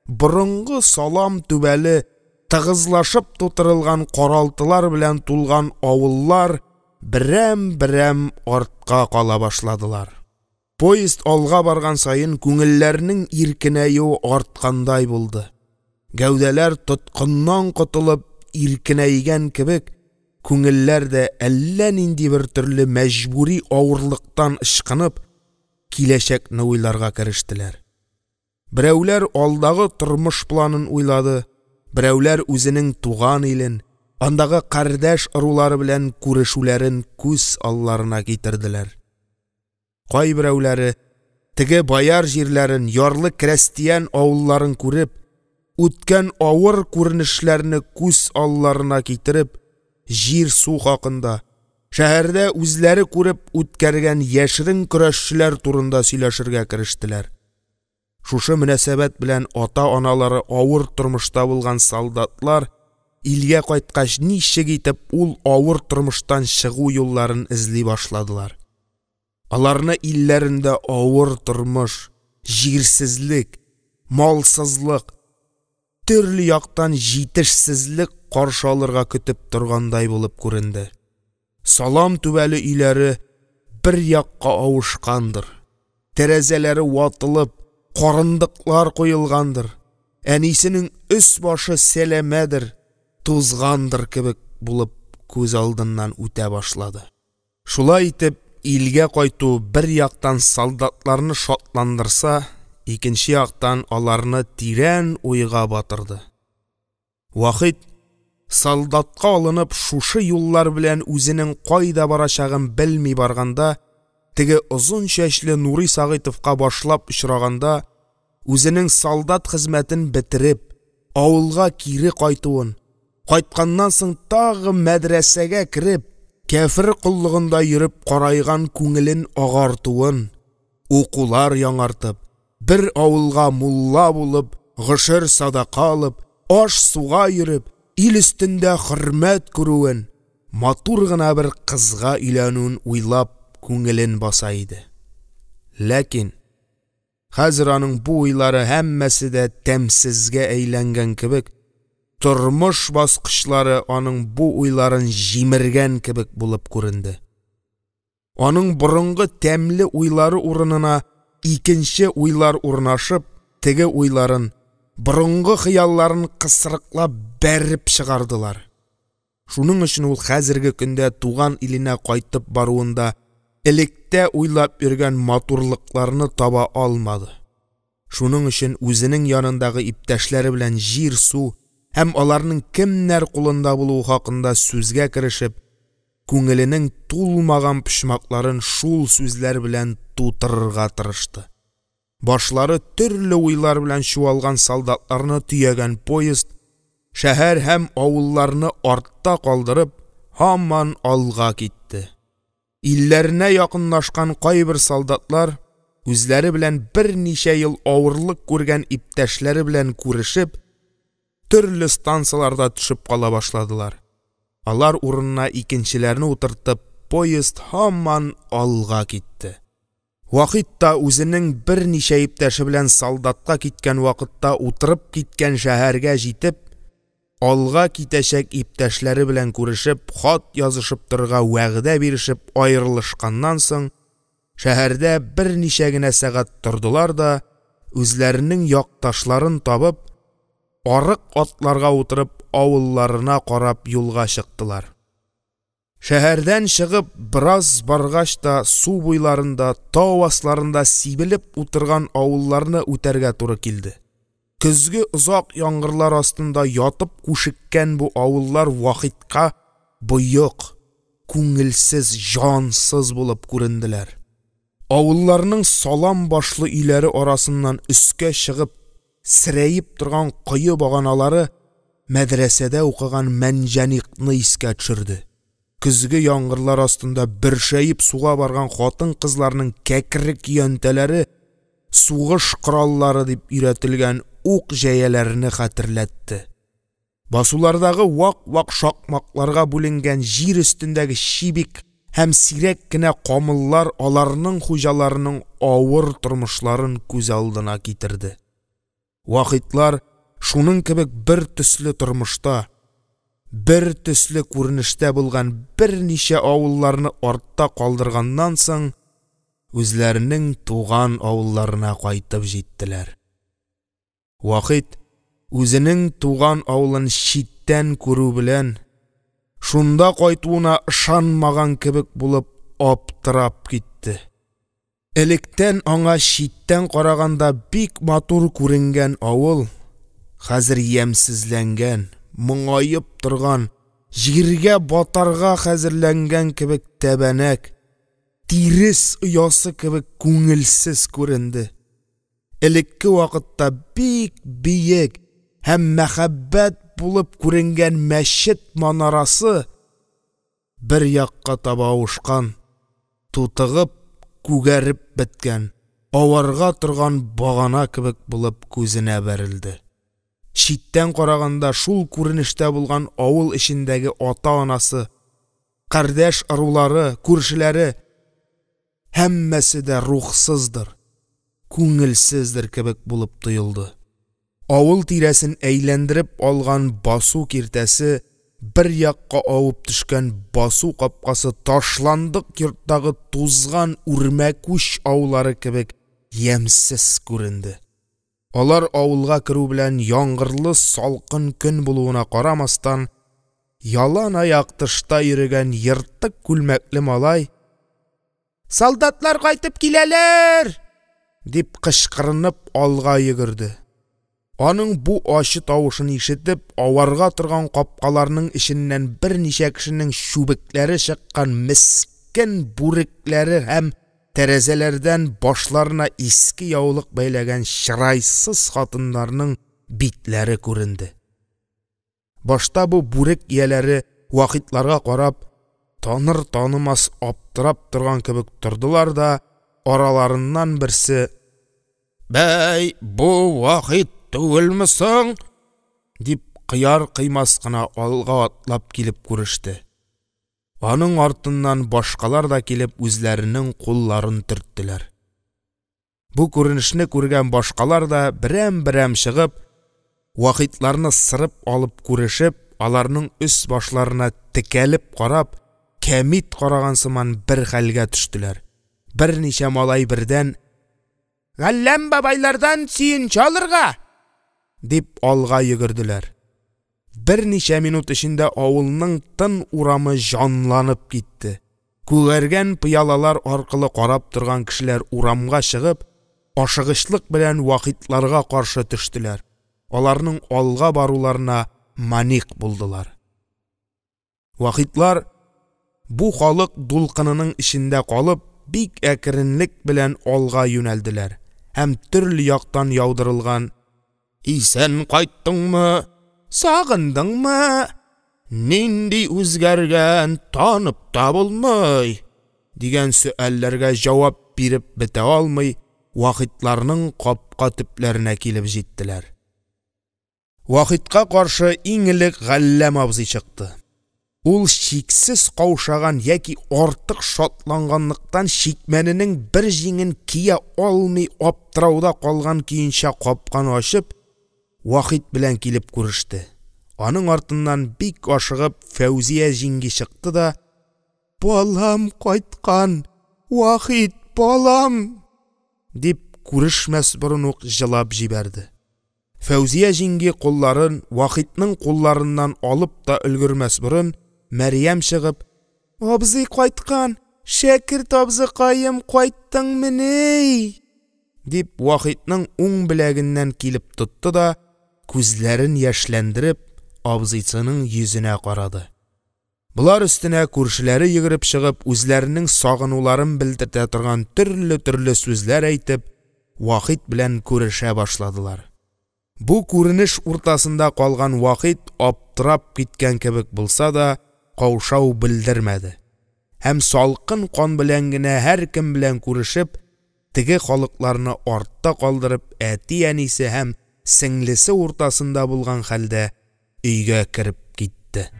борынгы салам түбәле, тыгызлашып тутырылган каралтылар белән тулган авыллар берәм-берәм артка кала башладылар. Поезд алга барган саен, күңелләрнең иркенәюе арткандай булды. Гәүдәләр тоткыннан котылып иркенәйгән кебек, күңелләр дә әллә нинди бер төрле мәҗбүри авырлыктан ычкынып, киләчәкне уйларга керештеләр. Берәүләр алдагы тормыш планын уйлады, берәүләр үзенең туган илен, андагы кардәш ырулары белән күрешүләрен күз алларына китерделәр. Кайберәүләре, теге бояр җирләрен, ярлы крәстиян авылларын күреп, үткән авыр күренешләрне күз алларына китереп, җир-су хакында, шәһәрдә үзләре күреп үткәргән яшерен көрәшчеләр турында сөйләшергә керештеләр. Шушы мөнәсәбәт белән ата-аналары авыр тормышта булган солдатлар илгә кайткач ничек итеп ул авыр тормыштан чыгу юлларын эзли башладылар. Аларны илләрендә авыр тормыш, җирсезлек, малсызлык, төрле яктан җитешсезлек каршы алырга көтеп торгандай булып күренде. Салам түбәле өйләре бер якка авышкандыр, тәрәзәләре ватылып, карындыклар куелгандыр, әнисенең өс-башы сәләмәдер, тузгандыр кебек булып күз алдыннан үтә башлады. Шулай итеп, илгә кайту, бер яктан, солдатларны шатландырса, икенче яктан, аларны тирән уйга батырды. Вахит, солдатка алынып, шушы юллар белән үзенең кайда барачагын белми барганда, теге озын чәчле Нурый Сәгыйтовка башлап очраганда, үзенең солдат хезмәтен бетереп, авылга кире кайтуын, кайтканнан соң тагын мәдрәсәгә кереп, кяфер коллыгында йөреп карайган күңелен агартуын, укулар яңартып, бер авылга мулла булып, гошер-сәдака алып, аш-суга йөреп, ил өстендә хөрмәт күрүен, матур гына бер кызга өйләнүен уйлап күңелен баса иде. Ләкин хәзер аның бу уйлары һәммәсе дә тәмсезгә әйләнгән кебек, тормыш баскычлары аның бу уйларын җимергән кебек булып күренде. Аның борынгы тәмле уйлары урынына икенче уйлар урнашып, теге уйларын, борынгы хыялларын кысрыклап бәреп чыгардылар. Шуның өчен ул хәзерге көндә туган иленә кайтып баруында электә уйлап йөргән матурлыкларны таба алмады. Шуның өчен үзенең янындагы иптәшләре белән җир-су һәм аларның кемнәр кулында булуы хакында сүзгә керешеп, күңеленең тулмаган почмакларын шул сүзләр белән тутырырга тырышты. Башлары төрле уйлар белән чуалган солдатларны төягән поезд, шәһәр һәм авылларны артта калдырып, һаман алга китте. Илләренә якынлашкан кайбер солдатлар, үзләре белән берничә ел авырлык күргән иптәшләре белән күрешеп, төрле станцаларда төшеп кала башладылар. Алар урынына икенчеләрне утыртып, поезд һаман алга китте. Вахит та үзенең берничә иптәше белән солдатка киткән вакытта утырып киткән шәһәргә җитеп, алга китәчәк иптәшләре белән күрешеп, хат язышып торырга вәгъдә бирешеп аерылышканнан соң, шәһәрдә берничә генә сәгать тордылар да, үзләренең якташларын табып, арык атларга утырып, авылларына карап юлга чыктылар. Шәһәрдән чыгып, бераз баргач та, су буйларында, тау асларында сибелеп утырган авылларны үтәргә туры килде. Көзге озак яңгырлар астында ятып күшеккән бу авыллар Вахитка боек, күңелсез, җансыз булып күренделәр. Авылларның салам башлы өйләре арасыннан өскә чыгып, серәеп торган кое баганалары мәдрәсәдә укыган мәнҗәникъны искә төшерде. Көзге яңгырлар астында бөршәеп суга барган хатын-кызларның кәкре көянтәләре сугыш кораллары дип өйрәтелгән ук-җәяләрне хәтерләтте. Басулардагы вак-вак шакмакларга бүленгән җир өстендәге чибик һәм сирәк кенә камыллар аларның хуҗаларының авыр тормышларын күз алдына китерде. Вахитлар шуның кебек бертөсле тормышта, бертөсле күренештә булган берничә авылларны артта калдырганнан соң, үзләренең туган авылларына кайтып җиттеләр. Вахит үзенең туган авылын читтән күрү белән, шунда кайтуына ышанмаган кебек булып аптырап китте. Электән аңа читтән караганда бик матур күренгән авыл хәзер ямьсезләнгән, моңаеп торган, җиргә батарга хәзерләнгән кебек тәбәнәк, тирес оясы кебек күңелсез күренде. Элекке вакытта бик биек һәм мәһабәт булып күренгән мәчет манарасы бер якка таба авышкан, тутыгып, күгәреп беткән, аварга торган багана кебек булып күзенә бәрелде. Читтән караганда шул күренештә булган авыл эчендәге ата-анасы, кардәш-ырулары, күршеләре һәммәсе дә рухсыздыр, күңелсездер кебек булып тоелды. Авыл тирәсен әйләндереп алган басу киртәсе, бер якка авып төшкән басу капкасы ташландык йорттагы тузган үрмәкүч аулары кебек ямьсез күренде. Алар авылга керү белән, яңгырлы салкын көн булуына карамастан, Яланаяк тышта йөрегән ертык күлмәкле малай: – Солдатлар кайтып киләләр! – дип кычкырынып алга йөгерде. Аның бу ачы тавышын ишетеп, аварга торган капкаларның эченнән берничә кешенең чүбекләре чыккан мескен бүрекләре һәм тәрәзәләрдән башларына иске яулык бәйләгән чырайсыз хатыннарның битләре күренде. Башта бу бүрек ияләре, Вахитларга карап, таныр-танымас аптырап торган кебек тордылар да, араларыннан берсе: – Бәй, бу Вахит түгелме соң? – дип, кыяр-кыймас кына алга атлап килеп күреште. Аның артыннан башкалар да килеп, үзләренең кулларын төрттеләр. Бу күренешне күргән башкалар да, берәм-берәм чыгып, Вахитларны сырып алып күрешеп, аларның өс-башларына текәлеп карап, кәмит караган сыман бер хәлгә төштеләр. Берничә малай бердән: – Галләм бабайлардан сөенче алырга! – дип алга йөгерделәр. Берничә минут эчендә авылның тын урамы җанланып китте, күгәргән пыялалар аркылы карап торган кешеләр урамга чыгып, ашыгычлык белән Вахитларга каршы төштеләр, аларның алга баруларына манигъ булдылар. Вахитлар, бу халык дулкынының эчендә калып, бик әкренлек белән алга юнәлделәр һәм төрле яктан яудырылган: – Исән кайттыңмы?, Сагындыңмы?, Нинди үзгәргән, танып та булмый! – дигән сөальләргә җавап биреп бетә алмый, Вахитларның капка төпләренә килеп җиттеләр. Вахитка каршы иң элек Галләм абзый чыкты. Ул чиксез каушаган яки артык шатланганлыктан чикмәненең бер җиңен кия алмый аптырауда калган көенчә капканы ачып, Вахит белән килеп күреште. Аның артыннан бик ашыгып Фәүзия җиңги чыкты да: – Балам кайткан, Вахит балам! – дип, күрешмәс борын ук җылап җибәрде. Фәүзия җиңги кулларын Вахитның кулларыннан алып та өлгермәс борын, Мәрьям чыгып: – Абзый кайткан, шәкерт абзыкаем, кайттыңмыни? – дип, Вахитның уң беләгеннән килеп тотты да, күзләрен яшьләндереп, абзыйсының йөзенә карады. Болар өстенә күршеләре йөгереп чыгып, үзләренең сагынуларын белдертә торган төрле-төрле сүзләр әйтеп, Вахит белән күрешә башладылар. Бу күренеш уртасында калган Вахит аптырап киткән кебек булса да, каушау белдермәде һәм салкын кан белән генә һәркем белән күрешеп, теге халыкларны артта калдырып, әти-әнисе һәм сеңлесе уртасында булган хәлдә өйгә кереп китте.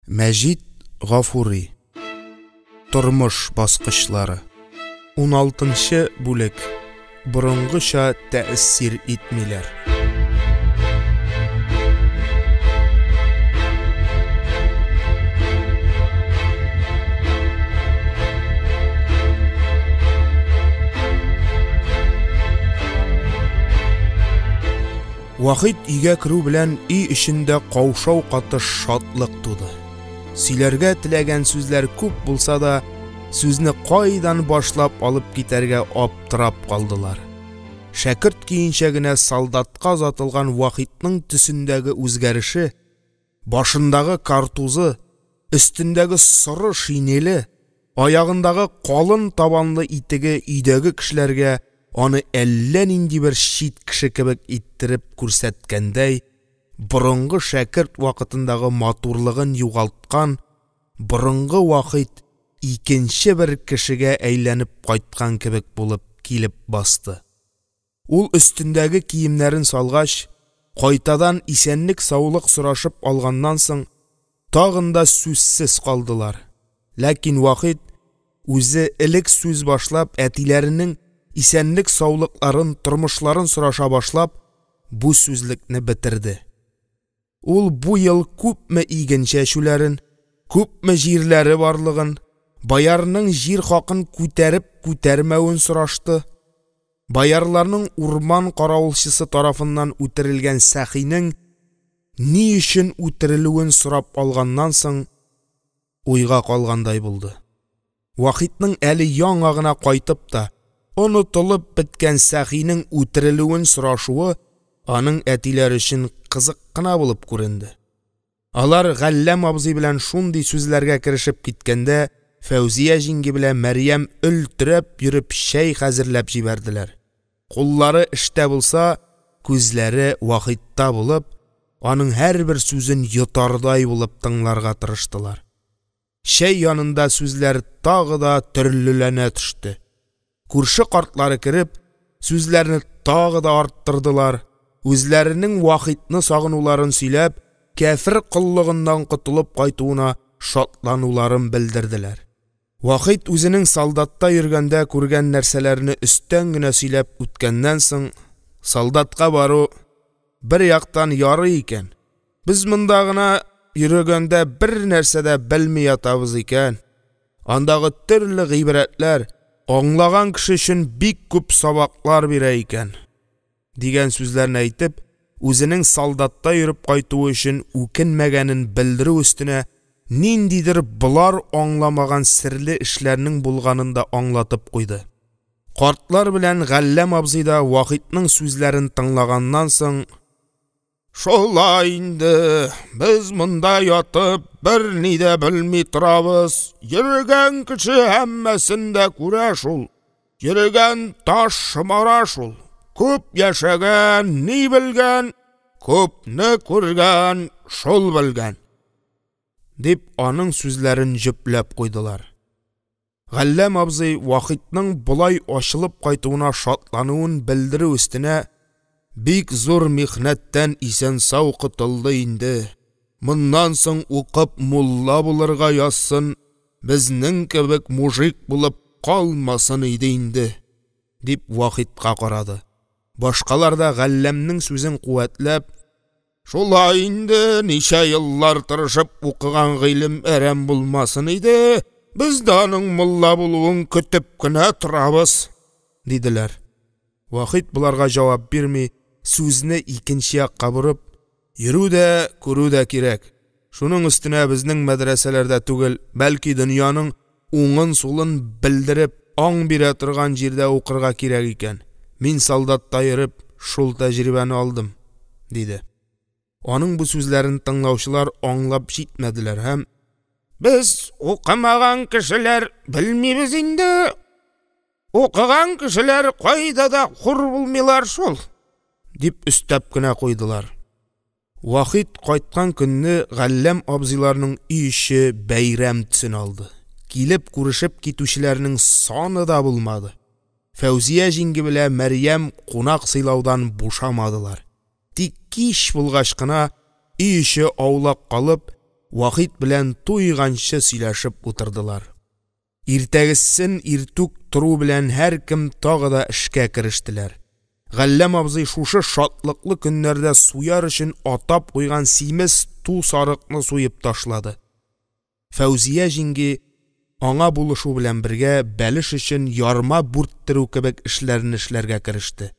Мәҗит Гафури. Тормыш баскычлары. 16 нчы бүлек. Борынгыча тәэсир итмиләр. Вахит өйгә керү белән, өй эчендә каушау катыш шатлык туды. Сөйләргә теләгән сүзләр күп булса да, сүзне кайдан башлап алып китәргә аптырап калдылар. Шәкерт көенчә генә солдатка озатылган Вахитның төсендәге үзгәреше, башындагы картузы, өстендәге соры шинеле, аягындагы калын табанлы итеге өйдәге кешеләргә аны әллә нинди бер чит кеше кебек иттереп күрсәткәндәй, борынгы шәкерт вакытындагы матурлыгын югалткан борынгы Вахит икенче бер кешегә әйләнеп кайткан кебек булып килеп басты. Ул өстендәге киемнәрен салгач, кайтадан исәнлек-саулык сорашып алганнан соң, тагын да сүзсез калдылар. Ләкин Вахит, үзе элек сүз башлап, әтиләренең исәнлек-саулыкларын, тормышларын сораша башлап, бу сүзлекне бетерде. Ул бу ел күпме иген чәчүләрен, күпме җирләре барлыгын, боярның җир хакын күтәреп-күтәрмәвен сорашты, боярларның урман каравылчысы тарафыннан үтерелгән Сәхинең ни өчен үтерелүен сорап алганнан соң, уйга калгандай булды. Вахитның әле яңа гына кайтып та, онытылып беткән Сәхинең үтерелүен сорашуы аның әтиләре өчен кызык кына булып күренде. Алар Галләм абзый белән шундый сүзләргә керешеп киткәндә, Фәүзия җиңги белән Мәрьям өлтерәп йөреп чәй хәзерләп җибәрделәр. Куллары эштә булса, күзләре Вахитта булып, аның һәрбер сүзен йотардай булып тыңларга тырыштылар. Чәй янында сүзләр тагы да төрлеләнә төште. Күрше картлары кереп, сүзләрне тагы да арттырдылар, үзләренең Вахитны сагынуларын сөйләп, кяфер коллыгыннан котылып кайтуына шатлануларын белдерделәр. Вахит үзенең солдатта йөргәндә күргән нәрсәләрне өстән генә сөйләп үткәннән соң, солдатка бару бер яктан ярый икән, без монда гына йөрегәндә бернәрсә дә белми ятабыз икән, андагы төрле гыйбрәтләр аңлаган кеше өчен бик күп сабаклар бирә икән дигән сүзләрне әйтеп, үзенең солдатта йөреп кайтуы өчен үкенмәгәнен белдерү өстенә ниндидер болар аңламаган серле эшләрнең булганын да аңлатып куйды. Картлар белән Галләм абзый да Вахитның сүзләрен тыңлаганнан соң: – Шулай инде, без монда ятып берни дә белми торабыз, йөрегән кеше һәммәсен дә күрә шул, йөрегән таш шомара шул, күп яшәгән ни белгән, күпне күргән шул белгән, – дип, аның сүзләрен җөпләп куйдылар. Галләм абзый, Вахитның болай ачылып кайтуына шатлануын белдерү өстенә: – Бик зур михнәттән исән-сау котылды инде, моннан соң укып мулла булырга язсын, безнең кебек мужик булып калмасын иде инде, – дип, Вахитка карады. Башкалар да, Галләмнең сүзен куәтләп: – Шулай инде, ничә еллар тырышып укыган гыйлем әрәм булмасын иде, без дә аның мулла булуын көтеп кенә торабыз, – диделәр. Вахит, боларга җавап бирми, сүзне икенче якка борып: – Йөрү дә, күрү дә кирәк, шуның өстенә безнең мәдрәсәләрдә түгел, бәлки дөньяның уңын-сулын белдереп, аң бирә торган җирдә укырга кирәк икән, мин солдатта йөреп, шул тәҗрибәне алдым, – диде. Аның бу сүзләрен тыңлаучылар аңлап җитмәделәр һәм: – Без укымаган кешеләр белмибез инде, укыган кешеләр кайда да хур булмыйлар шул, – дип өстәп кенә куйдылар. Вахит кайткан көнне Галләм абзыйларның өй эче бәйрәм төсен алды, килеп күрешеп китүчеләрнең саны да булмады. Фәүзия җиңги белән Мәрьям кунак сыйлаудан бушамадылар. Тик кич булгач кына, өй эче аулак калып, Вахит белән туйганчы сөйләшеп утырдылар. Иртәгесен иртүк тору белән һәркем тагын да эшкә керештеләр. Галләм абзый шушы шатлыклы көннәрдә суяр өчен атап куйган симез ту сарыкны суеп ташлады. Фәүзия җиңги, аңа булышу белән бергә, бәлеш өчен ярма бүрттерү кебек эшләрне эшләргә кереште.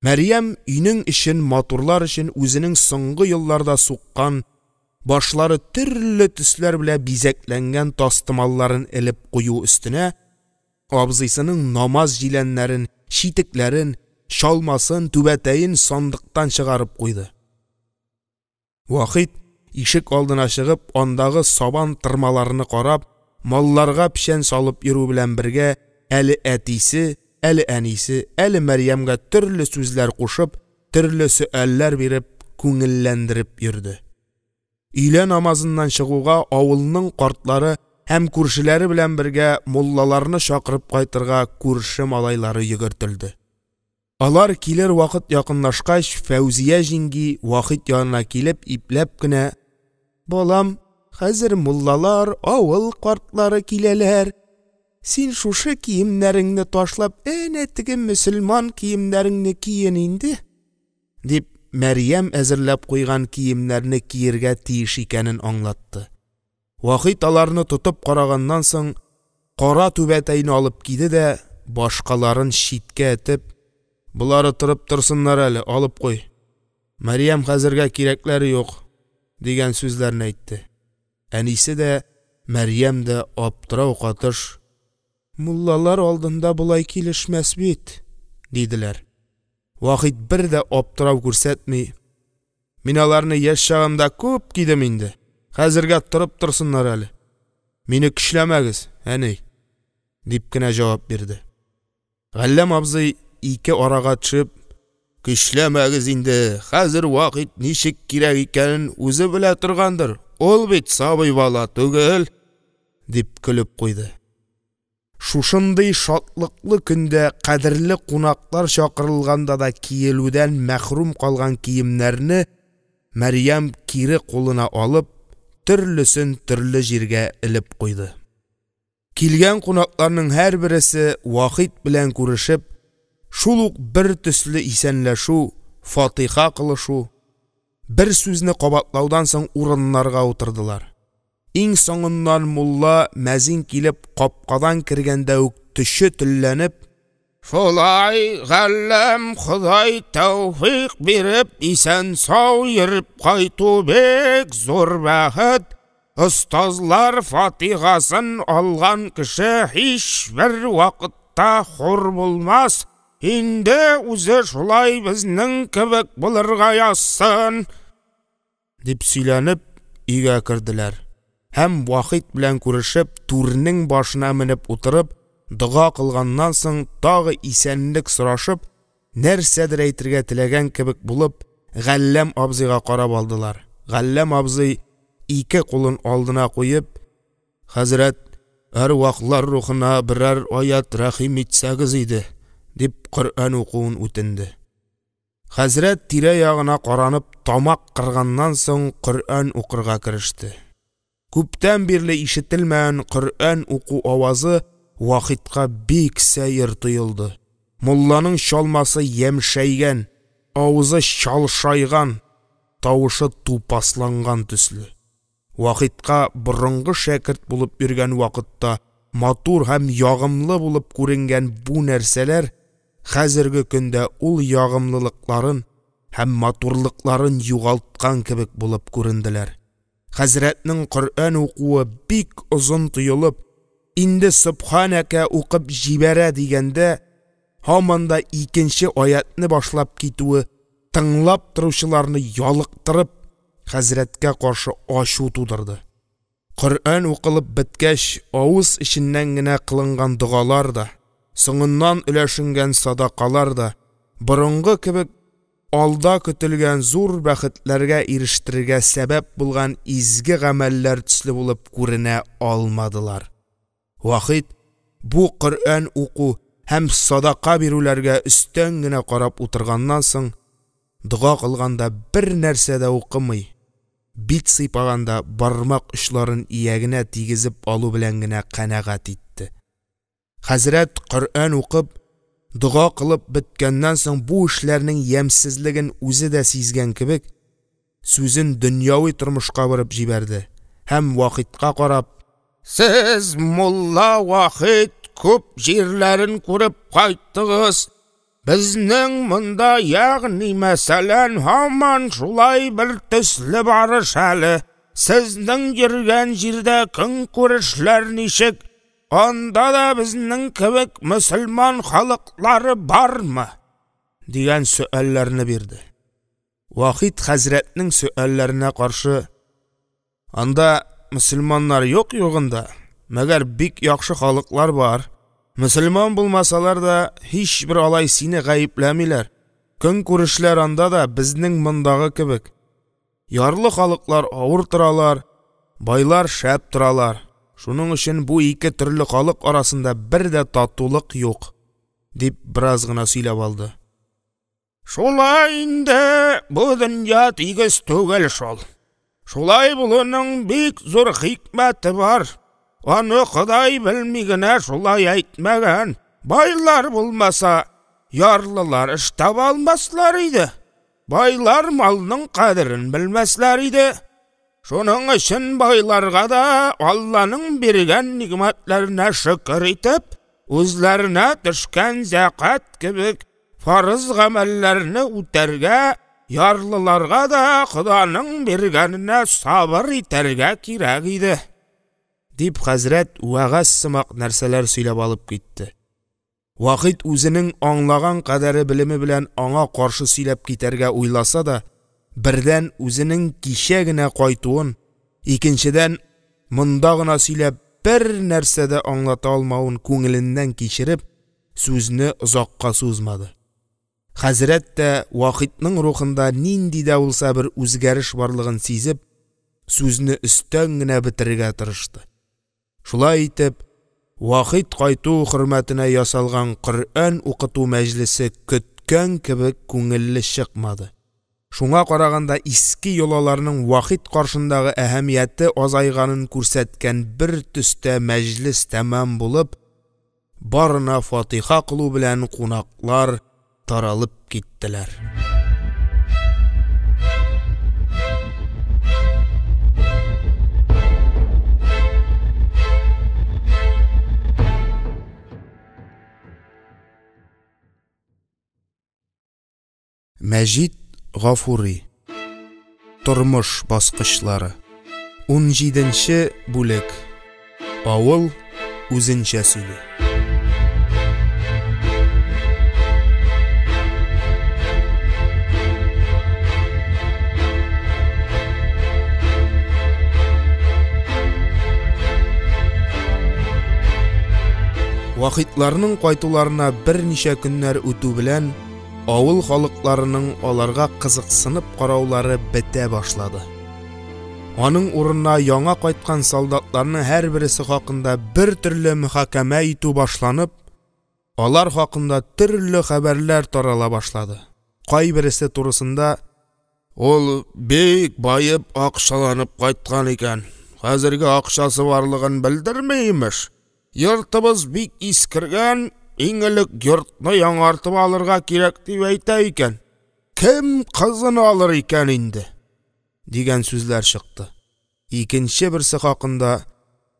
Мәрьям, өйнең эчен матурлар өчен, үзенең соңгы елларда суккан, башлары төрле төсләр белән бизәкләнгән тастымалларын элеп кую өстенә, абзыйсының намаз җиләннәрен, читекләрен, чалмасын, түбәтәен сандыктан чыгарып куйды. Вахит, ишегалдына чыгып, андагы сабан тырмаларны карап, малларга печән салып йөрү белән бергә, әле әтисе, әле әнисе, әле Мәрьямгә төрле сүзләр кушып, төрле сөальләр биреп, күңелләндереп йөрде. Өйлә намазыннан чыгуга, авылның картлары һәм күршеләре белән бергә муллаларны чакырып кайтырга күрше малайлары йөгертелде. Алар килер вакыт якынлашкач, Фәүзия җиңги, Вахит янына килеп, ипләп кенә: – Балам, хәзер муллалар, авыл картлары киләләр, син шушы киемнәреңне ташлап, әнә теге мөселман киемнәреңне киен инде, – дип, Мәрьям әзерләп куйган киемнәрне кияргә тиеш икәнен аңлатты. Вахит, аларны тотып караганнан соң, кара түбәтәйне алып киде дә, башкаларын читкә этеп: – Болары торып торсыннар әле, алып куй, Мәрьям, хәзергә кирәкләре юк, – дигән сүзләрне әйтте. Әнисе дә, Мәрьям дә аптырау катыш: – Муллалар алдында болай килешмәс бит, – диделәр. Вахит, бер дә аптырау күрсәтми: – Мин аларны яшь чагымда күп кидем инде, хәзергә торып торсыннар әле, мине көчләмәгез, әни, – дип кенә җавап бирде. Галләм абзый, ике арага төшеп: – Көчләмәгез инде, хәзер Вахит ничек кирәк икәнен үзе белә торгандыр, ул бит сабый бала түгел, – дип көлеп куйды. Шушындый шатлыклы көндә кадерле кунаклар чакырылганда да киелүдән мәхрүм калган киемнәрне Мәрьям, кире кулына алып, төрлесен төрле җиргә элеп куйды. Килгән кунакларның һәрберсе, Вахит белән күрешеп, шул ук бертөсле исәнләшү, фатиха кылышу, бер сүзне кабатлаудан соң урыннарга утырдылар. Иң соңыннан мулла, мәзин килеп, капкадан кергәндә үк төче телләнеп: – Шулай, Галләм, Ходай тәүфыйк биреп, исән-сау йөреп кайту – бик зур бәхет, остазлар фатихасын алган кеше һичбер вакытта хур булмас, инде үзе шулай безнең кебек булырга язсын! – дип сөйләнеп өйгә керделәр һәм, Вахит белән күрешеп, түрнең башына менеп утырып, дога кылганнан соң, тагын исәнлек сорашып, нәрсәдер әйтергә теләгән кебек булып, Галләм абзыйга карап алдылар. Галләм абзый, ике кулын алдына куеп: – Хәзрәт, әрвахлар рухына берәр аять рәхим итсәгез иде, – дип, Коръән укуын үтенде. Хәзрәт, тирә-ягына каранып тамак кырганнан соң, Коръән укырга кереште. Күптән бирле ишетелмәгән Коръән уку авазы Вахитка бик сәер тоелды. Мулланың чалмасы ямьшәйгән, авызы чалшайган, тавышы тупасланган төсле. Вахитка борынгы шәкерт булып йөргән вакытта матур һәм ягымлы булып күренгән бу нәрсәләр хәзерге көндә ул ягымлылыкларын һәм матурлыкларын югалткан кебек булып күренделәр. Хәзрәтнең Коръән укуы бик озын тоелып, инде сөбханәкә укып җибәрә дигәндә, һаман да икенче аятьне башлап китүе тыңлап торучыларны ялыктырып, хәзрәткә каршы ачу тудырды. Коръән укылып беткәч, авыз эченнән генә кылынган догалар да, соңыннан өләшенгән сәдакалар да, борынгы кебек, алда көтелгән зур бәхетләргә ирештерергә сәбәп булган изге гамәлләр төсле булып күренә алмадылар. Вахит, бу Коръән уку һәм сәдака бирүләргә өстән генә карап утырганнан соң, дога кылганда бернәрсә дә укымый, бит сыйпаганда бармак очларын иягенә тигезеп алу белән генә канәгать итте. Хәзрәт Коръән укып, дога кылып беткәннән соң, бу эшләрнең ямьсезлеген үзе дә сизгән кебек, сүзен дөньяви тормышка борып җибәрде һәм, Вахитка карап: – Сез, мулла Вахит, күп җирләрен күреп кайттыгыз, безнең монда, ягъни мәсәлән, һаман шулай бертөсле барыш әле, сезнең йөргән җирдә көнкүрешләр ничек, анда да безнең кебек мөселман халыклары бармы? – дигән сөальләрне бирде. Вахит хәзрәтнең сөальләренә каршы: – Анда мөселманнар юк югын да, мәгәр бик яхшы халыклар бар, мөселман булмасалар да, һичбер алай сине гаепләмиләр, көнкүрешләр анда да безнең мондагы кебек, ярлы халыклар авыр торалар, байлар шәп торалар, шуның өчен бу ике төрле халык арасында бер дә татулык юк, – дип, бераз гына сөйләп алды. – Шулай инде, бу дөнья тигез түгел шул. Шулай булуның бик зур хикмәте бар, аны Ходай белми генә шулай әйтмәгән, байлар булмаса, ярлылар эш таба алмаслар иде, байлар малның кадерен белмәсләр иде, Шуның өчен байларга да, Алланың биргән нигъмәтләренә шөкер итеп, үзләренә төшкән зәкят кебек фарыз гамәлләрне үтәргә, ярлыларга да Ходаның биргәненә сабыр итәргә кирәк иде, – дип, хәзрәт вәгазь сымак нәрсәләр сөйләп алып китте. Вахит үзенең аңлаган кадәре белеме белән аңа каршы сөйләп китәргә уйласа да, бердән, үзенең кичә генә кайтуын, икенчедән, монда гына сөйләп бернәрсә дә аңлата алмавын күңеленнән кичереп, сүзне озакка сузмады. Хәзрәт тә, Вахитның рухында нинди дә булса бер үзгәреш барлыгын сизеп, сүзне өстән генә бетерергә тырышты. Шулай итеп, Вахит кайту хөрмәтенә ясалган Коръән укыту мәҗлесе көткән кебек күңелле чыкмады. Шуңа караганда иске йолаларның Вахит каршындагы әһәмияте азайганын күрсәткән бер төстә мәҗлес тәмам булып, барына фатиха кылу белән кунаклар таралып киттеләр. Мәҗит Гафури. Тормыш баскычлары. 17 бүлек. Авыл үзенчә сөйли. Вахитларның кайтуларына берничә көннәр үтү белән, авыл халыкларының аларга кызыксынып караулары бетә башлады. Аның урынына яңа кайткан солдатларның һәрберсе хакында бертөрле мөхакәмә итү башланып, алар хакында төрле хәбәрләр тарала башлады. Кайберсе турысында: «Ул бик баеп, акчаланып кайткан икән, хәзерге акчасы барлыгын белдерми, имеш, йортыбыз бик искергән, иң элек йортны яңартып алырга кирәк дип әйтә икән, кем кызын алыр икән инде?» дигән сүзләр чыкты. Икенче берсе хакында: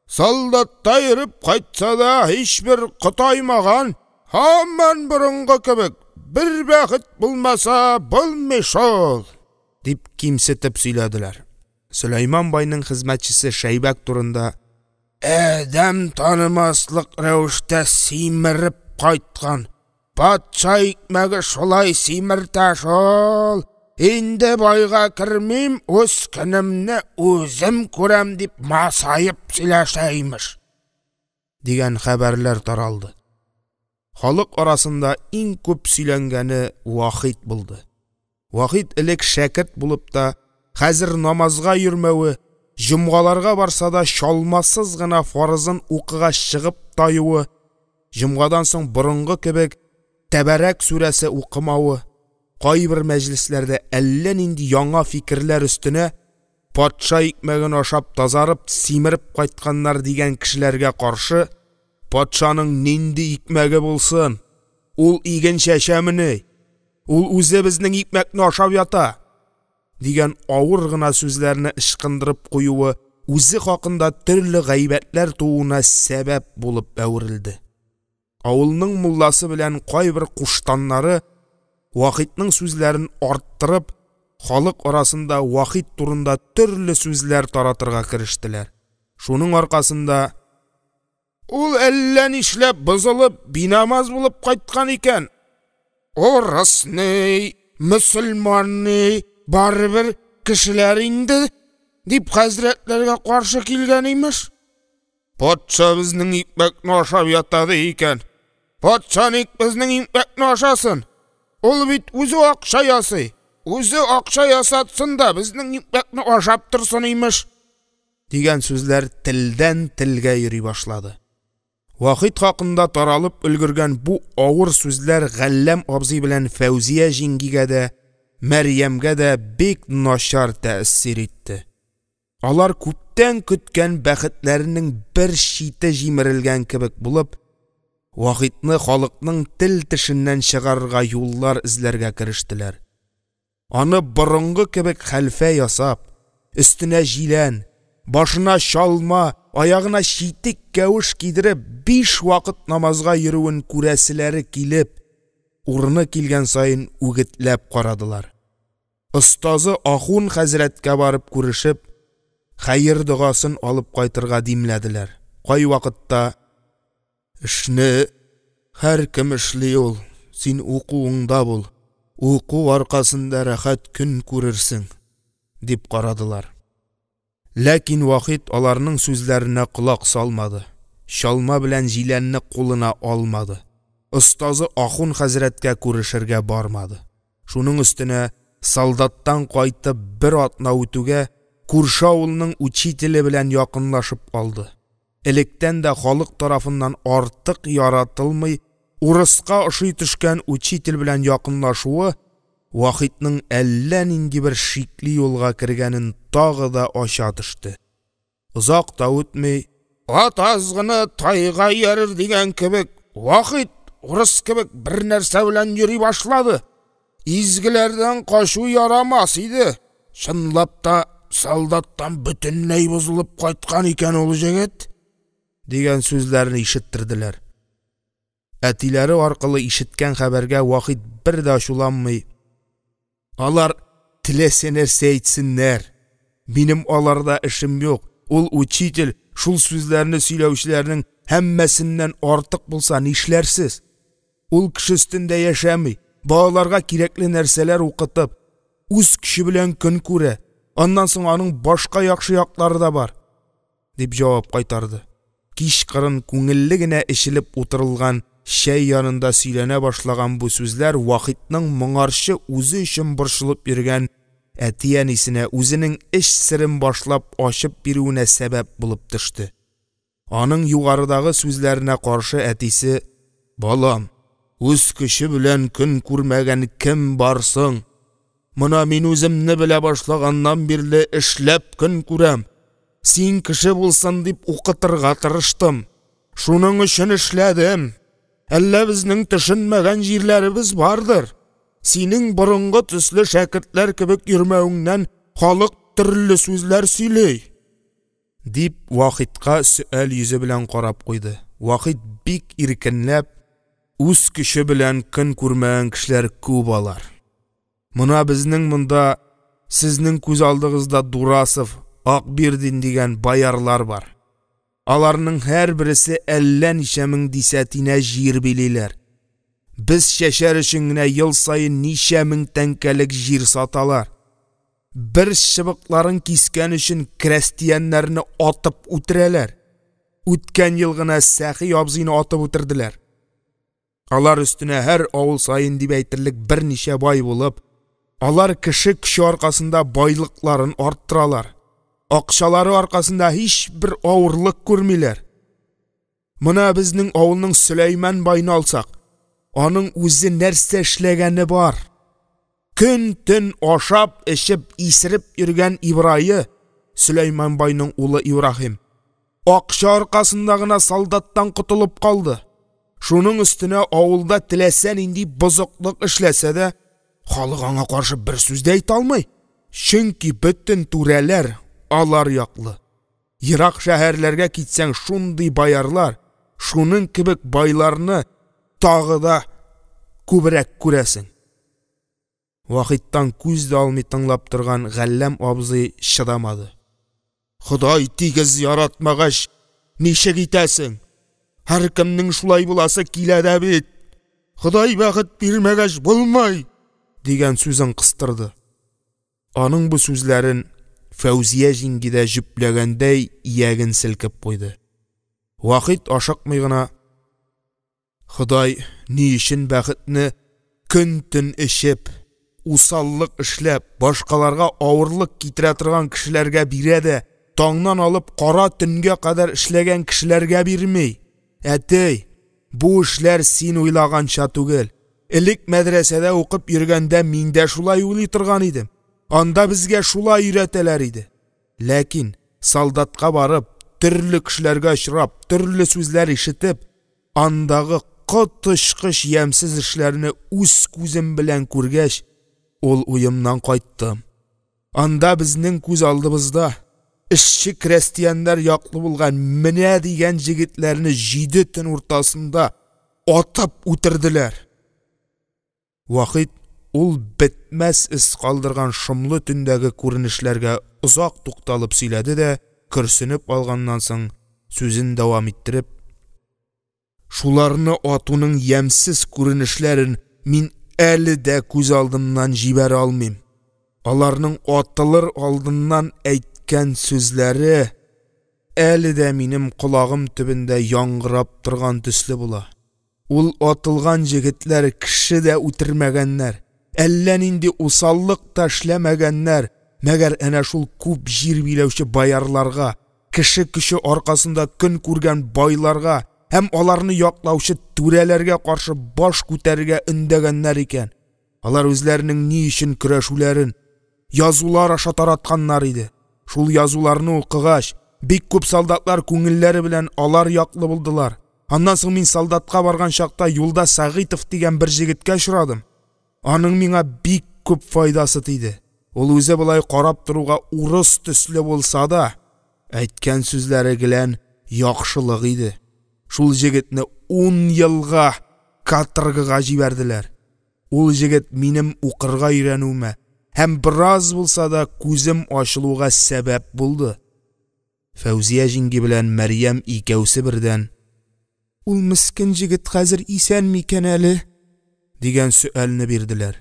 «Солдатта йөреп кайтса да, һичбер котаймаган, һаман борынгы кебек, бер бәхет булмаса булмый шул!» – дип кимсетеп сөйләделәр. Сөләйман байның хезмәтчесе Шәйбәк турында: «Адәм танымаслык рәвештә симереп кайткан, патша икмәге шулай симертә шул, инде байга кермим, үз көнемне үзем күрәм» дип масаеп сөйләшә, имеш, – дигән хәбәрләр таралды. Халык арасында иң күп сөйләнгәне Вахит булды. Вахит элек шәкерт булып та, хәзер намазга йөрмәве, җомгаларга барса да, чалмасыз гына фарызын укыгач чыгып таюы, җомгадан соң борынгы кебек «Тәбарәк сүрәсе» укымавы, кайбер мәҗлесләрдә әллә нинди яңа фикерләр өстенә «Патша икмәген ашап тазарып, симереп кайтканнар» дигән кешеләргә каршы: «Патшаның нинди икмәге булсын, ул иген чәчәмени, ул үзе безнең икмәкне ашап ята!» – дигән авыр гына сүзләрне ычкындырып куюы үзе хакында төрле гайбәтләр тууына сәбәп булып әверелде. Авылның мулласы белән кайбер куштаннары, Вахитның сүзләрен арттырып, халык арасында Вахит турында төрле сүзләр таратырга керештеләр. Шуның аркасында: «Ул әллә нишләп бозылып, бинамаз булып кайткан икән, урыс ни, мөселман ни, барыбер кешеләр инде», – дип, хәзрәтләргә каршы килгән, имеш. «Патша безнең икмәкне ашап ята, ди икән, патша ник безнең икмәкне ашасын, ул бит үзе акча ясый, үзе акча ясатсын да безнең икмәкне ашап торсын, имеш», – дигән сүзләр телдән-телгә йөри башлады. Вахит хакында таралып өлгергән бу авыр сүзләр Галләм абзый белән Фәүзия җиңгигә дә, Мәрьямгә дә бик начар тәэсир итте. Алар күптән көткән бәхетләренең бер чите җимерелгән кебек булып, Вахитны халыкның тел-тешеннән чыгарырга юллар эзләргә керештеләр. Аны борынгы кебек хәлфә ясап, Өстенә җилән, башына чалма, аягына читек-кәвеш кидереп, биш вакыт намазга йөрүен күрәселәре килеп, урыны килгән саен үгетләп карадылар, остазы ахун хәзрәткә барып күрешеп, хәер-догасын алып кайтырга димләделәр, кайвакытта: «Эшне һәркем эшли ул, син укуыңда бул, уку аркасында рәхәт көн күрерсең», – дип карадылар. Ләкин Вахит аларның сүзләренә колак салмады, чалма белән җиләнне кулына алмады, остазы ахун хәзрәткә күрешергә бармады. Шуның өстенә, солдаттан кайтып бер атна үтүгә, күрше авылның учителе белән якынлашып алды. Электән дә халык тарафыннан артык яратылмый, урыска охшый төшкән учитель белән якынлашуы Вахитның әллә нинди бер шикле юлга кергәнен тагын да ача төште. Озак та үтми, «Ат азгыны тайга иярер» дигән кебек, Вахит урыс кебек бернәрсә белән йөри башлады, изгеләрдән качу ярамас иде, чынлап та, солдаттан бөтенләй бозылып кайткан икән ул җегет» дигән сүзләрне ишеттерделәр. Әтиләре аркылы ишеткән хәбәргә Вахит бер дә ачуланмый: «Алар теләсә нәрсә әйтсеннәр, минем аларда эшем юк, ул учитель шул сүзләрне сөйләүчеләрнең һәммәсеннән артык булса нишләрсез? Ул кеше өстендә яшәми, балаларга кирәкле нәрсәләр укытып, үз көче белән көн күрә, аннан соң аның башка яхшы яклары да бар», – дип җавап кайтарды. Кичкырын күңелле генә эчелеп утырылган чәй янында сөйләнә башлаган бу сүзләр Вахитның моңарчы үзе өчен борчылып йөргән әти-әнисенә үзенең эч серен башлап ачып бирүенә сәбәп булып төште. Аның югарыдагы сүзләренә каршы әтисе: «Балам, үз көче белән көн күрмәгән кем бар соң? Мона мин үземне белә башлаганнан бирле эшләп көн күрәм. Син кеше булсын дип укытырга тырыштым, шуның өчен эшләдем. Әллә безнең төшенмәгән җирләребез бардыр? Синең борынгы төсле шәкертләр кебек йөрмәвеңнән халык төрле сүзләр сөйли», – дип, Вахитка сөаль йөзе белән карап куйды. Вахит, бик иркенләп: «Үз көче белән көн күрмәгән кешеләр күп алар. Мона безнең монда, сезнең күз алдыгызда Дурасов, Акбирдин дигән боярлар бар. Аларның һәрберсе әллә ничә мең дисәтинә җир билиләр. Без чәчәр өчен генә ел саен ничә мең тәңкәлек җир саталар. Бер чыбыкларын кискән өчен крәстияннәрне атып үтерәләр. Үткән ел гына Сәхи абзыйны атып үтерделәр. Алар өстенә һәр авыл саен дип әйтерлек берничә бай булып, алар кеше көче аркасында байлыкларын арттыралар. Акчалары аркасында һичбер авырлык күрмиләр. Мона безнең авылның Сөләйман байны алсак, аның үзе нәрсә эшләгәне бар? Көн-төн ашап, эчеп, исереп йөргән Ибрае, Сөләйман байның улы Ибраһим, акча аркасында гына солдаттан котылып калды. Шуның өстенә авылда теләсә нинди бозыклык эшләсә дә, халык аңа каршы бер сүз дә әйтә алмый. Чөнки бөтен түрәләр алар яклы. Ерак шәһәрләргә китсәң, шундый боярлар, шуның кебек байларны тагы да күбрәк күрәсең». Вахиттан күз дә алмый тыңлап торган Галләм абзый чыдамады: «Ходай тигез яратмагач, ничек итәсең? Һәркемнең шулай буласы килә дә бит. Ходай бәхет бирмәгәч булмый», – дигән сүзен кыстырды. Аның бу сүзләрен Фәүзия җиңги дә җөпләгәндәй ияген селкеп куйды. Вахит ашыкмый гына: «Ходай ни өчен бәхетне көн-төн эчеп, усаллык эшләп, башкаларга авырлык китерә торган кешеләргә бирә дә, таңнан алып кара төнгә кадәр эшләгән кешеләргә бирми? Әти, бу эшләр син уйлаганча түгел. Элек мәдрәсәдә укып йөргәндә мин дә шулай уйлый торган идем. Анда безгә шулай өйрәтәләр иде. Ләкин солдатка барып, төрле кешеләргә очрап, төрле сүзләр ишетеп, андагы коточкыч ямьсез эшләрне үз күзем белән күргәч, ул уемнан кайттым. Анда безнең күз алдыбызда эшче-крәстияннәр яклы булган менә дигән җегетләрне җиде төн уртасында атып үтерделәр. Вахит ул бетмәс эз калдырган шомлы төндәге күренешләргә озак тукталып сөйләде дә, көрсенеп алганнан соң, сүзен дәвам иттереп: – Шуларны атуның ямьсез күренешләрен мин әле дә күз алдымнан җибәрә алмыйм, аларның атылыр алдыннан әйткән сүзләре әле дә минем колагым төбендә яңгырап торган төсле була. Ул атылган җегетләр кеше дә үтермәгәннәр, әллә нинди усаллык та эшләмәгәннәр, мәгәр әнә шул күп җир биләүче боярларга, кеше көче аркасында көн күргән байларга һәм аларны яклаучы түрәләргә каршы баш күтәрергә өндәгәннәр икән. Алар үзләренең ни өчен көрәшүләрен язулар аша таратканнар иде. Шул язуларны укыгач, бик күп солдатлар күңелләре белән алар яклы булдылар. Аннан соң мин солдатка барган чакта юлда Сәгыйтов дигән бер җегеткә очрадым. Аның миңа бик күп файдасы тиде. Ул үзе болай карап торуга урыс төсле булса да, әйткән сүзләре гелән яхшылык иде. Шул җегетне 10 елга каторгага җибәрделәр. Ул җегет минем укырга өйрәнүемә һәм бераз булса да күзем ачылуга сәбәп булды. Фәүзия җиңги белән Мәрьям икәүсе бердән: «Ул мескен җегет хәзер исән микән әле?» – дигән сөальне бирделәр.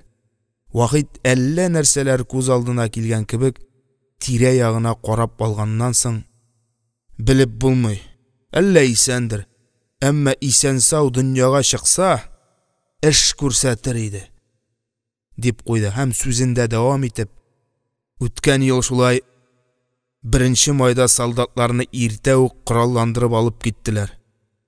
Вахит, әллә нәрсәләр күз алдына килгән кебек, тирә-ягына карап алганнан соң: «Белеп булмый, әллә исәндер, әмма исән-сау дөньяга чыкса, эш күрсәтер иде», – дип куйды һәм, сүзендә дәвам итеп: «Үткән ел шулай 1 майда солдатларны иртә үк коралландырып алып киттеләр.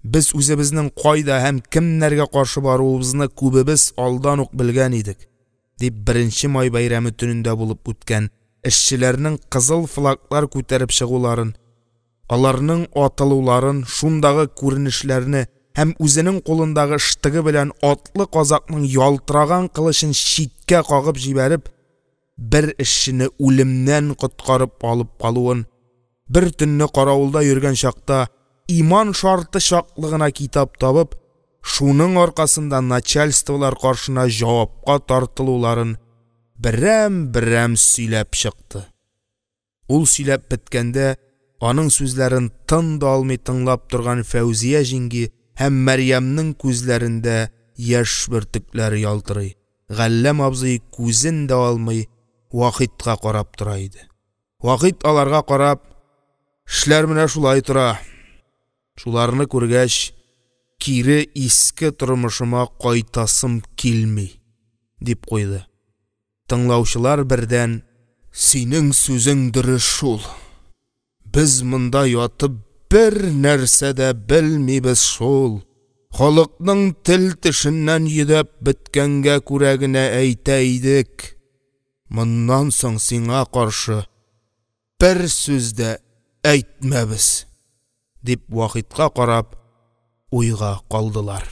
Без үзебезнең кайда һәм кемнәргә каршы баруыбызны күбебез алдан ук белгән идек», – дип, 1 май бәйрәме төнендә булып үткән эшчеләрнең кызыл флаглар күтәреп чыгуларын, аларның атылуларын, шундагы күренешләрне һәм үзенең кулындагы штыгы белән атлы казакның ялтыраган кылычын читкә кагып җибәреп, бер эшчене үлемнән коткарып алып калуын, бер төнне каравылда йөргән чакта «Иман шарты» чаклы гына китап табып, шуның аркасында начальстволар каршына җавапка тартылуларын берәм-берәм сөйләп чыкты. Ул сөйләп беткәндә, аның сүзләрен тын да алмый тыңлап торган Фәүзия җиңги һәм Мәрьямнең күзләрендә яшь бөртекләре ялтырый, Галләм абзый күзен дә алмый Вахитка карап тора иде. Вахит, аларга карап: «Эшләр менә шулай тора. Шуларны күргәч, кире иске тормышыма кайтасым килми», – дип куйды. Тыңлаучылар бердән: «Синең сүзең дөрес шул, без монда ятып бернәрсә дә белмибез шул, халыкның тел-тешеннән йөдәп беткәнгә күрә генә әйтә идек, моннан соң сиңа каршы бер сүз дә әйтмәбез», – дип, Вахитка карап уйга калдылар.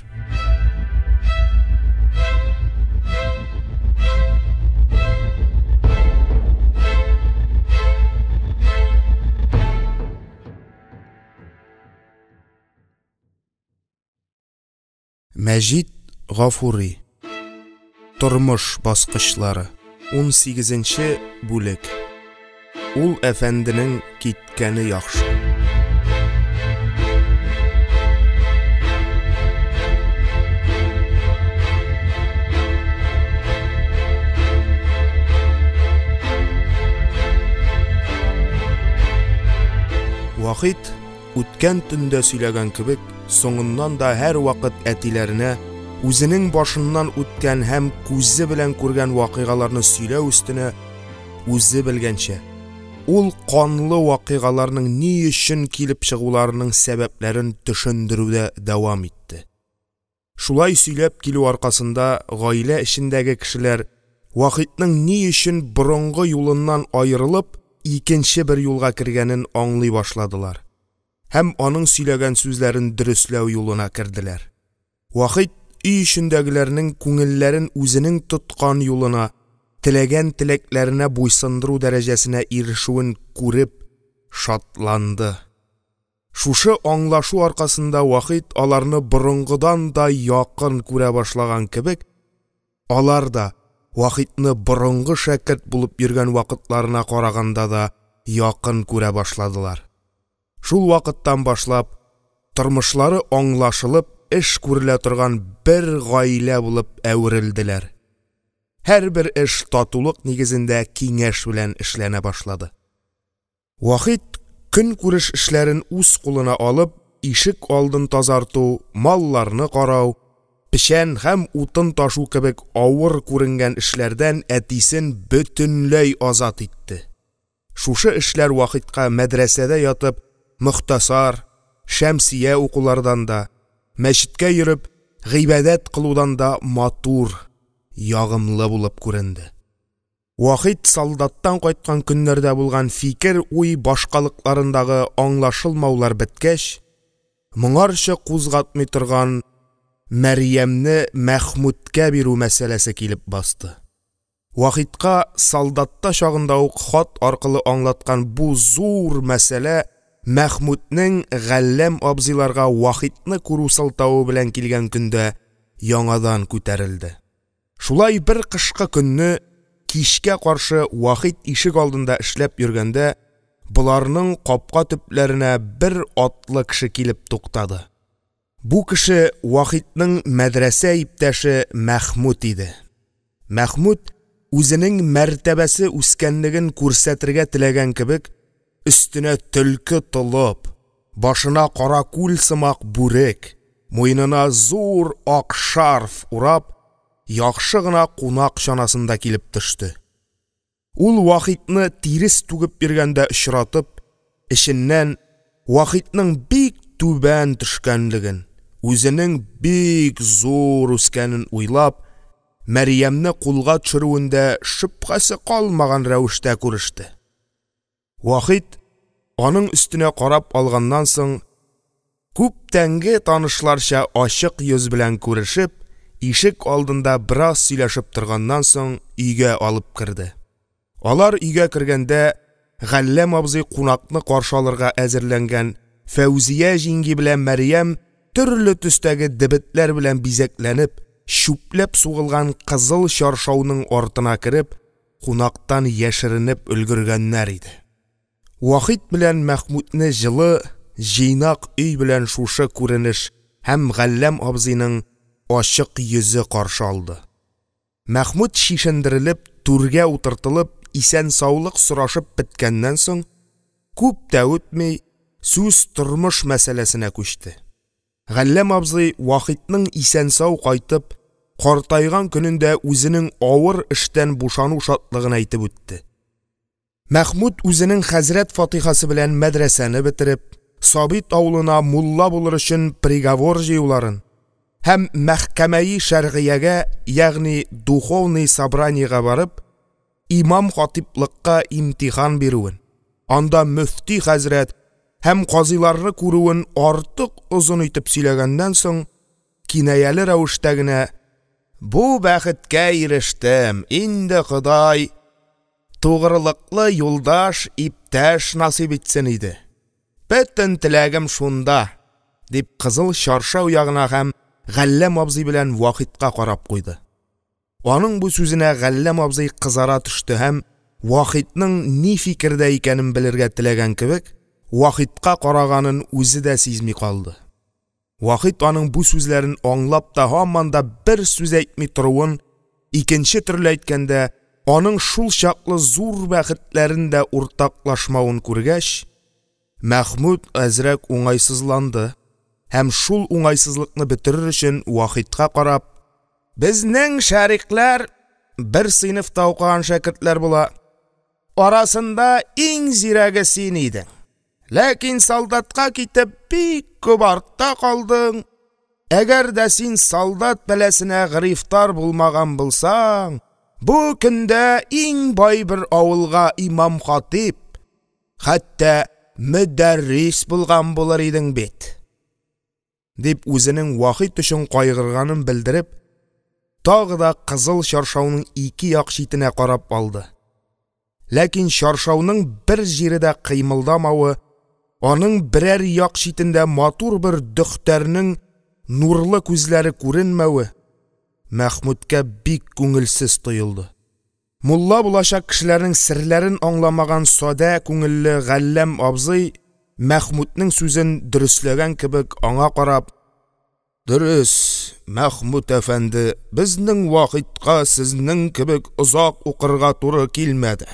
Мәҗит Гафури. Тормыш баскычлары. 18 бүлек. Ул әфәнденең киткәне яхшы. Вахит, үткән төндә сөйләгән кебек, соңыннан да һәрвакыт әтиләренә үзенең башыннан үткән һәм күзе белән күргән вакыйгаларны сөйләү өстенә, үзе белгәнчә, ул канлы вакыйгаларның ни өчен килеп чыгуларының сәбәпләрен төшендерүдә дәвам итте. Шулай сөйләп килү аркасында гаилә эчендәге кешеләр Вахитның ни өчен борынгы юлыннан аерылып, икенче бер юлга кергәнен аңлый башладылар һәм аның сөйләгән сүзләрен дөресләү юлына керделәр. Вахит өй эчендәгеләрнең күңелләрен үзенең тоткан юлына, теләгән теләкләренә буйсындыру дәрәҗәсенә ирешүен күреп шатланды. Шушы аңлашу аркасында Вахит аларны борынгыдан да якын күрә башлаган кебек, алар да Вахитны борынгы шәкерт булып йөргән вакытларына караганда да якын күрә башладылар. Шул вакыттан башлап, тормышлары аңлашылып эш күрелә торган бер гаилә булып әверелделәр. Һәрбер эш татулык нигезендә киңәш белән эшләнә башлады. Вахит, көнкүреш эшләрен үз кулына алып, ишек алдын тазарту, малларны карау, печән һәм утын ташу кебек авыр күренгән эшләрдән әтисен бөтенләй азат итте. Шушы эшләр Вахитка мәдрәсәдә ятып «Мохтәсар», «Шәмсия» укулардан да, мәчеткә йөреп гыйбадәт кылудан да матур, ягымлы булып күренде. Вахит солдаттан кайткан көннәрдә булган фикер-уй башкалыкларындагы аңлашылмаулар беткәч, моңарчы кузгатмый торган Мәрьямне Мәхмүткә бирү мәсьәләсе килеп басты. Вахитка солдатта чагында ук хат аркылы аңлаткан бу зур мәсьәлә Мәхмүтнең Галләм абзыйларга Вахитны күрү сылтавы белән килгән көндә яңадан күтәрелде. Шулай бер кышкы көнне кичкә каршы Вахит ишегалдында эшләп йөргәндә, боларның капка төпләренә бер атлы кеше килеп туктады. Бу кеше Вахитның мәдрәсә иптәше Мәхмүт иде. Мәхмүт, үзенең мәртәбәсе үскәнлеген күрсәтергә теләгән кебек, өстенә төлке толып, башына каракүл сымак бүрек, муенына зур ак шарф урап, яхшы гына кунак чанасында килеп төште. Ул Вахитны тирес түгеп йөргәндә очратып, эченнән Вахитның бик түбән төшкәнлеген, үзенең бик зур үскәнен уйлап, Мәрьямне кулга төшерүендә шөбһәсе калмаган рәвештә күреште. Вахит, аның өстенә карап алганнан соң, күптәнге танышларча ачык йөз белән күрешеп, ишек алдында бераз сөйләшеп торганнан соң, өйгә алып керде. Алар өйгә кергәндә, Галләм абзый кунакны каршы алырга әзерләнгән, Фәүзия җиңги белән Мәрьям төрле төстәге дебетләр белән бизәкләнеп, чүпләп сугылган кызыл чаршауның артына кереп, кунактан яшеренеп өлгергәннәр иде. Вахит белән Мәхмүтне җылы, җыйнак өй белән шушы күренеш һәм Галләм абзыйның ачык йөзе каршы алды. Мәхмүт чишендерелеп, түргә утыртылып, исән-саулык сорашып беткәннән соң, күп тә үтми, сүз тормыш мәсьәләсенә күчте. Галләм абзый Вахитның исән-сау кайтып, картайган көнендә үзенең авыр эштән бушану шатлыгын әйтеп үтте. Мәхмүт үзенең хәзрәт фатихасы белән мәдрәсәне бетереп, Сабит авылына мулла булыр өчен приговор җыюларын һәм мәхкәмәи шәргыягә, ягъни духовный собраниегә барып, имам-хатиплыкка имтихан бирүен, анда мөфти хәзрәт һәм казыйларны күрүен артык озын итеп сөйләгәннән соң, кинаяле рәвештә генә: «Бу бәхеткә ирештем, инде Ходай тугрылыклы юлдаш, иптәш насыйп итсен иде. Бөтен теләгем шунда», – дип, кызыл чаршау ягына һәм Галләм абзый белән Вахитка карап куйды. Аның бу сүзенә Галләм абзый кызара төште һәм, Вахитның ни фикердә икәнен белергә теләгән кебек, Вахитка караганын үзе дә сизми калды. Вахит аның бу сүзләрен аңлап та һаман да бер сүз әйтми торуын, икенче төрле әйткәндә, аның шулчаклы зур бәхетләрен дә уртаклашмавын күргәч, Мәхмүт әзрәк уңайсызланды һәм шул уңайсызлыкны бетерер өчен Вахитка карап: «Безнең шәрикләр, бер сыйныфта укыган шәкертләр була, арасында иң зирәге син идең. Ләкин солдатка китеп бик күп артта калдың. Әгәр дә син солдат бәласенә грифтар булмаган булсаң, бу көндә иң бай бер авылга имам-хатип, хәтта мөдәррис булган булыр идең бит», – дип, үзенең Вахит өчен кайгырганын белдереп, тагын да кызыл чаршауның ике як читенә карап алды. Ләкин чаршауның бер җире дә кыймылдамавы, аның берәр як читендә матур бер дөхтәрнең нурлы күзләре күренмәве Мәхмүткә бик күңелсез тоелды. Мулла булачак кешеләрнең серләрен аңламаган садә күңелле Галләм абзый, Мәхмүтнең сүзен дөресләгән кебек, аңа карап: – Дөрес, Мәхмүт әфәнде, безнең Вахитка сезнең кебек озак укырга туры килмәде,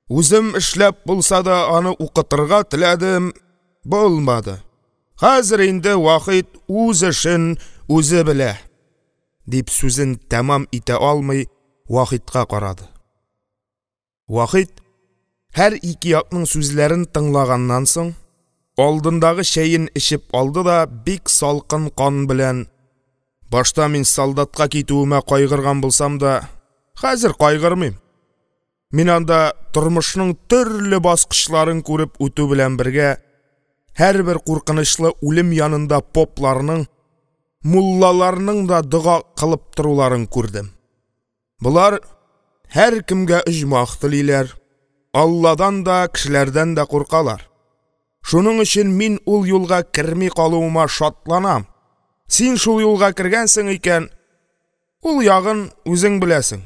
үзем эшләп булса да, аны укытырга теләдем, булмады, хәзер инде Вахит үз эшен үзе белә, – дип, сүзен тәмам итә алмый, Вахитка карады. Вахит, һәр ике якның сүзләрен тыңлаганнан соң, алдындагы чәен эчеп алды да бик салкын кан белән: – Башта мин солдатка китүемә кайгырган булсам да, хәзер кайгырмыйм. Мин анда, тормышның төрле баскычларын күреп үтү белән бергә, һәрбер куркынычлы үлем янында попларның, муллаларның да дога кылып торуларын күрдем. Болар һәркемгә оҗмах телиләр, Алладан да, кешеләрдән дә куркалар. Шуның өчен мин ул юлга керми калуыма шатланам. Син шул юлга кергәнсең икән, ул ягын үзең беләсең.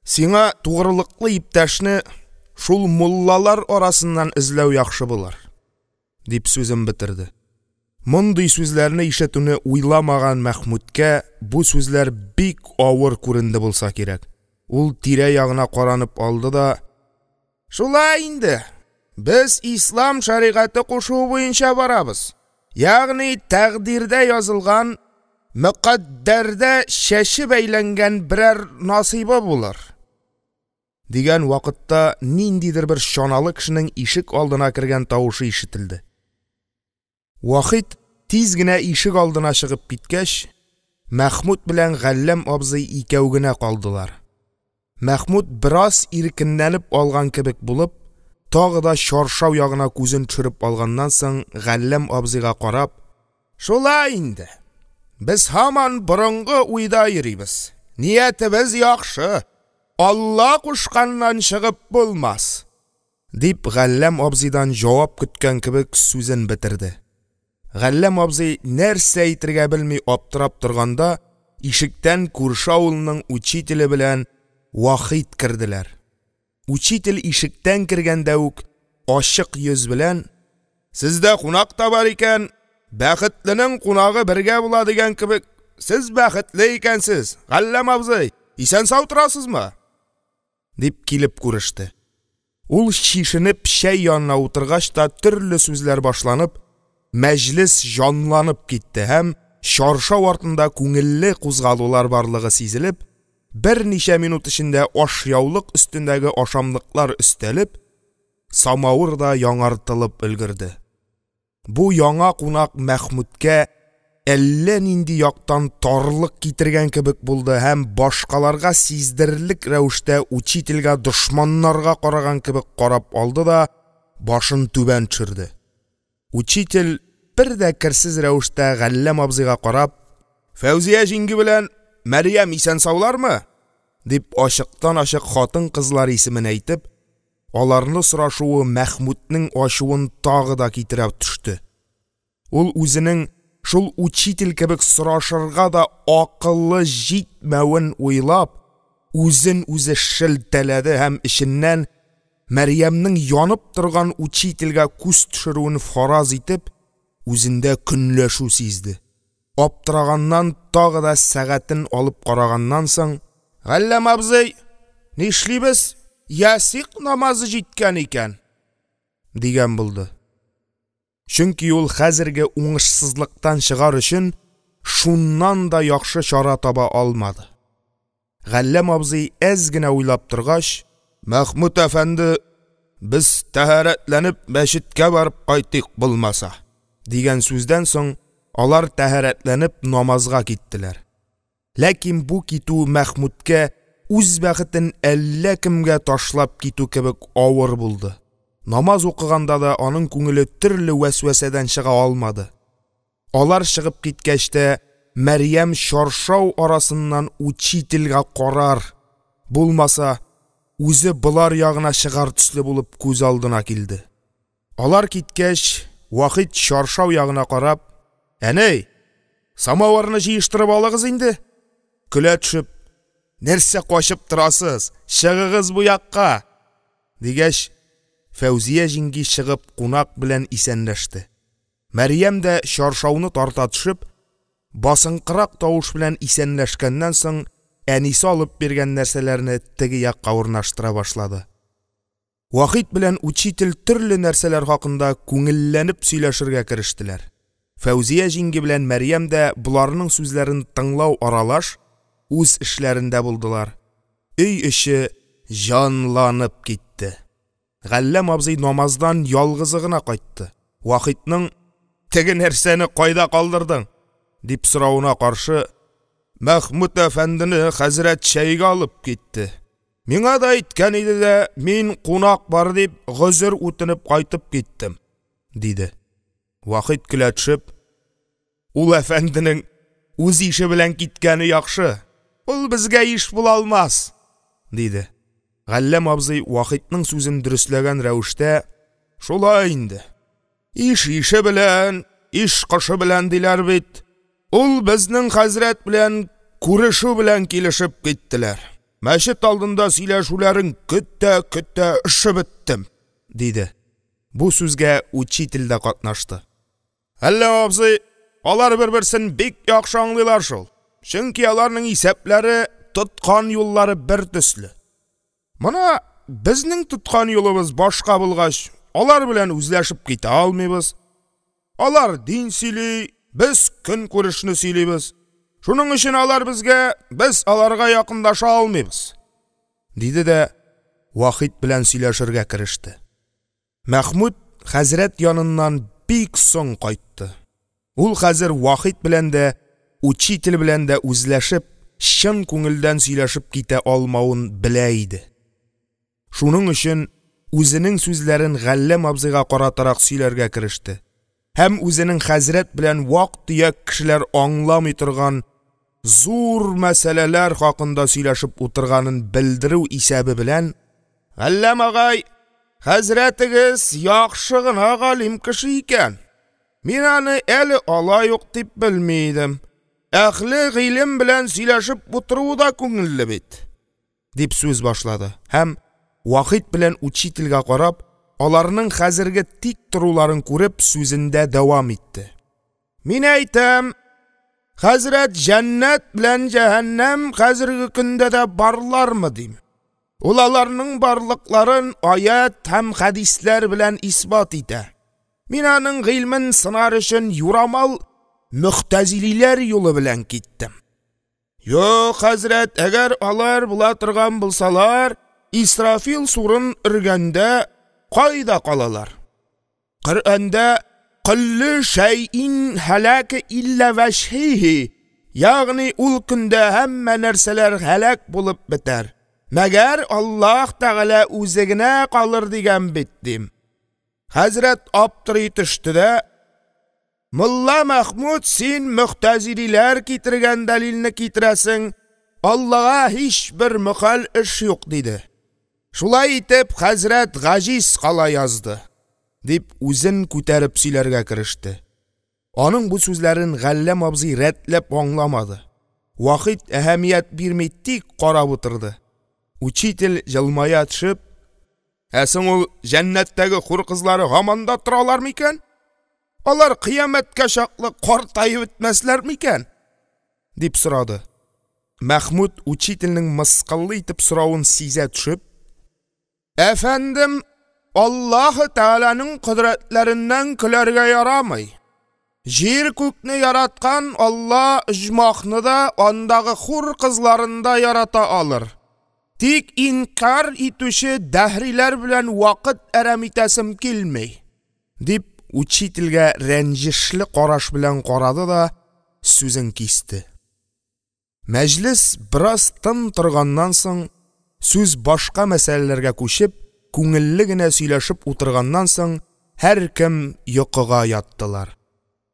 Сиңа тугрылыклы иптәшне шул муллалар арасыннан эзләү яхшы булыр, – дип сүзен бетерде. Мондый сүзләрне ишетүне уйламаган Мәхмүткә бу сүзләр бик авыр күренде булса кирәк. Ул тирә-ягына каранып алды да: – Шулай инде, без ислам шәригате кушуы буенча барабыз, ягъни тәкъдирдә язылган, мөкаддәрдә чәче бәйләнгән берәр насыйбы булыр, – дигән вакытта, ниндидер бер чаналы кешенең ишегалдына кергән тавышы ишетелде. Вахит тиз генә ишегалдына чыгып киткәч, Мәхмүт белән Галләм абзый икәү генә калдылар. Мәхмүт, бераз иркенләнеп алган кебек булып, тагын да чаршау ягына күзен төшереп алганнан соң, Галләм абзыйга карап: – Шулай инде, без һаман борынгы уйда йөрибез, ниятебез яхшы, Алла кушканнан чыгып булмас, – дип, Галләм абзыйдан җавап көткән кебек, сүзен бетерде. Галләм абзый нәрсә әйтергә белми аптырап торганда, ишектән күрше авылның учителе белән Вахит керделәр. Учитель ишектән кергәндә үк ачык йөз белән: – Сездә кунак та бар икән, бәхетленең кунагы бергә була дигән кебек, сез бәхетле икәнсез, Галләм абзый, исән-сау торасызмы? – дип килеп күреште. Ул чишенеп чәй янына утыргач та, төрле сүзләр башланып, мәҗлес җанланып китте һәм, чаршау артында күңелле кузгалулар барлыгы сизелеп, берничә минут эчендә ашъяулык өстендәге ашамлыклар өстәлеп, самавыр да яңартылып өлгерде. Бу яңа кунак Мәхмүткә әллә нинди яктан тарлык китергән кебек булды һәм башкаларга сиздерерлек рәвештә учительгә дошманнарга караган кебек карап алды да башын түбән төшерде. Учитель, бер дә керсез рәвештә Галләм абзыйга карап: – Фәүзия җиңги белән Мәрьям исән-саулармы? – дип, ачыктан-ачык хатын-кызлар исемен әйтеп, аларны сорашуы Мәхмүтнең ачуын тагын да китерә төште. Ул үзенең шул учитель кебек сорашырга да акылы җитмәвен уйлап, үзен үзе шелтәләде һәм эченнән Мәрьямнең янып торган учительгә күз төшерүен фараз итеп, үзендә көнләшү сизде. Аптыраганнан тагын да сәгатен алып караганнан соң: – Галләм абзый, нишлибез, ясигъ намазы җиткән икән, – дигән булды. Чөнки ул, хәзерге уңышсызлыктан чыгар өчен, шуннан да яхшы чара таба алмады. Галләм абзый, әз генә уйлап торгач: – Мәхмүт әфәнде, без тәһарәтләнеп мәчеткә барып кайтыйк, булмаса, – дигән сүздән соң алар тәһарәтләнеп намазга киттеләр. Ләкин бу китү Мәхмүткә үз бәхетен әллә кемгә ташлап китү кебек авыр булды. Намаз укыганда да аның күңеле төрле вәсвәсәдән чыга алмады. Алар чыгып киткәч тә, Мәрьям чаршау арасыннан учительгә карар, булмаса, үзе болар ягына чыгар төсле булып күз алдына килде. Алар киткәч, Вахит, чаршау ягына карап: – Әни, самавырны җыештырып алыгыз инде, көлә төшеп, нәрсә качып торасыз, чыгыгыз бу якка! – дигәч, Фәүзия җиңги, чыгып, кунак белән исәнләште. Мәрьям дә, чаршауны тарта төшеп, басынкырак тавыш белән исәнләшкәннән соң, әнисе алып биргән нәрсәләрне теге якка урнаштыра башлады. Вахит белән учитель төрле нәрсәләр хакында күңелләнеп сөйләшергә керештеләр. Фәүзия җиңги белән Мәрьям дә боларның сүзләрен тыңлау аралаш үз эшләрендә булдылар. Өй эче җанланып китте. Галләм абзый намаздан ялгызы гына кайтты. Вахитның «Теге нәрсәне кайда калдырдың?» дип соравына каршы: – Мәхмүт әфәндене хәзрәт чәйгә алып китте, миңа да әйткән иде дә, мин, кунак бар дип, гозер үтенеп кайтып киттем, – диде. Вахит, көлә төшеп: – Ул әфәнденең үз ише белән киткәне яхшы, ул безгә иш була алмас, – диде. Галләм абзый, Вахитның сүзен дөресләгән рәвештә: – Шулай инде, иш ише белән, иш кошы белән, диләр бит, ул безнең хәзрәт белән күрешү белән килешеп киттеләр, мәчет алдында сөйләшүләрен көтә-көтә өшеп беттем, – диде. Бу сүзгә учитель дә катнашты: – Галләм абзый, алар бер-берсен бик яхшы аңлыйлар шул, чөнки аларның исәпләре, тоткан юллары бертөсле. Мона безнең тоткан юлыбыз башка булгач, алар белән үзләшеп китә алмыйбыз. Алар дин сөйли, без көнкүрешне сөйлибез. Шуның өчен алар безгә, без аларга якынлаша алмыйбыз, – диде дә Вахит белән сөйләшергә кереште. Мәхмүт хәзрәт яныннан бик соң кайтты. Ул хәзер Вахит белән дә, учитель белән дә үзләшеп, чын күңелдән сөйләшеп китә алмавын белә иде. Шуның өчен үзенең сүзләрен Галләм абзыйга каратарак сөйләргә кереште һәм үзенең хәзрәт белән вак-төяк кешеләр аңламый торган зур мәсьәләләр хакында сөйләшеп утырганын белдерү исәбе белән: – Галләм агай, хәзрәтегез яхшы гына галим кеше икән, мин аны әле алай ук дип белми идем, әһле гыйлем белән сөйләшеп утыруы да күңелле бит, – дип сүз башлады һәм, Вахит белән учительгә карап, аларның хәзерге тик торуларын күреп, сүзендә дәвам итте: – Мин әйтәм, хәзрәт, җәннәт белән җәһәннәм хәзерге көндә дә барлармы, дим. Ул аларның барлыкларын аять һәм хәдисләр белән исбат итә. Мин аның гыйльмен сынар өчен юрамал мөгътәзилиләр юлы белән киттем. Юк, хәзрәт, әгәр алар була торган булсалар, Исрафил сурын өргәндә кайда калалар? Коръәндә «Көлле шәйьин һәләке илля вәҗһиһи», ягъни ул көндә һәммә нәрсәләр һәлак булып бетәр, мәгәр Аллаһ Тәгалә үзе генә калыр дигән бит, дим. Хәзрәт аптырый төште дә: «Мулла Мәхмүт, син мөгътәзилиләр китергән дәлилне китерәсең, Аллага һичбер мөхаль эш юк», – диде. Шулай итеп, хәзрәт гаҗиз кала язды, – дип, үзен күтәреп сөйләргә кереште. Аның бу сүзләрен Галләм абзый рәтләп аңламады. Вахит әһәмият бирми тик карап утырды. Учитель, җылмая төшеп: – Ә соң ул җәннәттәге хур кызлары һаман да торалар микән? Алар кыямәткә чаклы картаеп бетмәсләр микән? – дип сорады. Мәхмүт, учительнең мыскыллы итеп соравын сизә төшеп: – Әфәндем, Аллаһы Тәгаләнең кодрәтләреннән көләргә ярамый. Җир-күкне яраткан Алла оҗмахны да, андагы хур кызларын да ярата алыр. Тик инкяр итүче дәһриләр белән вакыт әрәм итәсем килми, – дип, учительгә рәнҗешле караш белән карады да сүзен кисте. Мәҗлес бераз тын торганнан соң, сүз башка мәсьәләләргә күчеп, күңелле генә сөйләшеп утырганнан соң, һәркем йокыга яттылар.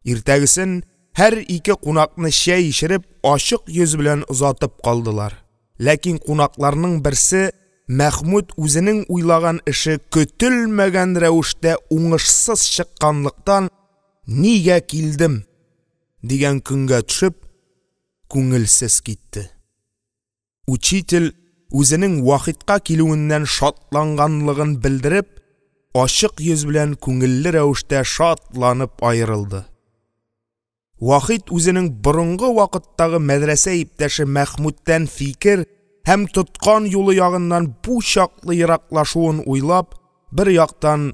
Иртәгесен һәр ике кунакны чәй эчереп, ачык йөз белән озатып калдылар. Ләкин кунакларның берсе – Мәхмүт үзенең уйлаган эше көтелмәгән рәвештә уңышсыз чыкканлыктан, «Нигә килдем?» дигән көнгә төшеп, күңелсез китте. Учитель, үзенең Вахитка килүеннән шатланганлыгын белдереп, ачык йөз белән күңелле рәвештә шатланып аерылды. Вахит үзенең борынгы вакыттагы мәдрәсә иптәше Мәхмүттән фикер һәм тоткан юлы ягыннан бу чаклы ераклашуын уйлап, бер яктан,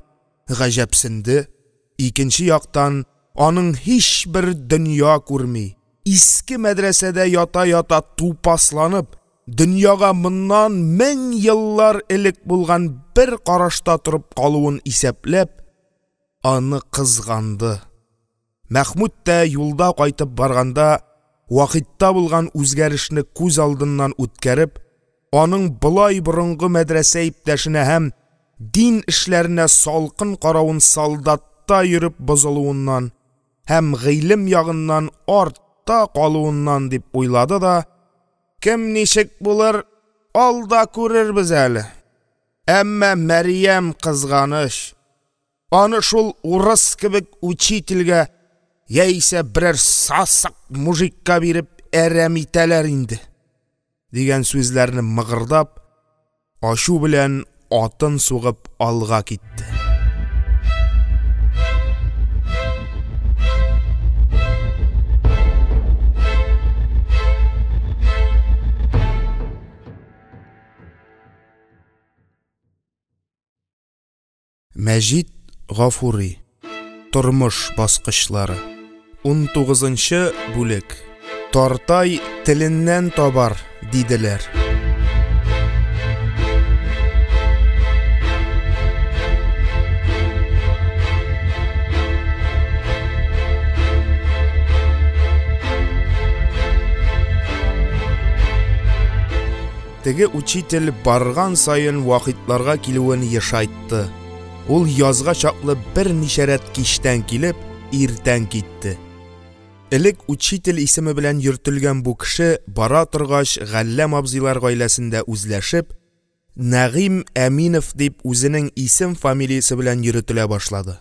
гаҗәпсенде, икенче яктан, аның һичбер дөнья күрми, иске мәдрәсәдә ята-ята тупасланып, дөньяга моннан 1000 еллар элек булган бер карашта торып калуын исәпләп, аны кызганды. Мәхмүт тә, юлда кайтып барганда, Вахитта булган үзгәрешне күз алдыннан үткәреп, аның болай борынгы мәдрәсә иптәшенә һәм дин эшләренә салкын каравын солдатта йөреп бозылуыннан һәм гыйлем ягыннан артта калуыннан дип уйлады да: «Кем ничек булыр, алда күрербез әле, әмма Мәрьям кызганыч, аны шул урыс кебек учительгә яисә берәр сасык мужикка биреп әрәм итәләр инде», – дигән сүзләрне мыгырдап, ачу белән атын сугып алга китте. Мәҗит Гафури. Тормыш баскычлары. 19 бүлек. Тартай теленнән табар, диделәр. Теге учитель барган саен Вахитларга килүен ешайтты. Ул язга чаклы берничә рәт кичтән килеп, иртән китте. Элек учитель исеме белән йөртелгән бу кеше, бара торгач, Галләм абзыйлар гаиләсендә үзләшеп, Нәгыйм Әминов дип, үзенең исем-фамилиясе белән йөретелә башлады.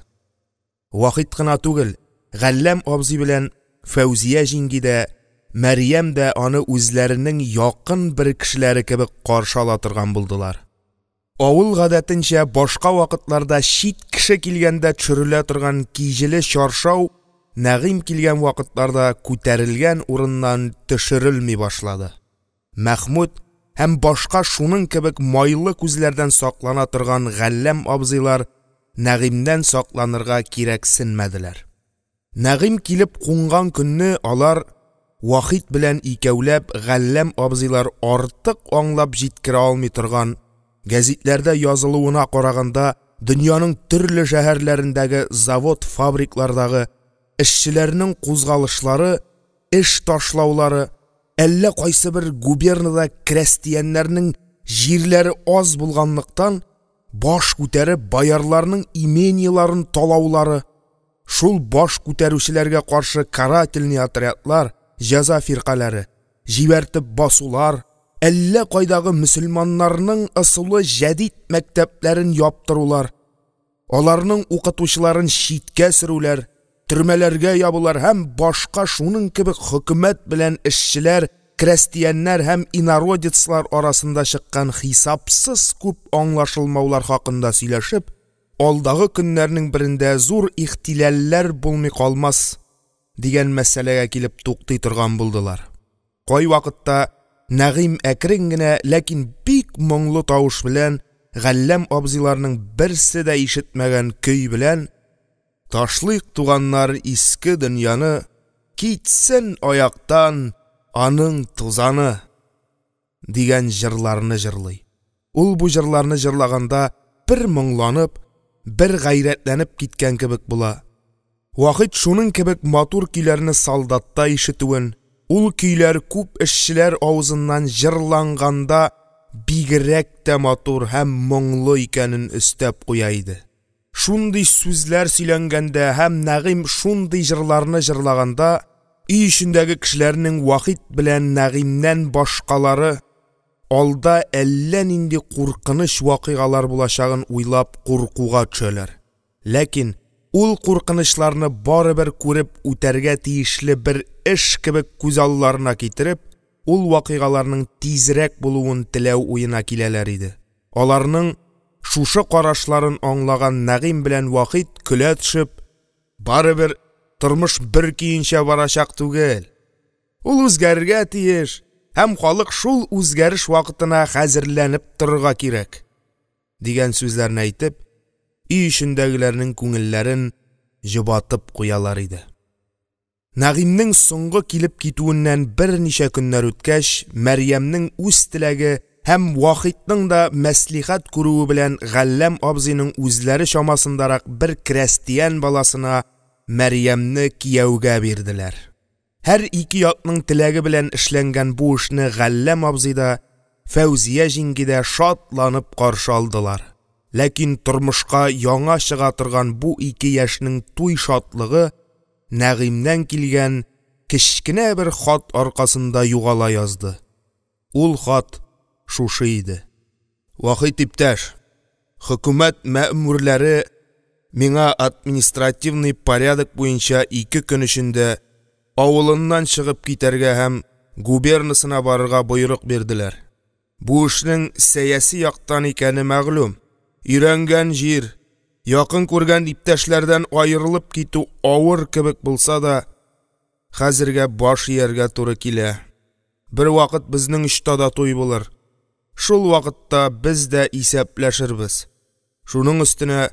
Вахит кына түгел, Галләм абзый белән Фәүзия җиңги дә, Мәрьям дә аны үзләренең якын бер кешеләре кебек каршы ала торган булдылар. Авыл гадәтенчә, башка вакытларда чит кеше килгәндә төшерелә торган киҗеле чаршау Нәгыйм килгән вакытларда күтәрелгән урыннан төшерелми башлады. Мәхмүт һәм башка шуның кебек майлы күзләрдән саклана торган Галләм абзыйлар Нәгыймнән сакланырга кирәксенмәделәр. Нәгыйм килеп кунган көнне алар Вахит белән икәүләп Галләм абзыйлар артык аңлап җиткерә алмый торган, гәзитләрдә язылуына караганда, дөньяның төрле шәһәрләрендәге завод-фабриклардагы эшчеләрнең кузгалышлары, эш ташлаулары, әллә кайсы бер губернада крәстияннәрнең җирләре аз булганлыктан, баш күтәреп, боярларның имениеләрен талаулары, шул баш күтәрүчеләргә каршы карательный отрядлар, җәза фиркаләре җибәртеп басулар, әллә кайдагы мөселманнарның ысулы җәдит мәктәпләрен яптырулар, аларның укытучыларын читкә сөрүләр, төрмәләргә ябулар һәм башка шуның кебек хөкүмәт белән эшчеләр, крәстияннәр һәм инородецлар арасында чыккан хисапсыз күп аңлашылмаулар хакында сөйләшеп, алдагы көннәрнең берендә зур ихтилялләр булмый калмас дигән мәсьәләгә килеп туктый торган булдылар. Кайвакытта Нәгыйм әкрен генә, ләкин бик моңлы тавыш белән Галләм абзыйларның берсе дә ишетмәгән көй белән: «Ташлыйк, туганнар, иске дөньяны, китсен аяктан аның тузаны», дигән җырларны җырлый. Ул бу җырларны җырлаганда бер моңланып, бер гайрәтләнеп киткән кебек була. Вахит шуның кебек матур көйләрне солдатта ишетүен, ул көйләр күп эшчеләр авызыннан җырланганда бигрәк тә матур һәм моңлы икәнен өстәп куя иде. Шундый сүзләр сөйләнгәндә һәм Нәгыйм шундый җырларны җырлаганда, Өй эчендәге кешеләрнең Вахит белән Нәгыймнән башкалары алда әллә нинди куркыныч вакыйгалар булачагын уйлап куркуга төшәләр, ләкин ул куркынычларны барыбер күреп үтәргә тиешле бер эш кебек күз алларына китереп, ул вакыйгаларның тизрәк булуын теләү уена киләләр иде. Аларның шушы карашларын аңлаган Нәгыйм белән Вахит, көлә төшеп: – Барыбер тормыш бер көенчә барачак түгел, ул үзгәрергә тиеш һәм халык шул үзгәреш вакытына хәзерләнеп торырга кирәк, – дигән сүзләрне әйтеп, өй эчендәгеләрнең күңелләрен җобатып куялар иде. Нәгыймнең соңгы килеп китүеннән берничә көннәр үткәч, Мәрьямнең үз теләге һәм Вахитның да мәслихәт күрүе белән Галләм абзыйның үзләре чамасындарак бер крәстиян баласына Мәрьямне кияүгә бирделәр. Һәр ике якның теләге белән эшләнгән бу эшне Галләм абзый да, Фәүзия җиңги дә шатланып каршы алдылар. Ләкин тормышка яңа чыга торган бу ике яшьнең туй шатлыгы Нәгыймнән килгән кечкенә бер хат аркасында югала язды. Ул хат шушы иде: Вахит иптәш, хөкүмәт мәэмүрләре миңа административный порядок буенча ике көн эчендә авылыннан чыгып китәргә һәм губернасына барырга боерык бирделәр. Бу эшнең сәяси яктан икәне мәгълүм. Өйрәнгән җир, якын күргән иптәшләрдән аерылып китү авыр кебек булса да, хәзергә баш ияргә туры килә. Бервакыт безнең очта да туй булыр. Шул вакытта без дә исәпләшербез. Шуның өстенә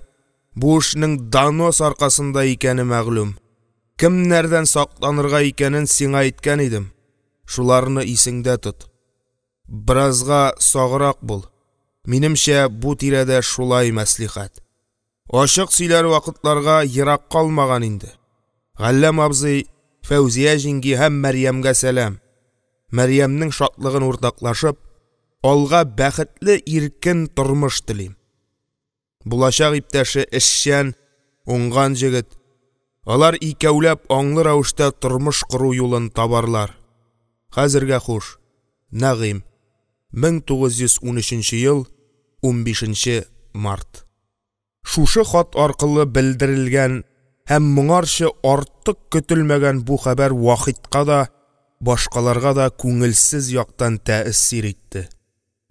бу эшнең донос аркасында икәне мәгълүм. Кемнәрдән сакланырга икәнен сиңа әйткән идем, шуларны исеңдә тот. Беразга саграк бул. Минемчә, бу тирәдә шулай мәслихәт. Ачык сөйләр вакытларга ерак калмаган инде. Галләм абзый, Фәүзия җиңги һәм Мәрьямгә сәлам. Мәрьямнең шатлыгын уртаклашып, алга бәхетле иркен тормыш телим. Булачак иптәше эшчән, уңган җегет. Алар икәүләп аңлы рәвештә тормыш кору юлын табарлар. Хәзергә хуш. Нәгыйм. 1913 ел, 15 март. Шушы хат аркылы белдерелгән һәм моңарчы артык көтелмәгән бу хәбәр Вахитка да, башкаларга да күңелсез яктан тәэсир итте.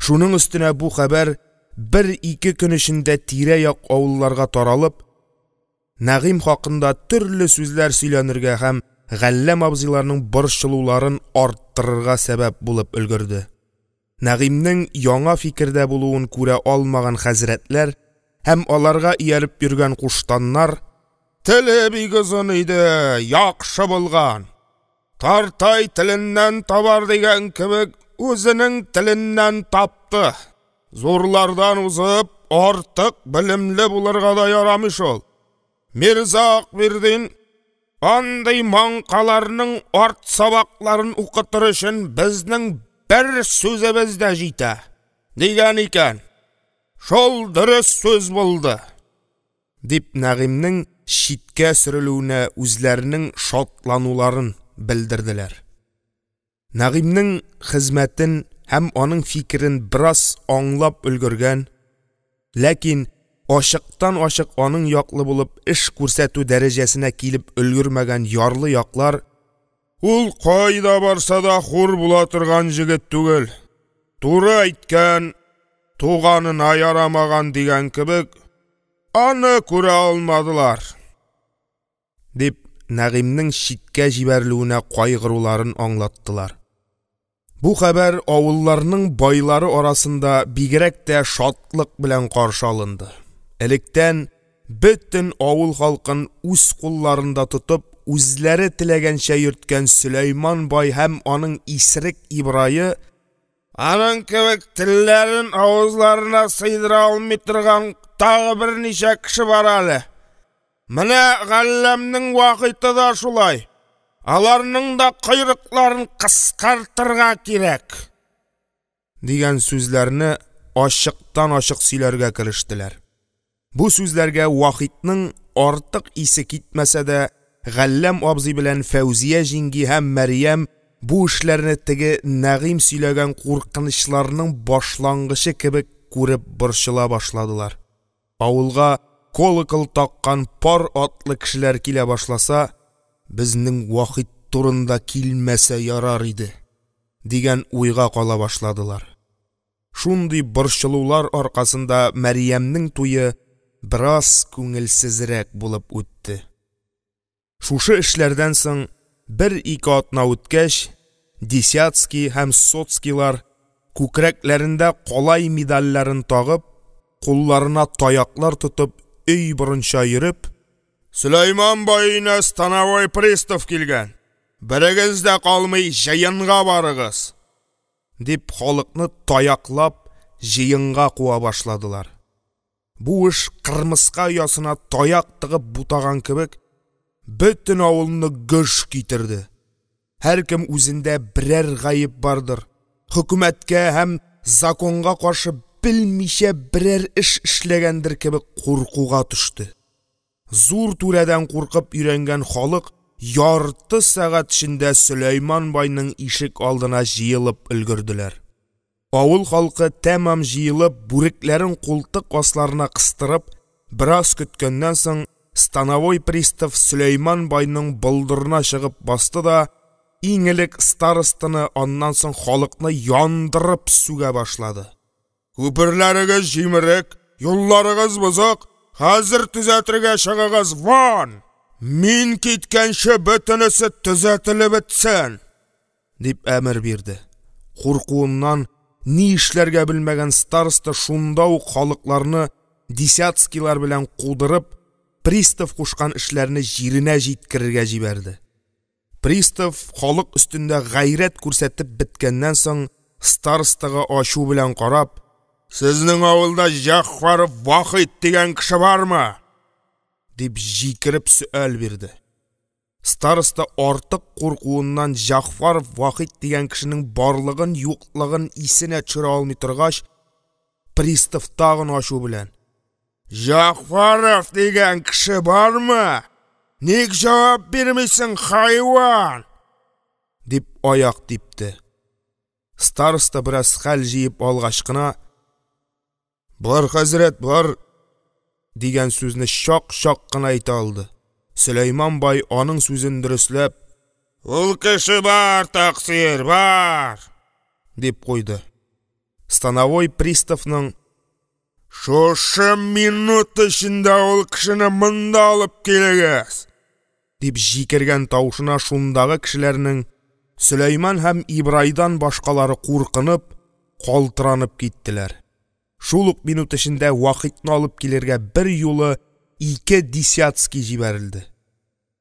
Шуның өстенә бу хәбәр бер-ике көн эчендә тирә-як авылларга таралып, Нәгыйм хакында төрле сүзләр сөйләнергә һәм Галләм абзыйларның борчылуларын арттырырга сәбәп булып өлгерде. Нәгыймнең яңа фикердә булуын күрә алмаган хәзрәтләр һәм аларга ияреп йөргән куштаннар: – Теле бик озын иде, яхшы булган! Тартай теленнән табар дигән кебек, үзенең теленнән тапты. Зурлардан узып, артык белемле булырга да ярамый шул. Мирза Акбирдин, андый маңкаларның арт сабакларын укытыр өчен безнең бер сүзебез дә җитә, дигән икән, шул дөрес сүз булды, – дип, Нәгыймнең читкә сөрелүенә үзләренең шатлануларын белдерделәр. Нәгыймнең хезмәтен һәм аның фикерен бераз аңлап өлгергән, ләкин ачыктан-ачык аның яклы булып эш күрсәтү дәрәҗәсенә килеп өлгермәгән ярлы яклар: – Ул кайда барса да хур була торган җегет түгел, туры әйткән туганына ярамаган дигән кебек, аны күрә алмадылар, – дип, Нәгыймнең читкә җибәрелүенә кайгыруларын аңлаттылар. Бу хәбәр авылларның байлары арасында бигрәк тә шатлык белән каршы алынды. Электән бөтен авыл халкын үз кулларында тотып, үзләре теләгәнчә йөрткән Сөләйман бай һәм аның исерек Ибрае: – Аның кебек телләрен авызларына сыйдыра алмый торган тагын берничә кеше бар әле. Менә Галләмнең Вахиты да шулай. Аларның да койрыкларын кыскартырга кирәк! – дигән сүзләрне ачыктан-ачык сөйләргә керештеләр. Бу сүзләргә Вахитның артык исе китмәсә дә, Галләм абзый белән Фәүзия җиңги һәм Мәрьям бу эшләрне теге Нәгыйм сөйләгән куркынычларның башлангычы кебек күреп борчыла башладылар. Авылга колокол таккан пар атлы кешеләр килә башласа, «Безнең Вахит турында килмәсә ярар иде» дигән уйга кала башладылар. Шундый борчылулар аркасында Мәрьямнең туе бераз күңелсезрәк булып үтте. Шушы эшләрдән соң бер-ике атна үткәч, десятский һәм сотскийлар, күкрәкләрендә калай медальләрен тагып, кулларына таяклар тотып, өй борынча йөреп: – Сөләйман бай өенә становой пристав килгән, берегез дә калмый җыенга барыгыз! – дип, халыкны таяклап җыенга куа башладылар. Бу эш, кырмыска оясына таяк тыгып бутаган кебек, бөтен авылны гөж китерде. Һәркем үзендә берәр гаеп бардыр, хөкүмәткә һәм законга каршы белмичә берәр эш эшләгәндер кебек куркуга төште. Зур түрәдән куркып өйрәнгән халык ярты сәгать эчендә Сөләйман байның ишегалдына җыелып өлгерделәр. Авыл халкы тәмам җыелып, бүрекләрен култык асларына кыстырып, бераз көткәннән соң, становой пристав Сөләйман байның болдырына чыгып басты да иң элек старостаны, аннан соң халыкны яндырып сүгә башлады. – Күперләрегез җимерек, юлларыгыз бозык, хәзер төзәтергә чыгыгыз, вон! Мин киткәнче, бөтенесе төзәтелеп бетсен! – дип әмер бирде. Куркуыннан ни эшләргә белмәгән староста шунда ук халыкларны десятскийлар белән кудырып, пристав кушкан эшләрне җиренә җиткерергә җибәрде. Пристав, халык өстендә гайрәт күрсәтеп беткәннән соң, старостага ачу белән карап: – Сезнең авылда Җәгъфәров Вахит дигән кеше бармы? – дип җикереп сөаль бирде. Староста артык куркуыннан Җәгъфәров Вахит дигән кешенең барлыгын-юклыгын исенә төшерә алмый торгач, пристав тагын ачу белән: – Җәгъфәров дигән кеше бармы? Ник җавап бирмисең, хайван? – дип аяк типте. Староста, бераз хәл җыеп алгач кына: – Бар, хәзрәт, бар! – дигән сүзне чак-чак кына әйтә алды. Сөләйман бай, аның сүзен дөресләп: – Ул кеше бар, тәкъсир, бар! – дип куйды. Становой приставның: – Шушы минут эчендә ул кешене монда алып килегез! – дип җикергән тавышына шундагы кешеләрнең Сөләйман һәм Ибрайдан башкалары куркынып, калтыранып киттеләр. Шул ук минут эчендә Вахитны алып килергә берьюлы ике десятский җибәрелде.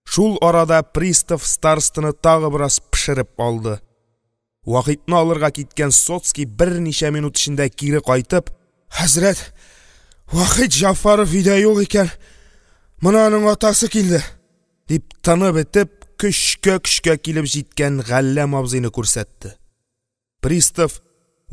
Шул арада пристав старостаны тагын бераз пешереп алды. Вахитны алырга киткән сотский берничә минут эчендә кире кайтып: – Хәзрәт, Вахит Җәгъфәров өйдә юк икән, мона аның атасы килде, – дип, тыны бетеп, көчкә-көчкә килеп җиткән Галләм абзыйны күрсәтте. Пристав,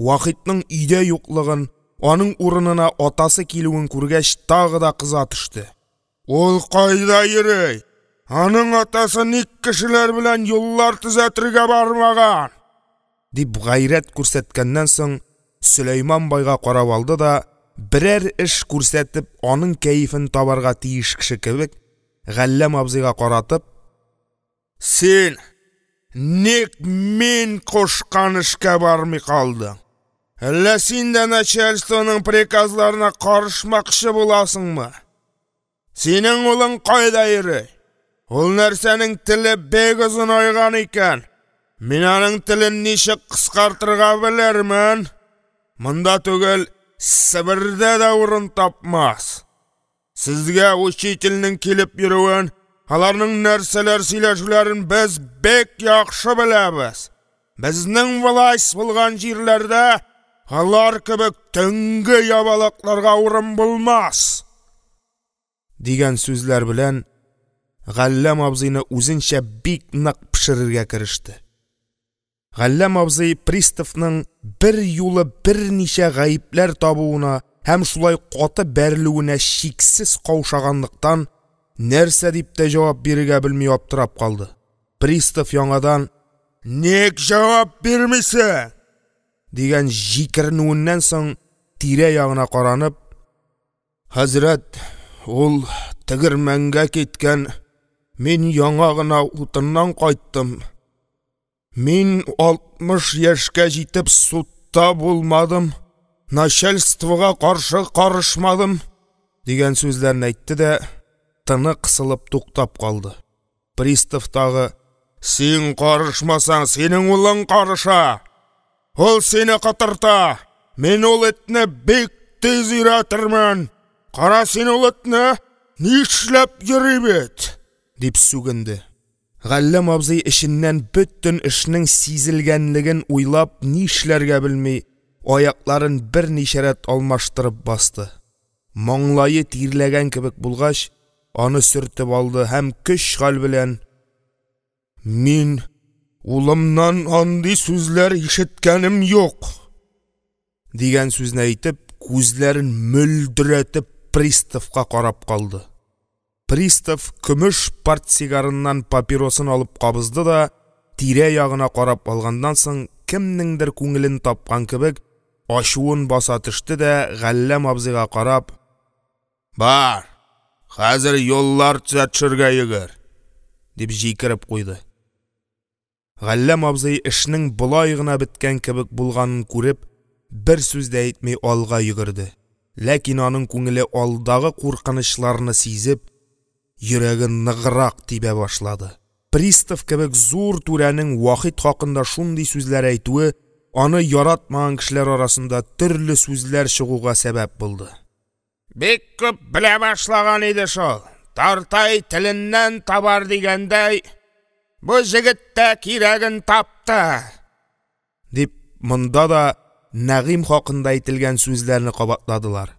Вахитның өйдә юклыгын, аның урынына атасы килүен күргәч, тагын да кыза төште. – Ул кайда йөри? Аның атасы ник кешеләр белән юллар төзәтергә бармаган? – дип гайрәт күрсәткәннән соң, Сөләйман байга карап алды да, берәр эш күрсәтеп, аның кәефен табарга тиеш кеше кебек, Галләм абзыйга каратып: – Син ник мин кушкан эшкә бармый калдың? Әллә син дә начальствоның приказларына карышмакчы буласыңмы? Синең улың кайда йөри? Ул нәрсәнең теле бик озынайган икән, мин аның телен ничек кыскартырга белермен, монда түгел, Себердә дә урын тапмас! Сезгә учительнең килеп йөрүен, аларның нәрсәләр сөйләшүләрен без бик яхшы беләбез. Безнең власть булган җирләрдә алар кебек төнге ябалакларга урын булмас! – дигән сүзләр белән Галләм абзыйны үзенчә бик нык пешерергә кереште. Галләм абзый приставның берьюлы берничә гаепләр табуына һәм шулай каты бәрелүенә чиксез каушаганлыктан, нәрсә дип тә җавап бирергә белми аптырап калды. Пристав яңадан: – Ник җавап бирмисең? – дигән җикеренүеннән соң, тирә-ягына каранып: – Хәзрәт, ул тегермәнгә киткән, мин яңа гына утыннан кайттым, мин, 60 яшькә җитеп, судта булмадым, начальствога каршы карышмадым, – дигән сүзләрне әйтте дә тыны кысылып туктап калды. Пристав тагын: – Син карышмасаң, синең улың карыша, ул сине котырта, мин ул этне бик тиз өйрәтермен, кара син ул этне, нишләп йөри бит! – дип сүгенде. Галләм абзый, эченнән бөтен эшнең сизелгәнлеген уйлап, нишләргә белми, аякларын берничә рәт алмаштырып басты. Маңлае тирләгән кебек булгач, аны сөртеп алды һәм көч-хәл белән: – Мин улымнан андый сүзләр ишеткәнем юк! – дигән сүзне әйтеп, күзләрен мөлдерәтеп, приставка карап калды. Пристав көмеш портсигарыннан папиросын алып кабызды да, тирә-ягына карап алганнан соң, кемнеңдер күңелен тапкан кебек, ачуын баса төште дә, Галләм абзыйга карап: – Бар, хәзер юллар төзәтешергә йөгер! – дип җикереп куйды. Галләм абзый, эшнең болай гына беткән кебек булганын күреп, бер сүз дә әйтми алга йөгерде. Ләкин аның күңеле алдагы куркынычларны сизеп, йөрәге ныграк тибә башлады. Пристав кебек зур түрәнең Вахит хакында шундый сүзләр әйтүе аны яратмаган кешеләр арасында төрле сүзләр чыгуга сәбәп булды. – Бик күп белә башлаган иде шул, тартай теленнән табар дигәндәй, бу җегет тә кирәген тапты, – дип, монда да Нәгыйм хакында әйтелгән сүзләрне кабатладылар.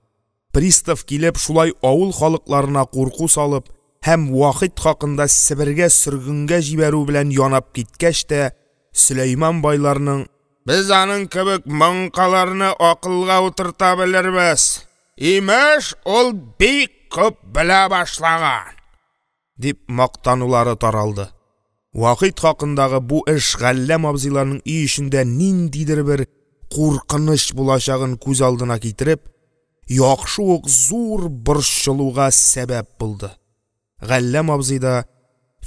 Пристав килеп, шулай авыл халыкларына курку салып һәм Вахит хакында Себергә сөргенгә җибәрү белән янап киткәч тә, Сөләйман байларның: – Без аның кебек маңкаларны акылга утырта белербез, имеш, ул бик күп белә башлаган! – дип мактанулары таралды. Вахит хакындагы бу эш Галләм абзыйларның өй эчендә ниндидер бер куркыныч булачагын күз алдына китереп, яхшы ук зур борчылуга сәбәп булды. Галләм абзый да,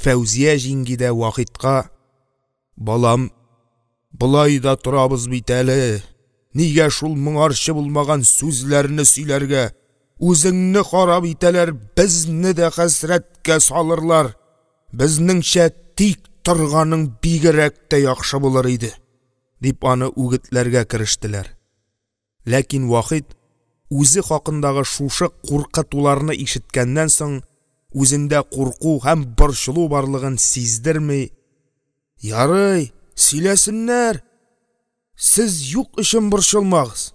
Фәүзия җиңги дә Вахитка: – Балам, болай да торабыз бит әле, нигә шул моңарчы булмаган сүзләрне сөйләргә, үзеңне харап итәләр, безне дә хәсрәткә салырлар, безнеңчә, тик торганың бигрәк тә яхшы булыр иде, – дип, аны үгетләргә керештеләр. Ләкин Вахит, үзе хакындагы шушы куркытуларны ишеткәннән соң, үзендә курку һәм борчылу барлыгын сиздерми: – Ярый, сөйләсеннәр, сез юк өчен борчылмагыз,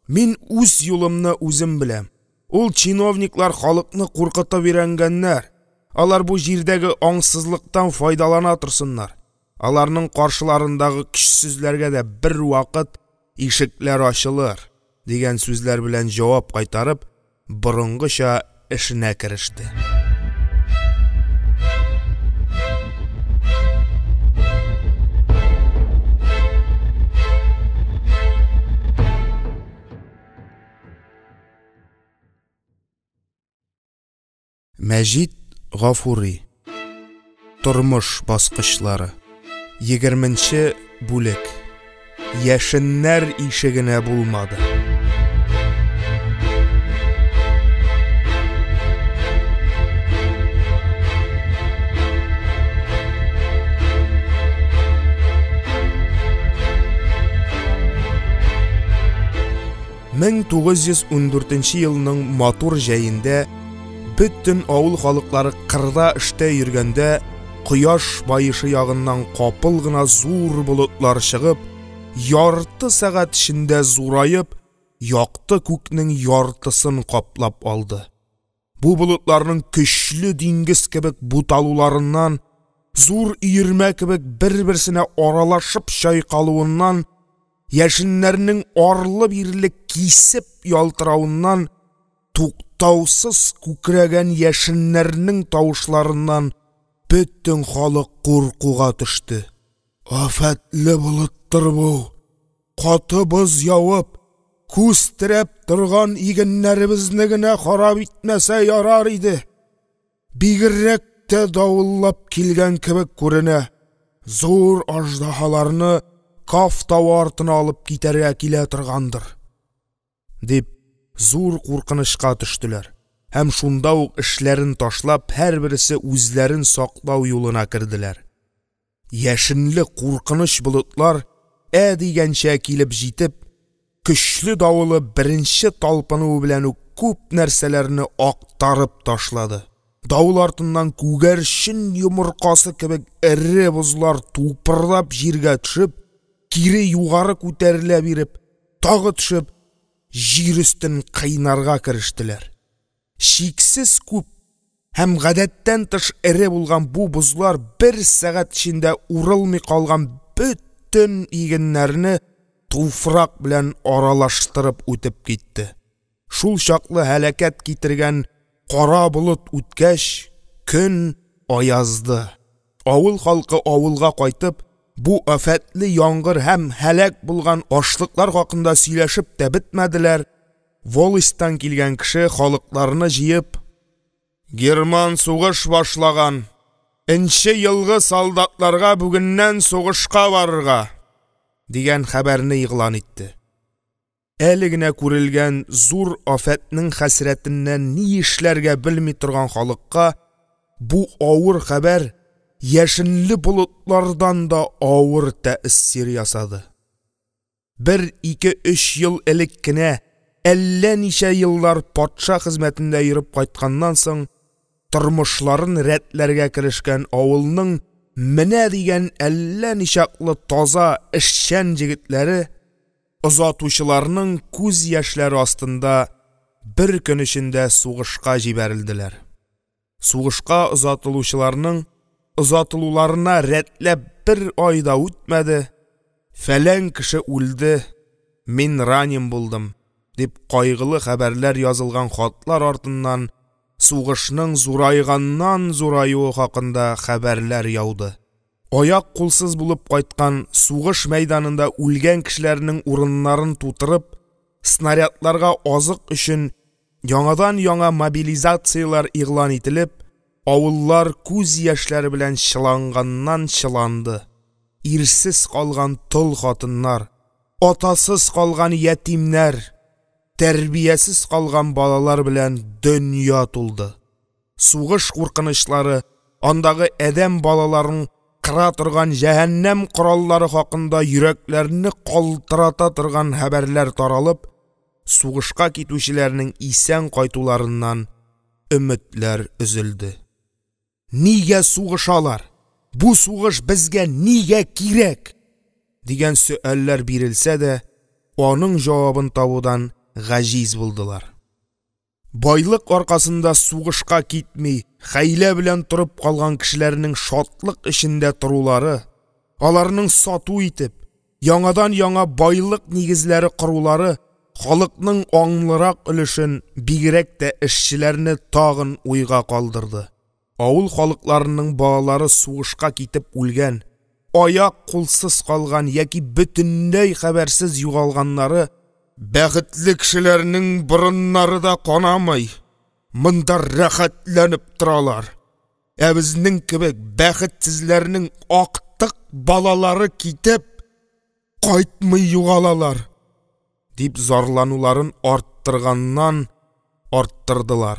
мин үз юлымны үзем беләм, ул чиновниклар халыкны куркытып өйрәнгәннәр, алар бу җирдәге аңсызлыктан файдалана торсыннар, аларның каршыларындагы көчсезләргә дә бервакыт ишекләр ачылыр, – дигән сүзләр белән җавап кайтарып, борынгыча эшенә кереште. Мәҗит Гафури. Тормыш баскычлары. 20 бүлек. Яшеннәр ишегенә булмады. 1914 елның матур җәендә, бөтен авыл халыклары кырда эштә йөргәндә, кояш баешы ягыннан капыл гына зур болытлар чыгып, ярты сәгать эчендә зураеп, якты күкнең яртысын каплап алды. Бу болытларның көчле диңгез кебек буталуларыннан, зур өермә кебек бер-берсенә аралашып чайкалуыннан, яшеннәрнең арлы-бирле кисеп ялтыравыннан туктаусыз. туктаусыз күкрәгән яшеннәрнең тавышларыннан бөтен халык куркуга төште. «Афәтле болыттыр бу, каты боз явып, күз терәп торган игеннәребезне генә харап итмәсә ярар иде, бигрәк тә давыллап килгән кебек күренә, зур аждаһаларны Каф тавы артына алып китәргә килә торгандыр…» дип, зур куркынычка төштеләр һәм, шунда ук эшләрен ташлап, һәрберсе үзләрен саклау юлына керделәр. Яшенле куркыныч болытлар ә дигәнче килеп җитеп, көчле давылы беренче талпынуы белән үк күп нәрсәләрне актарып ташлады. Давыл артыннан күгәрчен йомыркасы кебек эре бозлар тупырдап җиргә төшеп, кире югары күтәрелә биреп, тагын төшеп, җир өстен кыйнарга керештеләр. Чиксез күп һәм гадәттән тыш эре булган бу бозлар бер сәгать эчендә урылмый калган бөтен игеннәрне туфрак белән аралаштырып үтеп китте. Шул чаклы һәлакәт китергән кара болыт үткәч, көн аязды. Авыл халкы авылга кайтып, бу афәтле яңгыр һәм һәлак булган ашлыклар хакында сөйләшеп тә бетмәделәр, волостьтан килгән кеше, халыкларны җыеп: «Герман сугыш башлаган, нче елгы солдатларга бүгеннән сугышка барырга!» – дигән хәбәрне игълан итте. Әле генә күрелгән зур афәтнең хәсрәтеннән ни эшләргә белми торган халыкка бу авыр хәбәр яшенле болытлардан да авыр тәэсир ясады. Бер, ике, өч ел элек кенә, әллә ничә еллар патша хезмәтендә йөреп кайтканнан соң, тормышларын рәтләргә керешкән авылның менә дигән әллә ничаклы таза, эшчән җегетләре озатучыларның күз яшьләре астында бер көн эчендә сугышка җибәрелделәр. Сугышка озатылучыларның озатылуларына рәтләп бер ай да үтмәде, «Фәлән кеше үлде, мин ранен булдым» дип, кайгылы хәбәрләр язылган хатлар артыннан сугышның зурайганнан-зураюы хакында хәбәрләр яуды. Аяк-кулсыз булып кайткан, сугыш мәйданында үлгән кешеләрнең урыннарын тутырып, снарядларга азык өчен яңадан-яңа мобилизацияләр игълан ителеп, авыллар күз яшьләре белән чыланганнан-чыланды. Ирсез калган тол хатыннар, атасыз калган ятимнәр, тәрбиясез калган балалар белән дөнья тулды. Сугыш куркынычлары, андагы адәм балаларын кыра торган җәһәннәм кораллары хакында йөрәкләрне калтырата торган хәбәрләр таралып, сугышка китүчеләрнең исән кайтуларыннан өметләр өзелде. «Нигә сугышалар? Бу сугыш безгә нигә кирәк?» дигән сөальләр бирелсә дә, аның җавабын табудан гаҗиз булдылар. Байлык аркасында сугышка китми, хәйлә белән торып калган кешеләрнең шатлык эчендә торулары, аларның сату итеп, яңадан-яңа байлык нигезләре корулары халыкның аңлырак өлешен, бигрәк тә эшчеләрне тагын уйга калдырды. Авыл халыкларының балалары сугышка китеп үлгән, аяк-кулсыз калган яки бөтенләй хәбәрсез югалганнары: «Бәхетле кешеләрнең борыннары да канамый, монда рәхәтләнеп торалар, ә безнең кебек бәхетсезләрнең актык балалары китеп, кайтмый югалалар», – дип зарлануларын арттырганнан-арттырдылар.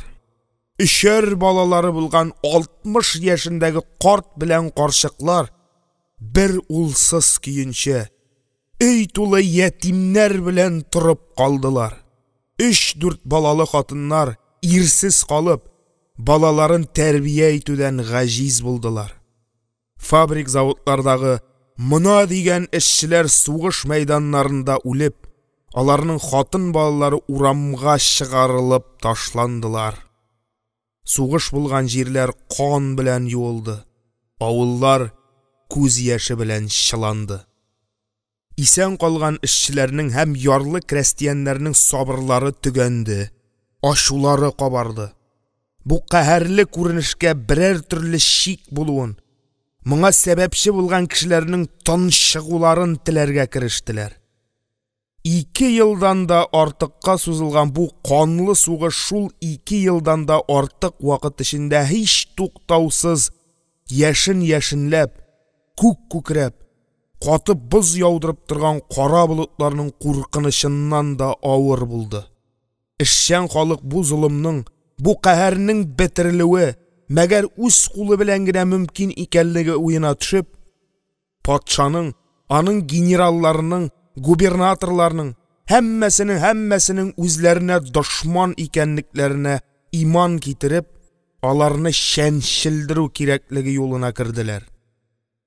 Өчәр балалары булган 60 яшендәге карт белән карчыклар, бер улсыз көенчә, өй тулы ятимнәр белән торып калдылар. Өч-дүрт балалы хатыннар, ирсез калып, балаларын тәрбия итүдән гаҗиз булдылар. Фабрик-заводлардагы мона дигән эшчеләр сугыш мәйданнарында үлеп, аларның хатын-балалары урамга чыгарылып ташландылар. Сугыш булган җирләр кан белән юылды, авыллар күз яше белән чыланды. Исән калган эшчеләрнең һәм ярлы крәстияннәрнең сабырлары төгәнде. ачулары кабарды. Бу каһәрле күренешкә берәр төрле чик булуын, моңа сәбәпче булган кешеләрнең тончыгуларын теләргә керештеләр. 2 елдан да артыкка сузылган бу канлы сугыш шул 2 елдан да артык вакыт эчендә һичтуктаусыз яшен яшенләп, күк күкрәп, каты боз яудырып торган кара болытларның куркынычыннан да авыр булды. Эшчән халык бу золымның, бу каһәрнең бетерелүе мәгәр үз кулы белән генә мөмкин икәнлеге уена төшеп, патшаның, аның генералларының, губернаторларның һәммәсенең үзләренә дошман икәнлекләренә иман китереп, аларны чәнчелдерү кирәклеге юлына керделәр.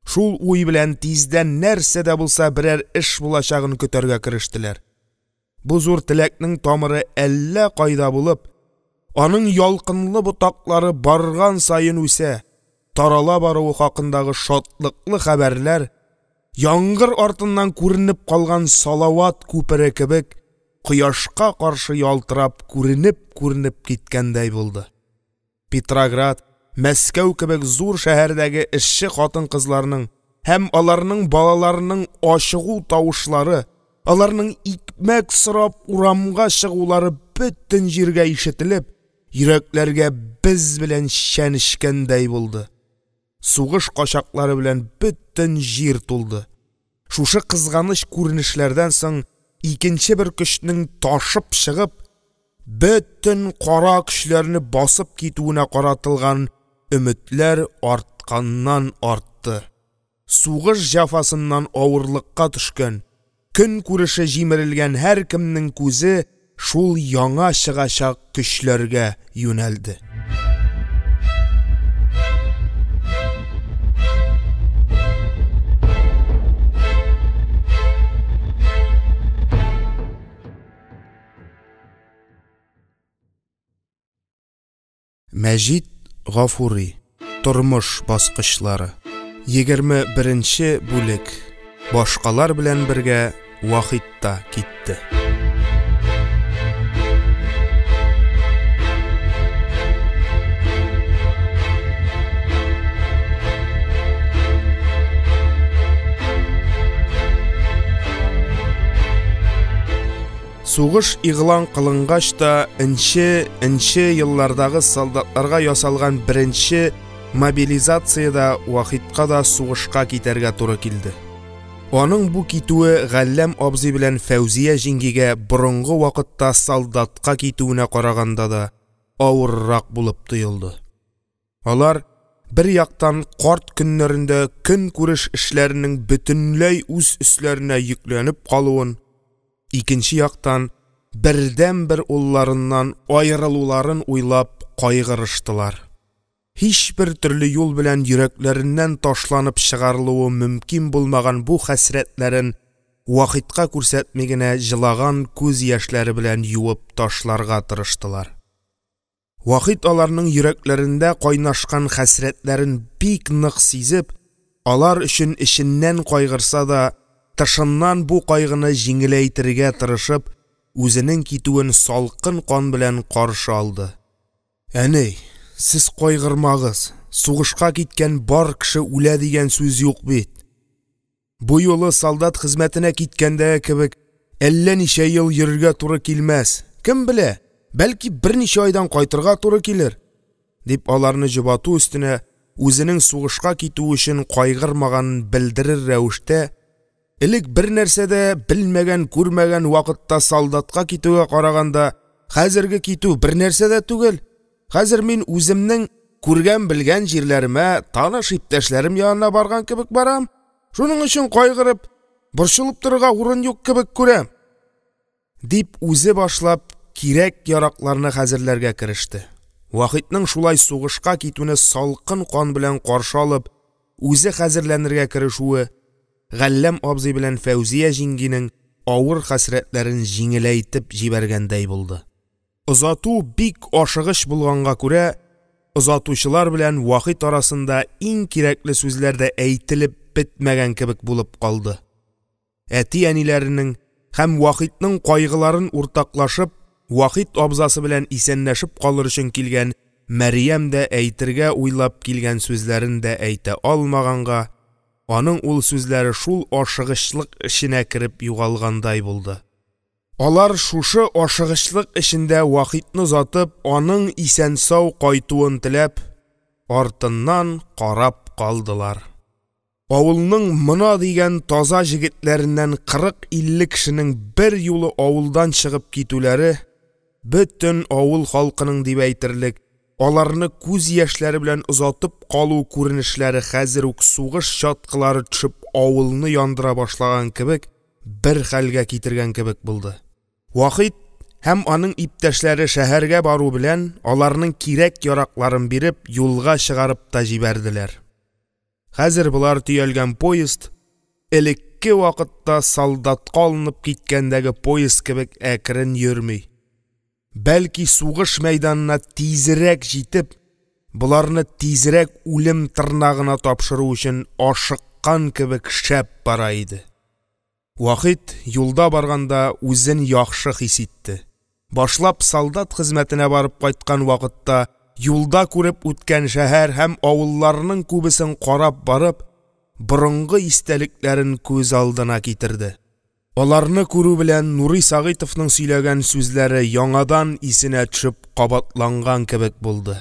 Шул уй белән тиздән нәрсә дә булса берәр эш булачагын көтәргә керештеләр. Бу зур теләкнең тамыры әллә кайда булып, аның ялкынлы ботаклары барган саен үсә, тарала баруы хакындагы шатлыклы хәбәрләр, яңгыр артыннан күренеп калган салават күпере кебек, кояшка каршы ялтырап күренеп-күренеп киткәндәй булды. Петроград, Мәскәү кебек зур шәһәрдәге эшче хатын-кызларның һәм аларның балаларының ачыгу тавышлары, аларның икмәк сорап урамга чыгулары бөтен җиргә ишетелеп, йөрәкләргә без белән чәнечкәндәй булды. Сугыш качаклары белән бөтен җир тулды. Шушы кызганыч күренешләрдән соң икенче бер көчнең ташып чыгып, бөтен кара көчләрне басып китүенә каратылган өметләр артканнан-артты. Сугыш җәфасыннан авырлыкка төшкән, көнкүреше җимерелгән һәркемнең күзе шул яңа чыгачак көчләргә юнәлде. Мәҗит Гафури. Тормыш баскычлары. 21 бүлек. Башкалар белән бергә Вахит та китте. Сугыш игълан кылынгач та, нче еллардагы солдатларга ясалган беренче мобилизациядә Вахитка да сугышка китәргә туры килде. Аның бу китүе Галләм абзый белән Фәүзия җиңгигә борынгы вакытта солдатка китүенә караганда да авыррак булып тоелды. Алар бер яктан карт көннәрендә көнкүреш эшләренең бөтенләй үз өсләренә йөкләнеп калуын, икенче яктан бердәнбер улларыннан аерылуларын уйлап кайгырыштылар. Һичбер төрле юл белән йөрәкләреннән ташланып чыгарылуы мөмкин булмаган бу хәсрәтләрен Вахитка күрсәтми генә җылаган күз яшьләре белән юып ташларга тырыштылар. Вахит аларның йөрәкләрендә кайнашкан хәсрәтләрен бик нык сизеп, алар өчен эченнән кайгырса да, тышыннан бу кайгыны җиңеләйтергә тырышып, үзенең китүен салкын кан белән каршы алды. «Әни, сез кайгырмагыз, сугышка киткән бар кеше үлә дигән сүз юк бит. Бу юлы солдат хезмәтенә киткәндәге кебек әллә ничә ел йөрергә туры килмәс, кем белә, бәлки берничә айдан кайтырга туры килер», – дип аларны җобату өстенә үзенең сугышка китү өчен кайгырмаганын белдерер рәвештә, элек бер нәрсә дә белмәгән-күрмәгән вакытта солдатка китүгә караганда, хәзерге китү бер нәрсә дә түгел. Хәзер мин үземнең күргән-белгән җирләремә, таныш иптәшләрем янына барган кебек барам. Шуның өчен кайгырып, борчылып торырга урын юк кебек күрәм, дип үзе башлап кирәк-яракларны хәзерләргә кереште. Вахитның шулай сугышка китүне салкын кан белән каршы алып, үзе хәзерләнергә керешүе Галләм абзый белән Фәүзия җиңгинең авыр хәсрәтләрен җиңеләйтеп җибәргәндәй булды. Озату бик ашыгыч булганга күрә, озатучылар белән Вахит арасында иң кирәкле сүзләр дә әйтелеп бетмәгән кебек булып калды. Әти-әниләренең һәм Вахитның кайгыларын уртаклашып, Вахит абзасы белән исәнләшеп калыр өчен килгән Мәрьям дә әйтергә уйлап килгән сүзләрен дә әйтә алмаганга, аның ул сүзләре шул ашыгычлык эченә кереп югалгандай булды. Алар шушы ашыгычлык эчендә Вахитны озатып, аның исән-сау кайтуын теләп, артыннан карап калдылар. Авылның мона дигән таза җегетләреннән кырык-илле кешенең берьюлы авылдан чыгып китүләре, бөтен авыл халкының дип әйтерлек, аларны күз яшьләре белән озатып калу күренешләре хәзер үк сугыш чаткылары төшеп авылны яндыра башлаган кебек бер хәлгә китергән кебек булды. Вахит һәм аның иптәшләре шәһәргә бару белән, аларның кирәк-яракларын биреп, юлга чыгарып та җибәрделәр. Хәзер болар төялгән поезд элекке вакытта солдатка алынып киткәндәге поезд кебек әкрен йөрми, бәлки сугыш мәйданына тизрәк җитеп, боларны тизрәк үлем тырнагына тапшыру өчен ашыккан кебек шәп бара иде. Вахит юлда барганда үзен яхшы хис итте. Башлап солдат хезмәтенә барып кайткан вакытта юлда күреп үткән шәһәр һәм авылларның күбесен карап барып, борынгы истәлекләрен күз алдына китерде. Аларны күрү белән, Нурый Сәгыйтовның сөйләгән сүзләре яңадан исенә төшеп кабатланган кебек булды.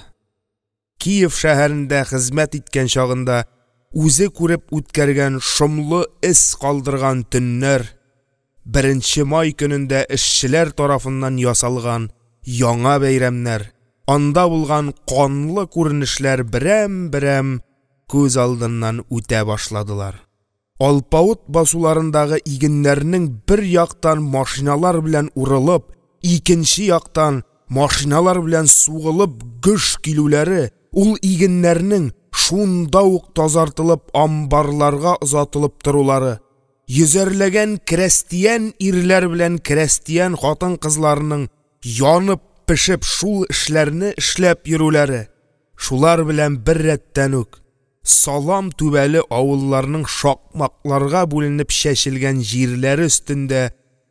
Киев шәһәрендә хезмәт иткән чагында үзе күреп үткәргән шомлы эз калдырган төннәр, 1 май көнендә эшчеләр тарафыннан ясалган яңа бәйрәмнәр, анда булган канлы күренешләр берәм-берәм күз алдыннан үтә башладылар. Алпавыт басуларындагы игеннәрнең бер яктан машиналар белән урылып, икенче яктан машиналар белән сугылып гөж килүләре, ул игеннәрнең шунда ук тазартылып амбарларга озатылып торулары, йөзәрләгән крәстиян ирләр белән крәстиян хатын-кызларының янып-пешеп шул эшләрне эшләп йөрүләре, шулар белән беррәттән үк салам түбәле авылларның шакмакларга бүленеп чәчелгән җирләре өстендә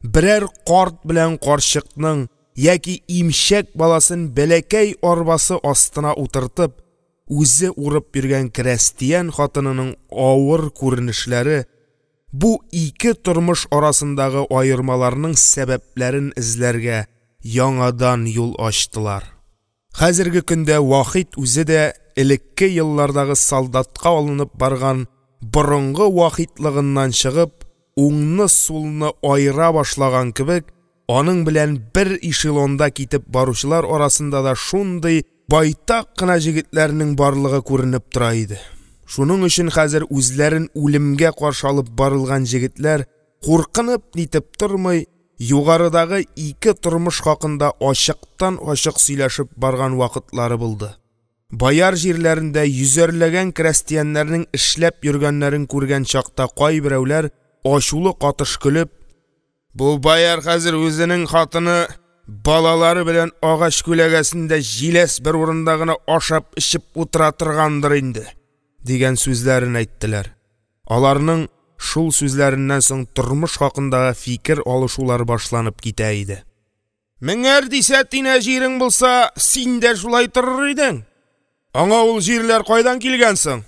берәр карт белән карчыкның яки имчәк баласын бәләкәй арбасы астына утыртып, үзе урып йөргән крәстиян хатынының авыр күренешләре бу ике тормыш арасындагы аермаларның сәбәпләрен эзләргә яңадан юл ачтылар. Хәзерге көндә Вахит үзе дә элекке еллардагы солдатка алынып барган борынгы Вахитлыгыннан чыгып, уңны-сулны аера башлаган кебек, аның белән бер эшелонда китеп баручылар арасында да шундый байтак кына җегетләрнең барлыгы күренеп тора иде. Шуның өчен хәзер үзләрен үлемгә каршы алып барылган җегетләр, куркынып-нитеп тормый, югарыдагы ике тормыш хакында ачыктан-ачык сөйләшеп барган вакытлары булды. Бояр җирләрендә йөзәрләгән крәстияннәрнең эшләп йөргәннәрен күргән чакта кайберәүләр, ачулы катыш көлеп: «Бу бояр хәзер үзенең хатыны, балалары белән агач күләгәсендә җиләс бер урында гына ашап-эчеп утыра торгандыр инде», – дигән сүзләрен әйттеләр. Аларның шул сүзләреннән соң тормыш хакындагы фикер алышулар башланып китә иде. «Меңәр дисәтинә җирең булса, син дә шулай торыр идең. Аңа ул җирләр кайдан килгән соң?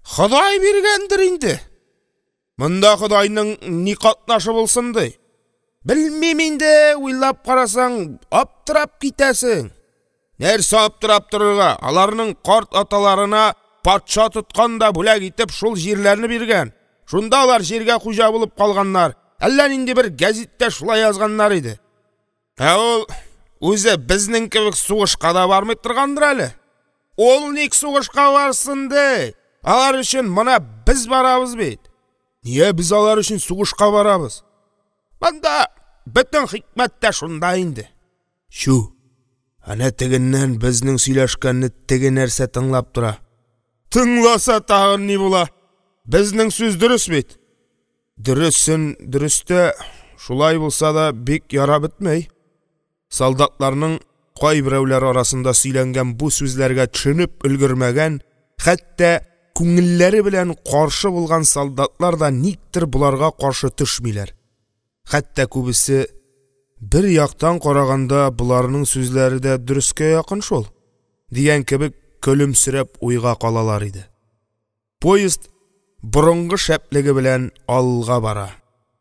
Ходай биргәндер инде. Монда Ходайның ни катнашы булсын ди? Белмим инде, уйлап карасаң, аптырап китәсең. Нәрсә аптырап торырга, аларның карт аталарына патша тоткан да бүләк итеп шул җирләрне биргән. Шунда алар җиргә хуҗа булып калганнар. Әллә нинди бер гәзиттә шулай язганнар иде. Ә ул үзе безнең кебек сугышка да бармый торгандыр әле. Ул ник сугышка барсын ди? Алар өчен мона без барабыз бит. Нигә без алар өчен сугышка барабыз? Монда бөтен хикмәт тә шунда инде. Чү, әнә тегеннән безнең сөйләшкәнне теге нәрсә тыңлап тора. Тыңласа тагын ни була? Безнең сүз дөрес бит. Дөресен дөрес тә, шулай булса да бик ярап бетмәй». Солдатларның кайберәүләр арасында сөйләнгән бу сүзләргә төшенеп өлгермәгән, хәтта күңелләре белән каршы булган солдатлар да никтер боларга каршы төшмиләр. Хәтта күбесе: «Бер яктан караганда, боларның сүзләре дә дөрескә якын шул» дигән кебек көлемсерәп уйга калалар иде. Поезд борынгы шәплеге белән алга бара,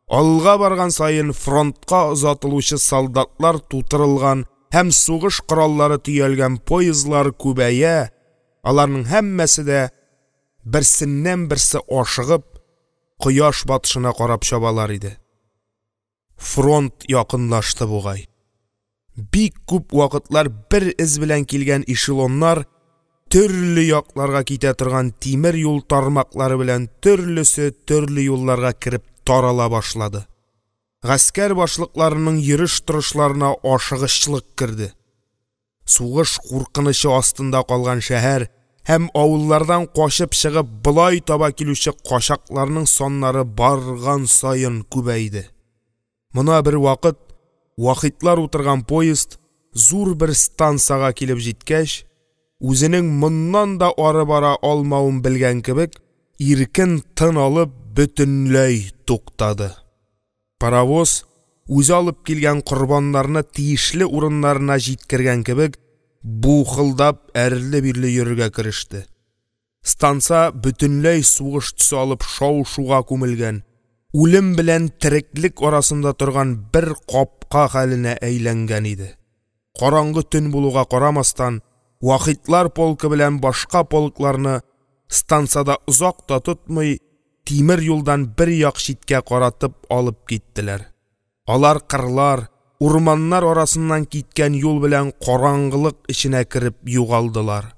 алга барган саен, фронтка озатылучы солдатлар тутырылган һәм сугыш кораллары төялгән поездлар күбәя, аларның һәммәсе дә, берсеннән-берсе ашыгып, кояш батышына карап чабалар иде. Фронт якынлашты бугай. Бик күп вакытлар бер эз белән килгән эшелоннар төрле якларга китә торган тимер юл тармаклары белән төрлесе төрле юлларга кереп тарала башлады. Гаскәр башлыкларының йөреш-торышларына ашыгычлык керде. Сугыш куркынычы астында калган шәһәр һәм авыллардан качып чыгып, болай таба килүче качакларның саннары барган саен күбәйде. Мона бервакыт Вахитлар утырган поезд, зур бер стансага килеп җиткәч, үзенең моннан да ары бара алмавын белгән кебек, иркен тын алып, бөтенләй туктады. Паровоз, үзе алып килгән корбаннарны тиешле урыннарына җиткергән кебек, бухылдап әрле-бирле йөрергә кереште. Станца бөтенләй сугыш төсе алып шау-шуга күмелгән, үлем белән тереклек арасында торган бер капка хәленә әйләнгән иде. Караңгы төн булуга карамастан, Вахитлар полкы белән башка полкларны, стансада озак та тотмый, тимер юлдан бер як читкә каратып алып киттеләр. Алар кырлар, урманнар арасыннан киткән юл белән караңгылык эченә кереп югалдылар.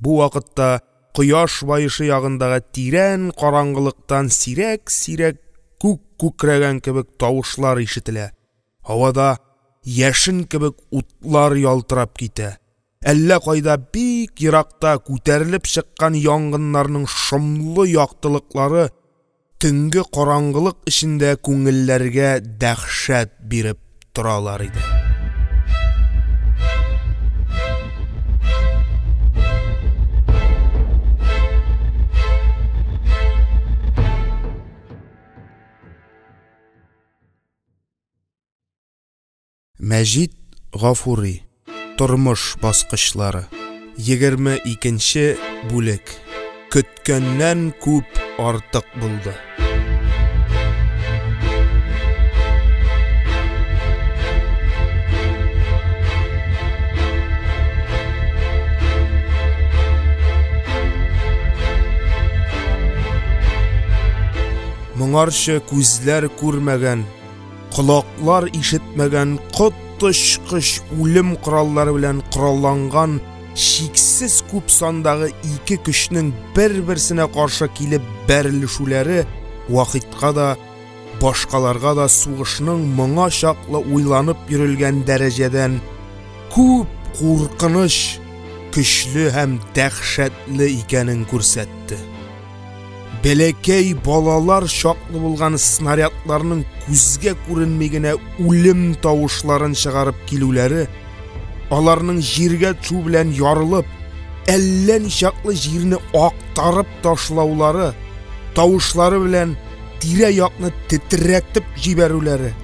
Бу вакытта кояш баешы ягындагы тирән караңгылыктан сирәк-сирәк күк күкрәгән кебек тавышлар ишетелә, һавада яшен кебек утлар ялтырап китә, әллә кайда бик еракта күтәрелеп чыккан янгыннарның шомлы яктылыклары төнге караңгылык эчендә күңелләргә дәһшәт биреп торалар иде. Мәҗит Гафури. Тормыш баскычлары. 22 бүлек. Көткәннән күп артык булды. Моңарчы күзләр күрмәгән, колаклар ишетмәгән коточкыч үлем кораллары белән коралланган чиксез күп сандагы ике көчнең бер-берсенә каршы килеп бәрелешүләре Вахитка да, башкаларга да сугышның моңа чаклы уйланып йөрелгән дәрәҗәдән күп куркыныч, көчле һәм дәһшәтле икәнен күрсәтте. Бәләкәй балалар чаклы булган снарядларның күзгә күренми генә үлем тавышларын чыгарып килүләре, аларның җиргә төшү белән ярылып, әллә ничаклы җирне актарып ташлаулары, тавышлары белән тирә-якны тетрәтеп җибәрүләре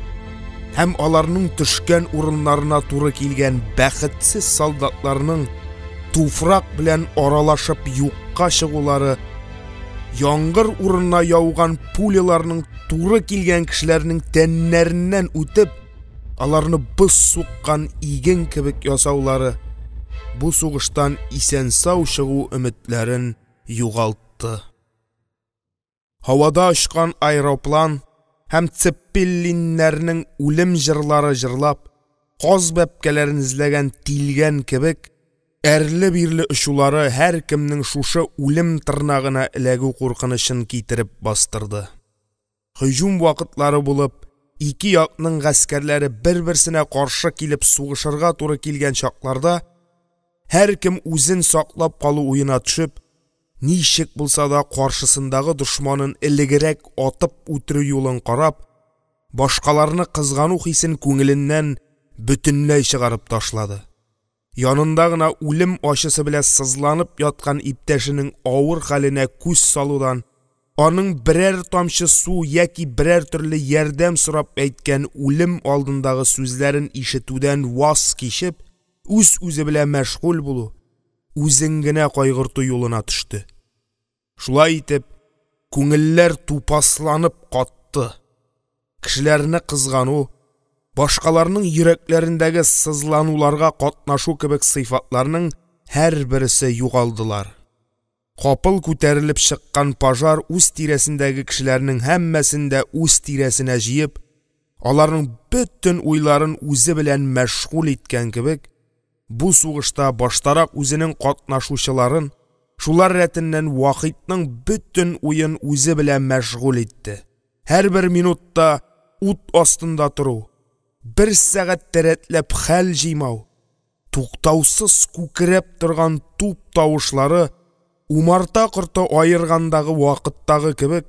һәм аларның төшкән урыннарына туры килгән бәхетсез солдатларның туфрак белән аралашып юкка чыгулары, яңгыр урынына яуган пуляларның туры килгән кешеләрнең тәннәреннән үтеп, аларны боз суккан иген кебек ясаулары бу сугыштан исән-сау чыгу өметләрен югалтты. Һавада очкан аэроплан һәм цеппелиннәрнең үлем җырлары җырлап, каз бәбкәләрен эзләгән тилгән кебек, әрле-бирле очулары һәркемнең шушы үлем тырнагына эләгү куркынычын китереп бастырды. Һөҗүм вакытлары булып, ике якның гаскәрләре бер-берсенә каршы килеп сугышырга туры килгән чакларда, һәркем үзен саклап калу уена төшеп, ничек булса да каршысындагы дошманын элегрәк атып үтерү юлын карап, башкаларны кызгану хисен күңеленнән бөтенләй чыгарып ташлады. Янында гына үлем ачысы белән сызланып яткан иптәшенең авыр хәленә күз салудан, аның берәр тамчы су яки берәр төрле ярдәм сорап әйткән үлем алдындагы сүзләрен ишетүдән ваз кичеп, үз-үзе белән мәшгуль булу, үзен генә кайгырту юлына төште. Шулай итеп, күңелләр тупасланып катты, кешеләрне кызгану, башкаларның йөрәкләрендәге сызлануларга катнашу кебек сыйфатларның һәрберсе югалдылар. Капыл күтәрелеп чыккан пожар үз тирәсендәге кешеләрнең һәммәсен дә үз тирәсенә җыеп, аларның бөтен уйларын үзе белән мәшгуль иткән кебек, бу сугышта баштарак үзенең катнашучыларын, шулар рәтеннән Вахитның бөтен уен үзе белән мәшгуль итте. Һәрбер минутта ут астында тору, бер сәгать тә рәтләп хәл җыймау, туктаусыз күкрәп торган туп тавышлары, умарта корты аергандагы вакыттагы кебек,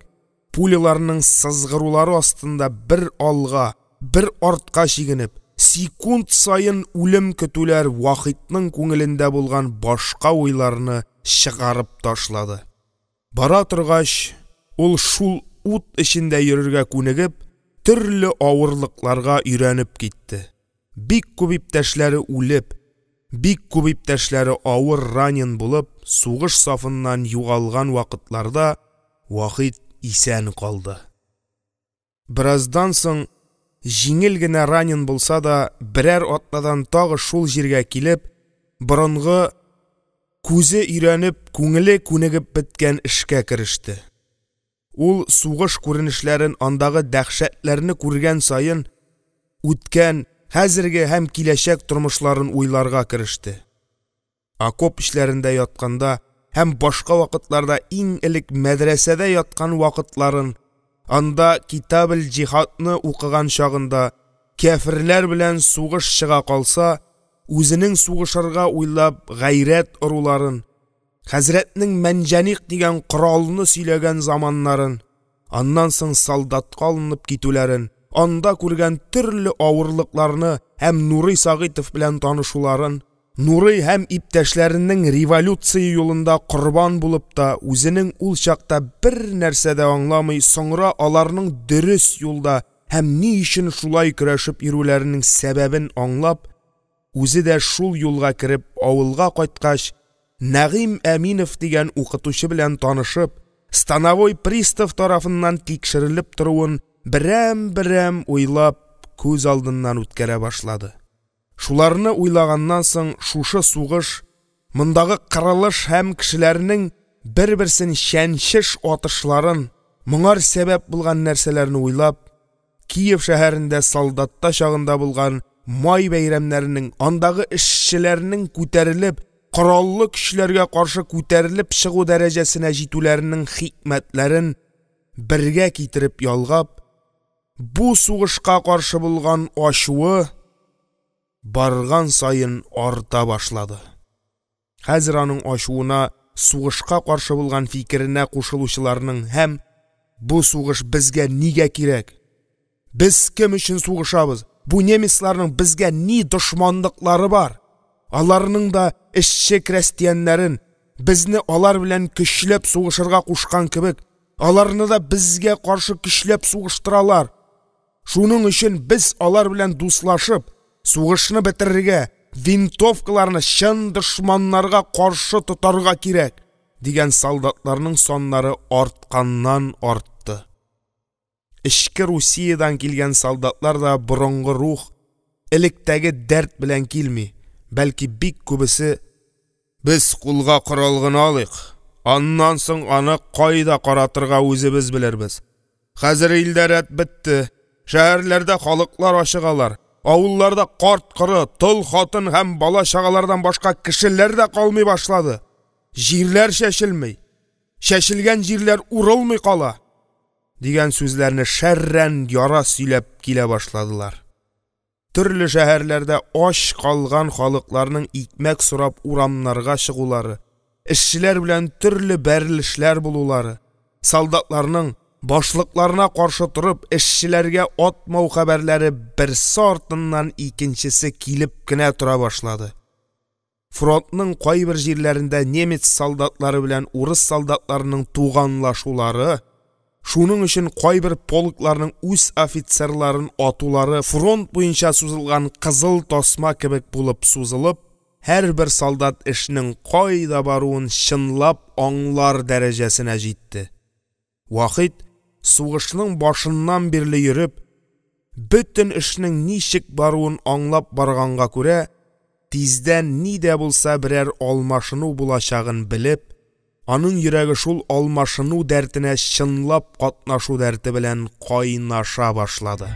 пуляларның сызгырулары астында бер алга, бер артка чигенеп, секунд саен үлем көтүләр Вахитның күңелендә булган башка уйларны чыгарып ташлады. Бара торгач, ул шул ут эчендә йөрергә күнегеп, төрле авырлыкларга өйрәнеп китте. Бик күп иптәшләре үлеп, бик күп иптәшләре авыр ранен булып, сугыш сафыннан югалган вакытларда Вахит исән калды. Бераздан соң, җиңел генә ранен булса да, берәр атнадан тагын шул җиргә килеп, борынгы, күзе өйрәнеп, күңеле күнегеп беткән эшкә кереште. Ул, сугыш күренешләрен, андагы дәһшәтләрне күргән саен, үткән, хәзерге һәм киләчәк тормышларын уйларга кереште. Окоп эчләрендә ятканда һәм башка вакытларда иң элек мәдрәсәдә яткан вакытларын, анда «Китабел-җиһад» ны укыган чагында, кяферләр белән сугыш чыга калса, үзенең сугышырга уйлап гайрәт оруларын, хәзрәтнең мәнҗәникъ дигән коралны сөйләгән заманнарын, аннан соң солдатка алынып китүләрен, анда күргән төрле авырлыкларны һәм Нурый Сәгыйтов белән танышуларын, Нурый һәм иптәшләренең революция юлында корбан булып та, үзенең ул чакта бернәрсә дә аңламый, соңра аларның дөрес юлда һәм ни өчен шулай көрәшеп йөрүләренең сәбәбен аңлап, үзе дә шул юлга кереп, авылга кайткач, Нәгыйм Әминов дигән укытучы белән танышып, становой пристав тарафыннан тикшерелеп торуын берәм-берәм уйлап, күз алдыннан үткәрә башлады. Шуларны уйлаганнан соң, шушы сугыш, мондагы кырылыш һәм кешеләрнең бер-берсен чәнчеш-атышларын, моңар сәбәп булган нәрсәләрне уйлап, Киев шәһәрендә солдатта чагында булган май бәйрәмнәренең, андагы эшчеләрнең күтәрелеп, кораллы көчләргә каршы күтәрелеп чыгу дәрәҗәсенә җитүләренең хикмәтләрен бергә китереп ялгап, бу сугышка каршы булган ачуы барган саен арта башлады. Хәзер аның ачуына сугышка каршы булган фикеренә кушылучыларның һәм «Бу сугыш безгә нигә кирәк? Без кем өчен сугышабыз? Бу немецларның безгә ни дошманлыклары бар? Аларның да эшче-крәстияннәрен, безне алар белән көчләп сугышырга кушкан кебек, аларны да безгә каршы көчләп сугыштыралар. Шуның өчен без алар белән дуслашып, сугышны бетерергә, винтовкаларны чын дошманнарга каршы тотарга кирәк», дигән солдатларның саннары артканнан-артты. Эчке Русиядән килгән солдатлар да борынгы рух, электәге дәрт белән килми, бәлки бик күбесе: «Без кулга корал гына алыйк, аннан соң аны кайда каратырга үзебез белербез. Хәзер илдә рәт бетте, шәһәрләрдә халыклар ачыгалар, авылларда карт-коры, тол хатын һәм бала-чагалардан башка кешеләр дә калмый башлады, җирләр чәчелми, чәчелгән җирләр урылмый кала», дигән сүзләрне шәрран яра сөйләп килә башладылар. Төрле шәһәрләрдә ач калган халыкларның икмәк сорап урамнарга чыгулары, эшчеләр белән төрле бәрелешләр булулары, солдатларның, башлыкларына каршы торып, эшчеләргә атмау хәбәрләре берсе артыннан икенчесе килеп кенә тора башлады. Фронтның кайбер җирләрендә немец солдатлары белән урыс солдатларының туганлашулары, Шуның өчен кайбер полкларның үз офицерларын атулары фронт буенча сузылган кызыл тасма кебек булып сузылып, һәрбер солдат эшнең кайда баруын чынлап аңлар дәрәҗәсенә җитте. Вахит, сугышның башыннан бирле йөреп, бөтен эшнең ничек баруын аңлап барганга күрә, тиздән ни дә булса берәр алмашыну булачагын белеп, аның йөрәге шул алмашыну дәртенә чынлап катнашу дәрте белән кайнаша башлады.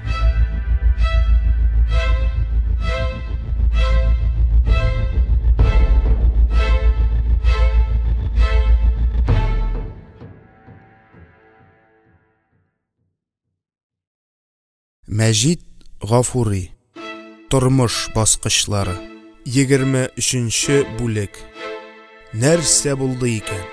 Мәҗит Гафури. Тормыш баскычлары. 23 бүлек. Нәрсә булды икән?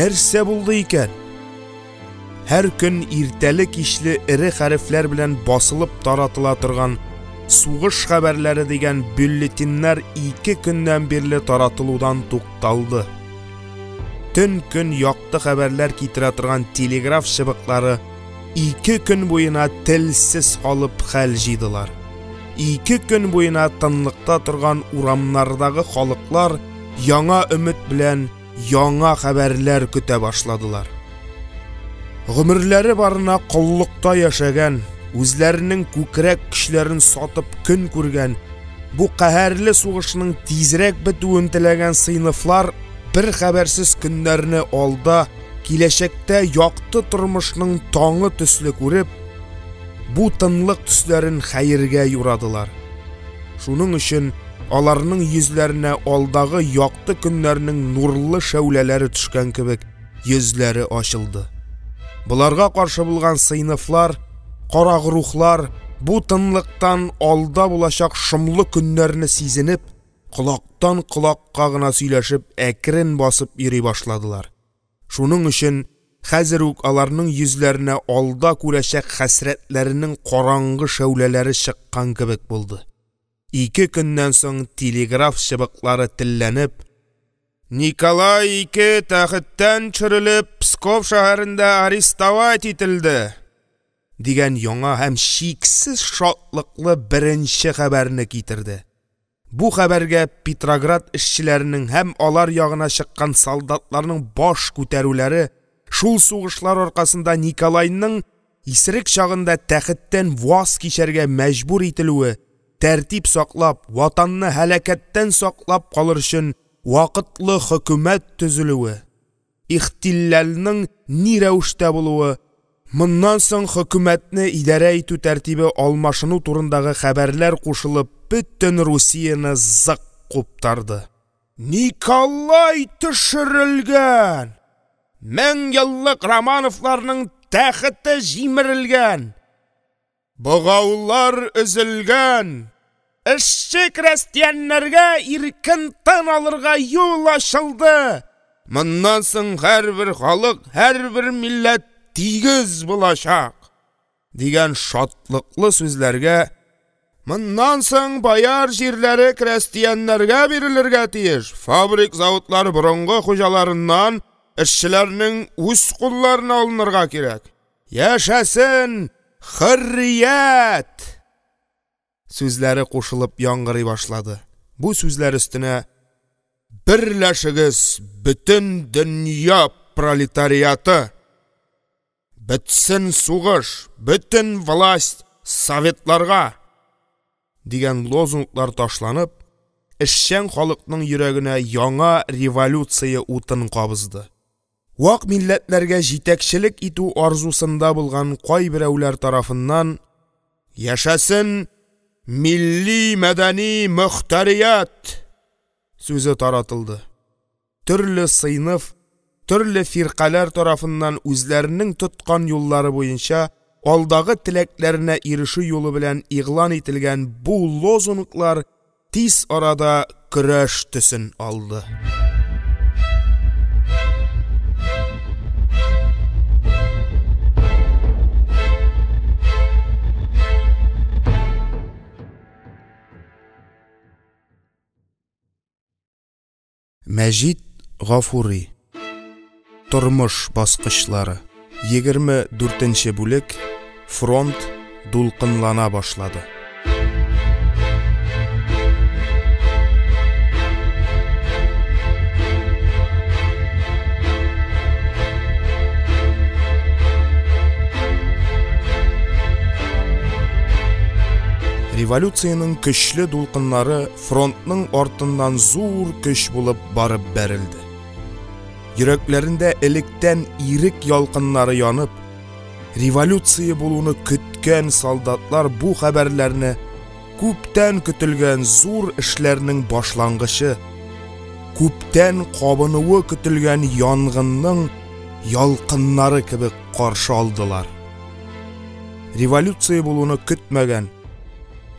Нәрсә булды икән? Һәр көн иртәле-кичле эре хәрефләр белән басылып таратыла торган «Сугыш хәбәрләре» дигән бюллетеньнәр ике көннән бирле таратылудан тукталды. Төн-көн якты хәбәрләр китерә торган телеграф чыбыклары ике көн буена телсез калып хәл җыйдылар. Ике көн буена тынлыкта торган урамнардагы халыклар яңа өмет белән яңа хәбәрләр көтә башладылар. Гомерләре барына коллыкта яшәгән, үзләренең күкрәк көчләрен сатып көн күргән, бу каһәрле сугышның тизрәк бетүен теләгән сыйныфлар бер хәбәрсез көннәрне алда, киләчәктә якты тормышның таңы төсле күреп, бу тынлык төсләрен хәергә юрадылар. Шуның өчен аларның йөзләренә алдагы якты көннәрнең нурлы шәүләләре төшкән кебек йөзләре ачылды. Боларга каршы булган сыйныфлар, карагруһлар бу тынлыктан алда булачак шомлы көннәрне сизенеп, колактан колакка гына сөйләшеп, әкрен басып йөри башладылар. Шуның өчен хәзер үк аларның йөзләренә алда күрәчәк хәсрәтләренең караңгы шәүләләре чыккан кебек булды. Ике көннән соң телеграф чыбыклары телләнеп, «Николай II тәхеттән төшерелеп, Псков шәһәрендә арестовать ителде» дигән яңа һәм чиксез шатлыклы беренче хәбәрне китерде. Бу хәбәргә Петроград эшчеләренең һәм алар ягына чыккан солдатларның баш күтәрүләре, шул сугышлар аркасында Николайның исерек чагында тәхеттән ваз кичәргә мәҗбүр ителүе, тәртип саклап, ватанны һәлакәттән саклап калыр өчен вакытлы хөкүмәт төзелүе, ихтилляльнең ни рәвештә булуы, моннан соң хөкүмәтне идарә итү тәртибе алмашыну турындагы хәбәрләр кушылып, бөтен Русияне зык куптарды. «Николай төшерелгән! Мең еллык Романовларның тәхете җимерелгән! Богаулар өзелгән! Эшче крәстияннәргә иркен тын алырга юл ачылды! Моннан соң һәрбер халык, һәрбер милләт тигез булачак!» дигән шатлыклы сүзләргә, «Моннан соң бояр җирләре крәстияннәргә бирелергә тиеш, фабрик-заводлар борынгы хуҗаларыннан эшчеләрнең үз кулларына алынырга кирәк! Яшәсен хөррият!» сүзләре кушылып яңгырый башлады. Бу сүзләр өстенә «Берләшегез, бөтен дөнья пролетариаты! Бетсен сугыш, бөтен власть советларга!» дигән лозунглар ташланып, эшчән халыкның йөрәгенә яңа революция утын кабызды. Вак милләтләргә җитәкчелек итү арзусында булган кайберәүләр тарафыннан «Яшәсен милли-мәдәни мөхтәрият!» сүзе таратылды. Төрле сыйныф, төрле фиркаләр тарафыннан үзләренең тоткан юллары буенча алдагы теләкләренә ирешү юлы белән игълан ителгән бу лозунглар тиз арада көрәш төсен алды. Мәҗит Гафури. Тормыш баскычлары. 24 бүлек. Фронт дулкынлана башлады. Революциянең көчле дулкыннары фронтның артыннан зур көч булып барып бәрелде. Йөрәкләрендә электән ирек ялкыннары янып, революция булуны көткән солдатлар бу хәбәрләрне күптән көтелгән зур эшләрнең башлангычы, күптән кабынуы көтелгән янгынның ялкыннары кебек каршы алдылар. Революция булуны көтмәгән,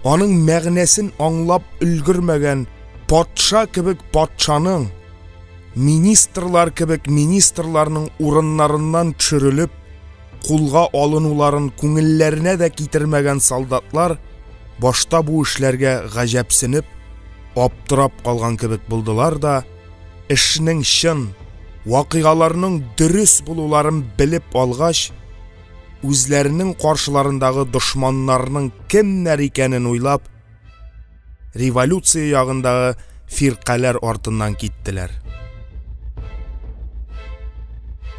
аның мәгънәсен аңлап өлгермәгән патша кебек патшаның, министрлар кебек министрларның урыннарыннан төшерелеп, кулга алынуларын күңелләренә дә китермәгән солдатлар башта бу эшләргә гаҗәпсенеп, аптырап калган кебек булдылар да, эшнең чын, вакыйгаларның дөрес булуларын белеп алгач, үзләренең каршыларындагы дошманнарның кемнәр икәнен уйлап, революция ягындагы фиркаләр артыннан киттеләр.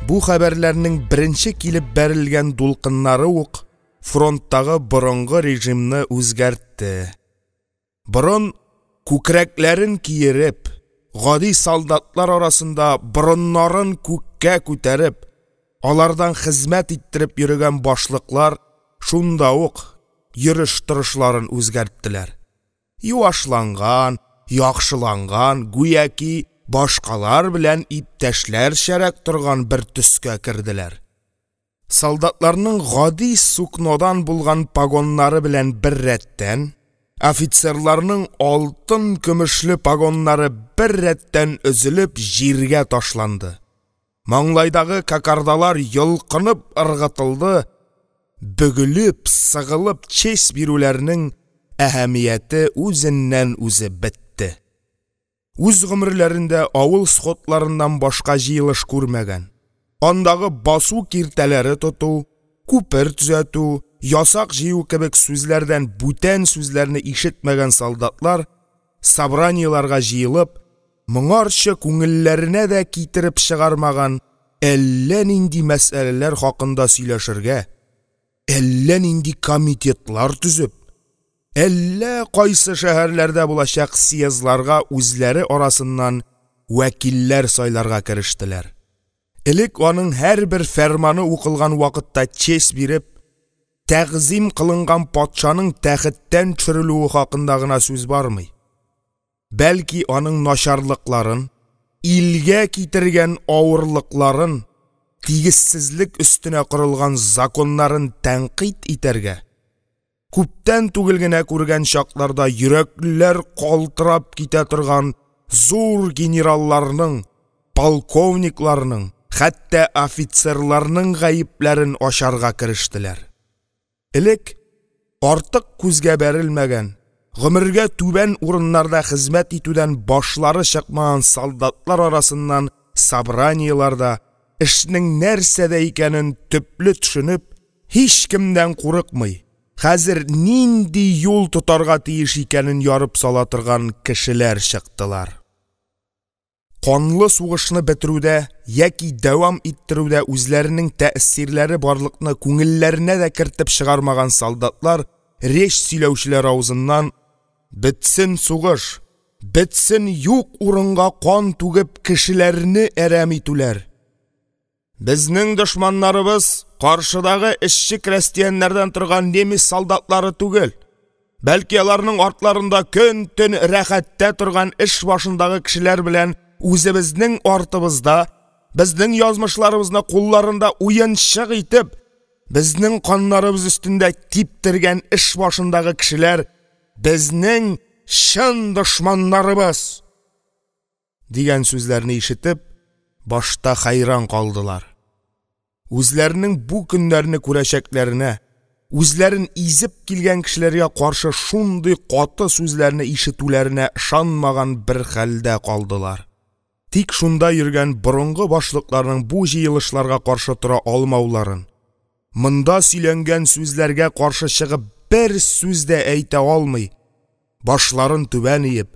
Бу хәбәрләрнең беренче килеп бәрелгән дулкыннары ук фронттагы борынгы режимны үзгәртте. Борын күкрәкләрен киереп, гади солдатлар арасында борыннарын күккә күтәреп, алардан хезмәт иттереп йөрегән башлыклар шунда ук йөреш-торышларын үзгәрттеләр. Юашланган, яхшыланган, гүяки башкалар белән иптәшләрчәрәк торган бер төскә керделәр. Солдатларның гади сукнодан булган погоннары белән бер рәттән, офицерларның алтын-көмешле погоннары бер рәттән өзелеп җиргә ташланды. Маңлайдагы кокардалар йолкынып ыргытылды, бөгелеп, сыгылып честь бирүләрнең әһәмияте үзеннән-үзе бетте. Үз гомерләрендә авыл сходларыннан башка җыелыш күрмәгән, андагы басу киртәләре тоту, күпер төзәтү, ясак җыю кебек сүзләрдән бүтән сүзләрне ишетмәгән солдатлар собраниеларга җыелып, моңарчы күңелләренә дә китереп чыгармаган әллә нинди мәсьәләләр хакында сөйләшергә, әллә нинди комитетлар төзеп, әллә кайсы шәһәрләрдә булачак съездларга үзләре арасыннан вәкилләр сайларга керештеләр. Элек аның һәрбер фәрманы укылган вакытта честь биреп, тәгъзим кылынган патшаның тәхеттән төшерелүе хакында гына сүз бармый. Бәлки аның начарлыкларын, илгә китергән авырлыкларын, тигезсезлек өстенә корылган законнарын тәнкыйть итәргә, күптән түгел генә күргән чакларда йөрәкләр калтырап китә торган зур генералларның, полковникларның, хәтта офицерларның гаепләрен ачарга керештеләр. Элек артык күзгә бәрелмәгән, гомергә түбән урыннарда хезмәт итүдән башлары чыкмаган солдатлар арасыннан собраниеларда эшнең нәрсәдә икәнен төпле төшенеп, һичкемнән курыкмый, хәзер нинди юл тотарга тиеш икәнен ярып сала торган кешеләр чыктылар. Канлы сугышны бетерүдә яки дәвам иттерүдә үзләренең тәэсирләре барлыкны күңелләренә дә кертеп чыгармаган солдатлар речь сөйләүчеләр авызыннан «Бетсен сугыш, бетсен юк урынга кан түгеп кешеләрне әрәм итүләр! Безнең дошманнарыбыз каршыдагы эшче-крәстияннәрдән торган немец солдатлары түгел, бәлки аларның артларында көн-төн рәхәттә торган эш башындагы кешеләр белән үзебезнең артыбызда, безнең язмышларыбызны кулларында уенчык итеп, безнең каннарыбыз өстендә типтергән эш башындагы кешеләр безнең чын дошманнарыбыз!» дигән сүзләрне ишетеп, башта хәйран калдылар. Үзләренең бу көннәрне күрәчәкләренә, үзләрен изеп килгән кешеләргә каршы шундый каты сүзләрне ишетүләренә ышанмаган бер хәлдә калдылар. Тик шунда йөргән борынгы башлыкларның бу җыелышларга каршы тора алмауларын, монда сөйләнгән сүзләргә каршы чыгып бер сүз дә әйтә алмый, башларын түбән иеп,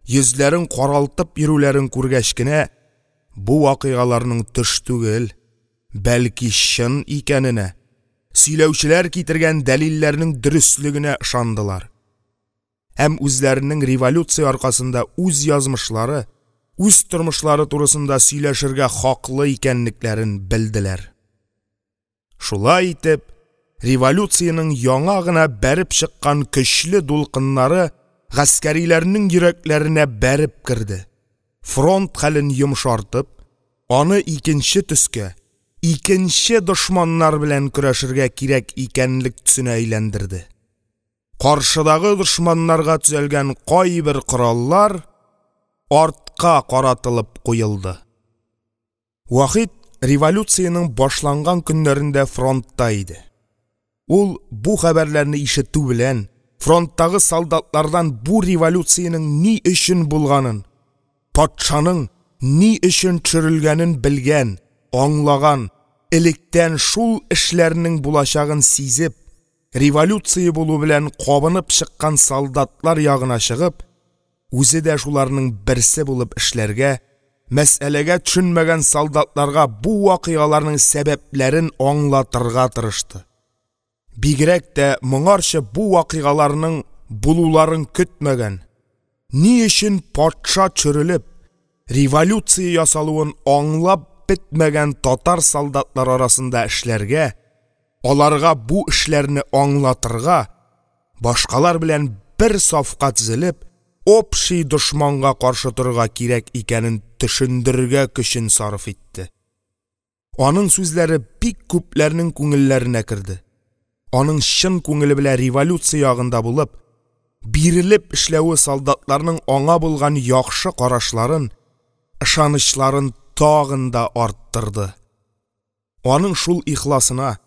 йөзләрен каралтып йөрүләрен күргәч кенә, бу вакыйгаларның төш түгел, бәлки чын икәненә, сөйләүчеләр китергән дәлилләрнең дөреслегенә ышандылар һәм үзләренең революция аркасында үз язмышлары, үз тормышлары турысында сөйләшергә хаклы икәнлекләрен белделәр. Шулай итеп, революциянең яңа гына бәреп чыккан көчле дулкыннары гаскәриләрнең йөрәкләренә бәреп керде, фронт хәлен йомшартып, аны икенче төскә, икенче дошманнар белән көрәшергә кирәк икәнлек төсенә әйләндерде. Каршыдагы дошманнарга төзәлгән кайбер кораллар артка каратылып куелды. Вахит революциянең башланган көннәрендә фронтта иде. Ул, бу хәбәрләрне ишетү белән, фронттагы солдатлардан бу революциянең ни өчен булганын, патшаның ни өчен төшерелгәнен белгән, аңлаган, электән шул эшләрнең булачагын сизеп, революция булу белән кабынып чыккан солдатлар ягына чыгып, үзе дә шуларның берсе булып эшләргә, мәсьәләгә төшенмәгән солдатларга бу вакыйгаларның сәбәпләрен аңлатырга тырышты. Бигрәк тә моңарчы бу вакыйгаларның булуларын көтмәгән, ни өчен патша төшерелеп, революция ясалуын аңлап бетмәгән татар солдатлары арасында эшләргә, аларга бу эшләрне аңлатырга, башкалар белән бер сафка тезелеп, общий дошманга каршы торырга кирәк икәнен төшендерергә көчен сарыф итте. Аның сүзләре бик күпләрнең күңелләренә керде. Аның чын күңеле белән революция ягында булып, бирелеп эшләве солдатларның аңа булган яхшы карашларын, ышанычларын тагын да арттырды. Аның шул ихласына,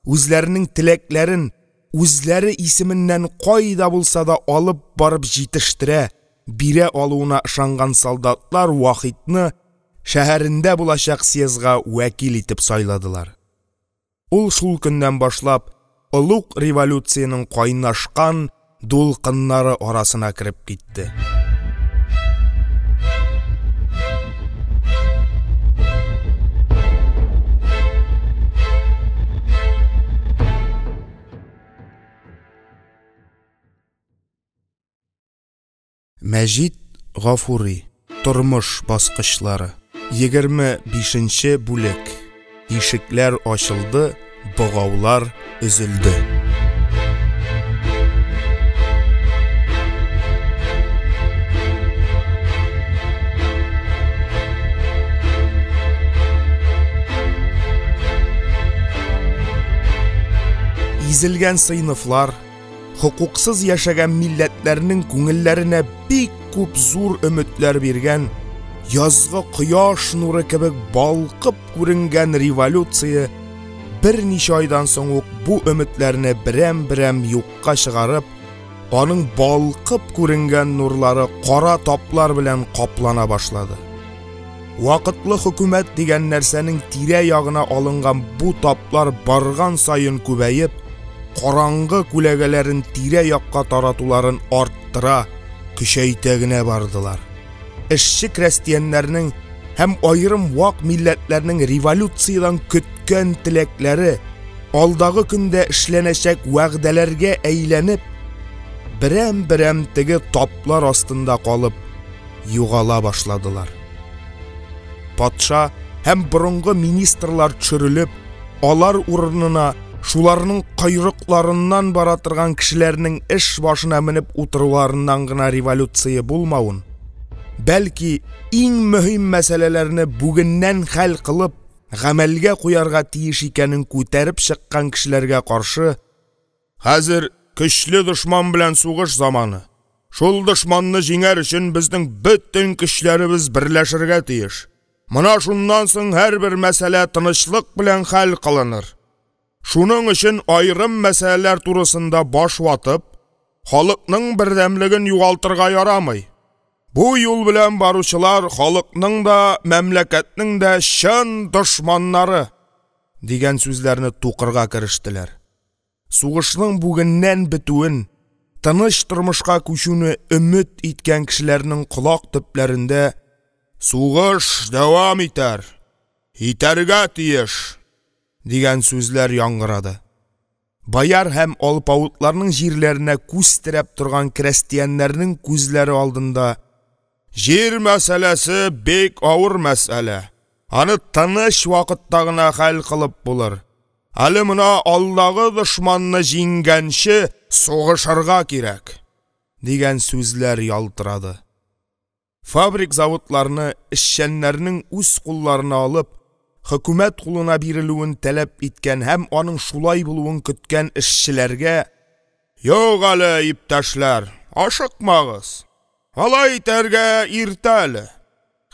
үзләренең теләкләрен үзләре исеменнән кайда булса да алып барып җитештерә, бирә алуына ышанган солдатлар Вахитны шәһәрендә булачак съездга вәкил итеп сайладылар. Ул шул көннән башлап олуг революциянең кайнашкан дулкыннары арасына кереп китте. Мәҗит Гафури. Тормыш баскычлары. 25 бүлек. Ишекләр ачылды, богаулар өзелде. Изелгән сыйныфлар, хокуксыз яшәгән милләтләрнең күңелләренә бик күп зур өметләр биргән, язгы кояш нуры кебек балкып күренгән революция берничә айдан соң ук бу өметләрне берәм-берәм юкка чыгарып, аның балкып күренгән нурлары кара таплар белән каплана башлады. Вакытлы хөкүмәт дигән нәрсәнең тирә-ягына алынган бу таплар барган саен күбәеп, караңгы күләгәләрен тирә-якка таратуларын арттыра, көчәйтә генә бардылар. Эшче крәстияннәрнең һәм аерым вак милләтләрнең революциядән көткән теләкләре алдагы көндә эшләнәчәк вәгъдәләргә әйләнеп, берәм-берәм теге таплар астында калып югала башладылар. Патша һәм борынгы министрлар төшерелеп, алар урынына шуларның койрыкларыннан бара торган кешеләрнең эш башына менеп утыруларыннан гына революция булмавын, бәлки иң мөһим мәсьәләләрне бүгеннән хәл кылып, гамәлгә куярга тиеш икәнен күтәреп чыккан кешеләргә каршы: «Хәзер көчле дошман белән сугыш заманы. Шул дошманны җиңәр өчен безнең бөтен көчләребез берләшергә тиеш. Мона шуннан соң һәрбер мәсьәлә тынычлык белән хәл кылыныр. Шуның өчен аерым мәсьәләләр турысында баш ватып, халыкның бердәмлеген югалтырга ярамый. Бу юл белән баручылар – халыкның да, мәмләкәтнең дә чын дошманнары… – дигән сүзләрне тукырга керештеләр. Сугышның бүгеннән бетүен, тыныч тормышка күчүне өмет иткән кешеләрнең колак төпләрендә «Сугыш дәвам итәр, итәргә тиеш!» дигән сүзләр яңгырады. Бояр һәм алпавытларның җирләренә күз терәп торган крәстияннәрнең күзләре алдында: «Җир мәсьәләсе – бик авыр мәсьәлә, аны тыныч вакытта гына хәл кылып булыр, әле мона алдагы дошманны җиңгәнче сугышырга кирәк…» дигән сүзләр ялтырады. Фабрик-заводларны эшчәннәрнең үз кулларына алып, хөкүмәт кулына бирелүен таләп иткән һәм аның шулай булуын көткән эшчеләргә: – Юк әле, иптәшләр, ашыкмагыз, алай итәргә иртә әле,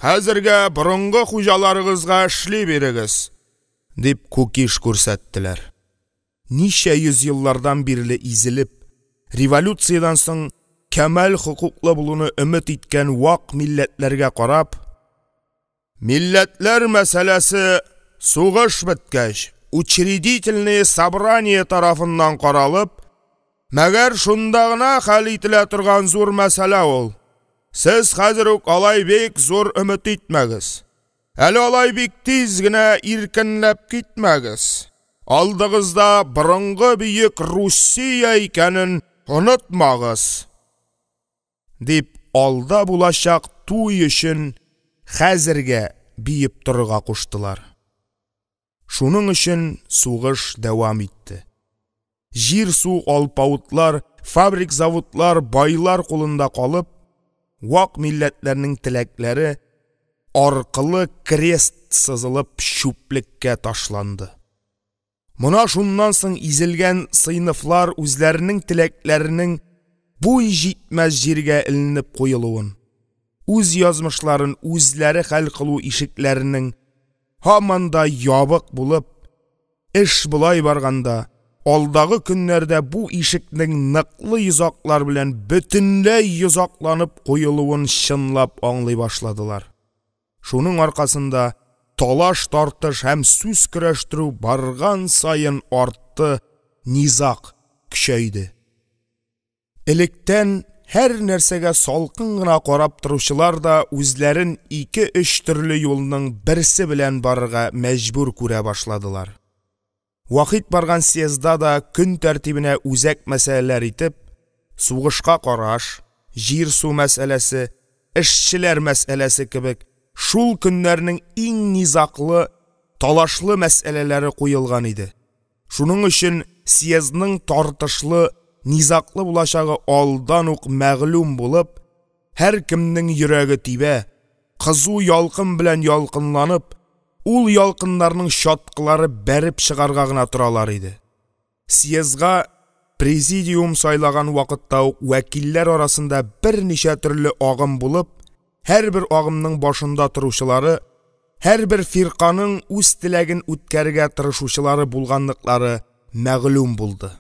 хәзергә борынгы хуҗаларыгызга эшли бирегез, – дип кукиш күрсәттеләр. Ничә йөз еллардан бирле изелеп, революциядән соң кямаль хокуклы булуны өмет иткән вак милләтләргә карап: – Милләтләр мәсьәләсе, сугыш беткәч, Учредительное собрание тарафыннан каралып, мәгәр шунда гына хәл ителә торган зур мәсьәлә ул. Сез хәзер үк алай бик зур өмет итмәгез, әле алай бик тиз генә иркенләп китмәгез, алдыгызда борынгы бөек Русия икәнен онытмагыз! – дип, алда булачак туй өчен хәзергә биеп торырга куштылар. Шуның өчен сугыш дәвам итте. Җир-су алпавытлар, фабрик-заводлар байлар кулында калып, вак милләтләрнең теләкләре аркылы крест сызылып чүплеккә ташланды. Мона шуннан соң изелгән сыйныфлар үзләренең теләкләренең буй җитмәс җиргә эленеп куелуын, үз язмышларын үзләре хәл кылу ишекләренең һаман да ябык булып, эш болай барганда, алдагы көннәрдә бу ишекнең ныклы йозаклар белән бөтенләй йозакланып куелуын чынлап аңлый башладылар. Шуның аркасында талаш-тартыш һәм сүз көрәштерү барган саен артты, низаг көчәйде. Электән һәрнәрсәгә салкын гына карап торучылар да үзләрен ике-өч төрле юлның берсе белән барырга мәҗбүр күрә башладылар. Вахит барган съездда да көн тәртибенә үзәк мәсьәләләр итеп сугышка караш, җир-су мәсьәләсе, эшчеләр мәсьәләсе кебек шул көннәрнең иң низаглы, талашлы мәсьәләләре куелган иде. Шуның өчен съездның тартышлы, низаглы булачагы алдан ук мәгълүм булып, һәркемнең йөрәге тибә, кызу ялкын белән ялкынланып, ул ялкыннарның чаткылары бәреп чыгарга гына торалар иде. Съездга президиум сайлаган вакытта ук вәкилләр арасында берничә төрле агым булып, һәрбер агымның башында торучылары, һәрбер фирканың үз теләген үткәрергә тырышучылары булганлыклары мәгълүм булды.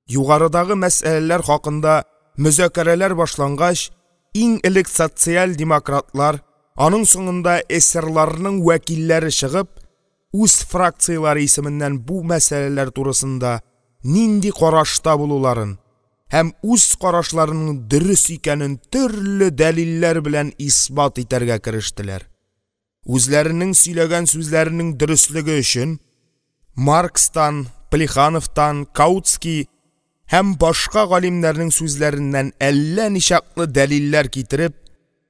Югарыдагы мәсьәләләр хакында мөзакәрәләр башлангач, иң элек социаль-демократлар, аның соңында эсерларның вәкилләре чыгып, үз фракцияләре исеменнән бу мәсьәләләр турысында нинди карашта булуларын һәм үз карашларының дөрес икәнен төрле дәлилләр белән исбат итәргә керештеләр. Үзләренең сөйләгән сүзләренең дөреслеге өчен Маркстан, Плехановтан, Каутский һәм башка галимнәрнең сүзләреннән әллә ничаклы дәлилләр китереп,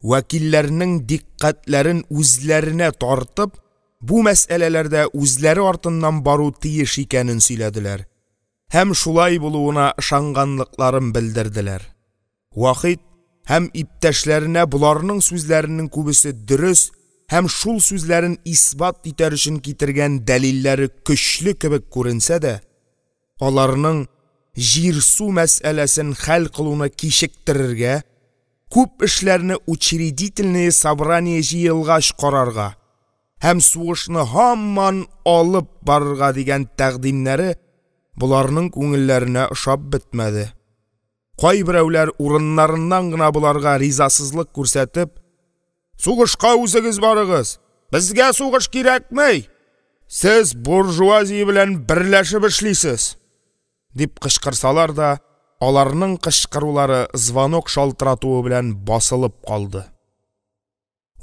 вәкилләрнең дикъкатьләрен үзләренә тартып, бу мәсьәләләрдә үзләре артыннан бару тиеш икәнен сөйләделәр һәм шулай булуына ышанганлыкларын белдерделәр. Вахит һәм иптәшләренә боларның сүзләренең күбесе дөрес һәм шул сүзләрен исбат итәр өчен китергән дәлилләре көчле кебек күренсә дә, аларның җир-су мәсьәләсен хәл кылуны кичектерергә, күп эшләрне Учредительное собрание җыелгач карарга һәм сугышны һаман алып барырга дигән тәкъдимнәре боларның күңелләренә ошап бетмәде. Кайберәүләр, урыннарыннан гына боларга ризасызлык күрсәтеп: – Сугышка үзегез барыгыз, безгә сугыш кирәкми, сез буржуазия белән берләшеп эшлисез! – дип кычкырсалар да, аларның кычкырулары звонок шалтырату белән басылып калды.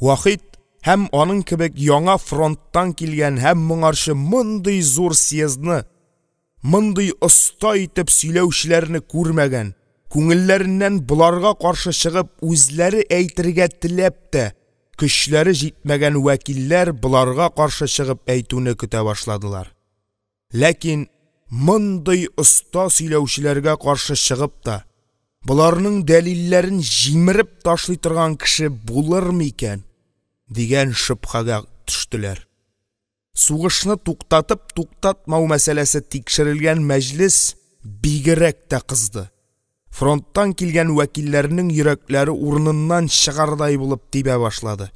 Вахит һәм аның кебек яңа фронттан килгән һәм моңарчы мондый зур съездны, мондый оста итеп сөйләүчеләрне күрмәгән, күңелләреннән боларга каршы чыгып, үзләре әйтергә теләп тә, көчләре җитмәгән вәкилләр боларга каршы чыгып әйтүне көтә башладылар. Ләкин мондый оста сөйләүчеләргә каршы чыгып та, боларның дәлилләрен җимереп ташлый торган кеше булырмы икән дигән шөбһәгә төштеләр. Сугышны туктату-туктатмау мәсьәләсе тикшерелгән мәҗлес бигрәк тә кызды, фронттан килгән вәкилләрнең йөрәкләре урыныннан чыгардай булып тибә башлады.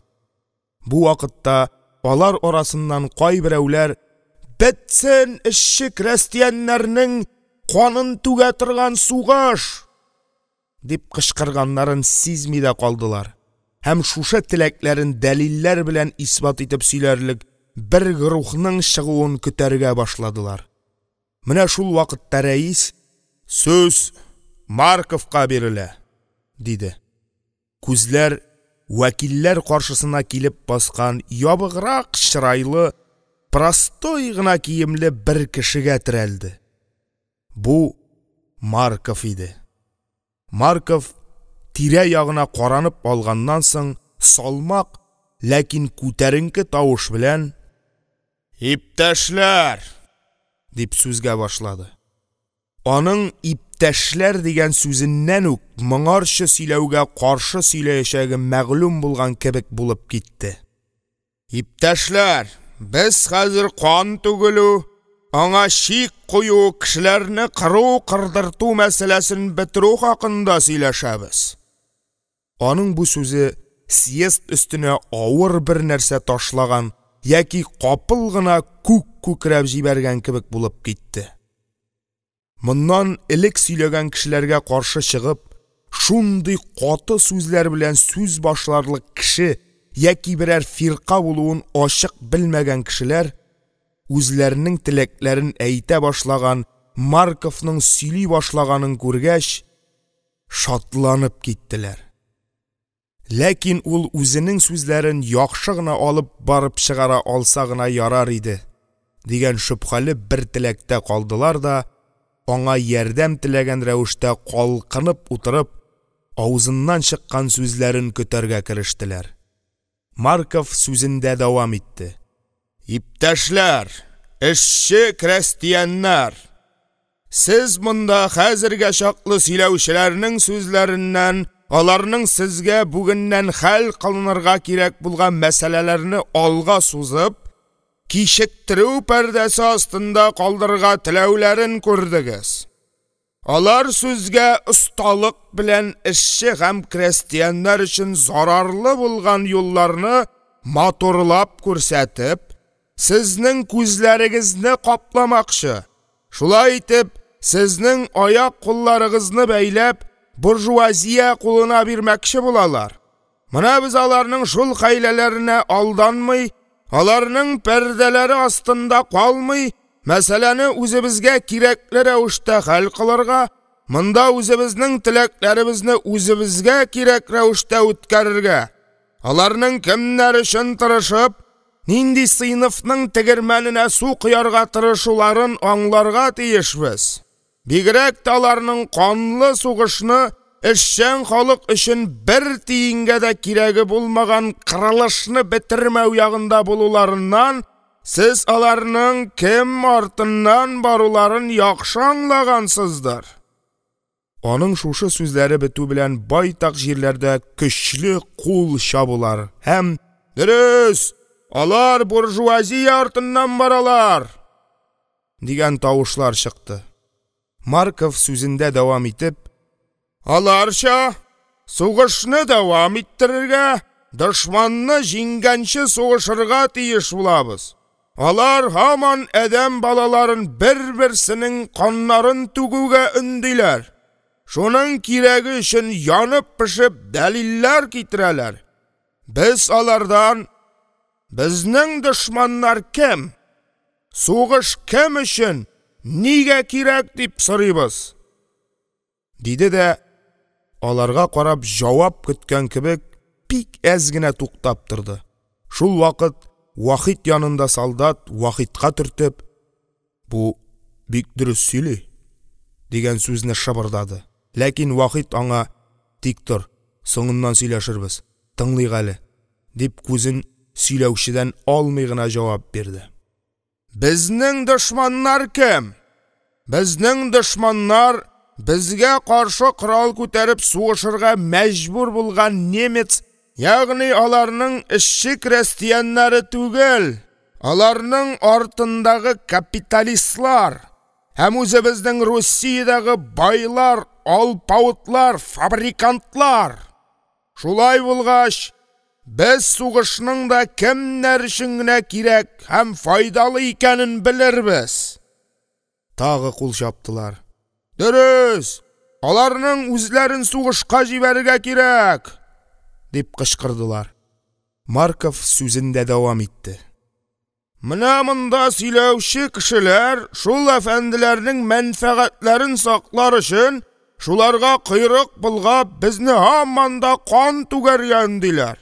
Бу вакытта алар арасыннан кайберәүләр: – Бетсен эшче-крәстияннәрнең канын түгә торган сугыш! – дип кычкырганнарын сизми дә калдылар һәм шушы теләкләрен дәлилләр белән исбат итеп сөйләрлек бер груһның чыгуын көтәргә башладылар. Менә шул вакытта рәис: – Сүз Марковка бирелә! – диде. Күзләр вәкилләр каршысына килеп баскан ябыграк чырайлы, простой гына киемле бер кешегә терәлде. Бу Марков иде. Марков, тирә-ягына каранып алганнан соң, салмак, ләкин күтәренке тавыш белән: – Иптәшләр! – дип сүзгә башлады. Аның «иптәшләр» дигән сүзеннән үк моңарчы сөйләүгә каршы сөйләячәге мәгълүм булган кебек булып китте. – Иптәшләр, без хәзер кан түгелү, аңа чик кую, кешеләрне кыру-кырдырту мәсьәләсен бетерү хакында сөйләшәбез. Аның бу сүзе съезд өстенә авыр бер нәрсә ташлаган яки капыл гына күк күкрәп җибәргән кебек булып китте. Моннан элек сөйләгән кешеләргә каршы чыгып, шундый каты сүзләр белән сүз башларлык кеше яки берәр фирка булуын ачык белмәгән кешеләр, үзләренең теләкләрен әйтә башлаган Марковның сөйли башлаганын күргәч шатланып киттеләр. Ләкин ул үзенең сүзләрен яхшы гына алып барып чыгара алса гына ярар иде дигән шөбһәле бер теләктә калдылар да, аңа ярдәм теләгән рәвештә калкынып утырып, авызыннан чыккан сүзләрен көтәргә керештеләр. Марков сүзендә дәвам итте: – Иптәшләр, эшче-крәстияннәр! Сез монда хәзергә чаклы сөйләүчеләрнең сүзләреннән аларның сезгә бүгеннән хәл кылынырга кирәк булган мәсьәләләрне алга сузып, кичектерү пәрдәсе астында калдырырга теләүләрен күрдегез. Алар сүзгә осталык белән эшче һәм крәстияннәр өчен зарарлы булган юлларны матурлап күрсәтеп, сезнең күзләрегезне капламакчы, шулай итеп, сезнең аяк-кулларыгызны бәйләп, буржуазия кулына бирмәкче булалар. Мона без аларның шул хәйләләренә алданмый, аларның пәрдәләре астында калмый, мәсьәләне үзебезгә кирәкле рәвештә хәл кылырга, монда үзебезнең теләкләребезне үзебезгә кирәк рәвештә үткәрергә, аларның кемнәр өчен тырышып, нинди сыйныфның тегермәненә су коярга тырышуларын аңларга тиешбез. Бигрәк тә аларның канлы сугышны, эшчән халык өчен бер тиенгә дә кирәге булмаган кырылышны бетермәү ягында булуларыннан сез аларның кем артыннан баруларын яхшы аңлагансыздыр. Аның шушы сүзләре бетү белән, байтак җирләрдә көчле кул чабулар һәм: – Дөрес, алар буржуазия артыннан баралар! – дигән тавышлар чыкты. Марков, сүзендә дәвам итеп: – Аларча, сугышны дәвам иттерергә, дошманны җиңгәнче сугышырга тиеш булабыз. Алар һаман адәм балаларын бер-берсенең каннарын түгүгә өндиләр. Шуның кирәге өчен янып-пешеп дәлилләр китерәләр. Без алардан: «Безнең дошманнар кем? Сугыш кем өчен, нигә кирәк?» – дип сорыйбыз, – диде дә, аларга карап җавап көткән кебек, бик әз генә туктап торды. Шулвакыт Вахит янында солдат, Вахитка төртеп: «Бу бик дөрес сөйли» дигән сүзне шыбырдады. Ләкин Вахит аңа: «Тик тор, соңыннан сөйләшербез, тыңлыйк әле», – дип, күзен сөйләүчедән алмый гына җавап бирде. Безнең дошманнар кем? Безнең дошманнар – безгә каршы корал күтәреп сугышырга мәҗбүр булган немец, ягъни аларның эшче-крәстияннәре түгел, аларның артындагы капиталистлар һәм үзебезнең Русиядәге байлар, алпавытлар, фабрикантлар. Шулай булгач, без сугышның да кемнәр өчен генә кирәк һәм файдалы икәнен белербез! – Тагын кул чаптылар. – Дөрес, аларның үзләрен сугышка җибәрергә кирәк! – дип кычкырдылар. Марков сүзендә дәвам итте: – Мона монда сөйләүче кешеләр, шул әфәнделәрнең мәнфәгатьләрен саклар өчен, шуларга койрык болгап, безне һаман да кан түгәргә өндиләр,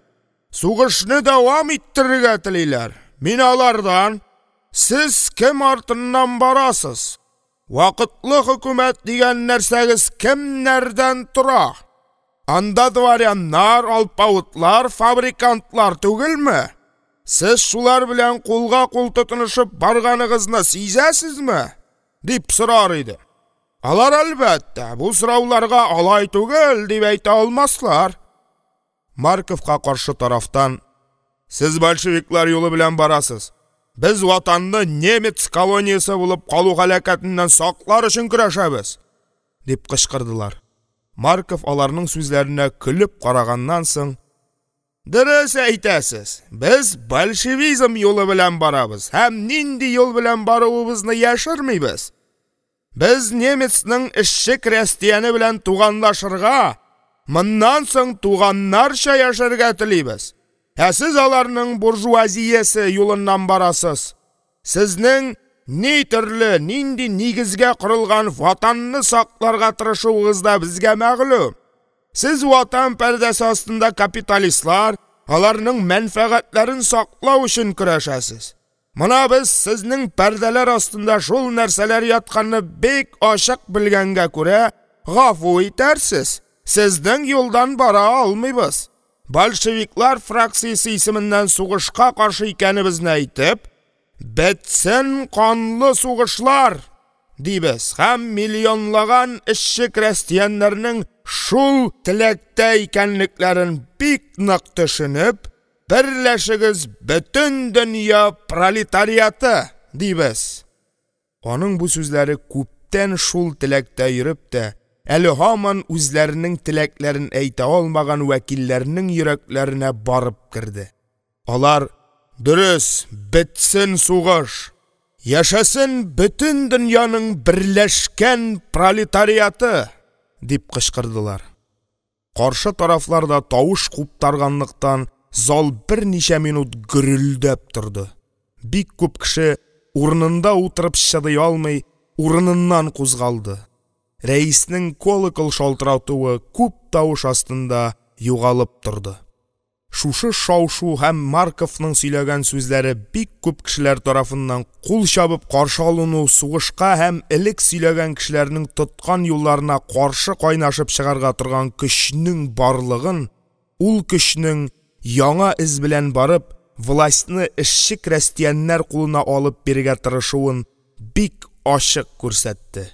сугышны дәвам иттерергә телиләр. Мин алардан: «Сез кем артыннан барасыз? Вакытлы хөкүмәт дигән нәрсәгез кемнәрдән тора? Анда дворяннар, алпавытлар, фабрикантлар түгелме? Сез шулар белән кулга-кул тотынышып барганыгызны сизәсезме?» – дип сорар идем. Алар, әлбәттә, бу сорауларга «алай түгел» дип әйтә алмаслар. Марковка каршы тарафтан: – Сез большевиклар юлы белән барасыз, без ватанны немец колониясе булып калу һәлакәтеннән саклар өчен көрәшәбез! – дип кычкырдылар. Марков, аларның сүзләренә көлеп караганнан соң: – Дөрес әйтәсез, без большевизм юлы белән барабыз һәм нинди юл белән баруыбызны яшермибез. Без немецның эшче-крәстияне белән туганлашырга, моннан соң туганнарча яшәргә телибез, ә сез аларның буржуазиясе юлыннан барасыз. Сезнең ни төрле, нинди нигезгә корылган ватанны сакларга тырышуыгыз да безгә мәгълүм. Сез ватан пәрдәсе астында капиталистлар, аларның мәнфәгатьләрен саклау өчен көрәшәсез. Мона без, сезнең пәрдәләр астында шул нәрсәләр ятканны бик ачык белгәнгә күрә, гафу итәрсез, сезнең юлдан бара алмыйбыз. Большевиклар фракциясе исеменнән сугышка каршы икәнебезне әйтеп, «Бетсен канлы сугышлар!» дибез һәм, миллионлаган эшче-крәстияннәрнең шул теләктә икәнлекләрен бик нык төшенеп, «Берләшегез, бөтендөнья пролетариаты!» дибез. Аның бу сүзләре күптән шул теләктә йөреп тә, әле һаман үзләренең теләкләрен әйтә алмаган вәкилләрнең йөрәкләренә барып керде. Алар: «Дөрес, бетсен сугыш! Яшәсен бөтен дөньяның берләшкән пролетариаты!» – дип кычкырдылар. Каршы тарафлар да тавыш куптарганлыктан, зал берничә минут гөрелдәп торды. Бик күп кеше, урынында утырып чыдый алмый, урыныннан кузгалды. Рәиснең колокол шалтыратуы күп тавыш астында югалып торды. Шушы шау-шу һәм Марковның сөйләгән сүзләре бик күп кешеләр тарафыннан кул чабып каршы алыну сугышка һәм элек сөйләгән кешеләрнең тоткан юлларына каршы кайнашып чыгарга торган көчнең барлыгын, ул көчнең, яңа эз белән барып, властьны эшче-крәстияннәр кулына алып бирергә тырышуын бик ачык күрсәтте.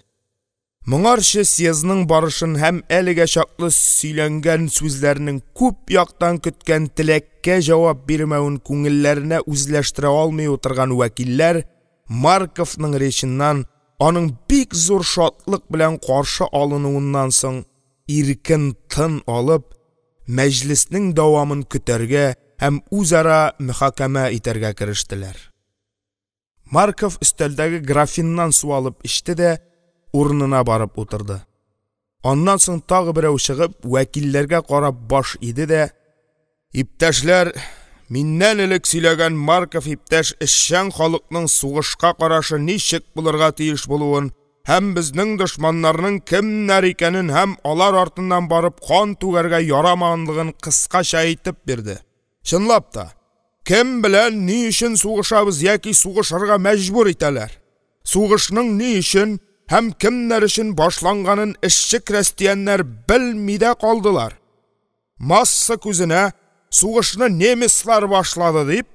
Моңарчы съездның барышын һәм әлегә чаклы сөйләнгән сүзләрнең күп яктан көткән теләккә җавап бирмәвен күңелләренә үзләштерә алмый утырган вәкилләр Марковның реченнән, аның бик зур шатлык белән каршы алынуыннан соң иркен тын алып, мәҗлеснең дәвамын көтәргә һәм үзара мөхакәмә итәргә керештеләр. Марков өстәлдәге графиннан су алып эчте дә урынына барып утырды. Аннан соң тагын берәү чыгып, вәкилләргә карап баш иде дә: – Иптәшләр, миннән элек сөйләгән Марков иптәш эшчән халыкның сугышка карашы ничек булырга тиеш булуын һәм безнең дошманнарның кемнәр икәнен һәм алар артыннан барып кан түгәргә ярамаганлыгын кыскача әйтеп бирде. Чынлап та, кем белән, ни өчен сугышабыз яки сугышырга мәҗбүр итәләр? Сугышның ни өчен һәм кемнәр өчен башланганын эшче-крәстияннәр белми дә калдылар. Масса күзенә, сугышны немецлар башлады дип,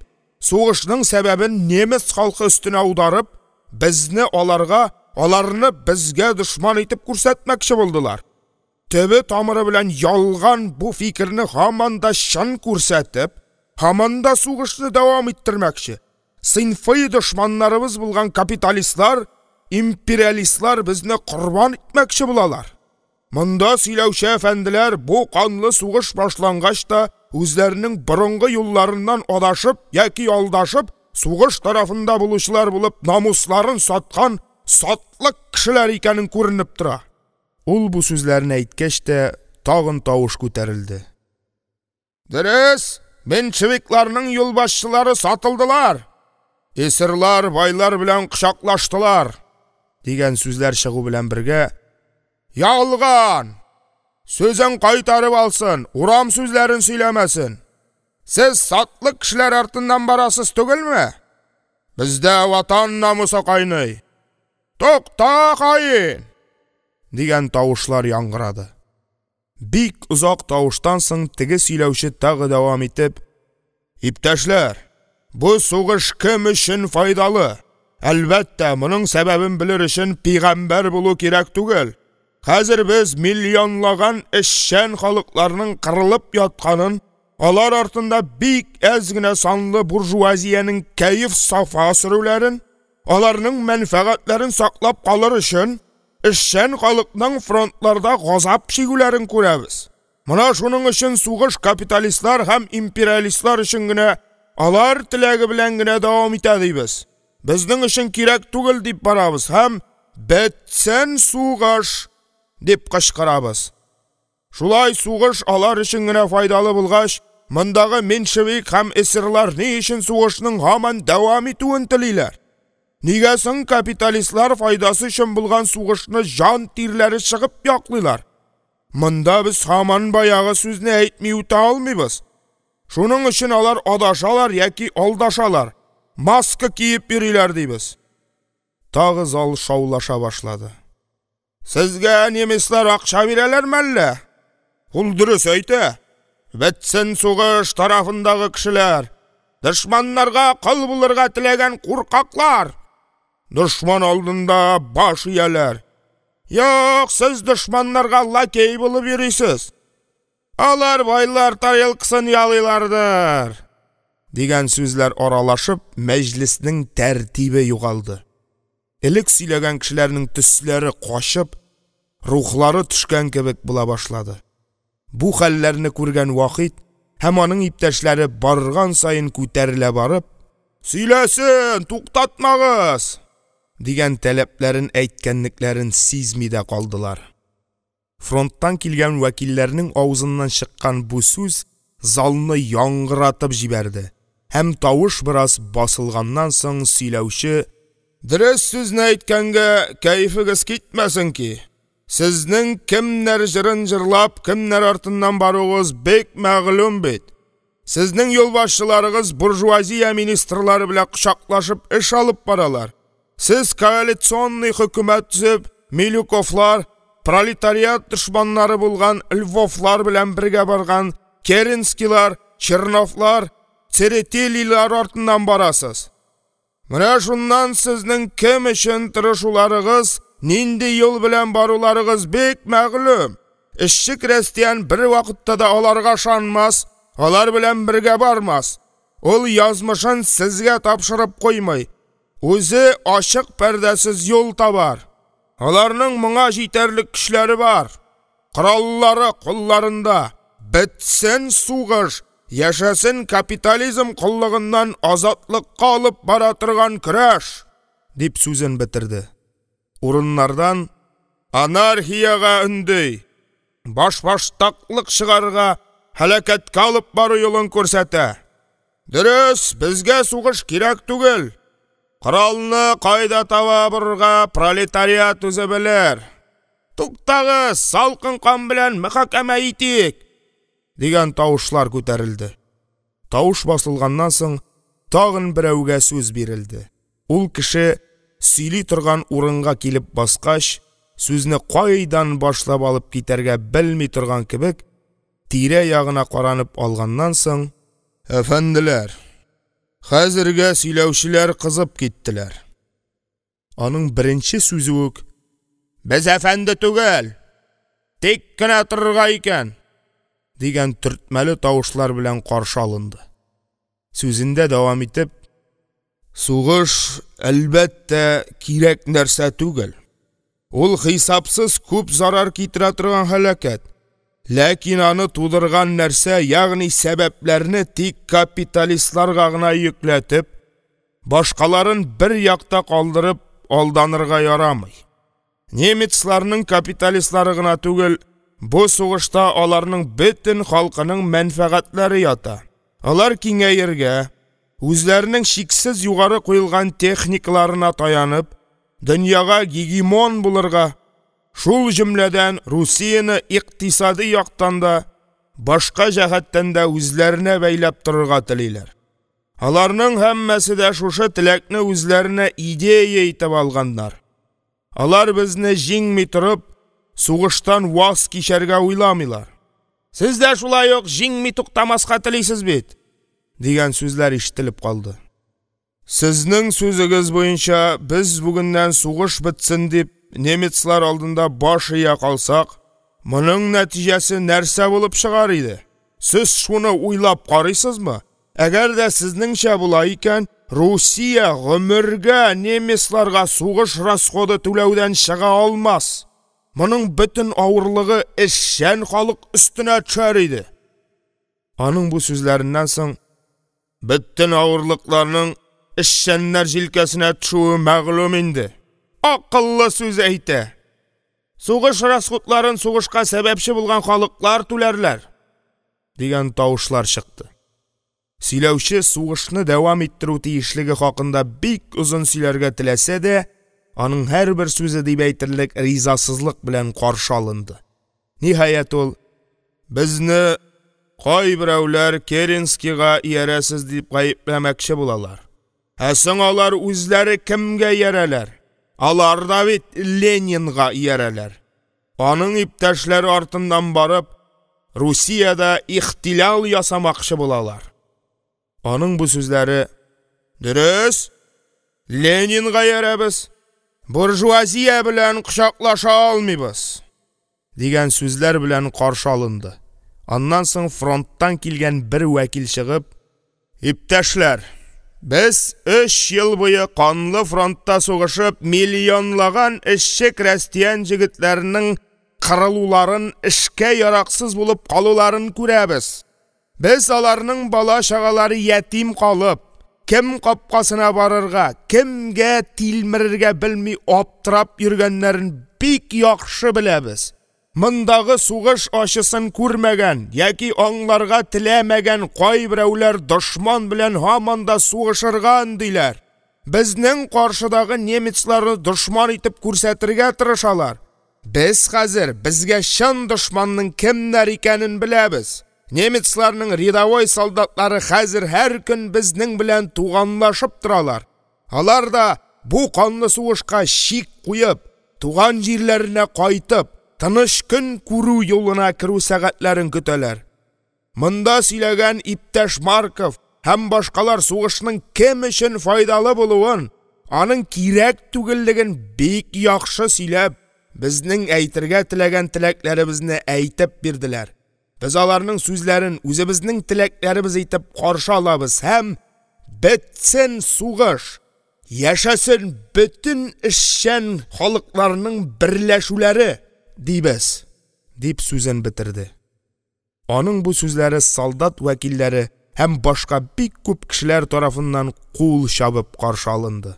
сугышның сәбәбен немец халкы өстенә аударып, безне – аларга, аларны безгә дошман итеп күрсәтмәкче булдылар. Төбе-тамыры белән ялган бу фикерне һаман да чын күрсәтеп, һаман да сугышны дәвам иттермәкче, сыйнфый дошманнарыбыз булган капиталистлар, империалистлар безне корбан итмәкче булалар. Монда сөйләүче әфәнделәр, бу канлы сугыш башлангач та, үзләренең борынгы юлларыннан адашып яки алдашып, сугыш тарафында булучылар булып, намусларын саткан сатлык кешеләр икәне күренеп тора. Ул бу сүзләрне әйткәч тә, тагын тавыш күтәрелде: – Дөрес, меньшевикларның юлбашчылары сатылдылар, эсерлар байлар белән кочаклаштылар! – дигән сүзләр чыгу белән бергә: – Ялган! Сүзен кайтарып алсын, урам сүзләрен сөйләмәсен! Сез сатлык кешеләр артыннан барасыз түгелме? Бездә ватан намусы кайный! Тукта, хаин! – дигән тавышлар яңгырады. Бик озак тавыштан соң теге сөйләүче, тагын дәвам итеп: – Иптәшләр, бу сугыш кем өчен файдалы? Әлбәттә, моның сәбәбен белер өчен пәйгамбәр булу кирәк түгел. Хәзер без миллионлаган эшчән халыкларның кырылып ятканын, алар артында бик әз генә санлы буржуазиянең кәеф-сафа сөрүләрен, аларның мәнфәгатьләрен саклап калыр өчен, эшчән халыкның фронтларда газап чигүләрен күрәбез. Мона шуның өчен сугыш капиталистлар һәм империалистлар өчен генә, алар теләге белән генә дәвам итә дибез, безнең өчен кирәк түгел дип барабыз һәм «Бетсен сугыш!» дип кычкырабыз. Шулай сугыш алар өчен генә файдалы булгач, мондагы меньшевик һәм эсерлар ни өчен сугышның һаман дәвам итүен телиләр? Нигә соң капиталистлар файдасы өчен булган сугышны җан тирләре чыгып яклыйлар? Монда без һаман баягы сүзне әйтми үтә алмыйбыз. Шуның өчен алар адашалар яки алдашалар, маска киеп йөриләр дибез. Тагын зал шаулаша башлады. – Сезгә немецлар акча бирәләрме әллә? Ул дөрес әйтә: «Бетсен сугыш!» тарафындагы кешеләр, дошманнарга кол булырга теләгән куркаклар, дошман алдында баш ияләр. Юк, сез дошманнарга лакей булып йөрисез, алар байлар тарелкасын ялыйлардыр! – дигән сүзләр аралашып, мәҗлеснең тәртибе югалды. Элек сөйләгән кешеләрнең төсләре качып, рухлары төшкән кебек була башлады. Бу хәлләрне күргән Вахит һәм аның иптәшләре, барган саен күтәрелә барып: – Сөйләсен, туктатмагыз! – дигән таләпләрен әйткәнлекләрен сизми дә калдылар. Фронттан килгән вәкилләрнең авызыннан чыккан бу сүз залны яңгыратып җибәрде, һәм тавыш бераз басылганнан соң, сөйләүче: – Дөрес сүзне әйткәнгә кәефегез китмәсен ки, сезнең кемнәр җырын җырлап, кемнәр артыннан баруыгыз бик мәгълүм бит: сезнең юлбашчыларыгыз буржуазия министрлары белән кочаклашып эш алып баралар, сез, коалиционный хөкүмәт төзеп, Милюковлар, пролетариат дошманнары булган Львовлар белән бергә барган Керенскийлар, Черновлар, Церетелиләр артыннан барасыз. Менә шуннан сезнең кем өчен тырышуларыгыз, нинди юл белән баруларыгыз бик мәгълүм: эшче-крәстиян бервакытта да аларга ышанмас, алар белән бергә бармас, ул язмышын сезгә тапшырып куймый, үзе ачык пәрдәсез юл табар, аларның моңа җитәрлек көчләре бар, кораллары кулларында, бетсен сугыш, яшәсен капитализм коллыгыннан азатлыкка алып бара торган көрәш! – дип сүзен бетерде. Урыннардан: Анархиягә өнди, башбаштаклык чыгарырга, һәлакәткә алып бару юлын күрсәтә… Дөрес, безгә сугыш кирәк түгел, коралны кайда таба борырга пролетариат үзе белер… Туктагыз, салкын кан белән мөхакәмә итик! – дигән тавышлар күтәрелде. Тавыш басылганнан соң, тагын берәүгә сүз бирелде. Ул кеше, сөйли торган урынга килеп баскач, сүзне кайдан башлап алып китәргә белми торган кебек, тирә-ягына каранып алганнан соң: – Әфәнделәр, хәзерге сөйләүчеләр кызып киттеләр. Аның беренче сүзе үк «Без әфәнде түгел, тик кенә торырга икән!» дигән төртмәле тавышлар белән каршы алынды. Сүзендә дәвам итеп: – Сугыш, әлбәттә, кирәк нәрсә түгел, ул хисапсыз күп зарар китерә торган һәлакәт, ләкин аны тудырган нәрсә, ягъни сәбәпләрне тик капиталистларга гына йөкләтеп, башкаларын бер якта калдырып алданырга ярамый. Немецларның капиталистлары гына түгел, бу сугышта аларның бөтен халкының мәнфәгатьләре ята, алар киңәергә, үзләренең чиксез югары куелган техникаларына таянып, дөньяга гегемон булырга, шул җөмләдән Русияне икътисади яктан да, башка җәһәттән дә үзләренә бәйләп торырга телиләр. Аларның һәммәсе дә шушы теләкне үзләренә идея итеп алганнар. Алар безне җиңми торып, сугыштан ваз кичәргә уйламыйлар. Сез дә шулай ук җиңми туктамаска телисез бит? – дигән сүзләр ишетелеп калды. Сезнең сүзегез буенча, без бүгеннән сугыш бетсен дип, немецлар алдында баш ия калсак, моның нәтиҗәсе нәрсә булып чыгар иде? Сез шуны уйлап карыйсызмы? Әгәр дә сезнеңчә була икән, Русия гомергә немецларга сугыш расходы түләүдән чыга алмас, моның бөтен авырлыгы эшчән халык өстенә төшәр иде. Аның бу сүзләреннән соң: – Бөтен авырлыкларның эшчәннәр җилкәсенә төшүе мәгълүм инде, акыллы сүз әйтә, сугыш расходларын сугышка сәбәпче булган халыклар түләрләр, – дигән тавышлар чыкты. Сөйләүче сугышны дәвам иттерү тиешлеге хакында бик озын сөйләргә теләсә дә, аның һәрбер сүзе дип әйтерлек ризасызлык белән каршы алынды. Ниһаять, ул: – Безне кайберәүләр Керенскига иярәсез дип гаепләмәкче булалар. Ә соң алар үзләре кемгә иярәләр? Алар да бит Ленинга иярәләр. Аның иптәшләре артыннан барып, Русиядә ихтиляль ясамакчы булалар. Аның бу сүзләре: «Дөрес, Ленинга иярәбез, буржуазия белән кочаклаша алмыйбыз!» дигән сүзләр белән каршы алынды. Аннан соң фронттан килгән бер вәкил чыгып: – Иптәшләр, без, өч ел буе канлы фронтта сугышып, миллионлаган эшче-крәстиян җегетләренең кырылуларын, эшкә яраксыз булып калуларын күрәбез. Без аларның бала-чагалары ятим калып, кем капкасына барырга, кемгә тилмерергә белми аптырап йөргәннәрен бик яхшы беләбез. Мондагы сугыш ачысын күрмәгән яки аңларга теләмәгән кайберәүләр дошман белән һаман да сугышырга өндиләр, безнең каршыдагы немецларны дошман итеп күрсәтергә тырышалар. Без хәзер безгә чын дошманның кемнәр икәнен беләбез. Немецларның рядовой солдатлары хәзер һәр көн безнең белән туганлашып торалар, алар да, бу канлы сугышка чик куеп, туган җирләренә кайтып, тыныч көн күрү юлына керү сәгатьләрен көтәләр. Монда сөйләгән иптәш Марков һәм башкалар сугышның кем өчен файдалы булуын, аның кирәк түгеллеген бик яхшы сөйләп, безнең әйтергә теләгән теләкләребезне әйтеп бирделәр. Без аларның сүзләрен үзебезнең теләкләребез итеп каршы алабыз һәм «Бетсен сугыш! Яшәсен бөтен эшчән халыкларның берләшүләре!» дибез, – дип сүзен бетерде. Аның бу сүзләре солдат вәкилләре һәм башка бик күп кешеләр тарафыннан кул чабып каршы алынды.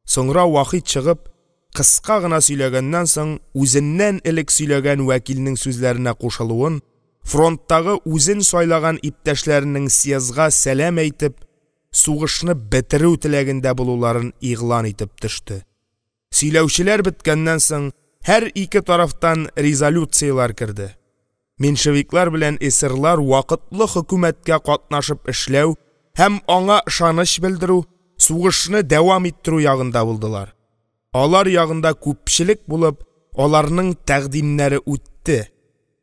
Соңра Вахит чыгып, кыска гына сөйләгәннән соң, үзеннән элек сөйләгән вәкилнең сүзләренә кушылуын, фронттагы үзен сайлаган иптәшләренең съездга сәлам әйтеп, сугышны бетерү теләгендә булуларын игълан итеп төште. Сөйләүчеләр беткәннән соң, һәр ике тарафтан резолюцияләр керде. Меньшевиклар белән эсерлар Вакытлы хөкүмәткә катнашып эшләү һәм аңа ышаныч белдерү, сугышны дәвам иттерү ягында булдылар. Алар ягында күпчелек булып, аларның тәкъдимнәре үтте,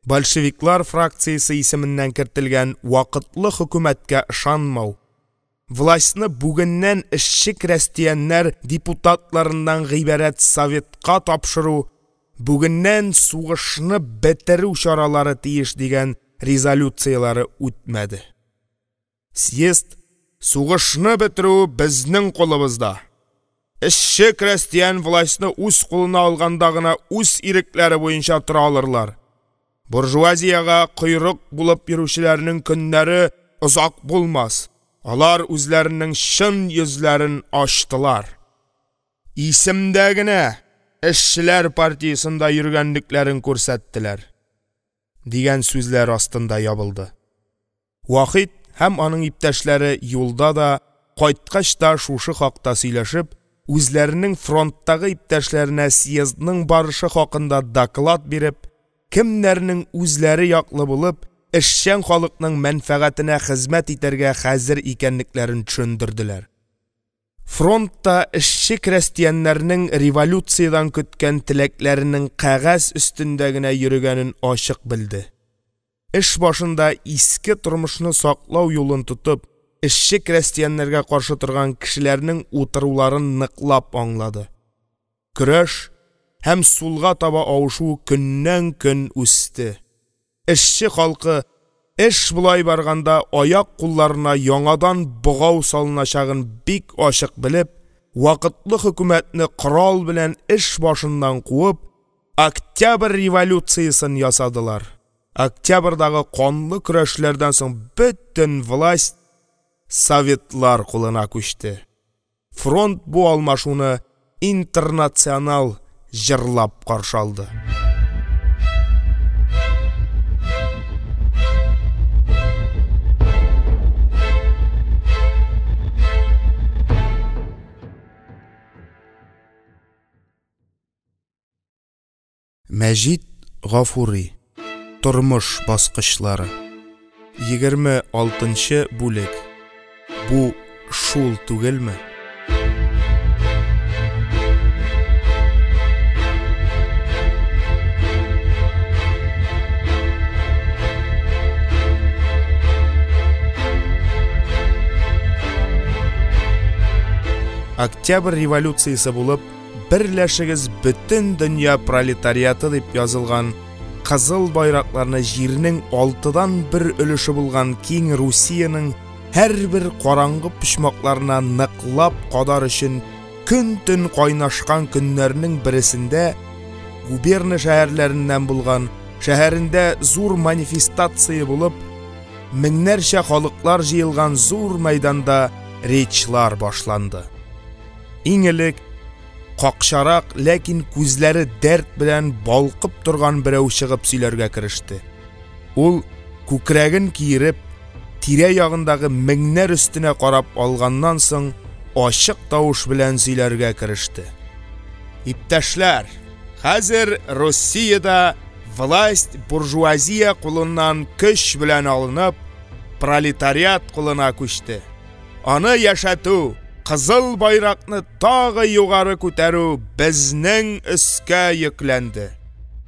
большевиклар фракциясе исеменнән кертелгән Вакытлы хөкүмәткә ышанмау, властьны бүгеннән эшче-крәстияннәр депутатларыннан гыйбарәт Советка тапшыру, бүгеннән сугышны бетерү чаралары тиеш дигән резолюцияләре үтмәде. Съезд «Сугышны бетерү безнең кулыбызда. Эшче-крәстиян властьны үз кулына алганда гына үз ирекләре буенча тора алырлар. Буржуазиягә койрык булып йөрүчеләрнең көннәре озак булмас, алар үзләренең чын йөзләрен ачтылар. Исемдә генә эшчеләр партиясендә йөргәнлекләрен күрсәттеләр» дигән сүзләр астында ябылды. Вахит һәм аның иптәшләре юлда да, кайткач та шушы хакта сөйләшеп, үзләренең фронттагы иптәшләренә съездның барышы хакында доклад биреп, кемнәрнең үзләре яклы булып, эшчән халыкның мәнфәгатенә хезмәт итәргә хәзер икәнлекләрен төшендерделәр. Фронтта эшче-крәстияннәрнең революциядән көткән теләкләренең кәгазь өстендә генә йөрегәнен ачык белде. Эш башында иске тормышны саклау юлын тотып, эшче-крәстияннәргә каршы торган кешеләрнең утыруларын ныклап аңлады. Көрәш һәм сулга таба авышу көннән-көн үсте. Эшче халкы, эш болай барганда, аяк-кулларына яңадан богау салыначагын бик ачык белеп, Вакытлы хөкүмәтне корал белән эш башыннан куып, Октябрь революциясен ясадылар. Октябрьдагы канлы көрәшләрдән соң бөтен власть Советлар кулына күчте. Фронт бу алмашуны «Интернационал» җырлап каршы алды. Мәҗит Гафури. Тормыш баскычлары. 26 бүлек. Бу шул түгелме? Октябрь революциясе булып, «Берләшегез, бөтен дөнья пролетариаты» дип язылган кызыл байракларны җирнең 1/6 өлеше булган киң Русиянең һәрбер караңгы почмакларына ныклап кадар өчен көн-төн кайнашкан көннәрнең берсендә губерна шәһәрләреннән булган шәһәрендә зур манифестация булып, меңнәрчә халыклар җыелган зур мәйданда речьлар башланды. Иң элек какчарак, ләкин күзләре дәрт белән балкып торган берәү чыгып сөйләргә кереште. Ул, күкрәген киереп, тирә-ягындагы меңнәр өстенә карап алганнан соң, ачык тавыш белән сөйләргә кереште. «Иптәшләр, хәзер Россиядә власть буржуазия кулыннан көч белән алынып, пролетариат кулына күчте. Аны яшәтү, кызыл байракны тагы югары күтәрү безнең өскә йөкләнде.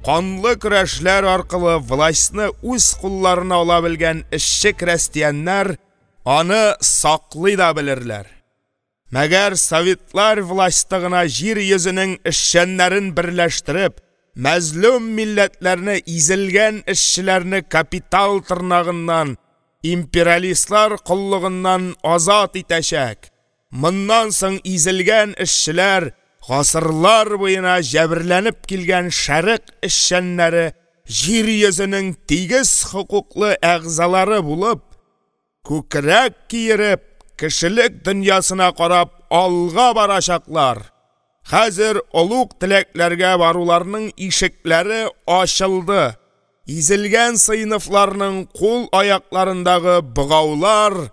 Канлы көрәшләр аркылы властьны үз кулларына ала белгән эшче-крәстияннәр аны саклый да белерләр. Мәгәр советлар власте гына җир йөзенең эшчәннәрен берләштереп, мәзлум милләтләрне, изелгән эшчеләрне капитал тырнагыннан, империалистлар коллыгыннан азат итәчәк. Моннан соң изелгән эшчеләр, гасырлар буена җәберләнеп килгән шәрык эшчәннәре җир йөзенең тигез хокуклы әгъзалары булып, күкрәк киереп, кешелек дөньясына карап алга барачаклар. Хәзер олуг теләкләргә баруларның ишекләре ачылды, изелгән сыйныфларның кул-аякларындагы богаулар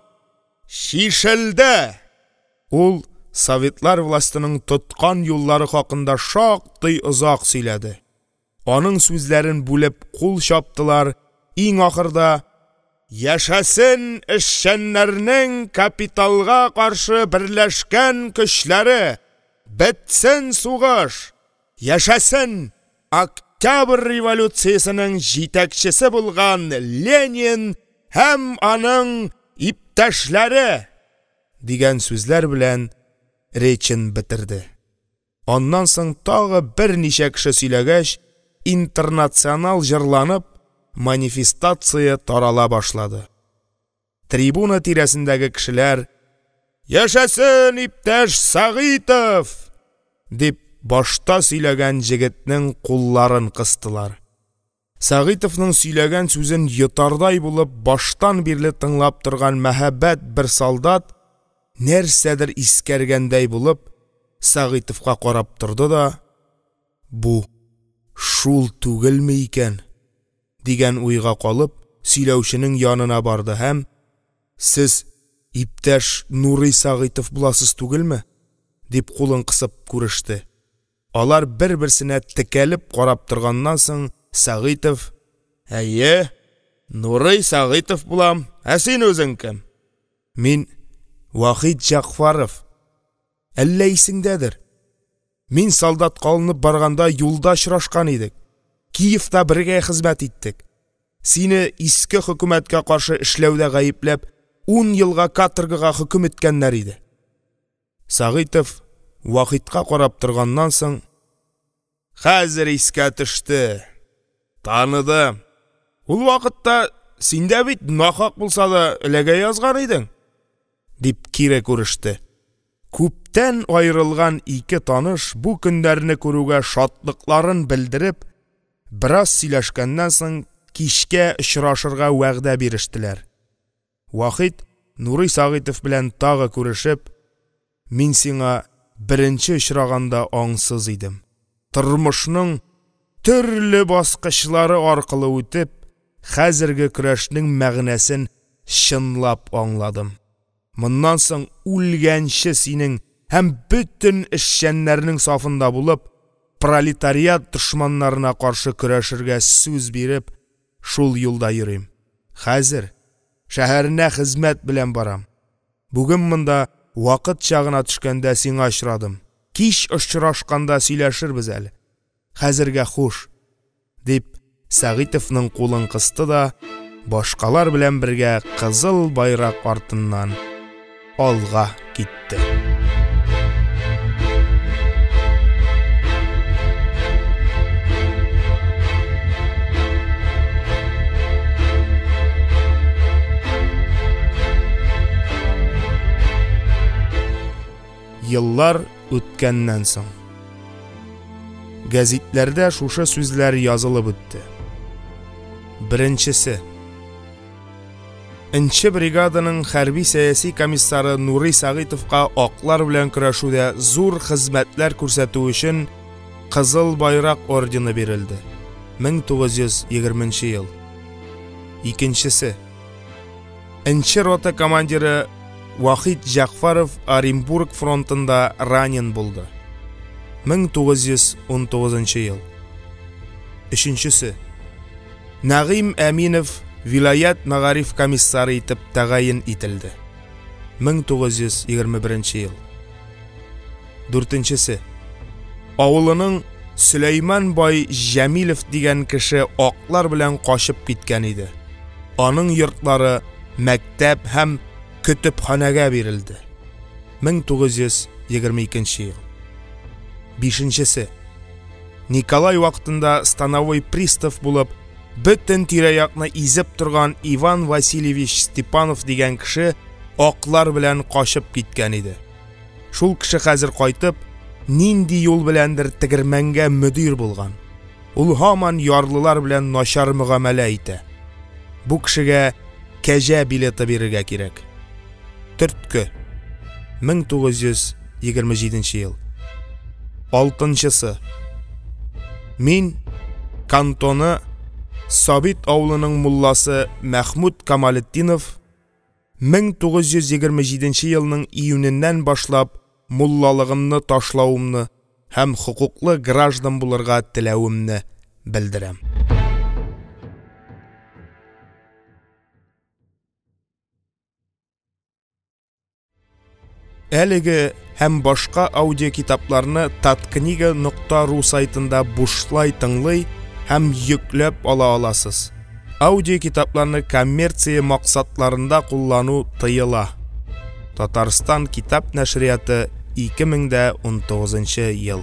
чишелде! – Ул советлар властеның тоткан юллары хакында шактый озак сөйләде, аның сүзләрен бүлеп кул чаптылар, иң ахырда: – Яшәсен эшчәннәрнең капиталга каршы берләшкән көчләре! Бетсен сугыш! Яшәсен Октябрь революциясенең җитәкчесе булган Ленин һәм аның иптәшләре! – дигән сүзләр белән речен бетерде. Аннан соң тагын берничә кеше сөйләгәч, Интернационал җырланып, манифестация тарала башлады. Трибуна тирәсендәге кешеләр: – Яшәсен иптәш Сәгыйтов! – дип, башта сөйләгән җегетнең кулларын кыстылар. Сәгыйтовның сөйләгән сүзен йотардай булып баштан бирле тыңлап торган мәһабәт бер солдат, нәрсәдер искәргәндәй булып, Сәгыйтовка карап торды да, «Бу шул түгелме икән?» дигән уйга калып, сөйләүченең янына барды һәм: – Сез иптәш Нурый Сәгыйтов буласыз түгелме? – дип, кулын кысып күреште. Алар бер-берсенә текәлеп карап торганнан соң, Сәгыйтов: – Әйе, Нурый Сәгыйтов булам, ә син үзең кем? – Мин Вахит Җәгъфәров, әллә исеңдәдер, мин солдатка алынып барганда, юлда очрашкан идек, Киевта бергә хезмәт иттек, сине иске хөкүмәткә каршы эшләүдә гаепләп, ун елга каторгага хөкем иткәннәр иде. Сәгыйтов, Вахитка карап торганнан соң: – Хәзер искә төште, таныдым, ул вакытта син дә бит нахак булса да эләгә язган идең, – дип кире күреште. Күптән аерылган ике таныш, бу көннәрне күрүгә шатлыкларын белдереп, бераз сөйләшкәннән соң, кичкә очрашырга вәгъдә бирештеләр. Вахит, Нурый Сәгыйтов белән тагын күрешеп: – Мин сиңа беренче очраганда аңсыз идем, тормышның төрле баскычлары аркылы үтеп, хәзерге көрәшнең мәгънәсен чынлап аңладым. Моннан соң үлгәнче синең һәм бөтен эшчәннәрнең сафында булып, пролетариат дошманнарына каршы көрәшергә сүз биреп, шул юлда йөрим. Хәзер шәһәренә хезмәт белән барам. Бүген монда вакытча гына төшкәндә сиңа очрадым, кич очрашканда сөйләшербез әле. Хәзергә хуш! – дип, Сәгыйтовның кулын кысты да башкалар белән бергә кызыл байрак артыннан алга китте. Еллар үткәннән соң Гәзитләрдә шушы сүзләр язылып үтте. Беренчесе. Нче бригаданың хәрби-сәяси комиссары Нурый Сәгыйтовка аклар белән көрәшүдә зур хезмәтләр күрсәтү өчен Кызыл Байрак ордены бирелде. 1920 ел. Икенчесе. Нче рота командиры Вахит Җәгъфәров Оренбург фронтында ранен булды. 1919 ел. Өченчесе. Нәгыйм Әминов вилаять мәгариф комиссары итеп тәгаен ителде. 1921 ел. Дүртенчесе. Авылының Сөләйман бай Җәмилев дигән кеше аклар белән качып киткән иде. Аның йортлары мәктәп һәм көтепханәгә бирелде. 1922 ел. Бишенчесе. Николай вакытында становой пристав булып, бөтен тирә-якны изеп торган Иван Васильевич Степанов дигән кеше аклар белән качып киткән иде. Шул кеше хәзер кайтып, нинди юл беләндер тегермәнгә мөдир булган. Ул һаман ярлылар белән начар мөгамәлә итә. Бу кешегә кәҗә билеты бирергә кирәк. Төртке. 1927 ел. Алтынчысы. Мин, кантоны Сабит авылының мулласы Мәхмүт Камалетдинов, 1927 елның июненнән башлап муллалыгымны ташлавымны һәм хокуклы граждан булырга теләвемне белдерәм. Әлеге һәм башка аудиокитапларны Таткнига нокта ру сайтында бушлай тыңлый һәм йөкләп ала аласыз. Аудиокитапларны коммерция максатларында куллану тыела. Татарстан китап нәшрияты 2019 ел.